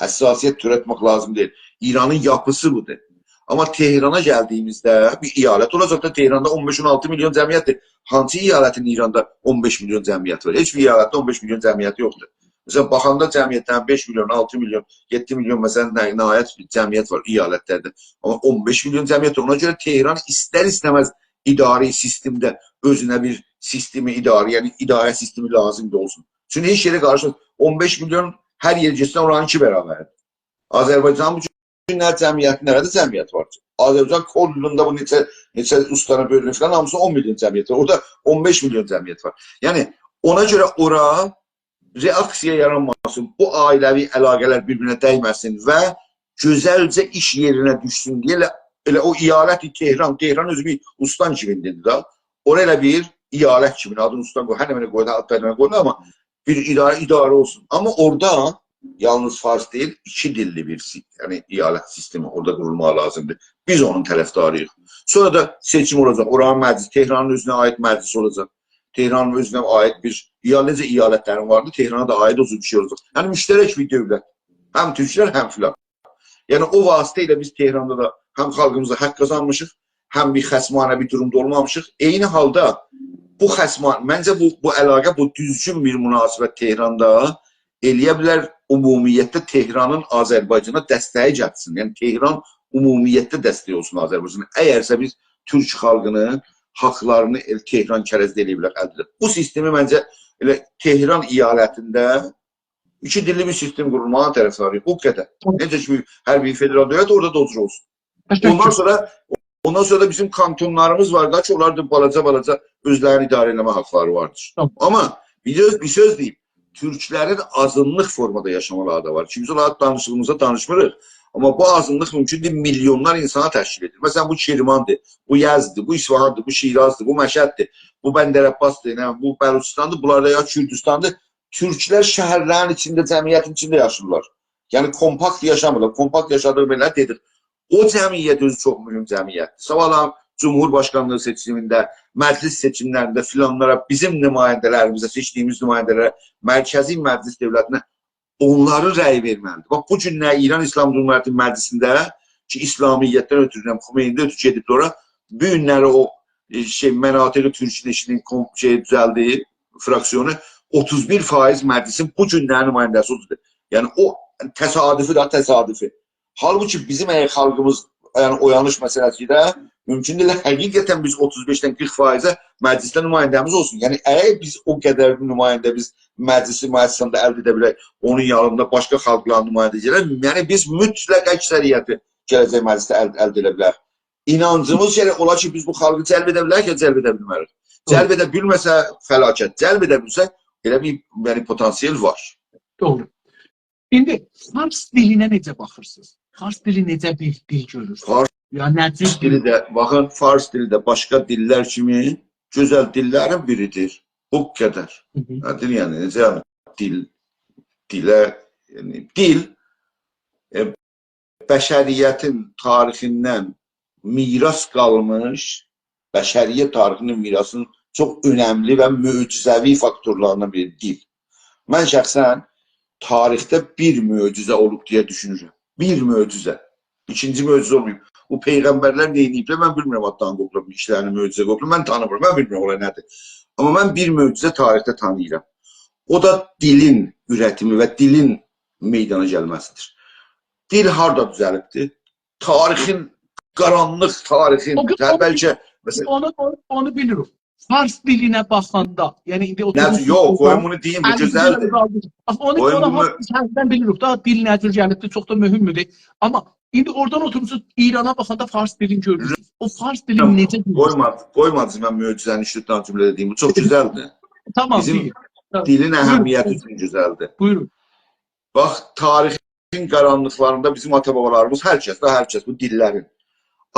حساسیت تؤرتمک لازیم دئییل. ایرانین یاپیسی بودور. آمما تهرانا گلدیییمیزده بیر ایالت اولاجاق دا، تهراندا اون بئش، اون آلتی میلیون جمعیتدیر. هانسی ایالتین ایراندا اون بئش میلیون جمعیتی وار؟ هئچ بیر ایالتده اون بئش میلیون جمعیتی یوخدور. مثلا، باخاندا جمعیتلرین بئش میلیون، آلتی میلیون، یئددی میلیون، مثلا، نا-، نهایت بیر جمعیت وار ایالتلرده. آمما اون بئش میلیون جمعیت، اونا گؤره تهران ایستر-ایسته‌مز اداره سیستمده اؤزونه بیر سیستمی اداره، یعنی اداره سیستمی لازیم دا اولسون. چونکی هئچ یئره قاریشمیر. اون بئش میلیون هر یئر گئتسه اورانین ایکی برابری‌دیر. آذربایجان بو گون نه جمعیت، نه قدر جمعیت وار کی؟ آذربایجان کلّوندا بو نئچه، نئچه اوستانا بؤلونور فلان، هامیسی اون میلیون جمعیت وار. اورادا اون بئش میلیون جمعیت وار. یعنی اونا گؤره اورا رئاکسییا یارانماسین، بو عائله‌وی علاقه‌لر بیر-بیرینه دیمه‌سین و گؤزلجه ایش یئرینه دوشسون دئیه ائله، ائله او ایالت تهران، تهران اؤزو بیر اوستان کیمی ایندی دا. اورا ائله بیر ایالت کیمی، آدینی اوستان قوی، هر نمنه قوی دا، آد دا نمنه قوی دا، آمما بیر اداره، اداره اولسون. آمما اورادا یالنیز فارس دئییل، ایکی دیللی بیر سی-، یعنی ایالت سیستمی اورادا قورولماغی لازیمدیر. بیز اونون طرفداری‌ییق. سونرا دا سئچیم اولاجاق. اورانین مجلسی، تهرانین اؤزونه عایید مجلس اولاجاق. تهرانین اؤزونه عایید بیر، یا نئجه ایالتلرین واردی، تهرانا دا عایید او جور بیر شئی اولاجاق. یعنی مشترک بیر دؤولت. هم تورکلر، هم فلان. یعنی او واسطه ایله بیز تهراندا دا هم خالقیمیزا حاق قازانمیشیق، هم بیر خصمانه بیر دورومدا اولمامیشیق. عینی حالدا بو خصمان-، منجه بو، بو علاقه، بو دوزگون بیر مناسبت تهراندا ائلیه بیلر عمومیتده تهرانین آذربایجانا دستگی گتیرسین. یعنی تهران عمومیتده دستک اولسون آذربایجانا. اگرسه بیز تورک خالقینین حاقلارینی ائل-، تهران کرجده ائلیه بیلک الده ائدک. بو سیستمی منجه ائله تهران ایالتینده ایکی دیللی بیر سیستم قورولماغا طرفداری‌ییق. بو قدر. نئجه کی، هر بیر فدرال دؤولت اورادا دا او جور اولسون. تشکر. اوندان سونرا، اوندان سونرا دا بیزیم کانتونلاریمیز وار دا کی، اونلار دا بالاجا-بالاجا اؤزلرینی اداره ائله‌مه حاقلاری واردیر. تامام. آمما بیر سؤز، بیر سؤز دئییم. تورکلرین آزینلیق فورمادا یاشامالاری دا وار. چونکی بیز اونلارلا دانیشدیغیمیزدا دانیشمیریق. آمما بو آزینلیق مومکوندور میلیونلار اینسانا تشکیل ائدیر. مثلا، بو کرماندیر، بو یزددیر، بو اصفهاندیر، بو شیرازدیر، بو مشهددیر، بو بندرعباسدیر، نه، بو بلوچستاندیر، بونلار دا یا کوردوستاندیر. تورکلر شهرلرین ایچینده، جمعیتین ایچینده یاشاییرلار. یعنی، کومپاکت یاشامیرلار. کومپاکت یاشادیغی بئله دئدیک. او جمعیت اؤزو چوخ مهم جمعیتدیر. صاباحلاری جمهورباشقانلیغی سئچیمینده، مجلس سئچیملرینده فلانلارا، بیزیم نماینده‌لریمیزه، سئچدیییمیز نماینده‌لره، مرکزی مجلس دؤولتینه اونلارین رأیی وئرمه‌لیدیر. باخ، بو گونلر ایران ایسلام جمهوریتی مجلسینده کی، اسلامیتدن اؤتورو، خمینی‌دن اؤتورو گئدیب اورا، بو گونلری او، ائ، شئی، مناطق تورکون ایشینین کون-، شئی دوزلدیب، فراکسیونو، اوتوز بیر فایز مجلسین بو گونلری نماینده‌سی اودور. یعنی، او تصادفی ده، تصادفی. حالبوکی بیزیم اگر خالقیمیز، یعنی، اویانیش مسئله‌سی ده مومکون دئییل. حقیقتا بیز اوتوز بئشدن قیرخ فایزه مجلسده نماینده‌میز اولسون. یعنی، اگر بیز او قدر نماینده بیز مجلسی مؤسساندا الده ائده بیلک، اونون یانیندا باشقا خالقلارین نماینده گلر، یعنی، بیز مطلق اکثریتی گله‌جک مجلسده ال-، الده ائده بیلریک. اینانجیمیز گرک اولا کی، بیز بو خالقی جلب ائده بیلریک یا جلب ائده بیلمه‌ریک. دوغرو. جلب ائده بیلمه‌سه فلاکت، جلب ائده بیلسه ائله بیر، یعنی، پتانسیل وار. دوغرو. ایندی فارس دیلینه نئجه باخیرسینیز؟ فارس دیلی نئجه بیر دیل گؤرورسونوز؟ فارس یا نه جور دیلی ده، باخین، فارس دیلی ده باشقا دیللر کیمی گؤزل دیللرین بیریدیر. بو قدر. هی هی. نه‌دیر یعنی، نئجه یعنی دیل، دیله، یعنی دیل، ائ، بشریتین تاریخیندن میراث قالمیش، بشریت تاریخینین میراثینین چوخ اؤنملی و معجزه‌وی فاکتورلاریندان بیری دیل. من شخصاً تاریخده بیر معجزه اولوب دئیه دوشونورم. بیر معجزه. ایکینجی معجزه اولماییب. بو پیغمبرلر نه ائدیبلر، من بیلمیرم، آدلارینی قویوبلار، بو ایشلرینی معجزه قویوبلار. من تانیمیرام، من بیلمیرم اولار نه‌دیر. آمما من بیر معجزه تاریخده تانیییرام. او دا دیلین اوره‌تیمی و دیلین میدانا گلمه‌سیدیر. دیل هاردا دوزه‌لیبدیر؟ تاریخین، قارانلیق تاریخین، او گون هه، اونو بلکه، مثلا، اونو اونو اونو بیلیریک. فارس دیلینه باخاندا، یعنی ایندی نه، اوتوروموسوز یوخ، قوی بورادا، بونو دئییم، بو اللی ایل گؤزلدیر. قالدی. باخ، اونو قوی اونو بونو هامیمیز هردن بیلیریک دا، دیل نه جور گلیبدیر، چوخ دا مهمدور. آمما ایندی اورادان اوتوروموسوز ایرانا باخاندا فارس دیلینی گؤرورسونوز. او فارس دیلینی نئجه گؤرورسونوز؟ قویما، قویما من معجزه‌نی ایشلتدیم جمله دئییم. بو چوخ گؤزلدیر. تامام، بیزیم دئیین. تامام، دیلین بویورون، اهمیتی بویورون، اوچون گؤزلدیر. بویورون. باخ، تاریخین قارانلیقلاریندا بیزیم آتا-بابالاریمیز، هر کس ده، هر کس، بو دیللرین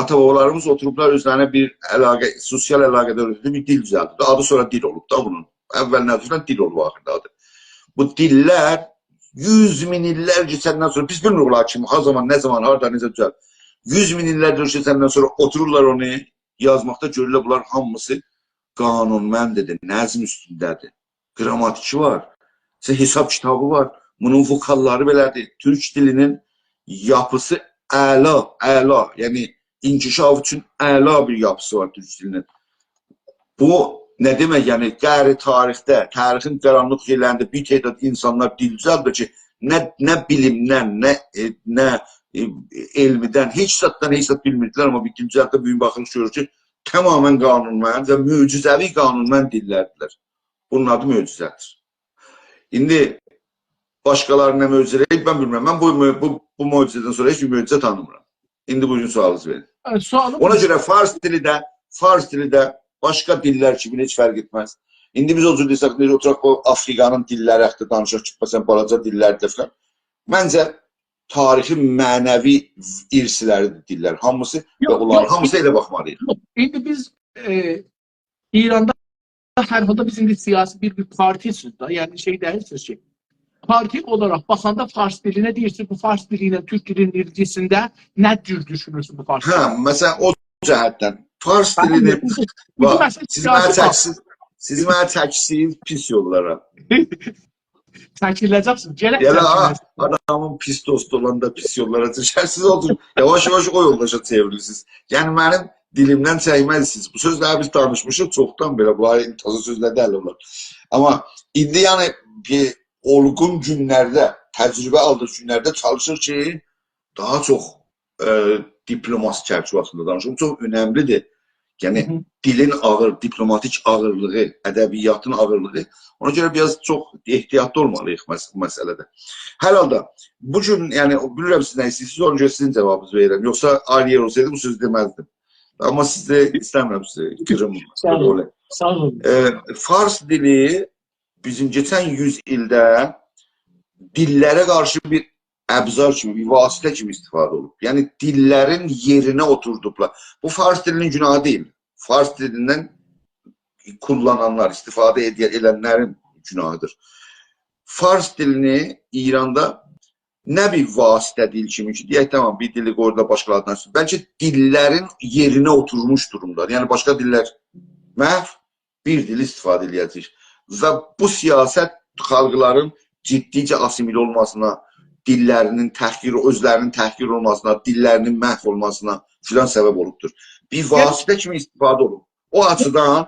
آتا-بابالاریمیز اوتوروبلار، اؤزلرینه بیر علاقه، سوسیال علاقه‌دار بیر دیل دوزلدیبلر. آدی سونرا دیل اولوب دا بونون. اول نه دوزلن دیل اولوب آخیردا آدی. بو دیللر یوز مین ایللر کئچندن سونرا، بیز بیلمیریک اونلار کیم، ها زامان، نه زامان، هاردا، نئجه دوزلدیب. یوز مین ایللر کئچندن سونرا اوتورورلار اونو یازماقدا، گؤرورلر بونلار هامیسی قانونمنددیر، نظم اوستونده‌دیر. گراماتیکی وار، حساب کیتابی وار. بونون وکاللاری بئله‌دیر. تورک دیلینین یاپیسی اعلا، اعلا، یعنی انکشاف اوچون اعلا بیر یاپیسی وار تورک دیلینین. بو نه دئمک، یعنی قعر تاریخده، تاریخین قارانلیق یئرلرینده بیر تعداد اینسانلار دیل دوزلدیر کی، نه، نه بیلیمدن، نه، ائ، نه، ائ، علمیدن، هئچ زاددان، هئچ زاد بیلمیردیلر، آمما بیر گون دوزلدیلر، بو گون باخیریق، گؤروروک کی، تماماً قانونمند و معجزه‌وی قانونمند دیللردیرلر. بونون آدی معجزه‌دیر. ایندی باشقالاری نه معجزه ائله‌ییب، من بیلمیرم. من بو، بو، بو معجزه‌دن سونرا هئچ بیر معجزه تانیمیرام. ایندی بویورون، سؤالینیزی وئرین. ائ، سؤالیم اونا گؤره فارس دیلی ده، فارس دیلی ده باشقا دیللر کیمی هئچ فرق ائتمز. ایندی بیز او جور دئسک، نئجه اوتوراق بو آفریقانین دیللری حاقیندا دانیشاق کی، مثلا، بالاجا دیللردیر فلان. منجه، تاریخی، معنوی ارثلریدیر دیللر هامیسی و یوخ، اونلارین یوخ، هامیسینا ائله باخمالی‌ییق. یوخ. ایندی بیز، ائ، ایراندا هر حالدا بیز ایندی سیاسی بیر، بیر پارتی‌سیز ده، یعنی شئی دئییلسینیز کی، پارتی اولاراق باخاندا فارس دیلینه دئییرسینیز، بو فارس دیلی ایله تورک دیلینین ایلگیسینده نه جور دوشونورسونوز بو فارس دیلینی؟ هه، مثلا، او جهتدن. فارس بلی، دیلینی، بیزیم، بیزیم باخ، اصل سیز منه سیاسی پارتی. چکسیز، سیز منه چکسیز پیس یوللارا. چکیله‌جکسین، گرک ائله ها، چکیله‌جکسین. آدامین پیس دوستو اولاندا پیس یوللارا دوشرسینیز، او جور یاواش-یاواش او یولداشا چئوریلیرسینیز. یعنی منیم دیلیمدن چکمزسینیز. بو سؤزلری بیز دانیشمیشیق چوخدان بئله، بونلار تازا سؤزلر دئییل اونلار. آمما ایندی، یعنی، بیر اولغون گونلرده، تجربه آلدیق گونلرده چالیشیر کی، داها چوخ، ائ، دیپلوماسی چرچیوه‌سینده دانیشیم. چوخ اؤنملی‌دیر. یعنی، هی هی. دیلین آغیر، دیپلوماتیک آغیرلیغی، ادبیاتین آغیرلیغی. اونا گؤره بیر آز چوخ احتیاطلی اولمالی‌ییق مس-، بو مسئله‌ده. هر حالدا، بو گون، یعنی، بیلمیرم سیز نه ایسته‌ییرسینیز، اونا گؤره سیزین جاوابینیزی وئریرم. یوخسا آیری یئر اولسایدی، بو سؤزو دئمزدیم. آمما سیزی ایسته‌میرم سیزی قیریم، ساغ اولون. بئله. ساغ اولون. ائ، فارس دیلی بیزیم کئچن یوز ایلده دیللره قارشی بیر ابزار کیمی، بیر واسطه کیمی استفاده اولوب. یعنی، دیللرین یئرینه اوتوردوبلار. بو فارس دیلینین گوناهی دئییل. فارس دیلیندن کوللانانلار، استفاده ائدیه-، ائدنلرین گوناهیدیر. فارس دیلینی ایراندا نه بیر واسطه دیل کیمی کی، دئیک، تامام، بیر دیلی قویور دا باشقا آددان سونرا. بلکه دیللرین یئرینه اوتورموش دورومدادیر. یعنی، باشقا دیللر محو، بیر دیل استفاده ائله‌یه‌جه‌ییک. و بو سیاست خالقلارین جدیجه آسیمیله اولماسینا، دیللرینین تحقیر، اؤزلرینین تحقیر اولماسینا، دیللرینین محو اولماسینا فلان سبب اولوبدور. بیر واسطه کیمی استفاده اولوب. او آچیدان،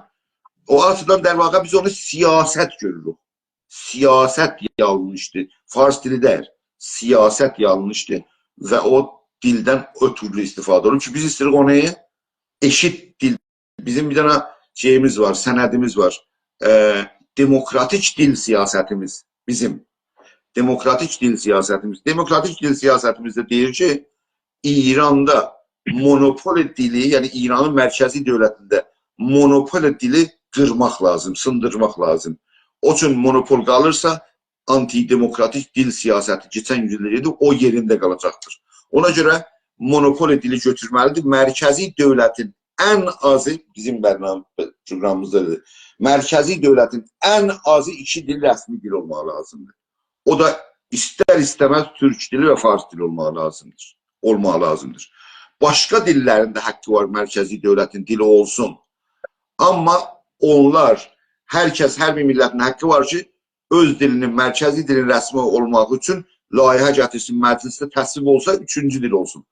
او آچیدان، در واقع، بیز اونو سیاست گؤروروک. سیاست یانلیشدیر. فارس دیلی دئییل. سیاست یانلیشدیر. و او دیلدن اؤتورولو استفاده اولونور کی، بیز ایسته‌ییریک اونو ائشیت دیل، بیزیم بیر دنه شئییمیز وار، سندیمیز وار. ائ، دموکراتیک دیل سیاستیمیز بیزیم. دموکراتیک دیل سیاستیمیز. دموکراتیک دیل سیاستیمیزده دئییر کی، ایراندا مونوپول دیلی، یعنی ایرانین مرکزی دؤولتینده مونوپول دیلی قیرماق لازیم، سیندیرماق لازیم. او اوچون مونوپول قالیرسا، آنتی‌دموکراتیک دیل سیاستی کئچن یوز ایلده گئدیب، او یئرینده قالاجاقدیر. اونا گؤره مونوپول دیلی گؤتورمه‌لیدیر. مرکزی دؤولتین ان آزی، بیزیم برنامه، پروگرامیمیزدا دا، مرکزی دؤولتین ان آزی ایکی دیل رسمی دیل اولماغی لازیمدیر. او دا ایستر-ایسته‌مز تورک دیلی و فارس دیلی اولماغی لازیمدیر. اولماغی لازیمدیر. باشقا دیللرین ده حاققی وار مرکزی دؤولتین دیلی اولسون. آمما اونلار، هر کس، هر بیر میللتین حاققی وار کی، اؤز دیلینین، مرکزی دیلین رسمی اولماغی اوچون لایحه گتیرسین، مجلیسده تصویب اولسا، اوچونجو دیل اولسون.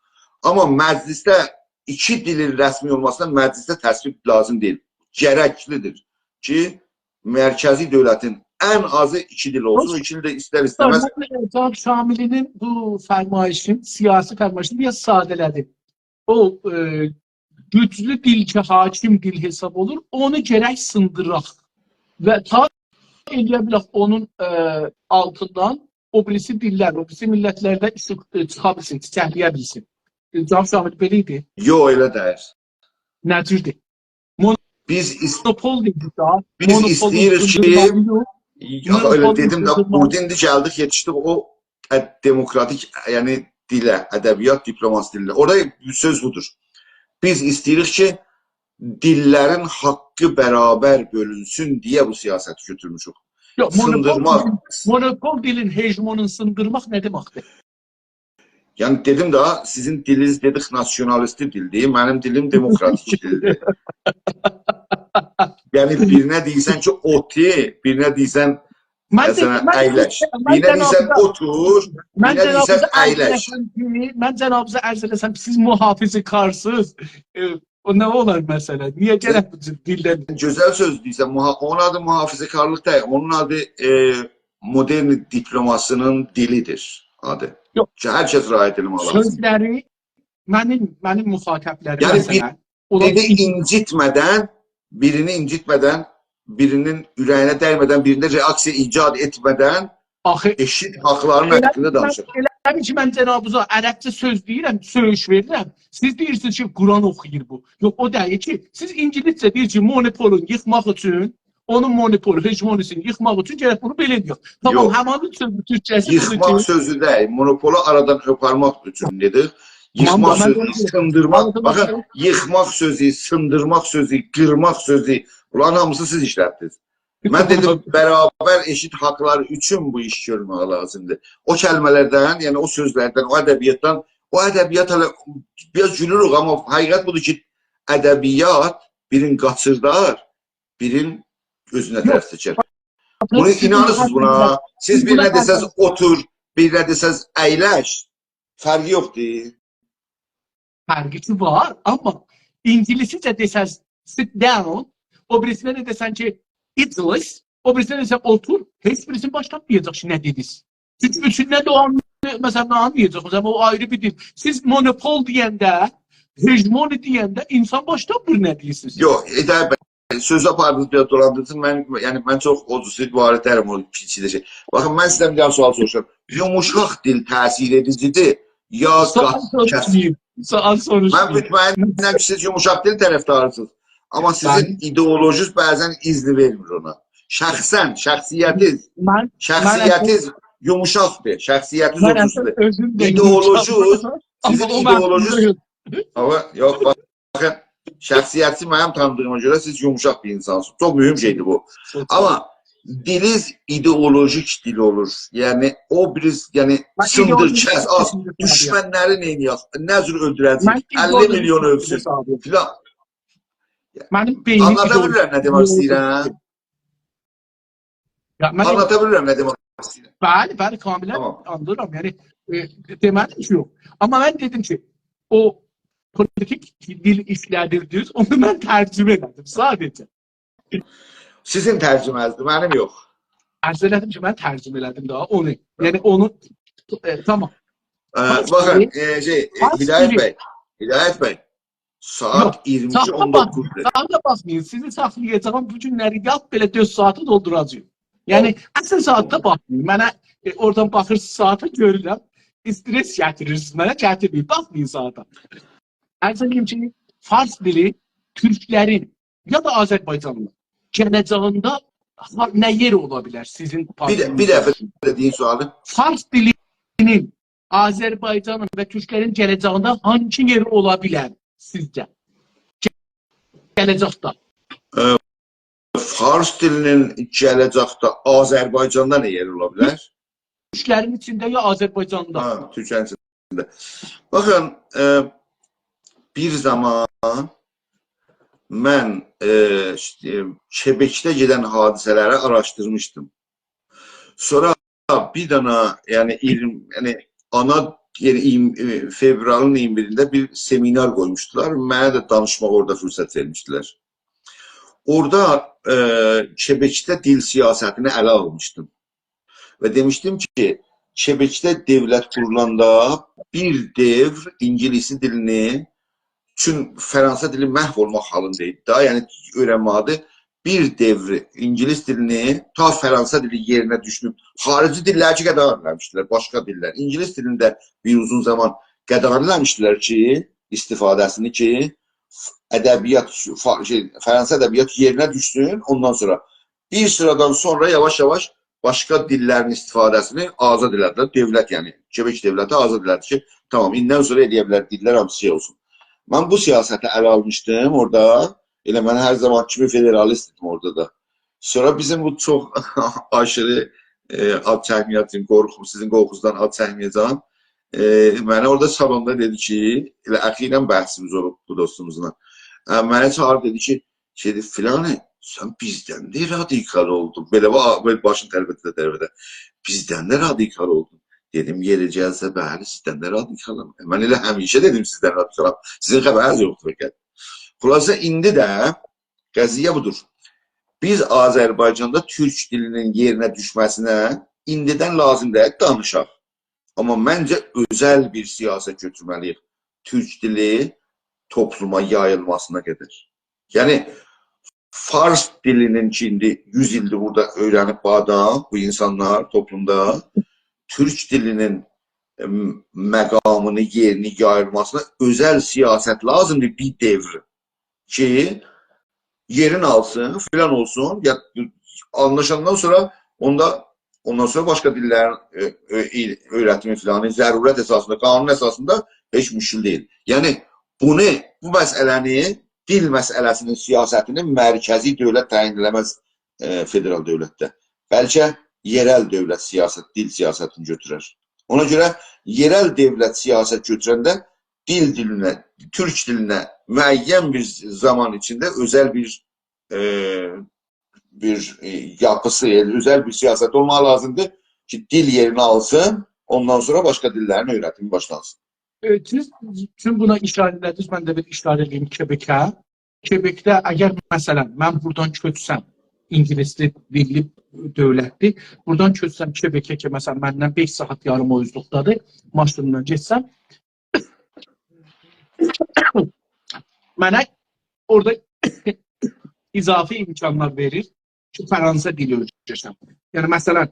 آمما مجلیسده ایکی دیلین رسمی اولماسینا مجلیسده تصویب لازیم دئییل. گرکلیدیر کی، مرکزی دؤولتین ان آزی ایکی دیل اولسون. او ایکی دیل ده ایستر-ایسته‌مز من، ائ، جناب شاملی‌نین بو فرمایشین، سیاسی فرمایشینی بیر آز ساده‌له‌دیم. او، ائ، گوجلو دیل کی، حاکم دیل حساب اولور، اونو گرک سیندیراق و تا ائلیه بیلک اونون، ائ، آلتیندان او بیریسی دیللر، او بیریسی میللتلر ده ایشیق، ائ، چیخا بیلسین، چیچکله‌یه بیلسین. ائ، جناب شاملی، بئله ایدی؟ یوخ، ائله دئییل. نه جوردور؟ بیز ایس-، مونوپول دئدیک دا. بیز مونوپول ایسته‌ییریک کی، سیندیرمالی یوخ. یوخ، ائله مونوپول دئدیم ده، سیندیرمالی. بورادا ایندی گلدیک، یئتیشدیک او، ائ، دموکراتیک، یعنی دیله، ادبیات، دیپلوماسی دیلینه. اورادا سؤز بودور. بیز ایسته‌ییریک کی، دیللرین حاققی برابر بؤلونسون دئیه بو سیاستی گؤتورموشوک. یوخ، مونوپول سیندیرماق. دیلین، مونوپول دیلین هژمونون سیندیرماق نه دئمکدیر؟ یعنی، دئدیم ده، سیزین دیلینیز، دئدیک، ناسیونالیستی دیلدیر، منیم دیلیم دموکراتیک دیلدیر. یعنی، بیرینه دئییرسن کی، اوتور، بیرینه دئییرسن، من ده، مثلا، من ده، اَیلش. من بیرینه دئییرسن، جنابیزا، اوتور، من بیرینه دئییرسن، جنابیزا عرض اَیلش. ائله‌سم کی، من جنابیزا عرض ائله‌سم، سیز محافظه‌کارسینیز. ائ، او نه اولار مثلا؟ نییه گرک بو جور دیلدن؟ گؤزل سؤز دئییرسن، محا-، اونون آدی محافظه‌کارلیق دئییل، اونون آدی، ائ، مدرن دیپلوماسی‌نین دیلیدیر آدی. یوخ. کی، هر کس رعایت ائله‌مک لازیمدیر. سؤزلری منیم، منیم مخاطبلریم، یعنی، مثلا، بیر-، اولار بیرینی ایش- اینجیتمه‌دن، بیرینی اینجیتمه‌دن، بیرینین اوره‌یینه دیمه‌دن، بیرینده رئاکسیا ایجاد ائتمه‌دن آخی ائشیت حاقلارین ائله حاققیندا بیل کی، من، دانیشیر. ائله بیل کی، من جنابیزا عربجه سؤز دئییرم، سؤیوش وئریرم. سیز دئییرسینیز کی، قرآن اوخویور بو. یوخ، او دئییل کی. سیز اینگیلیسجه دئییر کی، مونوپولون ییخماق اوچون، اونون مونوپول هژمونی‌سینی ییخماق اوچون گرک بونو بئله ائدک. تامام، یوخ. همانین سؤزو تورکجه‌سی بودور کی، ییخماق سؤزو دئییل، مونوپولو آرادان قوپارماق اوچون دئدیک. تامام، ییخماق من سؤزو، اونو دئییرم. سیندیرماق. آرادان باخین، قوپارماق. ییخماق سؤزو، سیندیرماق سؤزو، قیرماق سؤزو، بونلارین هامیسینی سیز ایشلتدینیز. من دئدیم، برابر ائشیت حاقلاری اوچون بو ایش گؤرمک لازیمدیر. او کلمه‌لردن، یعنی او سؤزلردن، او ادبیاتدان، او ادبیات هله بیر آز گولوروک، آمما حقیقت بودور کی، ادبیات بیرین قاچیردار، بیرین اؤزونه یوخ. طرف چکر. بونو، سیز اینانیرسینیز بونا؟ سیز بیرینه دئسز اوتور، بیرینه دئسز اَیلش، فرقی یوخدور. فرقی کی وار، آمما اینگیلیسجه دئسن sit down، او بیریسینه ده دئسن کی اجلس، او بیریسینه دئسن اوتور، هئچ بیریسینی باش تاپمایاجاق کی، نه دئدینیز. چونکی اوچوندن ده او آن-، مثلا، نه آنلایاجاق؟ مثلا، او آیری بیر دیل. سیز مونوپول دئینده، هژمونی دئینده اینسان باش تاپمیر نه دئییرسینیز. یوخ، ائ، ده سؤزو آپاردینیز، بیر آز دولاندیردینیز. من، یعنی، من چوخ او جور وارد دئییلم او پیچیده شئی. باخین، من سیزدن بیر دنه سؤال سوروشورام. یوموشاق دیل تأثیر ائدیجی‌دیر، یا سؤال قات-، کس-، سوروشمایین. سؤال سوروشمایین. من مطمئنم کی، سیز یوموشاق دیل طرفداری‌سینیز. آمما سیزین، بلی، ایدئولوژیز بعضا اذن وئرمیر اونا. شخصا، شخصیتیز، من، من شخصیتیز اصلا یوموشاقدیر. شخصیتیز من اصلا اوتوزدور. اؤزوم ده ایدئولوژیز، یوموشاقدیر. سیزین آمما او ایدئولوژیز معنادا یوخ. آمما یوخ، باخ، شخصیتی منیم تانیدیغیما گؤره سیز یوموشاق بیر اینسانسینیز. چوخ مهم شئیدیر بو. چوخ. آمما دیلیز ایدئولوژیک دیل اولور. یعنی، او بیر، یعنی، من سیندیر، ایدئولوژیک کس، آز، دیل دئییرم. دوشمنلری نئینیه‌ک؟ نه جور اؤلدوره‌جه‌ییک؟ من اللی ایدئولوژیک میلیون اؤلسون، دیل دئییرم. فلان. منیم بئینیم آنلادا ایدئولوژیک بیلیرم نه دئمک دیل ایسته‌ییرم؟ یوخ. یا، من آنلادا بیلیرم نه دئمک ایسته‌ییرم. بلی، بلی، کاملا، تامام، آنلاییرام. یعنی، ائ، دئمه‌دیم کی، یوخ. آمما من دئدیم کی، او پولیتیک دیل ایشله‌دیردینیز، اونو من ترجمه ائله‌دیم، ساده‌جه. سیزین ترجمه‌نیزدیر، منیم یوخ. عرض ائله‌دیم کی، من ترجمه ائله‌دیم داها اونو. یعنی اونو، ائ، تامام. ائ، فارس باخین، دیلی، ائ، شئی، ائ، فارس دیلی. هدایت بی، هدایت بی، ساعات یوخ، ایگیرمی ایکی اون دوققوزدور. ساعاتا باخمایین، ساعاتا باخمایین. سیزی ساخلایاجاغام، بو گونلری یات بئله دؤرد ساعاتی دولدوراجاغام. یعنی، یوخ، اصل ساعاتا باخمایین. منه، ائ، اورادان باخیرسینیز ساعاتا، گؤرورم. استرس گتیریرسینیز منه، گتیرمه‌یین. باخمایین ساعاتا. عرض ائدییم کی، فارس دیلی تورکلرین یا دا آذربایجانلیلار گله‌جه‌یینده ها-، نه یئری اولا بیلر سیزین بیر ده-، بیر دفعه پارتیانیزین؟ دئدیگین سؤالی. فارس دیلینین آذربایجانین و تورکلرین گله‌جه‌یینده هانسی یئری اولا بیلر سیزجه؟ گله‌جکده. ائ، فارس دیلینین گله‌جکده آذربایجاندا نه یئری اولا بیلر؟ تورکلرین ایچینده یا آذربایجاندا؟ ها، تورکلرین ایچینده. باخین، ائ، بیر زامان من، ائ، ایشته، کبکده گئدن حادثه‌لری آراشدیرمیشدیم. سونرا بیر دنه، یعنی اییرمی، یعنی آنا، یعنی اییرمی، ائ، فئورالین اییرمی بیرینده بیر سمینار قویموشدولار. منه ده دانیشماغا اورادا فرصت وئرمیشدیلر. اورادا، ائ، کبکده دیل سیاستینی اله آلمیشدیم. و دئمیشدیم کی، کبکده دؤولت قورولاندا بیر دؤور اینگیلیس دیلینی، چون فرانسه دیلی محو اولماق حالیندا ایدی دا، یعنی اؤیرنمه‌دی. بیر دؤور اینگیلیس دیلینی تا فرانسه دیلی یئرینه دوشونوب، خاریجی دیللری کی قاداغان ائله‌میشدیلر، باشقا دیللر. اینگیلیس دیلینی ده بیر اوزون زامان قاداغان ائله‌میشدیلر کی، استفاده‌سینی کی، ادبیات، فا-، شئی، فرانسه ادبیات یئرینه دوشسون، اوندان سونرا بیر سیرادان سونرا یاواش-یاواش باشقا دیللرین استفاده‌سینی آزاد ائله‌دیلر. دؤولت، یعنی کبک دؤولتی آزاد ائله‌دی کی، تامام، ایندیدن سونرا ائلیه بیلر دیللر هامیسی شئی اولسون. من بو سیاستی اله آلمیشدیم اورادا. ائله من هر زامان کیمی فدرالیست ایدیم اورادا دا. سونرا بیزیم بو چوخ آشیری، ائ، آد چکمه‌یه‌جه‌یم، قورخوم، سیزین قورخوزدان آد چکمه‌یه‌جه‌یم. ائ، منه اورادا سالوندا دئدی کی، ائله اخیراً بحثیمیز اولوب بو دوستوموزلا. ائ، منه چاغیردی، دئدی کی، شئیدی، «فلانی، سن بیزدن ده رادیکال اولدون.» بئله با-، بئله باشینی ترپته ترپته. «بیزدن ده رادیکال اولدون.» دئدیم، «یئری گلسه، بلی، سیزدن ده رادیکالام.» من ائله همیشه دئدیم، سیزدن رادیکالام. سیزین خبرینیز یوخدور فقط. خلاصه، ایندی ده قضیه بودور. بیز آذربایجاندا تورک دیلینین یئرینه دوشمه‌سینه ایندیدن لازیم دئییل دانیشاق. آمما منجه اؤزل بیر سیاست گؤتورمه‌لی‌ییک. تورک دیلی توپلوما یاییلماسینا قدر. یعنی، فارس دیلینین کی، ایندی یوز ایلدیر بورادا اؤیرنیب بو آدام، بو اینسانلار توپلومدا، تورک دیلینین، ائم، مقامینی، یئرینی یاییلماسینا اؤزل سیاست لازیمدیر، بیر دؤور کی، یئرین آلسین، فلان اولسون، یا آنلاشاندان سونرا اوندا، اوندان سونرا باشقا دیللرین، ائ، ائ، ایل-، اؤیرتیمی فلانی، ضرورت اساسیندا، قانون اساسیندا هئچ مشکل دئییل. یعنی، بونو، بو مسئله‌نی، دیل مسئله‌سینین سیاستینی مرکزی دؤولت تعیین ائله‌مز، ائ، فدرال دؤولتده. بلکه یئرل دؤولت سیاست، دیل سیاستینی گؤتورر. اونا گؤره یئرل دؤولت سیاست گؤتورنده دیل دیلینه، تورک دیلینه معین بیر زامان ایچینده اؤزل بیر، ائ، بیر، ائ، یاپیسی، یعنی اؤزل بیر سیاست اولماغی لازیمدیر کی، دیل یئرینی آلسین، اوندان سونرا باشقا دیللرین اؤیرتیمی باشلانسین. ائ، سیز چون بونا ایشاره ائله‌دینیز، من ده بیر ایشاره ائله‌ییم کبکه. کبکده اگر، مثلا، من بورادان کؤچسم، اینگیلیسلی دیللی دؤولتدیر، بورادان کؤچسم کبکه کی، مثلا، مندن بئش ساعات یاریم او اوزلوقدادیر، ماشینلا گئتسم، منه اورادا اضافی امکانلار وئریر کی، فرانسه دیلی اؤیره‌شم. یعنی، مثلا،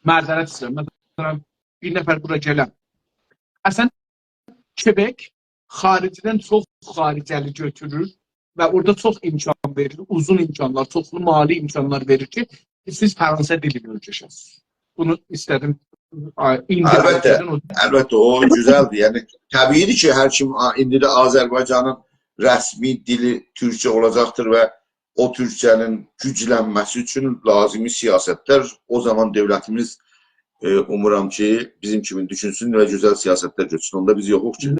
معذرت ایسته‌ییرم، مثلا، بیر نفر بورا گلن، اصلا، کبک خاریجدن چوخ خارجه‌لی گؤتورور و اورادا چوخ امکان وئریر، اوزون امکانلار، چوخلو مالی امکانلار وئریر کی، سیز فرانسه دیلی اؤیره‌شه‌سینیز. بونو ایسته‌دیم، آ، ایندی البته، حرکتین او البته، او گؤزلدیر. یعنی، طبیعی‌دیر کی، هر کیم، آ، ایندی ده آذربایجانین رسمی دیلی تورکجه اولاجاقدیر و او تورکجه‌نین گوجلنمه‌سی اوچون لازیمی سیاستلر، او زامان دؤولتیمیز، ائ، اومورام کی، بیزیم کیمی دوشونسون و گؤزل سیاستلر گؤتورسون. اوندا بیز یوخوق کی.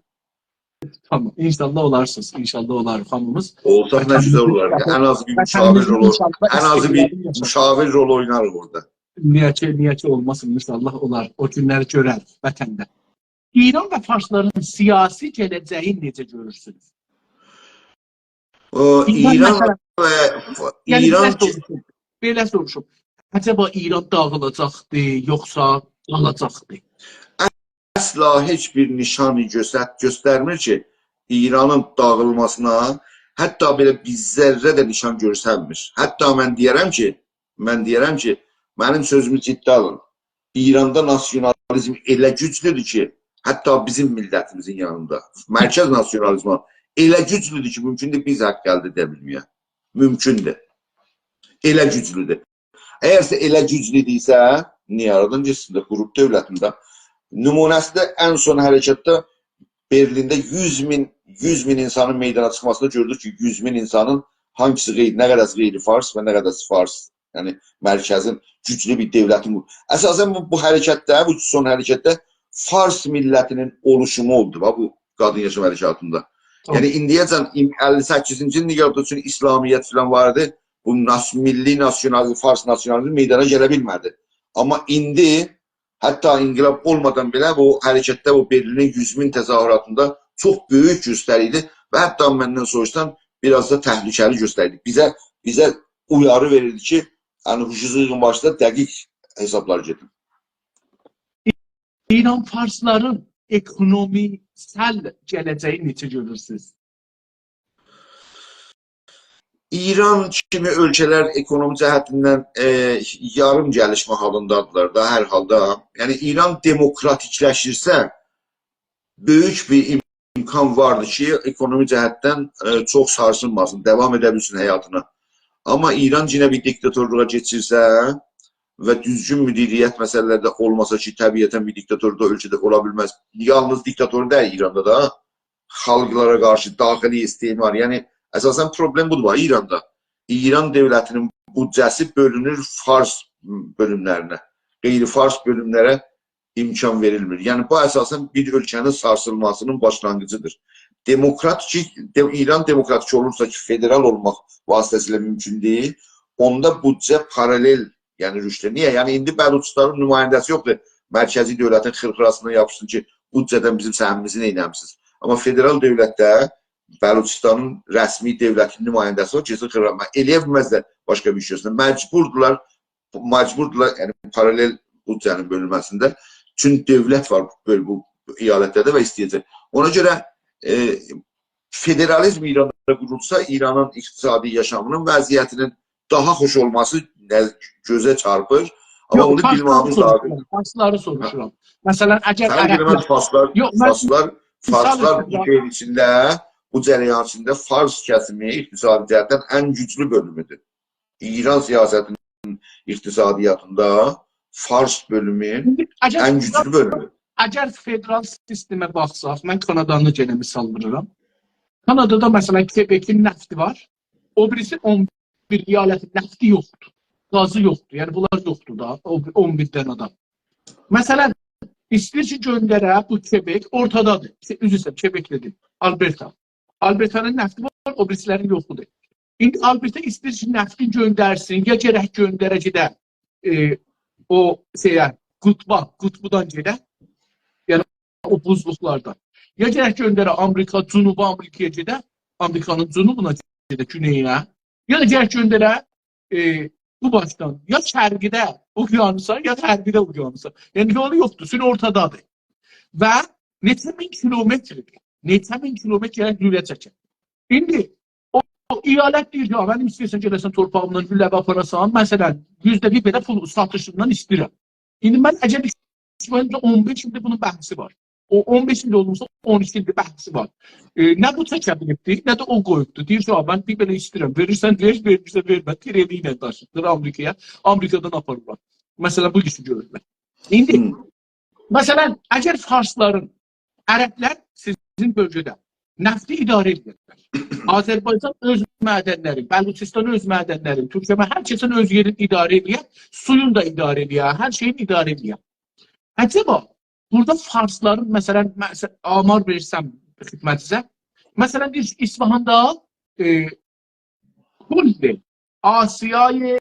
تامام. انشاءالله اولارسینیز. انشاءالله اولار هامیمیز. اولساق نه گؤزل اولار. ان آز بیر مشاور رولو، ان آز بیر مشاور رولو اویناریق اورادا. نییه کی، نییه کی اولماسین؟ انشاءالله اولار. او گونلری گؤرر وطنده. ایران و فارسلارین سیاسی گله‌جه‌یینی نئجه گؤرورسونوز؟ او، ایران، ایران مثلا، و ف-، یعنی، ایران بئله سوروشوم، بئله سوروشوم. عجبا ایران داغیلاجاقدی، یوخسا قالاجاقدی؟ اصلا هئچ بیر نشانی گؤستر-، گؤسترمیر کی، ایرانین داغیلماسینا حتی بئله بیر ذره ده نشان گؤرسنمیر. حتی من دئیه‌رم کی، من دئیه‌رم کی، منیم سؤزومو جدی آلین. ایراندا ناسیونالیزم ائله گوجلودور کی، حتی بیزیم میللتیمیزین یانیندا. مرکز ناسیونالیزمی ائله گوجلودور کی، مومکوندور بیز حق الده ائده بیلمه‌یک. مومکوندور. ائله گوجلودور. اگرسه ائله گوجلو ایدیسه، نییه آرادان گئتسین ده، قوروب دؤولتین ده. نمونه‌سی ده ان سون حرکتده برلینده یوز مین، یوز مین اینسانین میدانا چیخماسیندا گؤردوک کی، یوز مین اینسانین هانگیسی غیر، نه قدر غیر فارس و نه قدر فارس، یعنی مرکزین گوجلو بیر دؤولتین بو. اساساً بو، بو حرکتده، بو سون حرکتده فارس میللتینین اولوشومو اولدو، باخ، بو قادین یاشام حرکتینده. تامام. یعنی ایندیه‌جن این-، اللی سککیزینجی ایلین یاخود اوچون اسلامیت فلان واردی. بو ناس-، میللی ناسیونالیزم، فارس ناسیونالیزمی میدانا گله بیلمه‌دی. آمما ایندی حتی انقلاب اولمادان بئله بو حرکتده، بو برلینین یوز مین تظاهراتیندا چوخ بؤیوک گؤستریدی و حتی مندن سوروشسان بیر آز دا تهلکه‌لی گؤستریدی. بیزه، بیزه اویاری وئریردی کی، یعنی هوشوزو ییغین باشدا دقیق حسابلار گئدین. ایران فارسلارین اکونومیسل گله‌جه‌یی نئجه گؤرورسونوز؟ ایران کیمی اؤلکه‌لر اکونومی جهتیندن، ائ، یاریم گلیشمه حالیندادیلار دا هر حالدا. یعنی ایران دموکراتیکلشیرسه، بؤیوک بیر امکان واردیر کی، اکونومی جهتدن، ائ، چوخ سارسینماسین، داوام ائده بیلسین حیاتینا. آمما ایران یئنه بیر دیکتاتورلوغا کئچیرسه و دوزگون مدیریت مسئله‌لرده اولماسا کی، طبیعتاً بیر دیکتاتور دا اؤلکه‌ده اولا بیلمز. یالنیز دیکتاتور دئییل ایراندا دا، خالقلارا قارشی داخلی استعمار. یعنی اساساً پروبلئم بودور ایراندا. ایران دؤولتینین بودجه‌سی بؤلونور فارس بؤلوملرینه. غیر فارس بؤلوملره امکان وئریلمیر. یعنی بو اساساً بیر اؤلکه‌نین سارسیلماسینین باشلانغیجیدیر. دموکرات کی، دئ-، ایران دموکراتیک اولورسا کی، فدرال اولماق واسطه‌سیله مومکون دئییل، اوندا بودجه پارالل، یعنی رشد. نییه؟ یعنی ایندی بلوچستانین نماینده‌سی یوخدور مرکزی دؤولتین خیرخیراسیندان یاپیشسین کی، بودجه‌دن بیزیم سهمیمیزی نئینه‌میسینیز؟ آمما فدرال دؤولتده بلوچستانین رسمی دؤولتین نماینده‌سی وار، کئچسین خیرخیراسیندان. ائلیه بیلمزلر باشقا بیر ایش گؤرسونلر. مجبوردولار، مجبوردولار، یعنی پارالل بودجه‌نین بؤلونمه‌سینده. چون دؤولت وار بؤل-، بو ایالتلرده و ایسته‌یه‌جک. اونا گؤره، ائ، فدرالیزم ایراندا قورولسا، ایرانین اقتصادی یاشامینین وضعیتینین داها خوش اولماسی نز-، گؤزه چارپیر. آمما یوخ، بونو فارسلاری بیلمه‌میز لازیم. سوروشورام، فارسلاری سوروشورام. مثلاً، اگر سنه گؤره عربلر، فارسلار، یوخ، من فارسلار، مثال فارسلار وئره‌جم. بو شئیین ایچینده، بو جریان ایچینده فارس کسیمی اقتصادی جهتدن ان گوجلو بؤلومودور. ایران سیاستینین اقتصادیاتیندا فارس بؤلومو ایندی اگر ان گوجلو بؤلومودور. اگر فدرال سیستمه باخساق، من کانادانی یئنه مثال وورورام. کانادادا، مثلاً، کبکین نفتی وار. او بیریسی اون بیر ایالتین نفتی یوخدور. گازی یوخدور. یعنی، بونلار یوخدور دا، او اون بیر دنه آدام. مثلاً، ایسته‌ییر کی، گؤندره بو کبک اورتادادیر. شئی، عذر ایسته‌ییرم، کبک دئدیم. آلبرتا. آلبرتانین نفتی وار، او بیریسی‌لرین یوخودور. ایندی آلبرتا ایسته‌ییر کی، نفتی گؤندرسین، یا گرک گؤندره گئده، ائ، او شئیه، قطبا، قطبدان گئده، یعنی او بوزلوقلاردان. یا گرک گؤندره آمریکا، جنوبی آمریکایا گئده، آمریکانین جنوبونا گئده، گونئیینه. یا دا گرک گؤندره، ائ، بو باشدان، یا شرقیده اقیانوسا، یا غربیده اقیانوسا. یعنی یولو یوخدور، سونو اورتادادیر. و نئچه مین کیلومتردیر. نئچه مین کیلومتر گرک لوله چکه. ایندی او، او ایالت دئییر کی، «آ، منیم ایسته‌ییرسن گله‌سن تورپاغیمدان لوله آپاراسان، مثلاً، یوزده بیر بئله پول ساتیشیندان ایسته‌ییرم.» ایندی من اگر ایسته‌ییرم، اون بئش ایلدیر بونون بحثی وار. او اون بئش ایل اولموشدو، اون ایکی ایلدیر بحثی وار. ائ، نه بو چکه بیلیبدی، نه ده او قویوبدو. دئییر کی، «آ، من بیر بئله ایسته‌ییرم، وئریرسن وئر، وئرمیرسن وئرمه، کردیتله داشیدیر آمریکایا، آمریکادان آپاریرلار.» مثلاً، بو ایشی گؤرورلر. ایندی، هوم. مثلاً، اگر فارسلارین، عربلر سیزین بؤلگه‌ده نفتی اداره ائدیرلر. آذربایجان اؤز معدنلرین، بلوچستان اؤز معدنلرین، تورکمن هر کسین اؤز یئرین اداره ائدیر، سویون دا اداره ائدیر، هر شئیین اداره ائدیر. عجبا، بورادا فارسلارین، مثلاً، مث-، آمار وئرسم خدمتینیزه، مثلاً، دئییر کی، اصفهاندا، ائ، کل آسیای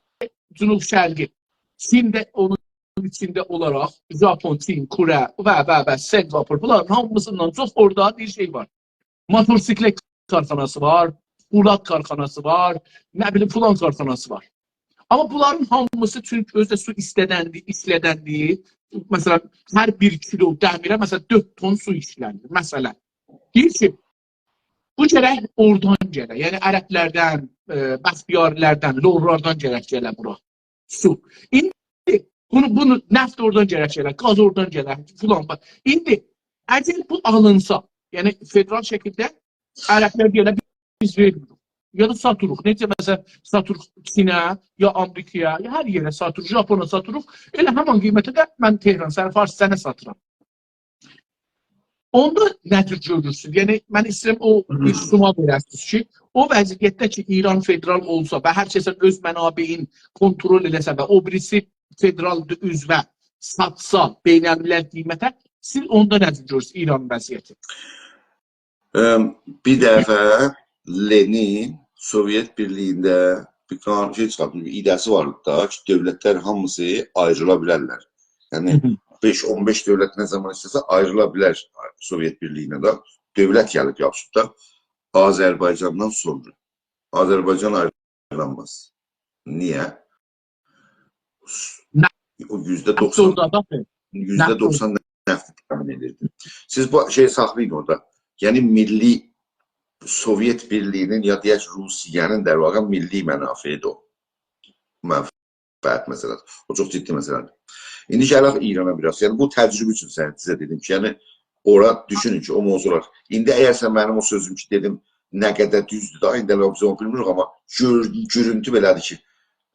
جنوب شرقی، چین ده اونون ایچینده اولاراق، ژاپون، چین، کره و، و، و، سنگاپور، بونلارین هامیسیندان چوخ اورادا بیر شئی وار. موتورسیکلت کارخاناسی وار، پولاد کارخاناسی وار، نه بیلیم، فلان کارخاناسی وار. آمما بونلارین هامیسی، چونکی اؤزو ده سو ایسته‌دندی، ایسته‌دندی، مثلاً، هر بیر کیلو دمیره، مثلاً، دؤرد تون سو ایشلنیر، مثلاً. دئییر کی، بو گرک اورادان گله، یعنی عربلردن، ائ، بختیاری‌لردن، لورلاردان گرک گله بورا. سو. ایندی بونو، بونو نفت اورادان گرک گله، گاز اورادان گله، فلان. باخ، ایندی اگر بو آلینسا، یعنی فدرال شکیلده عربلر دئیه‌لر، «بیز وئرمیریک.» یا دا ساتیریق. نئجه، مثلاً، ساتیریق چینه، یا آمریکایا، یا هر یئره ساتیریق، ژاپونا ساتیریق. ائله همان قیمته ده من تهران، سن فارس، سنه ساتیرام. اوندا نه جور گؤرورسونوز؟ یعنی، من ایسته‌ییرم او، بیر سوما وئره‌سینیز کی، او وضعیتده کی، ایران فدرال اولسا و هر کس اؤز منابعین کنترل ائله‌سه و او بیریسی فدرال عضوه ساتسا بین‌الملل قیمته، سیز اوندا نه جور گؤرورسونوز ایرانین وضعیتی؟ ام، بیر دفعه لنین سووئت بیرلیگینده بیر قانون شئی چیخارتمیش، بیر ایده‌سی وار دا کی، دؤولتلر هامیسی آیریلا بیلرلر. یعنی، بئش، اون بئش دؤولت نه زامان ایسته‌سه آیریلا بیلر سووئت بیرلیگینه ده. دؤولت گلیب یاپیشیب دا آذربایجاندان سونرا. آذربایجان آیریلانماز. نییه؟ او یوزده دوخسان، یوزده دوخسان نفتی تأمین ائدیردی. سیز بو شئیی ساخلایین اورادا. یعنی، میللی سووئت بیرلیگینین، یا دئیک، روسیه‌نین، در واقع، میللی منافعی‌دیر او. منفعت مسئله‌سی. او چوخ جدی مسئله‌دیر. ایندی گلک ایرانا بیر آز. یعنی، بو تجربه اوچون سن-، سیزه دئدیم کی، یعنی، اورا دوشونون کی، او موضوعلار. ایندی اگر سن منیم او سؤزوم کی، دئدیم، نه قدر دوزدور دا، ایندی هله بیز اونو بیلمیریک، آمما گؤر-، گؤرونتو بئله‌دیر کی،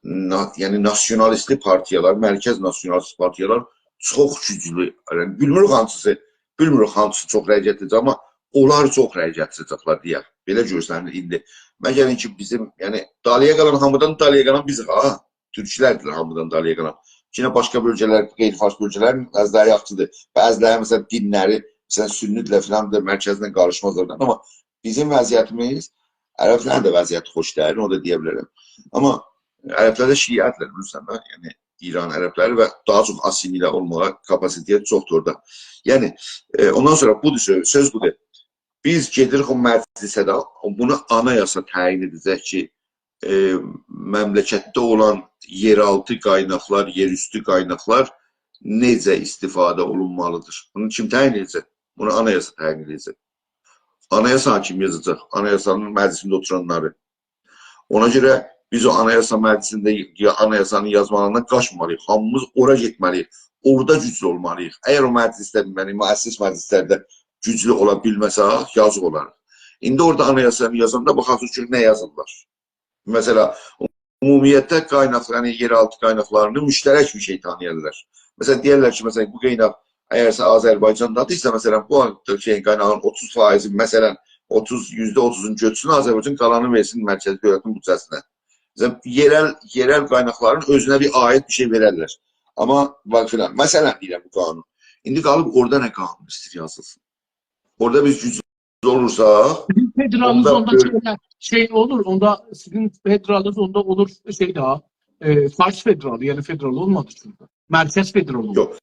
نا-، یعنی، ناسیونالیستلی پارتیالار، مرکز ناسیونالیست پارتیالار چوخ گوجلو، یعنی، بیلمیریک هانسیسی، بیلمیریک هانسیسی چوخ رأی گتیره‌جک، آمما اونلار چوخ رأی گتیره‌جکلر دئیک. بئله گؤرسنیر ایندی. مگر اینکی بیزیم، یعنی، دالییا قالان، هامیدان دالییا قالان بیزیک، ها؟ تورکلردیر هامیدان دالییا قالان. یئنه باشقا بؤلگه‌لر، غیر فارس بؤلگه‌لر بعضی‌لری یاخشیدیر. بعضی‌لری، مثلا، دینلری، مثلا، سنی‌دیرلر فلان، بیر ده مرکزله قاریشمازلار دا. آمما بیزیم وضعیتیمیز، عربلرین ده وضعیتی خوش دئییل، اونو دا دئیه بیلرم. آمما عربلر ده شیعه‌دیرلر، بیلیرسن ده، یعنی ایران عربلری و داها چوخ آسیمیله اولماغا کاپاسیته چوخدور اورادا. یعنی، ائ، اوندان سونرا بودور سؤز، سؤز بودور. بیز گئدیریک او مجلسه ده، بونو آنایاسا تعیین ائده‌جک کی، ائ، مملکتده اولان یئرآلتی قایناقلار، یئراوستو قایناقلار نئجه استفاده اولونمالیدیر؟ بونو کیم تعیین ائده‌جک؟ بونو آنایاسا تعیین ائده‌جک. آنایاسانی کیم یازاجاق؟ آنایاسانین مجلسینده اوتورانلاری. اونا گؤره بیز او آنایاسا مجلسینده یا آنایاسانین یازمالاریندان قاچمالی‌ییق. هامیمیز اورا گئتمه‌لی‌ییک. اورادا گوجلو اولمالی‌ییق. اگر او مجلسده، یعنی مؤسس مجلسلرده گوجلو اولا بیلمه‌سک، یازیق اولار. ایندی اورادا آنایاسانی یازاندا باخاجاغیق کی، نه یازیرلار. مثلا، عمومیتده قایناق، یعنی یئرآلتی قایناقلارینی مشترک بیر شئی تانییارلار. مثلا، دئیرلر کی، مثلا، بو قایناق اگرسه آذربایجاندادیرسا، مثلا، بو شئیین، قایناغین اوتوز فاییزی، مثلا، اوتوز، یوزده اوتوزون گؤتورسون آذربایجان، قالانینی وئرسین مرکزی دؤولتین بودجه‌سینه. مثلا، یئرل، یئرل قایناقلارین اؤزونه بیر عاید بیر شئی وئررلر. آمما باخ فلان، مثلا دئییرم بو قانون. ایندی قالیب اورادا نه قانون ایسته‌ییر یازیلسین؟ اورادا بیز گوجلو اولورساق، بیزیم فدرالیمیز اوندا اوندا بؤل- شئیله، شئی اولور، اوندا سیزین فدرالینیز اوندا اولور شئی ده، ائ، فارس فدرالی، یعنی فدرال اولمادی چونکی. مرکز فدرالی اولور. یوخ.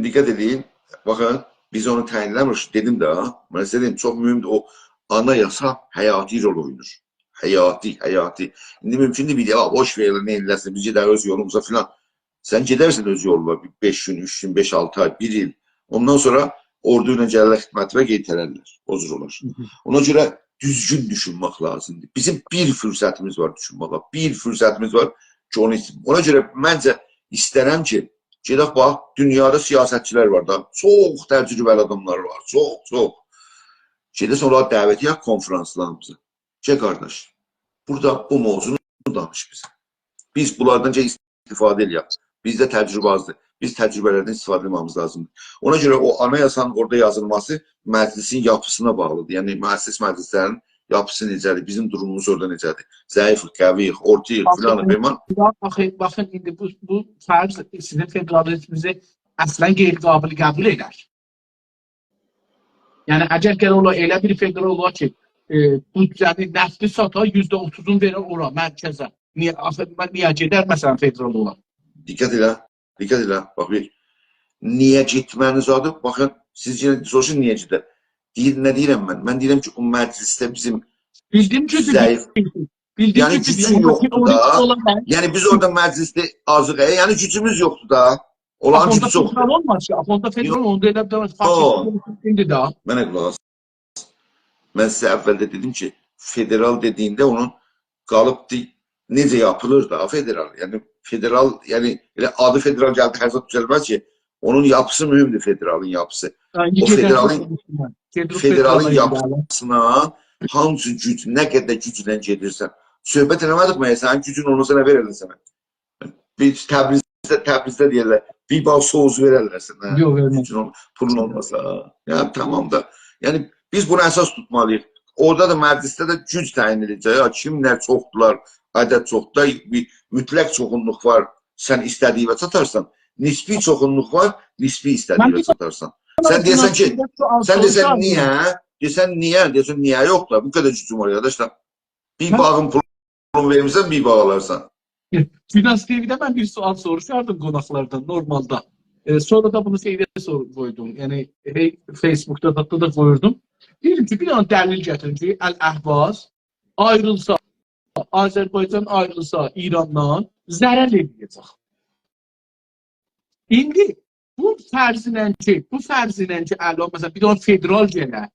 دقت ائدین، باخین، بیز اونو تعیین ائله‌میریک، دئدیم ده، من سیزه دئدیم، چوخ مهمدور، او آنایاسا حیاتی رول اویناییر. حیاتی، حیاتی. ایندی مومکوندور، بیر دئیه، «آ، بوش وئر، نه ائله‌سین، بیزه ده اؤز یولوموزا» فلان. سن گئدرسن اؤز یولونا بیر بئش گون، اوچ گون، بئش، آلتی آی، بیر ایل. اوندان سونرا اوردو ایله گلرلر خدمتیوه، قئیتررلر. او جور اولار. هی هی. اونا گؤره دوزگون دوشونمک لازیمدیر. بیزیم بیر فرصتیمیز وار دوشونمه‌یه، بیر فرصتیمیز وار کی، اونو ایست-، اونا گؤره منجه ایسترم کی، گئدک باخ، دونیادا سیاستچیلر وار دا، چوخ تجربه‌لی آداملار وار، چوخ، چوخ. گئده‌سن اونلاری دعوت ائله‌یک کنفرانسلاریمیزا. گل قارداش، بورادا بو موضوعنو دانیش بیزه. بیز بونلاردان گرک استفاده ائله‌یک. بیزده تجربه آزدیر. بیز تجربه‌لردن استفاده ائله‌مه‌میز لازیمدیر. اونا گؤره او آنایاسانین اورادا یازیلماسی مجلسین یاپیسینا باغلیدیر. یعنی، مؤسس مجلسلرین یاپیسی نئجه‌دیر، بیزیم دوروموموز اورادا نئجه‌دیر؟ ضعیفیک، قوی‌ییک، اورتاییق، باخین، فلانیق، بهمان. باخین، باخین، ایندی بو، بو فرض سیزین فدرالیزمینیزی اصلا غیر قابل قبول ائدر. یعنی، اگر گرک اولا، ائله بیر فدرال اولا کی، ائ، بودجه‌نی، نفتی ساتا، یوزده اوتوزون وئره اورا، مرکزه. نییه، آخی، من نییه گئدر، مثلا، فدرال اولا؟ دقت ائله، دقت ائله، باخ، بیر. نییه گئتمه‌نین زادی؟ باخین، سیز یئنه سوروشون، نییه گئدر؟ دئییر، نه دئییرم من؟ من دئییرم کی، او مجلسده بیزیم بیلدیم کی، ضعیف، بیلدیم یعنی، کی، گوجون یوخدور دا. یعنی، بیز اورادا مجلسده آزیق، ائ، یعنی، گوجوموز یوخدور دا. اولارین گوجو چوخدور. فدرال اولماز کی، آخی اوندا فدرال، اوندا ائله بیر دنه فارسی ایندی ده. منه قولاق آس. من سیزه اولده دئدیم کی، فدرال دئدیگینده اونون قالیبدی، نئجه یاپیلیر دا فدرال؟ یعنی، فدرال، یعنی، ائله آدی فدرال گلدی، هر زاد دوزلمز کی، اونون یاپیسی مهمدور، فدرالین یاپیسی. او فدرالین، فدرالین یاپیسینا هانسی گوج، نه قدر گوجله گئدیرسن. صحبت ائله‌مه‌دیک مگر، سنین گوجون اولماسا نه وئررلر سنه؟ بیز تبریزده، تبریزده دئیرلر، بیر باغ سوز وئررلر سنه. یوخ، وئرمز. گوجون اول-، پولون اولماسا. یا، تمام دا. یعنی، بیز بونو اساس توتمالی‌ییق. اورادا دا مجلسده ده گوج تعیین ائده‌جک. یا، کیملر چوخدولار، عدد چوخدور، بیر مطلق چوخونلوق وار، سن ایسته‌دیگیوه چاتارسان. نسبی چوخونلوق وار، نسبی ایسته‌دیگیوه چاتارسان. سن دئیه‌سن کی، سن دئیه‌سن نییه؟ دئیه‌سن نییه؟ دئیه‌سن نییه یوخ دا؟ بو قدر گوجوم وار، قارداش دا. بیر باغین پولونو وئرمیرسن، بیر باغ آلارسان. گوناز تی‌وی‌ده من بیر سؤال سوروشاردیم قوناقلاردان نورمالدا. ائ، سونرا دا بونو شئیده سور-، قویدوم. یعنی، هئی، فیس‌بوکدا دا، دا قویوردوم. دئییرم کی، بیر دنه دلیل گتیرین کی، الاحواز آیریلسا، آذربایجان آیریلسا ایراندان ضرر ائله‌یه‌جک. ایندی بو فرض ایله کی، بو فرض ایله کی، الان، مثلا، بیر دنه فدرال گله،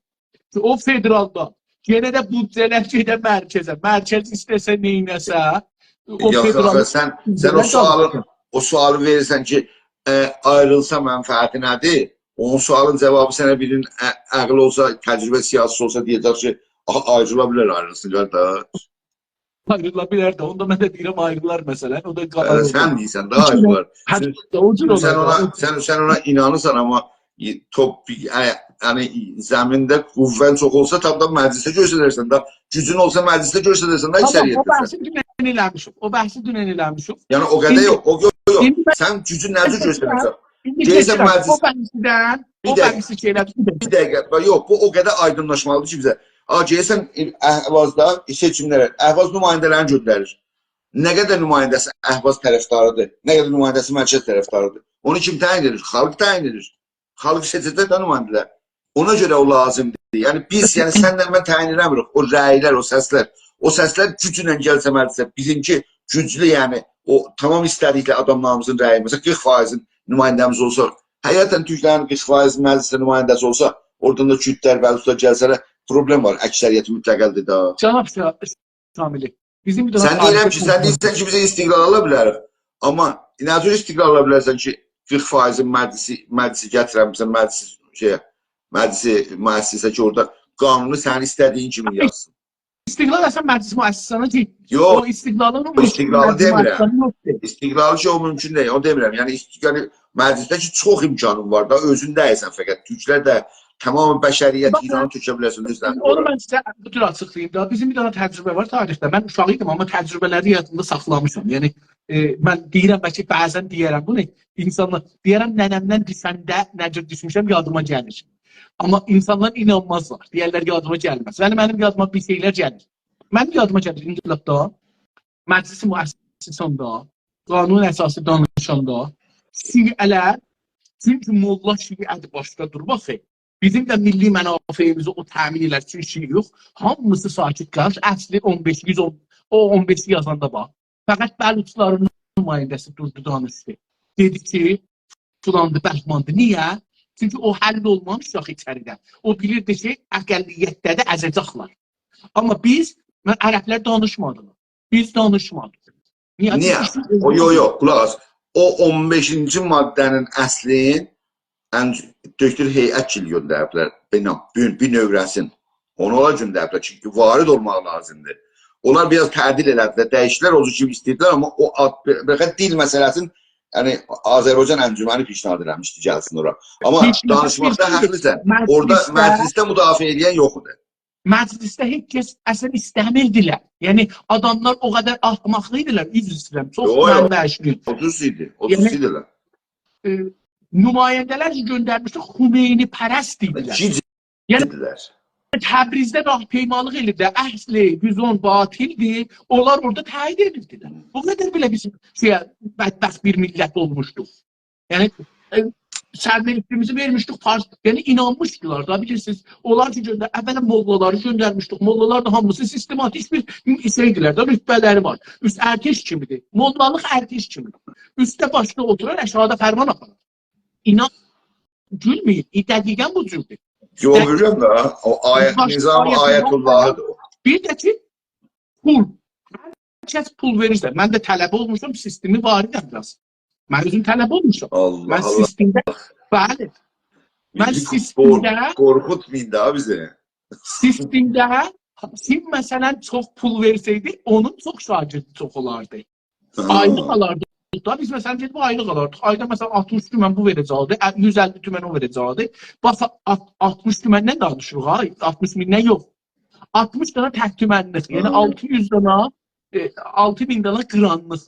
کی، او فدرالدا یئنه ده بودجه‌لر گئده مرکزه، مرکز ایسته‌سه نئینه‌سه، او یوخ، یوخ، فدرال سن، سن او سؤالی، او سؤالی وئریرسن کی، ائ، آیریلسا منفعتی نه‌دیر؟ اونون سؤالین جاوابی سنه بیرین ع-، عقلی اولسا، تجربه سیاسی اولسا دئیه‌جک کی، آها، آیریلا بیلر، آیریلسین، قارداش. آیریلا بیلر ده، اوندا من ده دئییرم، آیریلار مثلا، او دا قالار ائ، اورادا. سن دئییرسن ده، آیریلار. حتی او جور سن اولار اونا، دا. سن، سن اونا اینانیرسان، آمما ای-، توپ، ای-، ای-، یعنی، زمینده قوه‌ن چوخ اولسا، تام دا مجلسده گؤستررسن ده. گوجون اولسا، مجلسده گؤستررسن ده، تامام، او اکثریتده سن. بحثی دونن ائله‌میشیک. او بحثی دونن ائله‌میشیک. یعنی، او قدر ایندی، یوخ، او یوخ، یوخ. ایندی من، سن گوجو نه جور گؤستررسن؟ ایندی گئدیرسن گئدیرم، او مجلس-، بحثدن، بیر او دقیقه. بحثی شئی ائله‌دیم. بیر دقیقه، باخ، یوخ، بو او قدر آیدینلاشمالیدیر کی، بیزه. آ، گئدیرسن اهوازدا سئچیملره، اهواز نماینده‌لرینی گؤندریر. نه قدر نماینده‌سی اهواز طرفداریدیر، نه قدر نماینده‌سی مرکز طرفداریدیر. اونو کیم تعیین ائدیر؟ خالق تعیین ائدیر. خالق سئچه‌جک ده نماینده‌لر. اونا گؤره او لازیمدیر. یعنی بیز، یعنی سنله من تعیین ائله‌میریک. او رأی‌لر، او سسلر، او سسلر گوجله گلسه مجلسه، بیزیمکی گوجلو، یعنی او تامام ایسته‌دیکله آداملاریمیزین رأیی، مثلا قیرخ فاییزین نماینده‌میز اولسا، حقیقتا تورکلرین قیرخ فاییز مجلسده نماینده‌سی اولسا، اورادان دا کوردلر، بلوچلار گلسه‌لر، پروبلم وار، اکثریت مطلقه‌دیر ده. جناب شا-، شاملی، بیزیم بیر دنه سن دئییرم کی، تاریخی سن دئییرسن کی، بیزه استقلال آلا بیلریک. آمما نه جور استقلال آلا بیلرسن کی، قیرخ فاییزین مجلسی، مجلسی گتیرمیسن، مجلسی، شئی، مجلسی مؤسسه کی، اورادا قانونو سنین ایسته‌دیگین کیمی یازسین. استقلال اصلا مجلس مؤسسانه دئییل. یوخ، او استقلالین او استقلالی مجلس دئمیرم. مؤسسانه یوخدور. استقلال کی، او مومکون دئییل، اونو دئمیرم. یعنی، است-، یعنی مجلسده کی، چوخ امکانین وار دا، اؤزون دئییلسن فقط. تورکلر ده تمام بشریت، باخ، ایرانی تؤکه بیلرسن، دوزدور. اونو من سیزه بو جور آچیقلاییم دا. بیزیم بیر دنه تجربه وار تاریخده. من اوشاق ایدیم، آمما تجربه‌لری یادیمدا ساخلامیشام. یعنی، ائ، من دئییرم، بلکه بعضا دئیه‌رم بونو، اینسانلار، دئیه‌رم، ننه‌مدن دوشنده نه جور دوشموشم، یادیما گلیر. آمما اینسانلار اینانمازلار. دئیرلر، یادیما گلمز. ولی منیم یادیما بیر شئیلر گلیر. منیم یادیما گلیر انقلابدا، مجلس مؤسساندا، قانون اساسی دانیشاندا، شیعه‌لر، چونکی موللا شیعه‌دیر، باشدا دور، باخ، بیزیم ده میللی منافعیمیزی او تأمین ائلر، چونکی شیعه یوخ، هامیسی ساکت قالیر. اصلی اون بئش، یوز اون، او اون بئشی یازاندا باخ، فقط بلوچلارین نماینده‌سی دوردو، دانیشدی. دئدی کی، فلاندی، بهماندی. نییه؟ چونکی او حل اولمامیش آخی ایچریده. او بیلیردی کی، اقلیتده ده ازه‌جکلر. آمما بیز، من، عربلر دانیشمادیلار. بیز دانیشمادیق. نییه؟ نییه؟ چونکی او، یوخ، یوخ، قولاق آس. او اون بئشینجی ماده‌نین اصلین ان-، دکتر هیئت‌گیل گؤندریبلر. بنا-، بیر، بیر نؤمره‌سین. اونو اونلار گؤندریبلر. چونکی وارد اولماق لازیمدیر. اونلار بیر آز تعدیل ائله‌دیلر، دییشدیلر، او جور کی ایسته‌ییردیلر، آمما او آد، ب-، بلکه دیل مسئله‌سینی، یعنی آذربایجان انجمنی پیشنهاد ائله‌میشدی گلسین اورا. آمما پیشنهاد دانیشماقدا پیشنهاد حقلی‌سن. مجلسده، اورادا مجلسده مدافعه ائله‌ین یوخ ایدی. مجلسده هئچ کس اصلا ایسته‌میردیلر. یعنی آداملار او قدر احمقلیک ایدیلر، عذر ایسته‌ییرم، چوخ، یوخ، یوخ. من داشمیرام. اوتوز ایدی، اوتوز یعنی ایدیلر. ائ، نماینده‌لر کی گؤندرمیشدیک، خمینی‌پرست ایدیلر. گیج یعنی ایدیلر. تبریزده راهپیمالیق ائدیردی، اصلی یوز اون باطلدیر، اونلار اورادا تأیید ائدیردیلر. بو قدر بئله بیز شئیه، بدبخت بیر میللت اولموشدوق. یعنی، ائ، سرنوشتیمیزی وئرمیشدیک فارس، یعنی اینانمیشدیلار دا، بیلیرسینیز. اونلار کی گؤندر-، اولا موللالاری گؤندرمیشدیک. موللالار دا هامیسی سیستماتیک بیر شئیدیلر ده، رتبه‌لری وار. اوست ارتش کیمیدیر. موللالیق ارتش کیمیدیر. اوستده باشدا اوتورار، آشاغیدا فرمان آپارار. اینان، گولمه‌یین، ای، دقیقا بو جوردور. یوخ، بیلیرم ده، او آیت، نظام آیت‌اللهی‌دیر او. بیر ده کی، پول. هر کس پول وئریرسه، من ده طلبه اولموشام، سیستمی واریدم بیر آز. من اؤزوم طلبه اولموشام. من سیستمده، بلی. من سیستمده، قورخوتمایین دا بیزی. سیستمده کیم، مثلا، چوخ پول وئرسه‌یدی، اونون چوخ شاگردی چوخ اولاردی. آیلیق آلاردی. دا، بیز، مثلا، گئدیب آیلیق آلاردیق. آیدا، مثلا، آلتمیش تومن بو وئره‌جکدی، ا، یوز اللی تومن او وئره‌جکدی. باخ، آ-، آلتمیش تومندن دانیشیریق، ها، آلتمیش میندن یوخ. آلتمیش دنه تک تومنلیک، یعنی، هی. آلتی یوز دنه، ائ، آلتی مین دنه قیرانلیق.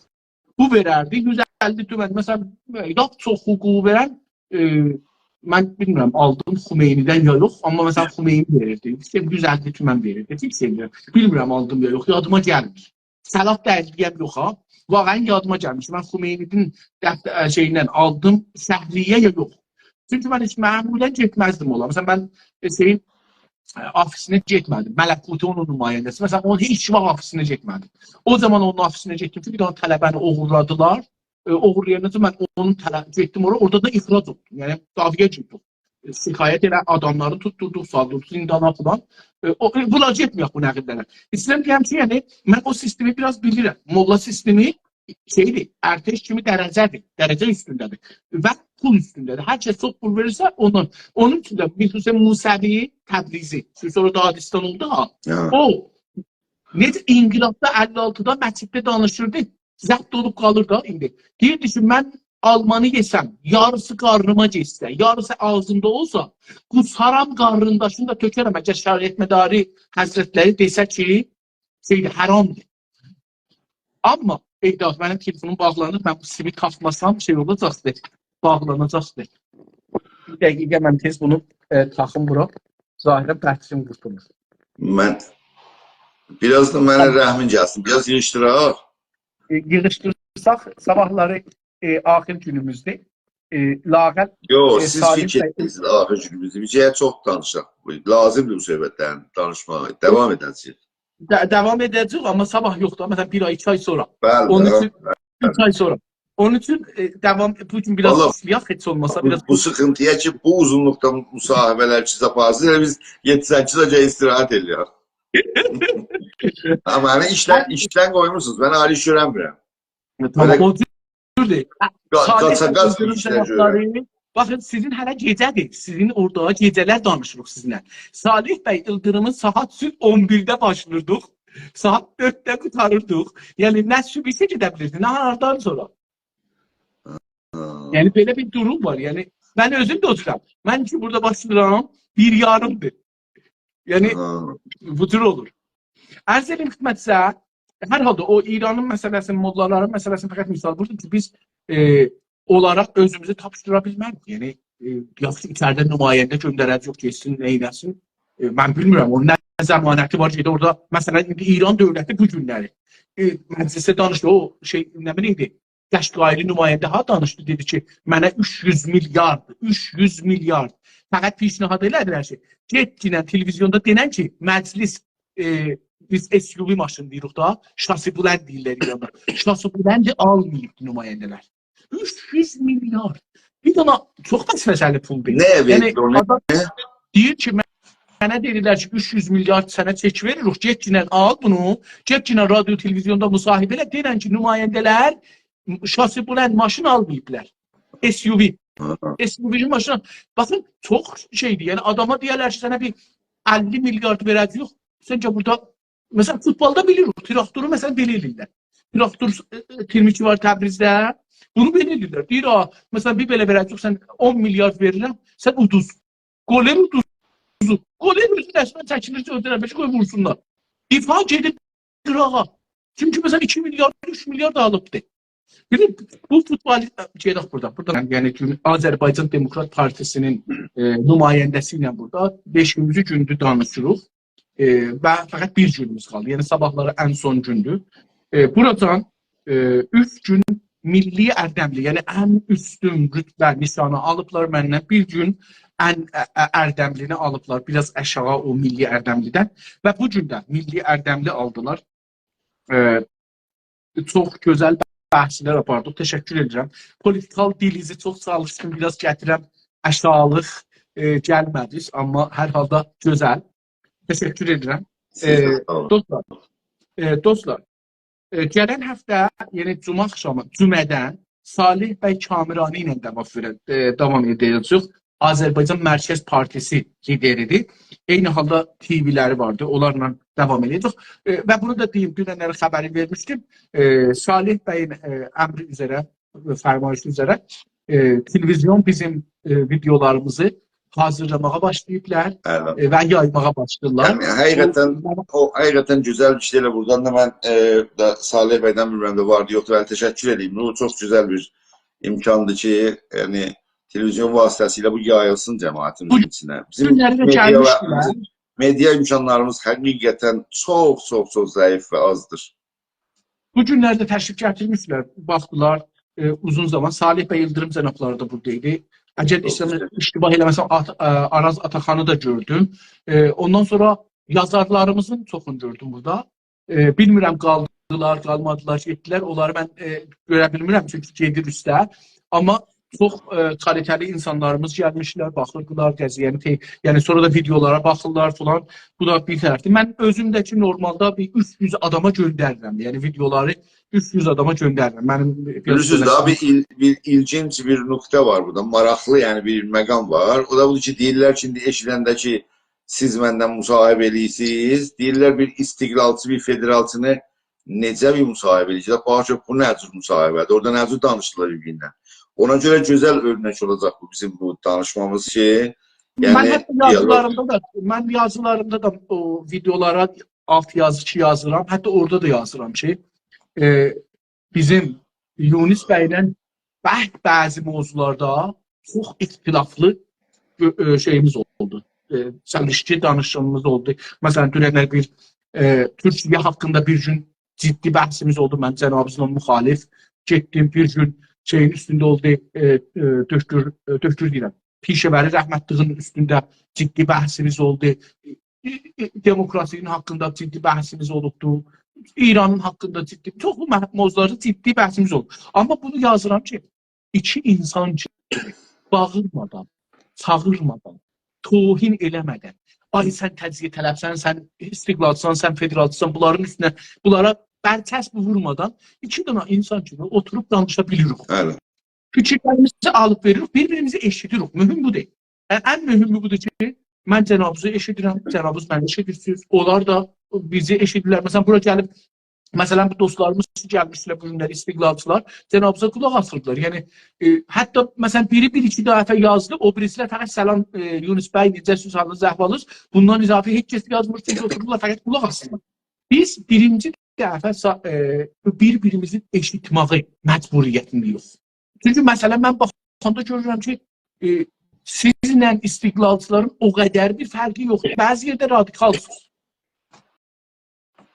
بو وئرردی، یوز اللی تومن. مثلا، ائ، لاپ چوخ حقوقو وئرن، ائ، من بیلمیرم، آلدیم خمینی‌دن یا یوخ، آمما، مثلا، خمینی وئریردی. ایشته یوز اللی تومن وئریردی، فیکس ائدیرم. بیلمیرم، آلدیم یا یوخ، یادیما گلمیر. سلام دئییلیم، یوخ ها. واقعا یادیما گلمیر. من خمینی‌نین دفتر، ائ، شئییندن آلدیم شهریه یا یوخ. چونکی من هئچ معمولا گئتمزدیم اولا. مثلا، من، ائ، شئیین، ائ، آفیسینه گئتمه‌دیم. ملکوتی اونون نماینده‌سی. مثلا، اونون هئچ واخت آفیسینه گئتمه‌دیم. او زامان اونون آفیسینه گئتدیم کی، بیر دنه طلبه‌نی اوغورلادیلار. ائ، اوغورلایاندا من اونون طلب-، گئتدیم اورا، اورادا دا افراج اولدوم. یعنی، دعوایا گیردیم. ائ، شکایت ائله آداملاری توتدوردوق، سالدیق زیندانا فلان. ائ، او، ائ، بونا گئتمه‌یک بو نقیبلره. ایسته‌ییرم دئیم کی، یعنی، من او سیستمی بیر آز بیلیرم. موللا سیستمی شئیدیر، ارتش کیمی درجه‌دیر، درجه اوستونده‌دیر و پول اوستونده‌دیر. هر کس چوخ پول وئریرسه، اونون، اونون اوچون ده میر حسین موسوی تبریزی، سونرا دادستان اولدو ها. هه. او، نئجه انقلابدا اللی آلتیدا مسجدده دانیشیردی، ضبط اولوب قالیر دا ایندی. دئییردی کی، من آلمانی یئسم، یاریسی قارنیما گئتسه، یاریسی آغزیمدا اولسا، قوسارام قارنین داشینی دا تؤکرم، اگر شریعتمداری حضرتلری دئسه کی، شئیدیر، حرامدیر. آمما، ای داد، منیم تلفونوم باغلانیر، من بو سیمی تاخماسام، شئی اولاجاقدیر، باغلاناجاقدیر. بیر دقیقه، من تئز بونو، ائ، تاخیم بورا. ظاهرا بطریم قورتولور. من، بیر آز دا منه رحمین گلسین، بیر آز ییغیشدیراق. ائ، ییغیشدیرساق، صاباحلاری، ائ، آخر گونوموزدور. ائ، لااقل، یوخ، ائ، سیز سالم فیکیر بی ائتمیسینیز آخر گونوموزدور. بیر شئیه چوخ دانیشاق. لازیمدیر بو صحبتلرین دانیشماغا. داوام ائده‌جه‌ییک. دا-، داوام ائده‌جه‌ییک، آمما صاباح یوخ دا. مثلا، بیر آی، ایکی آی سونرا. بلی، اونون اوچون، بلی. اوچ آی سونرا. اونون اوچون، ائ، داوام، بو گون بیر آز، والله، ایشله‌یک، هئچ اولماسا بو، بیر آز بو سیخینتی‌یا کی، بو اوزونلوقدا مصاحبه‌لر کی، آپاریرسینیز، ائله بیز یئددی سککیز آی اجازه استراحت ائله‌یک. آمما منی ایشدن، هه، ایشدن قویموسونوز. من آیری ایش گؤرنمیرم. تامام، بئله او جوردور. قا-، صالح بی، قاچاقاچ ایشلر گؤرورم. باخین، سیزین هله گئجه‌دیر. سیزین اورادا گئجه‌لر دانیشیریق سیزینله. صالح بی ایلدیریمی ساعات صبح اون بیرده باشلاییردیق. ساعات دؤردده قوتاریردیق. یعنی، نه صبح ایشه گئده بیلیردی، نه ناهاردان سونرا. هه. یعنی، بئله بیر دوروم وار. یعنی، من اؤزوم ده اوتورام. من کی بورادا باشلاییرام، بیر یاریمدیر. یعنی، هه، بو جور اولور. عرض ائدیم خدمتینیزه، هر حالدا او ایرانین مسئله‌سینی، موللالارین مسئله‌سینی فقط مثال ووردوم کی، بیز، ائ، اولاراق اؤزوموزو تاپیشدیرا بیلمریک. یعنی، ائ، یاخشی ایچریده نماینده گؤندره‌جه‌ییک، گئتسین، نئینه‌سین؟ ائ، من بیلمیرم، اونون نه ضمانتی وار کی، اورادا، مثلا، ایندی ایران دؤولتی بو گونلری، ائ، مجلسده دانیشدی، او شئی، نه بیلیم، ایدی، قشقایلی نماینده ها دانیشدی، دئدی کی، منه اوچ یوز میلیارد، اوچ یوز میلیارد. فقط پیشنهاد ائله‌دیلر کی، گئتگینن تلویزیوندا دئنن کی، مجلس، ائ، بیز اس یو وی ماشین دئییریک دا، شاسی بلند دئییرلر ایراندا. شاسی بلندی آلماییب نماینده‌لر. اوچ یوز میلیارد. بیر دنه چوخ وسوسه‌لی پولدور. نه، یعنی، وئردی اونو؟ آدام دئییر کی، منه دئدیلر کی، اوچ یوز میلیارد سنه چک وئریریک، گئتگینن آل بونو، گئتگینن رادیو، تلویزیوندا مصاحبه ائله، دئنن کی، نماینده‌لر شاسی بلند ماشین آلماییبلار. اس یو وی. هه. اس یو وی ماشین. باخین، چوخ شئیدیر. یعنی، آداما دئیرلر کی، سنه بیر اللی میلیارد وئره‌جه‌ییک، سن گل بورادا، مثلا، فوتبالدا بیلیریک، تراکتورو، مثلا، بئله ائله‌ییرلر. تراکتور، ائ، ائ، تیرمیکی وار تبریزده. بونو بئله ائله‌ییرلر. دئییر، «آ، مثلا، بیر بئله وئره‌جه‌ییک، سن اون میلیارد وئریرم، سن اودوز.» گلر اودوزو. گلر اؤزو رسما چکیلیر، گؤندریر، بلکه قوی وورسونلار. دفاع گئدیر قیراغا. چونکی، مثلا، ایکی میلیارد، اوچ میلیارد آلیبدی. بیر ده بو فوتبال، گئدک بورادا. بورادا، یعنی، گون-، آذربایجان دموکرات پارتیسینین، ائ، نماینده‌سی ایله بورادا بئشینجی گوندور دانیشیریق. ائ، و فقط بیر گونوموز قالدی. یعنی، صاباحلاری ان سون گوندور. ائ، بوراجان، ائ، اوچ گون میللی اردملی، یعنی ان اوستون رتبه نشانی آلیبلار مندن. بیر گون ان، ا-، ا-، اردملینی آلیبلار، بیر آز آشاغی او میللی اردملیدن. و بو گون ده میللی اردملی آلدیلار. ائ، چوخ گؤزل بحثلر آپاردیق. تشکر ائدیرم. پولیتیکال دیلیزی چوخ چالیشدیم، بیر آز گتیرم آشاغیلیق، ائ، گلمه‌دی، آمما هر حالدا گؤزل. تشکر ائدیرم. سیز ده، ائ، ساغ اولون. دوستلار، ائ، دوستلار، ائ، گلن هفته، یعنی جمعه آخشامی، جمعه‌دن صالح بی کامرانی ایله داوام وئره-، ائ، داوام ائده‌جه‌ییک. آذربایجان مرکز پارتیسی لیدریدیر. عینی حالدا تی‌وی‌لری واردی، اونلارلا داوام ائده‌جه‌ییک. ائ، و بونو دا دئییم، دونن‌لری خبرین وئرمیشدیم. ائ، صالح بیین، ائ، امری اوزره فرمایشی اوزره، ائ، تلویزیون بیزیم، ائ، ویدئولاریمیزی حاضیرلاماغا باشلاییبلار، بلی. ائ، و یایماغا باشلاییرلار. یعنی، حقیقتاً، بو، او، حقیقتاً گؤزل بیر شئی. ائله بورادان دا من، ائ، دا صالح بیدن بیلمیرم ده واردی، یوخدور، هله تشکر ائدییم. بو چوخ گؤزل بیر امکاندیر کی، یعنی، تلویزیون واسطه‌سیله بو یاییلسین جماعتین، بو ایچینه. بیزیم گونلری ده مئدیا و گلمیشدیلر. بیزیم مئدیا امکانلاریمیز حقیقتاً چوخ، چوخ، چوخ ضعیف و آزدیر. بو گونلرده تشریف گتیرمیشدیلر، باخدیلار، ائ، اوزون زامان. صالح بی ایلدیریم جنابلاری دا بورادا ایدی. اگر چوخ ایسته‌مه-، گؤزل. اشتباه ائله‌مه‌سم، آت-، ائ، آراز آتاخانی دا گؤردوم. ائ، اوندان سونرا یازارلاریمیزین چوخونو گؤردوم بورادا. ائ، بیلمیرم، قالدیلار، قالمادیلار، گئتدیلر. اونلاری من، ائ، گؤره بیلمیرم، چونکی گئدیر اوسته. آمما چوخ، ائ، کالیته‌لی اینسانلاریمیز گلمیشلر، باخیردیلار قضیه‌نی، تی-، یعنی سونرا دا ویدئولارا باخیرلار فلان. بو دا بیر طرفدیر. من اؤزوم ده کی، نورمالدا بیر اوچ یوز آداما گؤندریرم. یعنی ویدئولاری اوچ یوز آداما گؤندریرم. منیم بیر بیلیرسینیز، داها بیر ایل-، بیر ایلگینج بیر نقطه وار بورادا، ماراقلی، یعنی بیر مقام وار. او دا بودور کی، دئییرلر کی، ایندی ائشیدنده کی، سیز مندن مصاحبه ائله‌ییرسینیز، دئییرلر بیر استقلالچی، بیر فدرالچینی نئجه بیر مصاحبه ائله‌یه‌جک؟ باخ کی، بو نه جور مصاحبه‌دیر؟ اورادا نه جور دانیشیرلار بیر-بیرینن؟ اونا گؤره گؤزل اؤرنک اولاجاق بو بیزیم بو دانیشمامیز کی، من یعنی، حتی دیالوق. یازیلاریمدا دا، من یازیلاریمدا دا او ویدئولارا آلت یازی کی یازیرام، حتی اورادا دا یازیرام کی، ائ، بیزیم یونس بی‌له بع-، بعضی موضوعلاردا چوخ اختلافلی، ائ، ائ، شئییمیز اولدو. ائ، چلیشکی دانیشیغیمیز اولدو. مثلا، دوننلر بیر، ائ، تورکیه حاقیندا بیر گون جدی بحثیمیز اولدو. من جنابینیزلا مخالف گئتدیم. بیر گون شئیین اوستونده اولدو، ائ، ائ، دکتر، ائ، دکتر دئییرم، پیشه‌وری رحمتلیگین اوستونده جدی بحثیمیز اولدو. ائ، ائ، دموکراسی‌نین حاقیندا جدی بحثیمیز اولوبدو. ایرانین حاقیندا جدی، چوخلو مح-، موضوعلاردا جدی بحثیمیز اولوب. آمما بونو یازیرام کی، ایکی اینسان کی، باغیرمادان، چاغیرمادان، توهین ائله‌مه‌دن، «آی، سن تجزیه‌طلبسن، سن استقلالچیسان، سن فدرالچیسان»، بونلارین اوستونه، بونلارا برچسب وورمادان ایکی دنه اینسان کیمی اوتوروب دانیشا بیلیریک. بلی. فیکیرلریمیزی آلیب وئریریک، بیر-بیریمیزی ائشیدیریک. مهم بودور. ائ، ان مهمو بودور کی، من جنابینیزی ائشیدیرم، جنابینیز منی ائشیدیرسینیز. اونلار دا بیزی ائشیدیرلر. مثلا، بورا گلیب، مثلا، بو دوستلاریمیز کی، گلمیشدیلر بو گونلر، استقلالچیلار، جنابینیزا قولاق آسیردیلار. یعنی، ائ، حتی، مثلا، بیری بیر-ایکی دفعه یازدی، او بیریسیلر فقط «سلام، ائ، یونس بی، نئجه‌سیز، حالینیز، احوالینیز؟» بوندان اضافه هئچ کس یازمیر، چونکی اوتوروبلار فقط قولاق آسیرلار. بیز بیرینجی دفعه سا-، ائ، بیر-بیریمیزی ائشیتمه‌یه مجبوریتینده‌ییک. چونکی، مثلا، من باخاندا گؤرورم کی، ائ، سیزله استقلالچیلارین او قدر بیر فرقی یوخدور. بعضی یئرده رادیکالسینیز.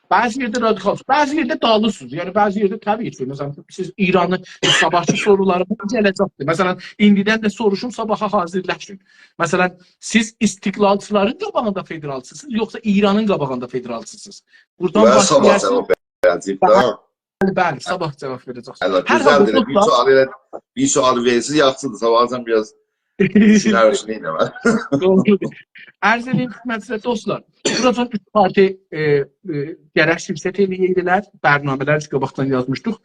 بعضی یئرده رادیکالسینیز. بعضی یئرده دالیسینیز. یعنی، بعضی یئرده طبیعی کی، مثلا، سیز ایرانی صاباحکی سورولاریما گله‌جکدیر. مثلا، ایندیدن ده سوروشون، صاباحا حاضیرلاشین. مثلا، سیز استقلالچیلارین قاباغیندا فدرالچیسینیز، یوخسا ایرانین قاباغیندا فدرالچیسینیز؟ بورادان باشلایاسینیز. صاباح جاواب وئره‌جه‌ییک، بلی، تامام. بلی، بلی، صاباح جاواب وئره‌جکسینیز. هله، هر گؤزلدیر حالدا ائله. بیر دوستلار، سؤال ائله، بیر سؤال وئرسین، یاخشیدیر. صاباحاجان بیر آز دوشونرسن، نئینه‌مه. دوغرودور. عرض ائدیم خدمتینیزه، دوستلار. بورادان اوچ پارتی، ائ، ائ، گرک شرکت ائله‌یه‌یدیلر. برنامه‌لر کی، قاباقدان یازمیشدیق.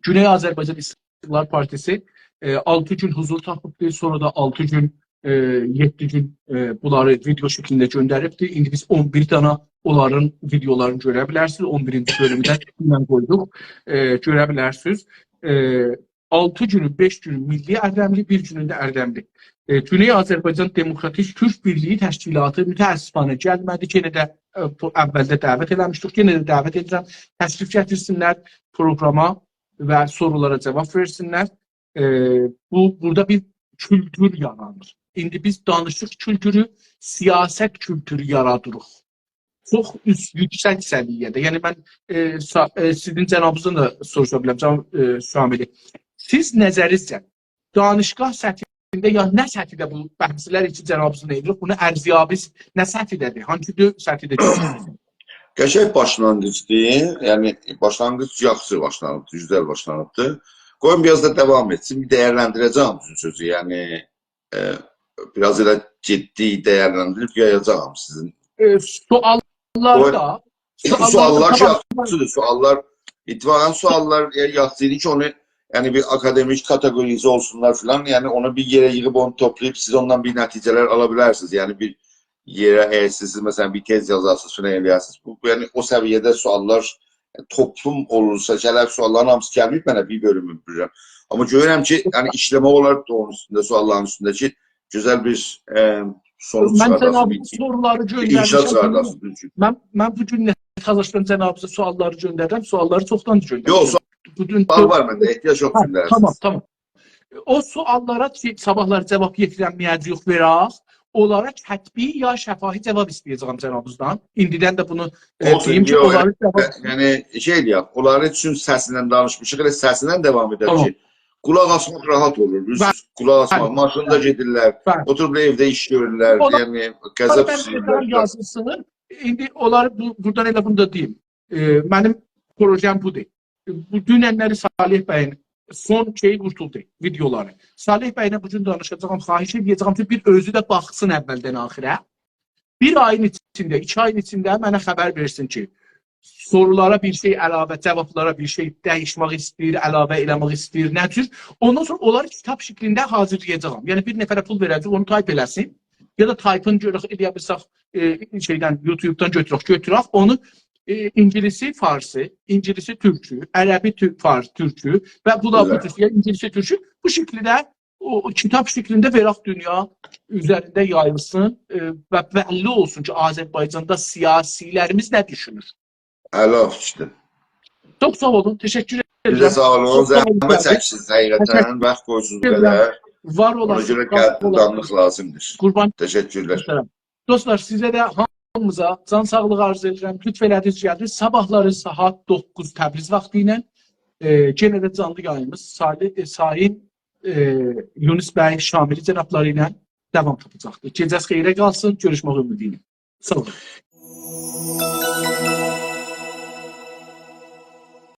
گونئی آذربایجان استقلال پارتیسی، ائ، آلتی گون حضور تاپیبدی، سونرا دا آلتی گون، ائ، یئددی گون، ائ، بونلاری ویدئو شکلینده گؤندریبدی. ایندی بیز اون بیر دانا اونلارین ویدئولارینی گؤره بیلرسینیز. اون بیرینجی بؤلومو ده دونن قویدوق. ائ، گؤره بیلرسینیز. ائ، آلتی گونو، بئش گونو میللی اردبیلی، بیر گونو ده اردبیلی. ائ، گونئی آذربایجان دموکراتیک تورک بیرلیگی تشکیلاتی متأسفانه گلمه‌دی. یئنه ده، ائ، بو اولده دعوت ائله‌میشدیک. یئنه ده دعوت ائدیرم، تشریف گتیرسینلر پروگراما و سورولارا جاواب وئرسینلر. ائ، بو، بورادا بیر کولتور یارانیر. ایندی بیز دانیشیق کولتورو، سیاست کولتورو یارادیریق. چوخ اوست، یوکسک سویه‌ده. یعنی من، ائ، سا-، ائ، سیزین جنابینیزدان دا سوروشا بیلرم، جناب، ائ، شاملی. سیز نظرینیزجه دانشگاه سطحینده یا نه سطحده بو بحثلر کی جنابینیزین ائدیریک، بونو ارزیابیز نه سطحده‌دیر؟ هانسی دؤ-، سطحده گؤرورسونوز؟ قشنگ باشلانغیجدیر. یعنی، باشلانغیج یاخشی باشلانیبدیر، گؤزل باشلانیبدیر. قویون بیر آز دا داوام ائتسین، بیر دیرلندیره‌جم سیزین سؤزو. یعنی، ائ، بیر آز ائله جدی دیرلندیریب یایاجاغام سیزین. ائ، سؤاللاردا، قوی-، سؤاللاردا سؤاللار تامام. یاخشیدیر، سؤاللار، اتفاقاً سؤاللار، ائ، یاخشی ایدی کی، اونو، یعنی، بیر آکادمیک کاتئقوریزه اولسونلار فلان، یعنی، اونو بیر یئره ییغیب، اونو توپلاییب، سیز اوندان بیر نتیجه‌لر آلا بیلرسینیز. یعنی، بیر یئره، اگر سیز، مثلا، بیر تز یازارسینیز، فلان ائله‌یرسینیز. بو، بو، یعنی، او سویه‌ده سؤاللار، ائ، توپلوم اولورسا، گلر سؤاللارین هامیسی گلمه‌ییب منه، بیر بؤلومو بیلیرم. آمما گؤرورم کی، یعنی ایشله‌مک اولار دا اونون اوستونده، سؤاللارین اوستونده کی، گؤزل بیر، ائ، سونوج من چیخارداسین، جنابیزه بیر سؤاللاری انکشاف گؤندرمیشم. چیخارداسین. چونکی من، من بو گون نه تلاشدان جنابیزه سؤاللاری گؤندریرم، سؤاللاری چوخدان گؤندرمیشم. یوخ، سؤال بو گون وار، وار منده، احتیاج یوخ، ها، گؤندرسینیز. تامام، تامام. او سؤاللارا کی، صاباحلاری جاواب یئتیرنمه‌یه‌جه‌ییک وئرک، اونلارا کتبی یا شفاهی جاواب ایسته‌یه‌جه‌یم جنابیزدان. ایندیدن ده بونو، ائ، اولسون، دئییم کی، یوخ، اونلاری جاواب، یعنی، شئی ائله‌یک، اونلاری چون سسینن دانیشمیشیق، ائله سسینن داوام ائدک تامام. کی، قولاق آسماق راحت اولور، دوز؟ بلی. قولاق آسماق، بلی. ماشیندا، بلی، گئدیرلر، بلی. اوتوروبلار ائوده ایش گؤرورلر، اونلار، یعنی، غذا اونلار بیشیریرلر، یازیلسین. ایندی اونلاری بو، بورادان ائله بونو دا دئییم. ائ، منیم پروژه‌م بودور. بو دوننلری صالح بیین سون شئیی قورتولدو، ویدئولاری. صالح بیینن بو گون دانیشاجاغام، خواهش ائده‌جه‌یم کی، بیر اؤزو ده باخسین اولدان آخیرا. بیر آیین ایچینده، ایکی آیین ایچینده منه خبر وئرسین کی، سورولارا بیر شئی علاوه، جاوابلارا بیر شئی دییشمک ایسته‌ییر، علاوه ائله‌مک ایسته‌ییر، نه جور. اوندان سونرا اونلاری کیتاب شکلینده حاضیرلایاجاغام. یعنی بیر نفره پول وئره‌جک، اونو تایپ ائله‌سین. یا دا تایپین گؤرک، ائلیه بیلسک، ائ، شئیدن، یوتیوبدان گؤتورک، گؤتورک. اونو، ائ، اینگیلیسی، فارسی، اینگیلیسی، تورکو، عربی، تو-، فارس، تورکو و بو دا بو گؤزل. جور، یا اینگیلیسی، تورکو. بو شکیلده، او، او کیتاب شکلینده وئرک، دونیا اوزرینده یاییلسین، ائ، و بللی اولسون کی، آذربایجاندا سیاسی‌لریمیز نه دوشونور. علی آفیشدیر. چوخ ساغ اولون، تشکر ائدیرم. سیز ده ساغ اولون، چوخ ساغ اولون، زحمت گلدینیز. چکدینیز حقیقتاً، تشکر واخت قویدونوز بو ائدیرم. قدر. وار اولاسینیز، اونا گؤره ساغ اولون. قدردانلیق لازیمدیر. قوربان. تشکرلر. دوستلار، سیزه ده هامیزا جان ساغلیغی آرزو ائدیرم. لطف ائله‌دینیز، گلدینیز. صاباحلاری ساعات دوققوز تبریز واختی ایله، ائ، یئنه ده جانلی یایینیمیز سالی-، ائ، سایین، ائ، یونس بی شاملی جنابلاری ایله داوام تاپاجاقدیر. گئجه‌ز خئیره قالسین، گؤروشمک امیدی ایله. ساغ اولون.